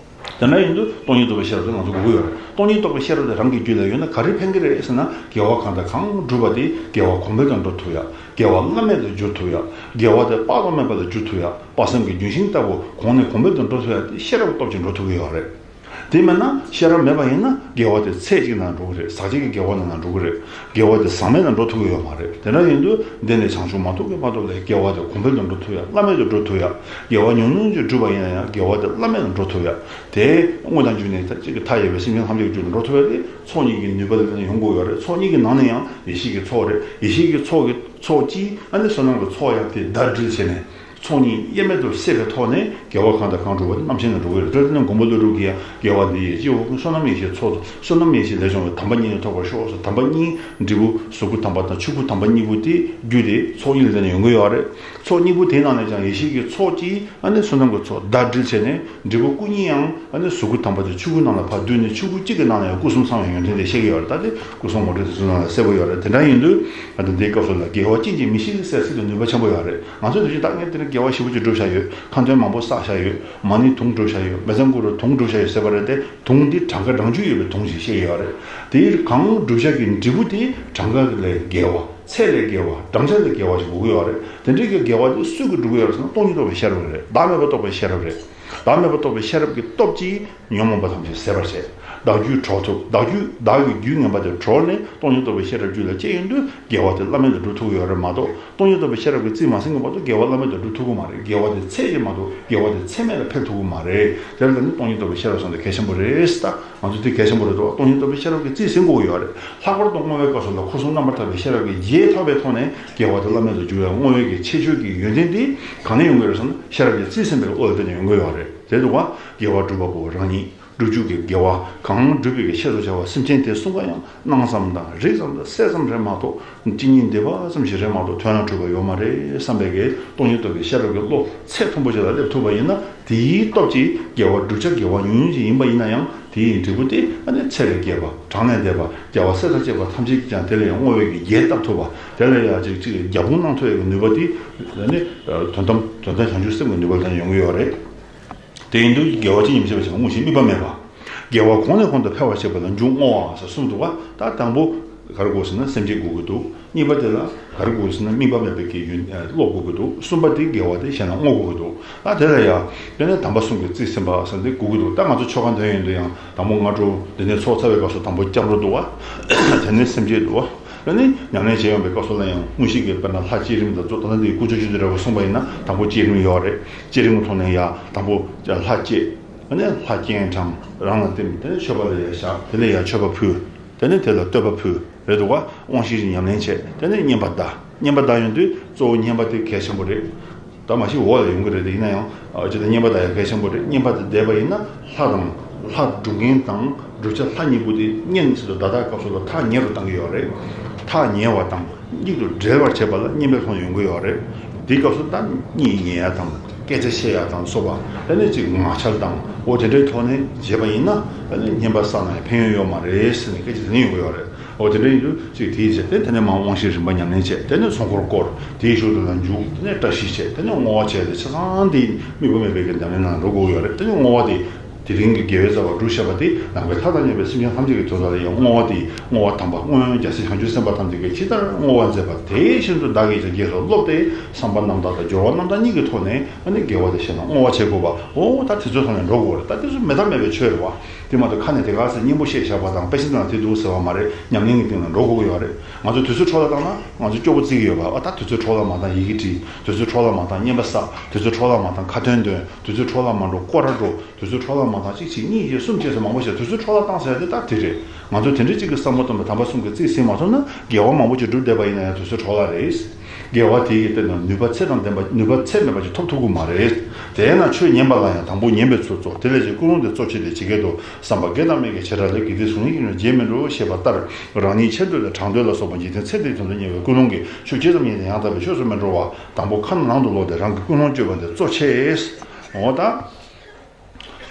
དེ་འདྲ་ཡིན་དུས་སྟོང་ཉིད་རྟོགས་པའི་ཤེས་རབ་དེ་ང་ཚོ་དགོས་ཀྱི་ཡོད་རེད། སྟོང་ཉིད་རྟོགས་པའི་ཤེས་རབ་དེ་རང་གི་རྒྱུད་ལ་ཡོད་ན་ག་རེ་ཕན་གྱི་རེད་ཟེར་ན། དགེ་བ་གང་དང་གང་བསྒྲུབས་པ་དེ་དགེ་བ་གོང་འཕེལ་དུ་འགྲོ་ཐུབ་ཡ། དགེ་བ་བླ་མེད་དུ་འགྱུར་ཐུབ་ཡ། དགེ་བ་དེ་དཔག་ཏུ་མེད་པ་ལ་འགྱུར་ཐུབ་ཡ། དཔག་བསམ་གྱི་ལྗོན་ཤིང་ལྟ་བུ་གོང་ནས་གོང་འཕེལ་དུ་འགྲོ་ཐུབ་ཡ་དེ་ཤེས་རབ་སྟོབས་ཀྱིས་འགྲོ་ཐུབ་ཀྱི་ཡོད་རེད། དེ་མིན་ན་ཤེས་རབ་མེད་པ་ཡིན་ན་དགེ་བ་དེ་ཚད་གཅིག་ནང་འགྲོ་གི་རེད། ཟག་བཅས་ཀྱི་དགེ་བ་ནང་ན་འགྲོ་གི་རེད། དགེ་བ་དེ་ཟག་མེད་ལ་འགྲོ་ཐུབ་ཀྱི་ཡོད་མ་རེད། དེ་འདྲ་ཡིན་དུས་འདི་ནས་བྱང་ཆུབ་མ་ཐོབ་ཀྱི་བར་དུ་ལ་དགེ་བ་དེ་གོང་འཕེལ་དུ་འགྲོ་ཐུབ་ཡ། བླ་མེད་དུ་འགྲོ་ཐུབ་ཡ། དགེ་བ་ཉུང་ཉུང་ཅིག་བསྒྲུབས་པ་ཡིན་ན་ཡང་དགེ་བ་དེ་བླ་མེད་ལ་འགྲོ་ཐུབ་ཡ། དེ་དངོས་དང་བརྒྱུད་ནས་ད་གཅིག་གི་མཐའ་ཡས་པའི་སེམས་ཅན་ཐམས་ཅད་ཀྱི་རྒྱུད་ལ་འགྲོ་ཐུབ་ཡ་དེ་ཚོགས་གཉིས་ཀྱི་ནུས་པ་ལ་བརྟེན་ནས་ཡོང་དགོས་ཡོད་རེད། ཚོགས་གཉིས་ཀྱི་ནང་ནས་ཡང་ཡེ་ཤེས་ཀྱི་ཚོགས་རེད། ཡེ་ཤེས་ཀྱི་ཚོགས་ཀྱི་ཚོགས་ཀྱིས་ཨ་ནི་བསོད་ནམས་ཀྱི་ཚོགས་ཡང་དེ་ཟླ་སྒྲིལ་བྱས་ནས། ཚོགས་གཉིས་དབྱེར་མེད་དུ་བསྲེས་པའི་ཐོག་ནས་དགེ་བ་གང་དང་གང་བསྒྲུབས་པ་དེ་རྣམ་མཁྱེན་ལ་འགྲོ་གི་རེད། དེ་ནས་མགོན་པོ་ཀླུ་སྒྲུབ་ཀྱིས་ཡང་དགེ་བ་འདི་ཡིས་སྤྱི་བོ་ཀུན། བསོད་ནམས་ཡེ་ཤེས་ཚོགས། བསོད་ནམས་ཡེ་ཤེས་ལས་བྱུང་བའི་དམ་པ་གཉིས་ནི་ཐོབ་པར་ཤོག་ཟེར། དམ་པ་གཉིས་འབྲས་བུ་གཟུགས་སྐུ་དམ་པ་དང་ཆོས་སྐུ་དམ་པ་གཉིས་པོ་དེ་རྒྱུ་དེ་ཚོགས་གཉིས་ལ་བརྟེན་ནས་ཡོང་གི་ཡོད་རེད། ཚོགས་གཉིས་པོ་དེའི་ནང་ནས་ཀྱང་ཡེ་ཤེས་ཀྱི་ཚོགས་ཀྱིས་ཨ་ནི་བསོད་ནམས་ཀྱི་ཚོགས་ཟླ་སྒྲིལ་བྱས་ནས་འབྲས་བུ་སྐུ་གཉིས་ཡང་ཨ་ནི་གཟུགས་སྐུ་དམ་པ་དང་ཆོས་སྐུ་ནང་ལ་ཕར་བསྡུས་ནས་ཆོས་སྐུ་གཅིག་གི་ནང་ནས་ཡང་སྐུ་གསུམ་ཚང་བའི་ཡོན་ཏན་དེ་བཤད་ཀྱི་ཡོད་རེད། ད་དེ་སྐུ་གསུམ་ངོ་སྤྲོད་དེ་ཚོའི་ནང་ལ་གསལ་པོ་ཡོད་རེད། དེ་འདྲ་ཡིན་དུས་ཨ་ནི་འདིའི་སྐབས་སུ་ལ་དགེ་བ་རྐྱེན་གྱིས་མི་ཤིགས་ཟེར་ཚིག་དེ་ནུས་པ་ཆེན་པོ་ཡོད་རེད། ང་ཚོས་འདི་བཞིན་ད་ངས་དེ་ནི་དགེ་བ་ཞེ་པོ་ཅིག་བསྒྲུབས་བཞག་ཡོད། ཁ་འདོན་མང་པོ་བསགས་བཞག་ཡོད། མ་ཎི་དུང་བསྒྲུབས་བཞག་ཡོད། མེ་བཙའ་གུ་རུ་དུང་བསྒྲུབས་བཞག་ཡོད་ཟེར་བ་རེད་དེ། དུང་འདི་གྲངས་ཀ་གྲངས་ཆུད་ཡོད་པའི་དུང་ཞིག་བཤད་ཀྱི་ཡོད་རེད། དེའི་གང་བསྒྲུབས་བཞག་གི་འབྲས་བུ་དེ་གྲངས་ཀ་ལས་བརྒལ་བ། ཚད་ལས་བརྒལ་བ། བགྲང་བྱ་ལས་བརྒལ་བ་ཞིག་དགོས་ཀྱི་ཡོད་རེད། དེ་འདྲའི་གི་དགེ་བ་དེ་སུ་གིས་བསྒྲུབ་ཀྱི་ཡོད་རེད་ཟེར་ན། སྟོང་ཉིད་རྟོགས་པའི་ཤེས་རབ་རེད། བདག་མེད་པ་རྟོགས་པའི་ཤེས་རབ་རེད། བདག་མེད་པ་རྟོགས་པའི་ཤེས་རབ་ཀྱི་སྟོབས་ཀྱིས་ཉོན་མོངས་པ་ཐམས་ཅད་ཟད་པར་བྱེད། བདག་རྒྱུད་གྲོལ་ཐུབ། བདག་རྒྱུད་བདག་གི་རྒྱུད་ངན་པ་དེ་གྲོལ་ནས་སྟོང་ཉིད་རྟོགས་པའི་ཤེས་རབ་རྒྱུད་ལ་སྐྱེས་ཡོང་དུས་དགེ་བ་དེ་བླ་མེད་དུ་འགྲུབ་ཐུབ་ཀྱི་ཡོད་རེད་མ་གཏོགས། སྟོང་ཉིད་རྟོགས་པའི་ཤེས་རབ་ཀྱི་རྩིས་མ་ཟིན་གྱི་བར་དུ་དགེ་བ་བླ་མེད་དུ་འགྲུབ་ཐུབ་ཀྱི་མ་རེད། དགེ་བ་དེ་ཚད་ཀྱིས་མ་གཏོགས་དགེ་བ་དེ་ཚད་མེད་ལ་འཕེལ་ཐུབ་ཀྱི་མ་རེད། དེ་ལ་ནི་སྟོང་ཉིད་རྟོགས་པའི་ཤེས་རབ་སོང་དེ་གལ་ཆེན་པོ་རེད། ད་ང་ཚོ་དེ་གལ་ཆེན་པོ་རེད་འདུག་སྟོང་ཉིད་རྟོགས་པའི་ཤེས་རབ་ཀྱི་རྩིས་ཟིན་དགོས་ཀྱི་ཡོད་རེད། ལྷག་པར་དུ་བསྔོ་བའི་སྐབས་སུ་ལ་འཁོར་གསུམ་རྣམ་པར་དག་པའི་ཤེས་རབ་ཀྱི་རྗེས་ཐོབ་པའི་ཐོག་ནས་དགེ་བ་དེ་བླ་མེད་དུ་འགྱུར་བའི་བསྔོ་བའི་གི་ཁྱད་ཆོས་ཀྱི་ཡོན་ཏན་དེ་གང་ནས་ཡོང་གི་རེད་ཟེར་ན། ཤེས་རབ་ཀྱི་རྩིས་ཟིན་པའི་དབང་དུ་བཏང་ནས་ཡོང་གི་ཡོད་རེད། དེ་འདུག་བ། དགེ་བ་སྒྲུབ་པ་པོ་རང་ཉིད། སྒྲུབ་བཅུག་གི་དགེ་བ་གང་བསྒྲུབས་པའི་གི་ཤེས་སུ་བྱ་བ་སེམས་ཅན་དེ་གསུམ་ཀ་ཡང་སྣང་ཙམ་དང་རིག་ཙམ་དང་གསལ་ཙམ་རེད་མ་གཏོགས། གཅིག་གཉིས་འདི་པ་ཙམ་ཞིག་རེད་མ་གཏོགས་དོན་ལ་འགྲུབ་པ་ཡོད་མ་རེད་བསམ་པའི་གི་སྟོང་ཉིད་རྟོགས་པའི་ཤེས་རབ་ཀྱི་བློ་ཚད་མཐོན་པོ་ཞིག་ལ་སླེབས་ཐུབ་པ་ཡིན་ན། དེའི་སྟོབས་ཀྱིས་དགེ་བ་བསྒྲུབ་བྱ་དགེ་བ་ཉུང་ཉུང་ཞིག་ཡིན་པ་ཡིན་ན་ཡང་། དེའི་འབྲས་བུ་དེ་ཨ་ནི་ཚེ་ལས་རྒྱས་པ། གྲངས་ལས་འདས་པ། རྒྱལ་བ་སྲས་དང་བཅས་པ་ཐམས་ཅད་ཀྱིས་ཀྱང་དེ་ལ་ཡང་བསྔོ་བའི་གི་རྒྱས་བཏབ་ཐུབ་པ། དེ་ལ་ཡང་ཅིག་ཅིག་རྒྱབ་དཔུང་གནང་ཐུབ་ཡག་གི་ནུས་པ་དེ་ཨ་ནི་དོན་དམ་དོན་དམ་བྱང་ཆུབ་སེམས་ཀྱི་ནུས་པ་ལ་ཡང་ཡོང་གི་ཡོད་རེད། དེ་ཡིན་དུས་དགེ་བ་ཅི་ཡིན་ཞེས་པ་ཞིག་དངོས་གཞི་དམིགས་པ་མེད་པ། དགེ་བ་གོང་ནས་གོང་དུ་འཕེལ་བར་བྱེད་པ་ལ་མཇུག་བསྔོ་བ་ཟེར་གསུངས་འདུག་བ། ད་དང་པོ་ག་རེ་དགོས་ཟེར་ན་སེམས་བསྐྱེད་དགོས་ཀྱི་འདུག་གཉིས་པ་དེ་ལ་ག་རེ་དགོས་ཟེར་ན་དམིགས་པ་མེད་པའི་གི་ཡུལ་བློ་དགོས་ཀྱི་འདུག་གསུམ་པ་དེ་དགེ་བ་དེ་གཞན་ལ་བསྔོ་དགོས་ཀྱི་འདུག་ད་དེ་ལ་ཡང་དེ་ནས་དམ་པ་གསུམ་གྱི་རྩིས་ཟིན་པ་ཟེར་འདི་དགོས་ཀྱི་འདུག་ད་ང་ཚོ་ཆོ་ག་འདོན་ཡོང་དུས་ཡང་དང་པོ་སྔ་དྲོ་འདི་ནས་ཚོགས་བཙའ་བའི་སྐབས་སུ་དང་པོ་སྐྱབས་འགྲོ་འདུག་བ། དེ་ནས་སེམས་བསྐྱེད་འདུག་བ། དེ་ནས་ཉམས་ལེན་བྱེད་ཡོང་པའི་སྐབས་སུ་ལ་ཡང་དངོས་གཞི་གི་དཔེར་ན་ལྷ་བསྐྱེད་རིམ་དང་གཙོ། ད་ལྟ་འདི་དཀོན་མཆོག་སྤྱི་འདུས་ར་བ་གསུངས་པ་ཡིན་ན་དང་པོ་བསྐྱེད་རིམ་ཡོད་རེད། བསྐྱེད་རིམ་གྱི་ཐོག་ནས་ཡང་དང་པོ་ལྷ་བསྐྱེད། ཨ་ནི་ལྷ་བསྐྱེད་དང་རང་ལ་བསྟིམ། དེ་ནས་མཆོད་པ་ལ་ཡང་བཞག་དེ་ལ་ཡང་མཆོད་པ་ཕུལ། དེ་ནས་དེ་ལ་བསྟོད་པ་ཕུལ། རེད་འདུག་བ། དབང་བཞི་ཉམས་ལེན་བྱས། དེ་ནས་བསྙེན་པ་བཟླ། བསྙེན་པ་བཟླ་ཡོང་དུས་གཙོ་བོ་བསྙེན་པ་དེ་གལ་ཆེན་པོ་རེད། ད་མ་གཞི་འོག་ལ་ཡོང་གི་རེད། དེ་ཡིན་ན་ཡང་ཨ་ཅི་ད་བསྙེན་པ་བཟླ་ཡང་གལ་ཆེན་པོ་རེད། བསྙེན་པ་དེ་བཟླས་པ་ཡིན་ན་ལྷ་དང་། ལྷ་སྒྲུབ་མཁན་དང་བསྒྲུབ་བྱ་ལྷ་གཉིས་པོ་དེ་བསྙེན་ཟེར་དུས་ད་ལྟ་སྐབས་སུ་ལ་ཐག་ཉེ་རུ་བཏང་གི་ཡོད་རེད། ཐག་ཉེ་བ་དང་གཉིས་དུ་འབྲེལ་བར་བྱེད་པ་ལ་བསྙེན་པའི་ཐོག་ནས་ཡོང་གི་ཡོད་རེད། དེའི་སྐབས་སུ་ད་གཉིད་ཉལ་ཡ་དང་སྐད་ཆ་བཤད་ཡ་དང་སོགས་པ། དེ་ནས་ཅིག་ངག་འཆལ་དང་འོ་དེ་འདྲའི་ཐོག་ནས་བྱས་པ་ཡིན་ན། དེ་ནས་བསྙེན་པ་བསགས་ན་ཡང་ཕན་ཡོན་ཡོད་མ་རེད་ཟེར་ནས་སྐད་ཆ་དེ་ནས་ཡོང་གི་ཡོད་རེད། འོ་དེ་འདྲ་ཡིན་དུས་ཅིག་དེའི་རྗེས་དེ་དེ་ནས་མར་དབང་བཞིའི་རིམ་པ་ཉམས་ལེན་བྱས། དེ་ནས་ཚོགས་འཁོར་བསྐོར། དེའི་གཞུག་ཏུ་ལ་མཇུག་དེ་ནས་བཀྲ་ཤིས་བྱས། དེ་ནས་བསྔོ་བ་བྱས་ཏེ་ཆ་ཚང་དེ་དམིགས་པ་མེད་པའི་གི་ཉམས་ལེན་ནང་འགྲོ་དགོས་ཀྱི་ཡོད་རེད། དེ་ནས་བསྔོ་བ་དེ། དེ་རིང་གི་དགེ་བའི་རྩ་བ་སྒྲུབ་བྱ་བ་དེ་ནང་པའི་ལྷ་དང་མཉམ་པའི་སེམས་ཅན་ཐམས་ཅད་ཀྱི་དོན་དག་ལ་ཡང་བསྔོ་བ་དེ། བསྔོ་བ་དམ་པ་སྔོན་རྒྱལ་སྲས་བྱང་ཆུབ་སེམས་དཔའ་ཐམས་ཅད་ཀྱིས་ཇི་ལྟར་བསྔོ་བ་མཛད་པ་དེ་བཞིན་དུ་བདག་གིས་ཀྱང་རྗེས་སུ་སློབ་སྟེ་བསམ་པ་རྣམ་དག་དང་སྦྱོར་བ་རྣམ་དག་གཉིས་ཀྱི་ཐོག་ནས་ཨ་ནི་དགེ་བ་དེ་བྱས་ན་བསྔོ་བ་བྱེད་དགོས་པ། འོ་ད་དེ་ཚོའི་ཐོག་ནས་འགྲོ་དགོས་རེད། ད་དེ་ཚོ་མེད་ཐབས་མེད་པའི་ཆོས་རེད་བ། དེ་མ་གཏོགས་ཁ་ནས་དེ་ག་ཚོད་སྙན་པོ་བཤད་བཞག་པ་དང་དཔེ་ཆ་ནང་དེ་འདུག་ཟེར་བ་མ་རེད། ཉམས་ལེན་གྱི་སྟེང་ལ་འགྲོ་དགོས་ཀྱི་ཡོད་རེད། ང་ཚོ་དུས་ཚོད་འཕྲོ་བརླག་བཏང་ན་ང་ཚོ་སྐྱོ་པོ་བརྩི་གི་ཡོད་པ། ཨ་ད་དུས་ཚོད་འཕྲོ་བརླག་མ་བཏང་ཡི་གེ་བྲིས། དུས་ཚོད་འཕྲོ་བརླག་མ་བཏང་བསྙེན་པ་བསགས། དུས་ཚོད་འཕྲོ་བརླག་མ་བཏང་ཁ་ཏོན་འདོན། དུས་ཚོད་འཕྲོ་བརླག་མ་འགྲོ་སྐོར་ར་འགྲོ། དུས་ཚོད་འཕྲོ་བརླག་མ་བཏང་གཅིག་བྱས་གཉིས་བྱས་གསུམ་བྱས་སོགས་མང་པོ་ཞིག་དུས་ཚོད་འཕྲོ་བརླག་བཏང་ཟེར་ཡ་དེ་ད་དེ་རེད། ང་ཚོ་དེ་འདྲའི་གཅིག་གི་བསམ་བློ་གཏོང་བའི་དམ་པ་གསུམ་གྱི་རྩིས་ཟིན་མ་ཐུབ་ན་དགེ་བ་མང་པོ་ཅིག་བསྒྲུབས་བསྡད་པ་ཡིན་ན་ཡང་དུས་ཚོད་འཕྲོ་བརླག་རེད། དགེ་བ་དེ་ཡི་སྟེང་ན་ནུས་པ་ཚད་དང་ལྡན་པ་ནུས་པ་ཚད་མེད་པ་ཅིག་ཐོབ་ཐུབ་ཀྱི་མ་རེད། དེས་ན་ཆོས་ཉན་པ་ལ་ཡང་དང་པོ་ཉན་པའི་ཚུལ་གཙོ། དེ་ལས་ཀྱང་ཀུན་སློང་དེ་གཙོ་ཆེ་སྟེ་ཇི་སྐད་དུ། བསམ་པ་དགེ་དང་སྨྲས་ཀྱི་བྱེ་བྲག་ལས། དགེ་སྡིག་གཟུགས་བརྙན་གྱི་རྗེས་མི་འགྲོ་ཞེས་པ་ལྟར། རང་ཉིད་ཆེ་འདོད་དང་གྲགས་འདོད་ལ་སོགས་པ་འཇིག་རྟེན་ཚེ་འདིའི་དོན་དུ་གཉེར་བའི་ཀུན་སློང་གིས་ཆོས་ཇི་ཙམ་ཡིན་ཡང་དག་པའི་ཆོས་སུ་མི་འགྲོ་བར་དང་པོ་ཁ་ནང་དུ་ལོག་སྟེ་རང་གི་ཀུན་སློང་བཅོས་པ་འདི་གཙོ་ཆེ། འོ་ད།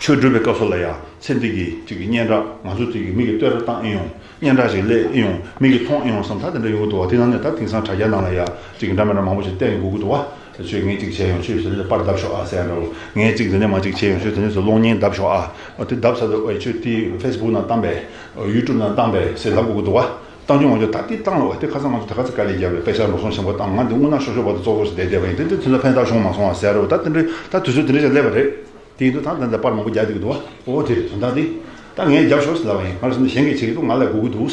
ཆོས་སྒྲུབ་པའི་སྐབས་སུ་ལ་ཡང་ཚེ་འདི་གི་གཅིག་གི་སྙན་གྲགས། ང་ཚོ་དེ་གི་མི་གིས་བསྟོད་ར་བཏང་ཨེ་ཡོང་། སྙན་གྲགས་ཤིག་སླེབས་ཨེ་ཡོང་། མི་གིས་མཐོང་ཨེ་ཡོང་བསམ་ད་དེ་འདྲ་ཡོང་གི་འདུག་བ། དེ་ནང་ནས་ད་དེང་སང་དྲ་རྒྱ་ནང་ལ་ཡང་གཅིག་གི་འདྲ་མི་འདྲ་མང་པོ་ཞིག་བསྟན་དགོས་ཀྱི་འདུག་བ། ཁྱོད་ངས་གཅིག་བྱས་ཡོང་། ཁྱོད་དེ་ནས་པར་བརྡབས་ཤོག་ཨ་ཟེར་ཡ་འདྲ་བོ། ངས་གཅིག་འདི་ནས་མ་གཅིག་བྱས་ཡོང་། ཁྱོད་དེ་ནས་ཚོ་གློག་བརྙན་བརྡབས་ཤོག་ཨ། ཨ་དེ་བརྡབས་ཚར་དུས་ཨ་ཁྱོད་དེ་ཕེ་སི་བུག་ནང་བཏང་པས། ཡུ་ཊུབ་ནང་བཏང་པས་ཟེར་ལབ་དགོས་ཀྱི་འདུག་བ། བཏང་ཆོག་མ་ཆོག་ད་དེ་བཏང་ལ་བ། དེ་ཁ་སང་ང་ཚོ་ད་ག་ཚོད་དཀའ་ལས་བརྒྱབ་པས། དཔེ་ཆ་འགྲོ་སོང་ཞེན་པོ་བཏང་། ང་འདི་དངོས་གནས་ཤོག་ཤོག་བར་དུ་ཙོག་ཙོག་ཞིག་བསྡད་བསྡད་པ་ཡིན། དེ་དེ་དུས་ཚོད་ཕན་ཐོགས་བྱུང་མ་སོང་བ་ཟེར་རོ། ད་དེ་འདྲའི་ད་དུས་ཚོད་དེ་འདྲའི་ཞིག་སླེབས་པ་རེད། དེ་ཡིན་དུས་ད་ད་ལྟ་པར་མང་པོ་རྒྱག་བསྡད་ཀྱི་འདུག་བ། ཨོ་དེ་རེད། དོན་དག་དེ་ད་ངས་རྒྱབ་ཤོག་ཟེར་ལབ་པ་ཡིན། ང་རང་ཚོ་གཞན་གྱིས་བྱེད་ཀྱི་འདུག་ང་ལས་དགོས་ཀྱི་འདུག་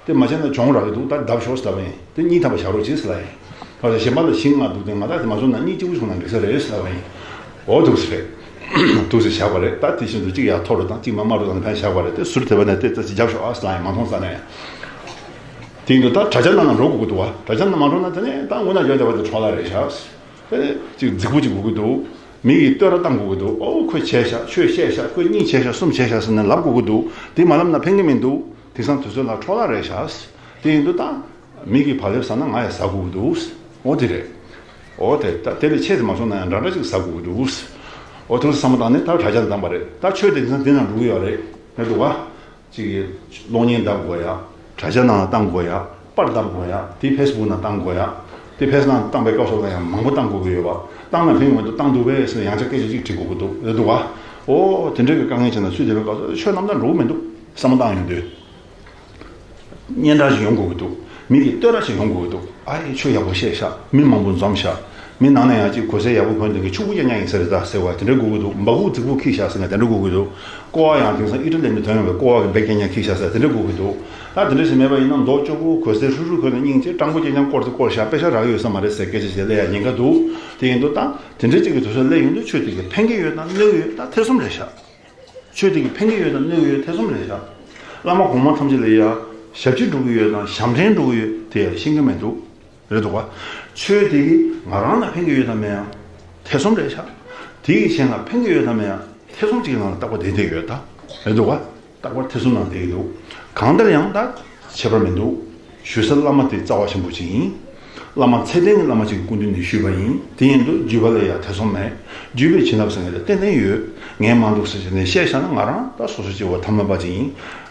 དེ་མ་བྱས་ན་གྱོང་རག་གི་འདུག་ད་རྒྱབ་ཤོག་ཟེར་ལབ་པ་ཡིན། དེ་གཉིས་ཐམ་པ་བཞག་རོགས་གྱིས་ཟེར་ལབ་ཡིན། ད་གཞན་པ་ལ་ཞིང་ང་འདུག་དེ་ང་ད་དེ་མ་བྱུང་ན་གཉིས་གཅིག་པུ་བྱུང་ན་འགྲིག་ས་རེད་ཟེར་ལབ་པ་ཡིན། ཨོ་འདུག་ཟེར་རེད། འདུག་ཟེར་བཞག་པ་རེད། ད་དེ་བཞིན་དུ་གཅིག་ཡར་འཐོར་རོ་དང་གཅིག་མར་དམའ་རོ་དང་ཕན་བཞག་པ་རེད། དེ་ཟུར་དེ་བ་ནས་དེ་ཙི་ཙི་རྒྱབ་ཤོག་ཨ་ཟེར་ལབ་ཡིན། མ་མཐོང་ས་ནས། དེ་ཡིན་དུས་ད་དྲ་རྒྱ་ནང་ལ་འགྲོ་དགོས་ཀྱི་འདུག་བ། དྲ་རྒྱ་ནང་མ་འགྲོ་ན་དེ་ནས་ད་དངོས་གནས་བརྗོད་བྱ་བ་དེ་འཕྲོ་བརླག་རེད་ཤག་དེ་ནས་ཅིག་རྫིག་པོ་ཅིག་དགོས་ཀྱི་འདུག་མི་གིས་བསྟོད་ར་བཏང་དགོས་ཀྱི་འདུག་ཨོ་ཁོས་བྱས་ཤག་ཁྱོས་བཤད་ཤག་ཁོས་གཉིས་བྱས་ཤག་གསུམ་བྱས་ཤག་ཟེར་ནས་ལབ་དགོས་ཀྱི་འདུག་དེ་མ་ལབ་ན་ཕན་གྱི་མི་འདུག་དེང་སང་དུས་ཚོད་ལ་འཕྲོ་བརླག་རེད་ཤག་དེ་ཡིན་དུས་ད་མི་གིས་བག་ལེབ་ཟ་ན་ང་ཡང་ཟ་དགོས་ཀྱི་འདུག་ཨོ་དེ་རེད། ཨོ་དེ་ད་དེ་ལས་ཆེ་ཙམ་མ་སོང་ན་ཡང་འདྲ་འདྲ་ཅིག་ཟ་དགོས་ཀྱི་འདུག་ཨོ་དེ་བསམ་བློ་བཏང་ནས་ད་དྲ་རྒྱ་ལ་བཏང་པ་རེད། ད་ཆོས་དེ་དེང་སང་དེ་ནང་འགྲོ་གི་ཡོད་རེད། རེད་འདུག་བ། གཅིག་གིས་གློག་བརྙན་བརྡབ་དགོས་ཡ། དྲ་རྒྱ་ནང་ལ་བཏང་དགོས་ཡ། པར་བརྡབ་དགོས་ཡ། དེ་ཕེ་སི་བུག་ནང་བཏང་དགོས་ཡ། དེ་ཕེ་སི་ནང་བཏང་པའི་སྐབས་སུ་ལ་ཡང་མང་པོ་བཏང་དགོས་ཀྱི་ཡོད་པ། བཏང་ན་ཕན་གྱི་མི་འདུག་བཏང་འདུག་པས་ཟེར་ནས་ཡང་བསྐྱར་སྐད་ཆ་གཅིག་དྲི་དགོས་ཀྱི་འདུག་རེད་འདུག་བ། ཨོ་དེ་འདྲའི་གི་དཀའ་ངལ་ཆེ་ན་སུས་དེ་བའི་སྐབས་སུ་ཆོས་རྣམ་དག་འགྲོ་གི་མི་འདུག་བསམ་བློ་བཏང་ཡོང་དུས། སྙན་གྲགས་ཤིག་ཡོང་དགོས་ཀྱི་འདུག་མི་གིས་བསྟོད་ར་ཞིག་ཡོང་དགོས་ཀྱི་འདུག་ཨ་ཡེ་ཆོས་ཡག་པོ་བཤད་ཤག་མི་མང་པོ་འཛོམས་ཤག་མི་ནང་ནས་ཡང་ཅིག་གོས་སེར་ཡག་པོ་གོན་དེ་གི་ཕྱུ་གུ་རྐྱང་རྐྱང་ཡིན་ས་རེད་ད་ཟེར་བ་དེ་འདྲ་དགོས་ཀྱི་འདུག་འབག་གུ་རྫིག་པོ་འཁྱེར་བཞག་ཟེར་ན་དེ་འདྲ་དགོས་ཀྱི་འདུག་ཀོ་བ་ཡང་དེང་སང་ཨི་ཊ་ལི་ནས་ཐོན་ཡོང་བའི་ཀོ་བ་གི་བེག་རྐྱང་རྐྱང་འཁྱེར་བཞག་ཟེར་དེ་འདྲ་དགོས་ཀྱི་འདུག་ད་དེ་འདྲ་ཞིག་མེད་པ་ཡིན་ན་མདོག་སྐྱོ་པོ་གོས་སེར་ཧྲུལ་ཧྲུལ་གོན་ནས་སྙིང་རྗེ་སྤྲང་པོ་རྐྱང་རྐྱང་སྐོར་དེ་སྐོར་བཞག་པེ་ཤ་རག་གི་ཡོད་ས་མ་རེད་ཟེར་སྐད་ཆ་བཤད་ལས་ཡ་ཉེན་ཁ་འདུག་དེ་ཡིན་དུས་ད་དེ་འདྲ་ཅིག་གི་དུས་ཚོད་སླེབས་ཡོང་དུས་ཆོས་དེ་གི་ཕན་གི་ཡོད་དང་གནོད་གི་ཡོད་ད་ཐེ་ཚོམ་རེད་ཤག་ཆོས་དེ་གི་ཕན་གི་ཡོད་དང་གནོད་གི་ཡོད་ཐེ་ཚོམ་རེད་ཤག་བླ་མ་གོང་མ་ཐམས་ཅད་ལ་ཡ་ཞབས་ཕྱི་འགྲོ་གི་ཡོད་དང་ཞབས་འདྲེན་འགྲོ་གི་ཡོད་དེ་ཡ་ཤེས་གི་མི་འདུག་རེད་འདུག་ག་ཆོས་དེ་གིས་ང་རང་ལ་ཕན་གྱི་ཡོད་དམ་མེད་ཡང་ཐེ་ཚོམ་རེད་ཤག་དེ་གིས་གཞན་ལ་ཕན་གྱི་ཡོད་དམ་མེད་ཡང་ཐེ་ཚོམ་གཅིག་གི་ནང་ལ་རྟག་པར་བསྡད་བསྡད་ཡོད་ད། རེད་འདུག་ག་རྟག་པར་ཐེ་ཚོམ་ནང་བསྡད་ཀྱི་འདུག་གང་ལྟར་ཡང་ད་ཁྱད་པར་མི་འདུག་ཞུ་ས་བླ་མ་དེ་རྩ་བ་ཆེན་པོ་ཅིག་ཡིན། བླ་མ་ཚད་ལྡན་གྱི་བླ་མ་ཅིག་གི་སྐུ་མདུན་ནས་ཞུས་པ་ཡིན། དེ་ཡིན་དུས་བརྒྱུད་པ་ལ་ཡང་ཐེ་ཚོམ་མེད། བརྒྱུད་པའི་བྱིན་རླབས་ཟེར་མཁན་དེ་ཏན་ཏན་ཡོད། ངས་མ་འདུག་ཟེར་བྱས་ནས་བཤད་བཞག་ན་ང་རང་ད་སོ་སོ་སྐྱེ་བོ་ཐ་མལ་པ་ཅིག་ཡིན།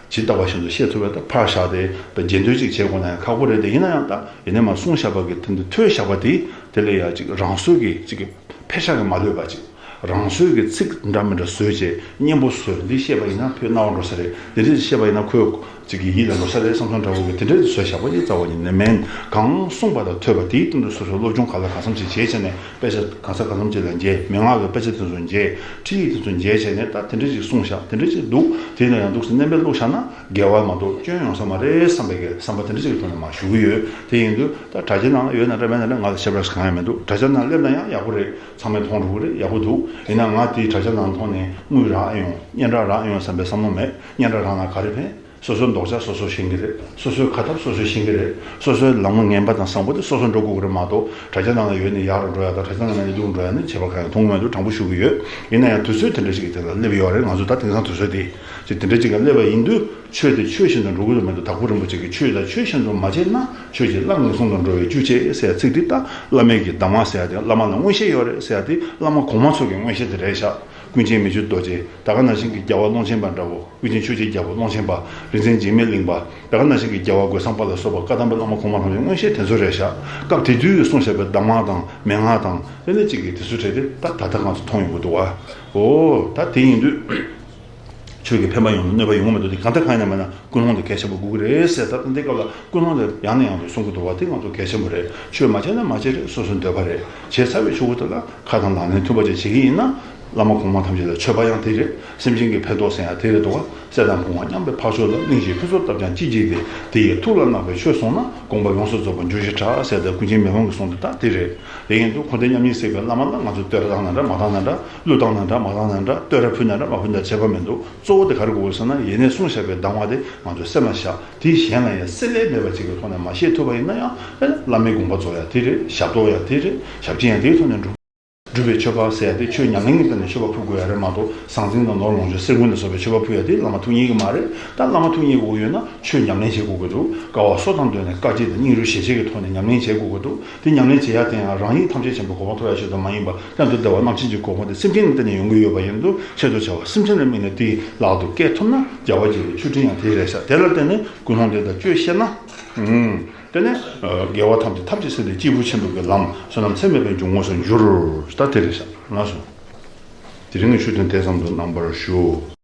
ཇི་ལྟ་བ་བཞིན་དུ་བཤད་ཐུབ་པ་དང་ཕར་བཞག་སྟེ་རྒྱན་སྡོད་ཅིག་བྱེད་དགོས་ན་ཡང་ཁག་པོ་རེད་དེ། ཡིན་ན་ཡང་ད་ཡིན་ནའི་མ་གསུངས་བཞག་པ་གི་དོན་དུ་ཐོས་བཞག་པ་དེ་དེ་ལས་ཡང་ཅིག་རང་སོའི་གི་ཅིག་གི་ཕལ་ཆེར་གི་མ་ལྷོད་པ་ཅིག་རང་སོའི་གི་ཚིག་འདྲ་མི་འདྲ་བཟོས་བྱས་སྙན་པོ་བཟོས་འདི་བཤད་པ་ཡིན་ན་ཁོའི་རྣ་བར་འགྲོ་ས་རེད། འདི་འདྲ་བཤད་པ་ཡིན་ན་ཁོའི་ཅིག་གི་ཡིད་ལ་འགྲོ་ས་རེད་བསམ་བསམ་འདྲ་བོ་གི་དེ་འདྲ་བཟོས་བཞག་པ་ཡིན་རྩ་བ་ཉིད་ནས་མིན། གང་གསུངས་པ་དང་ཐོས་པ་དེའི་སྟེང་དུ་སོ་སོའི་སློབ་སྦྱོང་ག་ལ་གང་འཚམ་ཅིག་བྱས་བྱས་ནས་དཔེ་ཆ་གང་ས་གང་འཚམ་ཅིག་ལ་མཇལ། མན་ངག་གི་དཔེ་ཆ་དེ་ཚོ་མཇལ། ཁྲིད་ཡིག་དེ་ཚོ་མཇལ་བྱས་ནས་ད་དེ་འདྲ་ཞིག་གསུངས་བཞག་དེ་འདྲ་ཞིག་འདུག་དེ་ཡིན་ན་ཡང་འདུག་སེ་བསྣན་པས་བླུགས་བཞག་ན་དགེ་བ་མ་གཏོགས་སྐྱོན་ཡོང་ས་མ་རེད་བསམ་པའི་གི་བསམ་པ་དེ་འདྲ་ཞིག་གི་ཐོག་ནས་མར་ཞུ་གི་ཡོད། དེ་ཡིན་དུས་ད་གྲྭ་ཆས་ནང་ལ་ཡོད་ན་འདྲ་མེད་ན་འདྲ་ང་ལ་ཞབས་ར་གང་ཡང་མི་འདུག་གྲྭ་ཆས་ནང་སླེབས་ན་ཡང་ཡག་པོ་རེད། ཚང་མས་མཐོང་འགྲོ་གི་རེད། ཡག་པོ་འདུག་ཡིན་ན་ང་དེའི་གྲྭ་ཆས་ནང་མཐོང་ནས་དངུལ་རག་ཨེ་ཡོང་སྙན་གྲགས་རག་ཨེ་ཡོང་བསམ་པའི་བསམ་བློ་མེད། སྙན་གྲགས་རག་ན་ག་རེ་ཕན། སོ་སོའི་རྡོག་ཆ་སོ་སོ་ཤེས་ཀྱི་རེད། སོ་སོའི་ཁ་ཐབས་སོ་སོས་ཤེས་ཀྱི་རེད། སོ་སོའི་ལམ་ངན་པ་དང་བཟང་པོ་དེ་སོ་སོས་འགྲོ་དགོས་ཀྱི་རེད་མ་གཏོགས་གྲྭ་ཆས་ནང་ལ་ཡོད་ནས་ཡག་རུ་འགྲོ་ཡ་དང་གྲྭ་ཆས་ནང་ལ་ཡོད་ནས་སྡུག་རུ་འགྲོ་ཡ་ནི་ཁྱད་པར་གང་ཡང་མཐོང་གི་མི་འདུག་དྲང་པོ་ཞུ་གི་ཡོད། ཡིན་ན་ཡང་དུས་ཚོད་དེ་འདྲ་ཞིག་གི་དེ་ལ་སླེབས་ཡོད་རེད། ང་ཚོ་ད་དེང་སང་དུས་ཚོད་དེ་ཅིག་དེ་འདྲ་ཅིག་ལ་སླེབས་པ་ཡིན་དུས་ཆོས་དེ་ཆོས་བཞིན་དུ་འགྲོ་གི་ཡོད་མི་འདུག་དྭགས་པོ་རིན་པོ་ཆེ་གིས་ཆོས་དང་ཆོས་བཞིན་དུ་མ་བྱས་ན་ཆོས་ཀྱི་བླ་ངན་སོང་དུ་འགྲོ་བའི་རྒྱུ་བྱེད་ཟེར་ཡ་ཚིག་འདི་ད་བླ་མའི་གི་གདམས་ངག་ཟེར་ཡ་དེ་བླ་མ་ལ་མངོན་ཤེས་ཡོད་རེད་ཟེར་ཡ་དེ་བླ་མ་གོང་མ་ཚོ་གི་མངོན་ཤེས་དེ་རེད་ཤག་ཀུན་མཁྱེན་མི་བསྐྱོད་རྡོ་རྗེ། ད་ག་ནང་བཞིན་གྱི་རྒྱལ་བ་ཀློང་ཆེན་པ་འདྲ་བོ། ཀུན་མཁྱེན་ཆོས་རྗེ་རྒྱལ་པོ་ཀློང་ཆེན་པ། རིག་འཛིན་འཇིགས་མེད་གླིང་པ། ད་ག་ནང་བཞིན་གྱི་རྒྱལ་བ་རྒོད་ཚང་པ་ལ་སོགས་པ་བཀའ་གདམས་པའི་བླ་མ་གོང་མ་རྣམས་ཀྱི་མངོན་ཤེས་དེ་ཚོ་རེད་ཤག་སྐབས་དེ་དུས་གསུངས་བཞག་པའི་གདམས་ངག་དང་མན་ངག་དང་དེ་ནས་གཅིག་གིས་དེ་ཚོའི་གྲས་དེ་ད་ད་ལྟ་ང་ཚོ་མཐོང་ཡོང་གི་འདུག་བ། འོ་ད་དེ་ཡིན་དུས་ཆོས་ཀྱི་ཕན་པ་ཡོང་ན་གནོད་པ་ཡོང་གི་མི་འདུག་དེ་གང་ལྟར་གང་ཡིན་ན་མིན་ན་ཀུན་སློང་དེ་གལ་ཆེན་པོ་དགོས་ཀྱི་རེད་ཟེར། ད་ལྟ་འདི་སྐབས་ལ་ཀུན་སློང་དེ་ཡང་ནས་ཡང་དུ་གསུང་གི་འདུག་བ། དེ་ང་ཚོ་གལ་ཆེན་པོ་རེད། ཆོས་མ་བྱས་ན་མ་བྱས་རེད། སོ་སོའི་འདོད་པ་རེད། བྱས་ཚར་བའི་ཆུ་བོ་དེ་ལ་ཁ་དང་ལག་ལེན་མཐུན་པ་ཅིག་བྱེད་ཀྱི་ཡིན་ན། བླ་མ་གོང་མ་ཐམས་ཅད་ལ་མཆོད་པ་ཡང་དེ་རེད། སེམས་ཅན་གྱི་ཕན་ཐོགས་ཟེར་ཡང་དེ་རེད་འདུག་བ། སྲས་དང་བུ་ངག་མཉམ་པའི་འཕགས་མཆོག་ལ། གླིང་བཞིའི་ཕུན་ཚོགས་བཏབ་ཀྱང་ཅི་བགྱིས་ཏེ། དེ་ཡི་ཐུགས་ལ་བརྣག་པའི་ཆོས་སོང་ན། དགོངས་པ་ཡོངས་སུ་རྫོགས་པར་འགྱུར་ཞེས་གྲགས་ཟེར་ཏེ་ཀུན་མཁྱེན་མེས་དབོན་གྱིས་གསུངས་ཏེ་ད་དེ་རེད། དེ་ཡིན་དུས་འཁོར་འདས་མཉམ་ཉིད་བསྲེགས་པའི་བླ་མ་ལ་ང་ཚོས་བསྟོད་ར་བཏང་ན་འདྲ་མ་བཏང་ན་འདྲ། གླུ་བཏང་ན་འདྲ་མ་བཏང་ན་འདྲ། བསྟོད་ར་ཕུལ་ན་འདྲ་མ་ཕུལ་ན་འདྲ་ཁྱད་པར་མི་འདུག་གཙོ་བོ་དེ་ག་རེ་དགོས་ཟེར་ན་ཡེ་ནས་གསུངས་བཞག་པའི་གདམས་ངག་དེ་ང་ཚོའི་སེམས་ལ་བཞག་དེ་གཞན་ལ་ཡང་བསྲེ་ལྷད་མེད་པ་ཅིག་གི་ཐོག་ནས་མ་བཤད་ཐུབ་པ་ཡིན་ན་ཡང་། བླ་མའི་དགོངས་པ་རྫོགས་ཡ་དེ་རེད། ཞབས་ཏོག་ཡ་དེ་རེད། ཞབས་ཕྱི་ཡང་དེའི་ཐོག་ནས་འགྲུབ། སྒྲུབ་པའི་མཆོད་པ་ཟེར་ཡ་དེ་ཆོས་ཉམས་ལེན་གྱི་སྟེང་ནས་མཆོད་པ་ཕུལ་དགོས་ཡ་རེད་མ་གཏོགས་ཟང་ཟིང་དང་ནོར་ལོངས་སྤྱོད་གསེར་དངུལ་ལ་སོགས་པའི་མཆོད་པ་ཕུལ་ཡ་དེ་བླ་མ་ཐུགས་མཉེས་ཀྱི་མ་རེད། ད་བླ་མ་ཐུགས་མཉེས་དགོས་ཀྱི་ཡོད་ན་ཆོས་ཉམས་ལེན་བྱེད་དགོས་ཀྱི་འདུག་དཀའ་བ་སོ་དང་བསྡོས་ནས་དཀའ་སྤྱད་དང་སྙིང་རུས་ཞེ་བྱེད་ཀྱི་ཐོག་ནས་ཉམས་ལེན་བྱེད་དགོས་ཀྱི་འདུག་དེ་ཉམས་ལེན་བྱེད་ཡ་དེ་ཡང་རང་ཉིད་ཐམས་ཅད་མཁྱེན་པའི་གོ་འཕང་ཐོབ་ཡ་ཞིག་ཏུ་མ་ཡིན་པར་གཏན་དུ་བདེ་བ་རྣམ་མཁྱེན་གྱི་གོ་འཕང་དེ་སེམས་ཅན་ལ་བརྟེན་ནས་ཡོང་གི་ཡོད་པ་ཡིན་དུས་ཆེད་དུ་བྱ་བ་སེམས་ཅན་ལ་དམིགས་ནས་དེ་ལག་ཏུ་བཀལ་ཐུབ་ན་རྒྱལ་བ་དགྱེས་པའི་མཆོད་སྤྲིན་ཡང་དེ་རེད་ཤག་དེ་ལ་བརྟེན་ནས་ཀུན་སློང་དེ་དག་བཅོས་ཤེས་ན། དེ་ནས་དགེ་བ་ཐམས་ཅད་ཐབས་ཀྱིས་སེལ་ཏེ་སྐྱེས་བུ་ཆེན་པོའི་གི་ལམ་བསོད་ནམས་ཚད་མེད་པའི་འཇུག་ངོགས་སུ་འགྱུར། ད་དེ་རེད་ཤག་ལགས་སོ། དེ་རིང་གི་ཆོས་ཐུན་དེ་ཙམ་དུ་གནང་བར་ཞུ།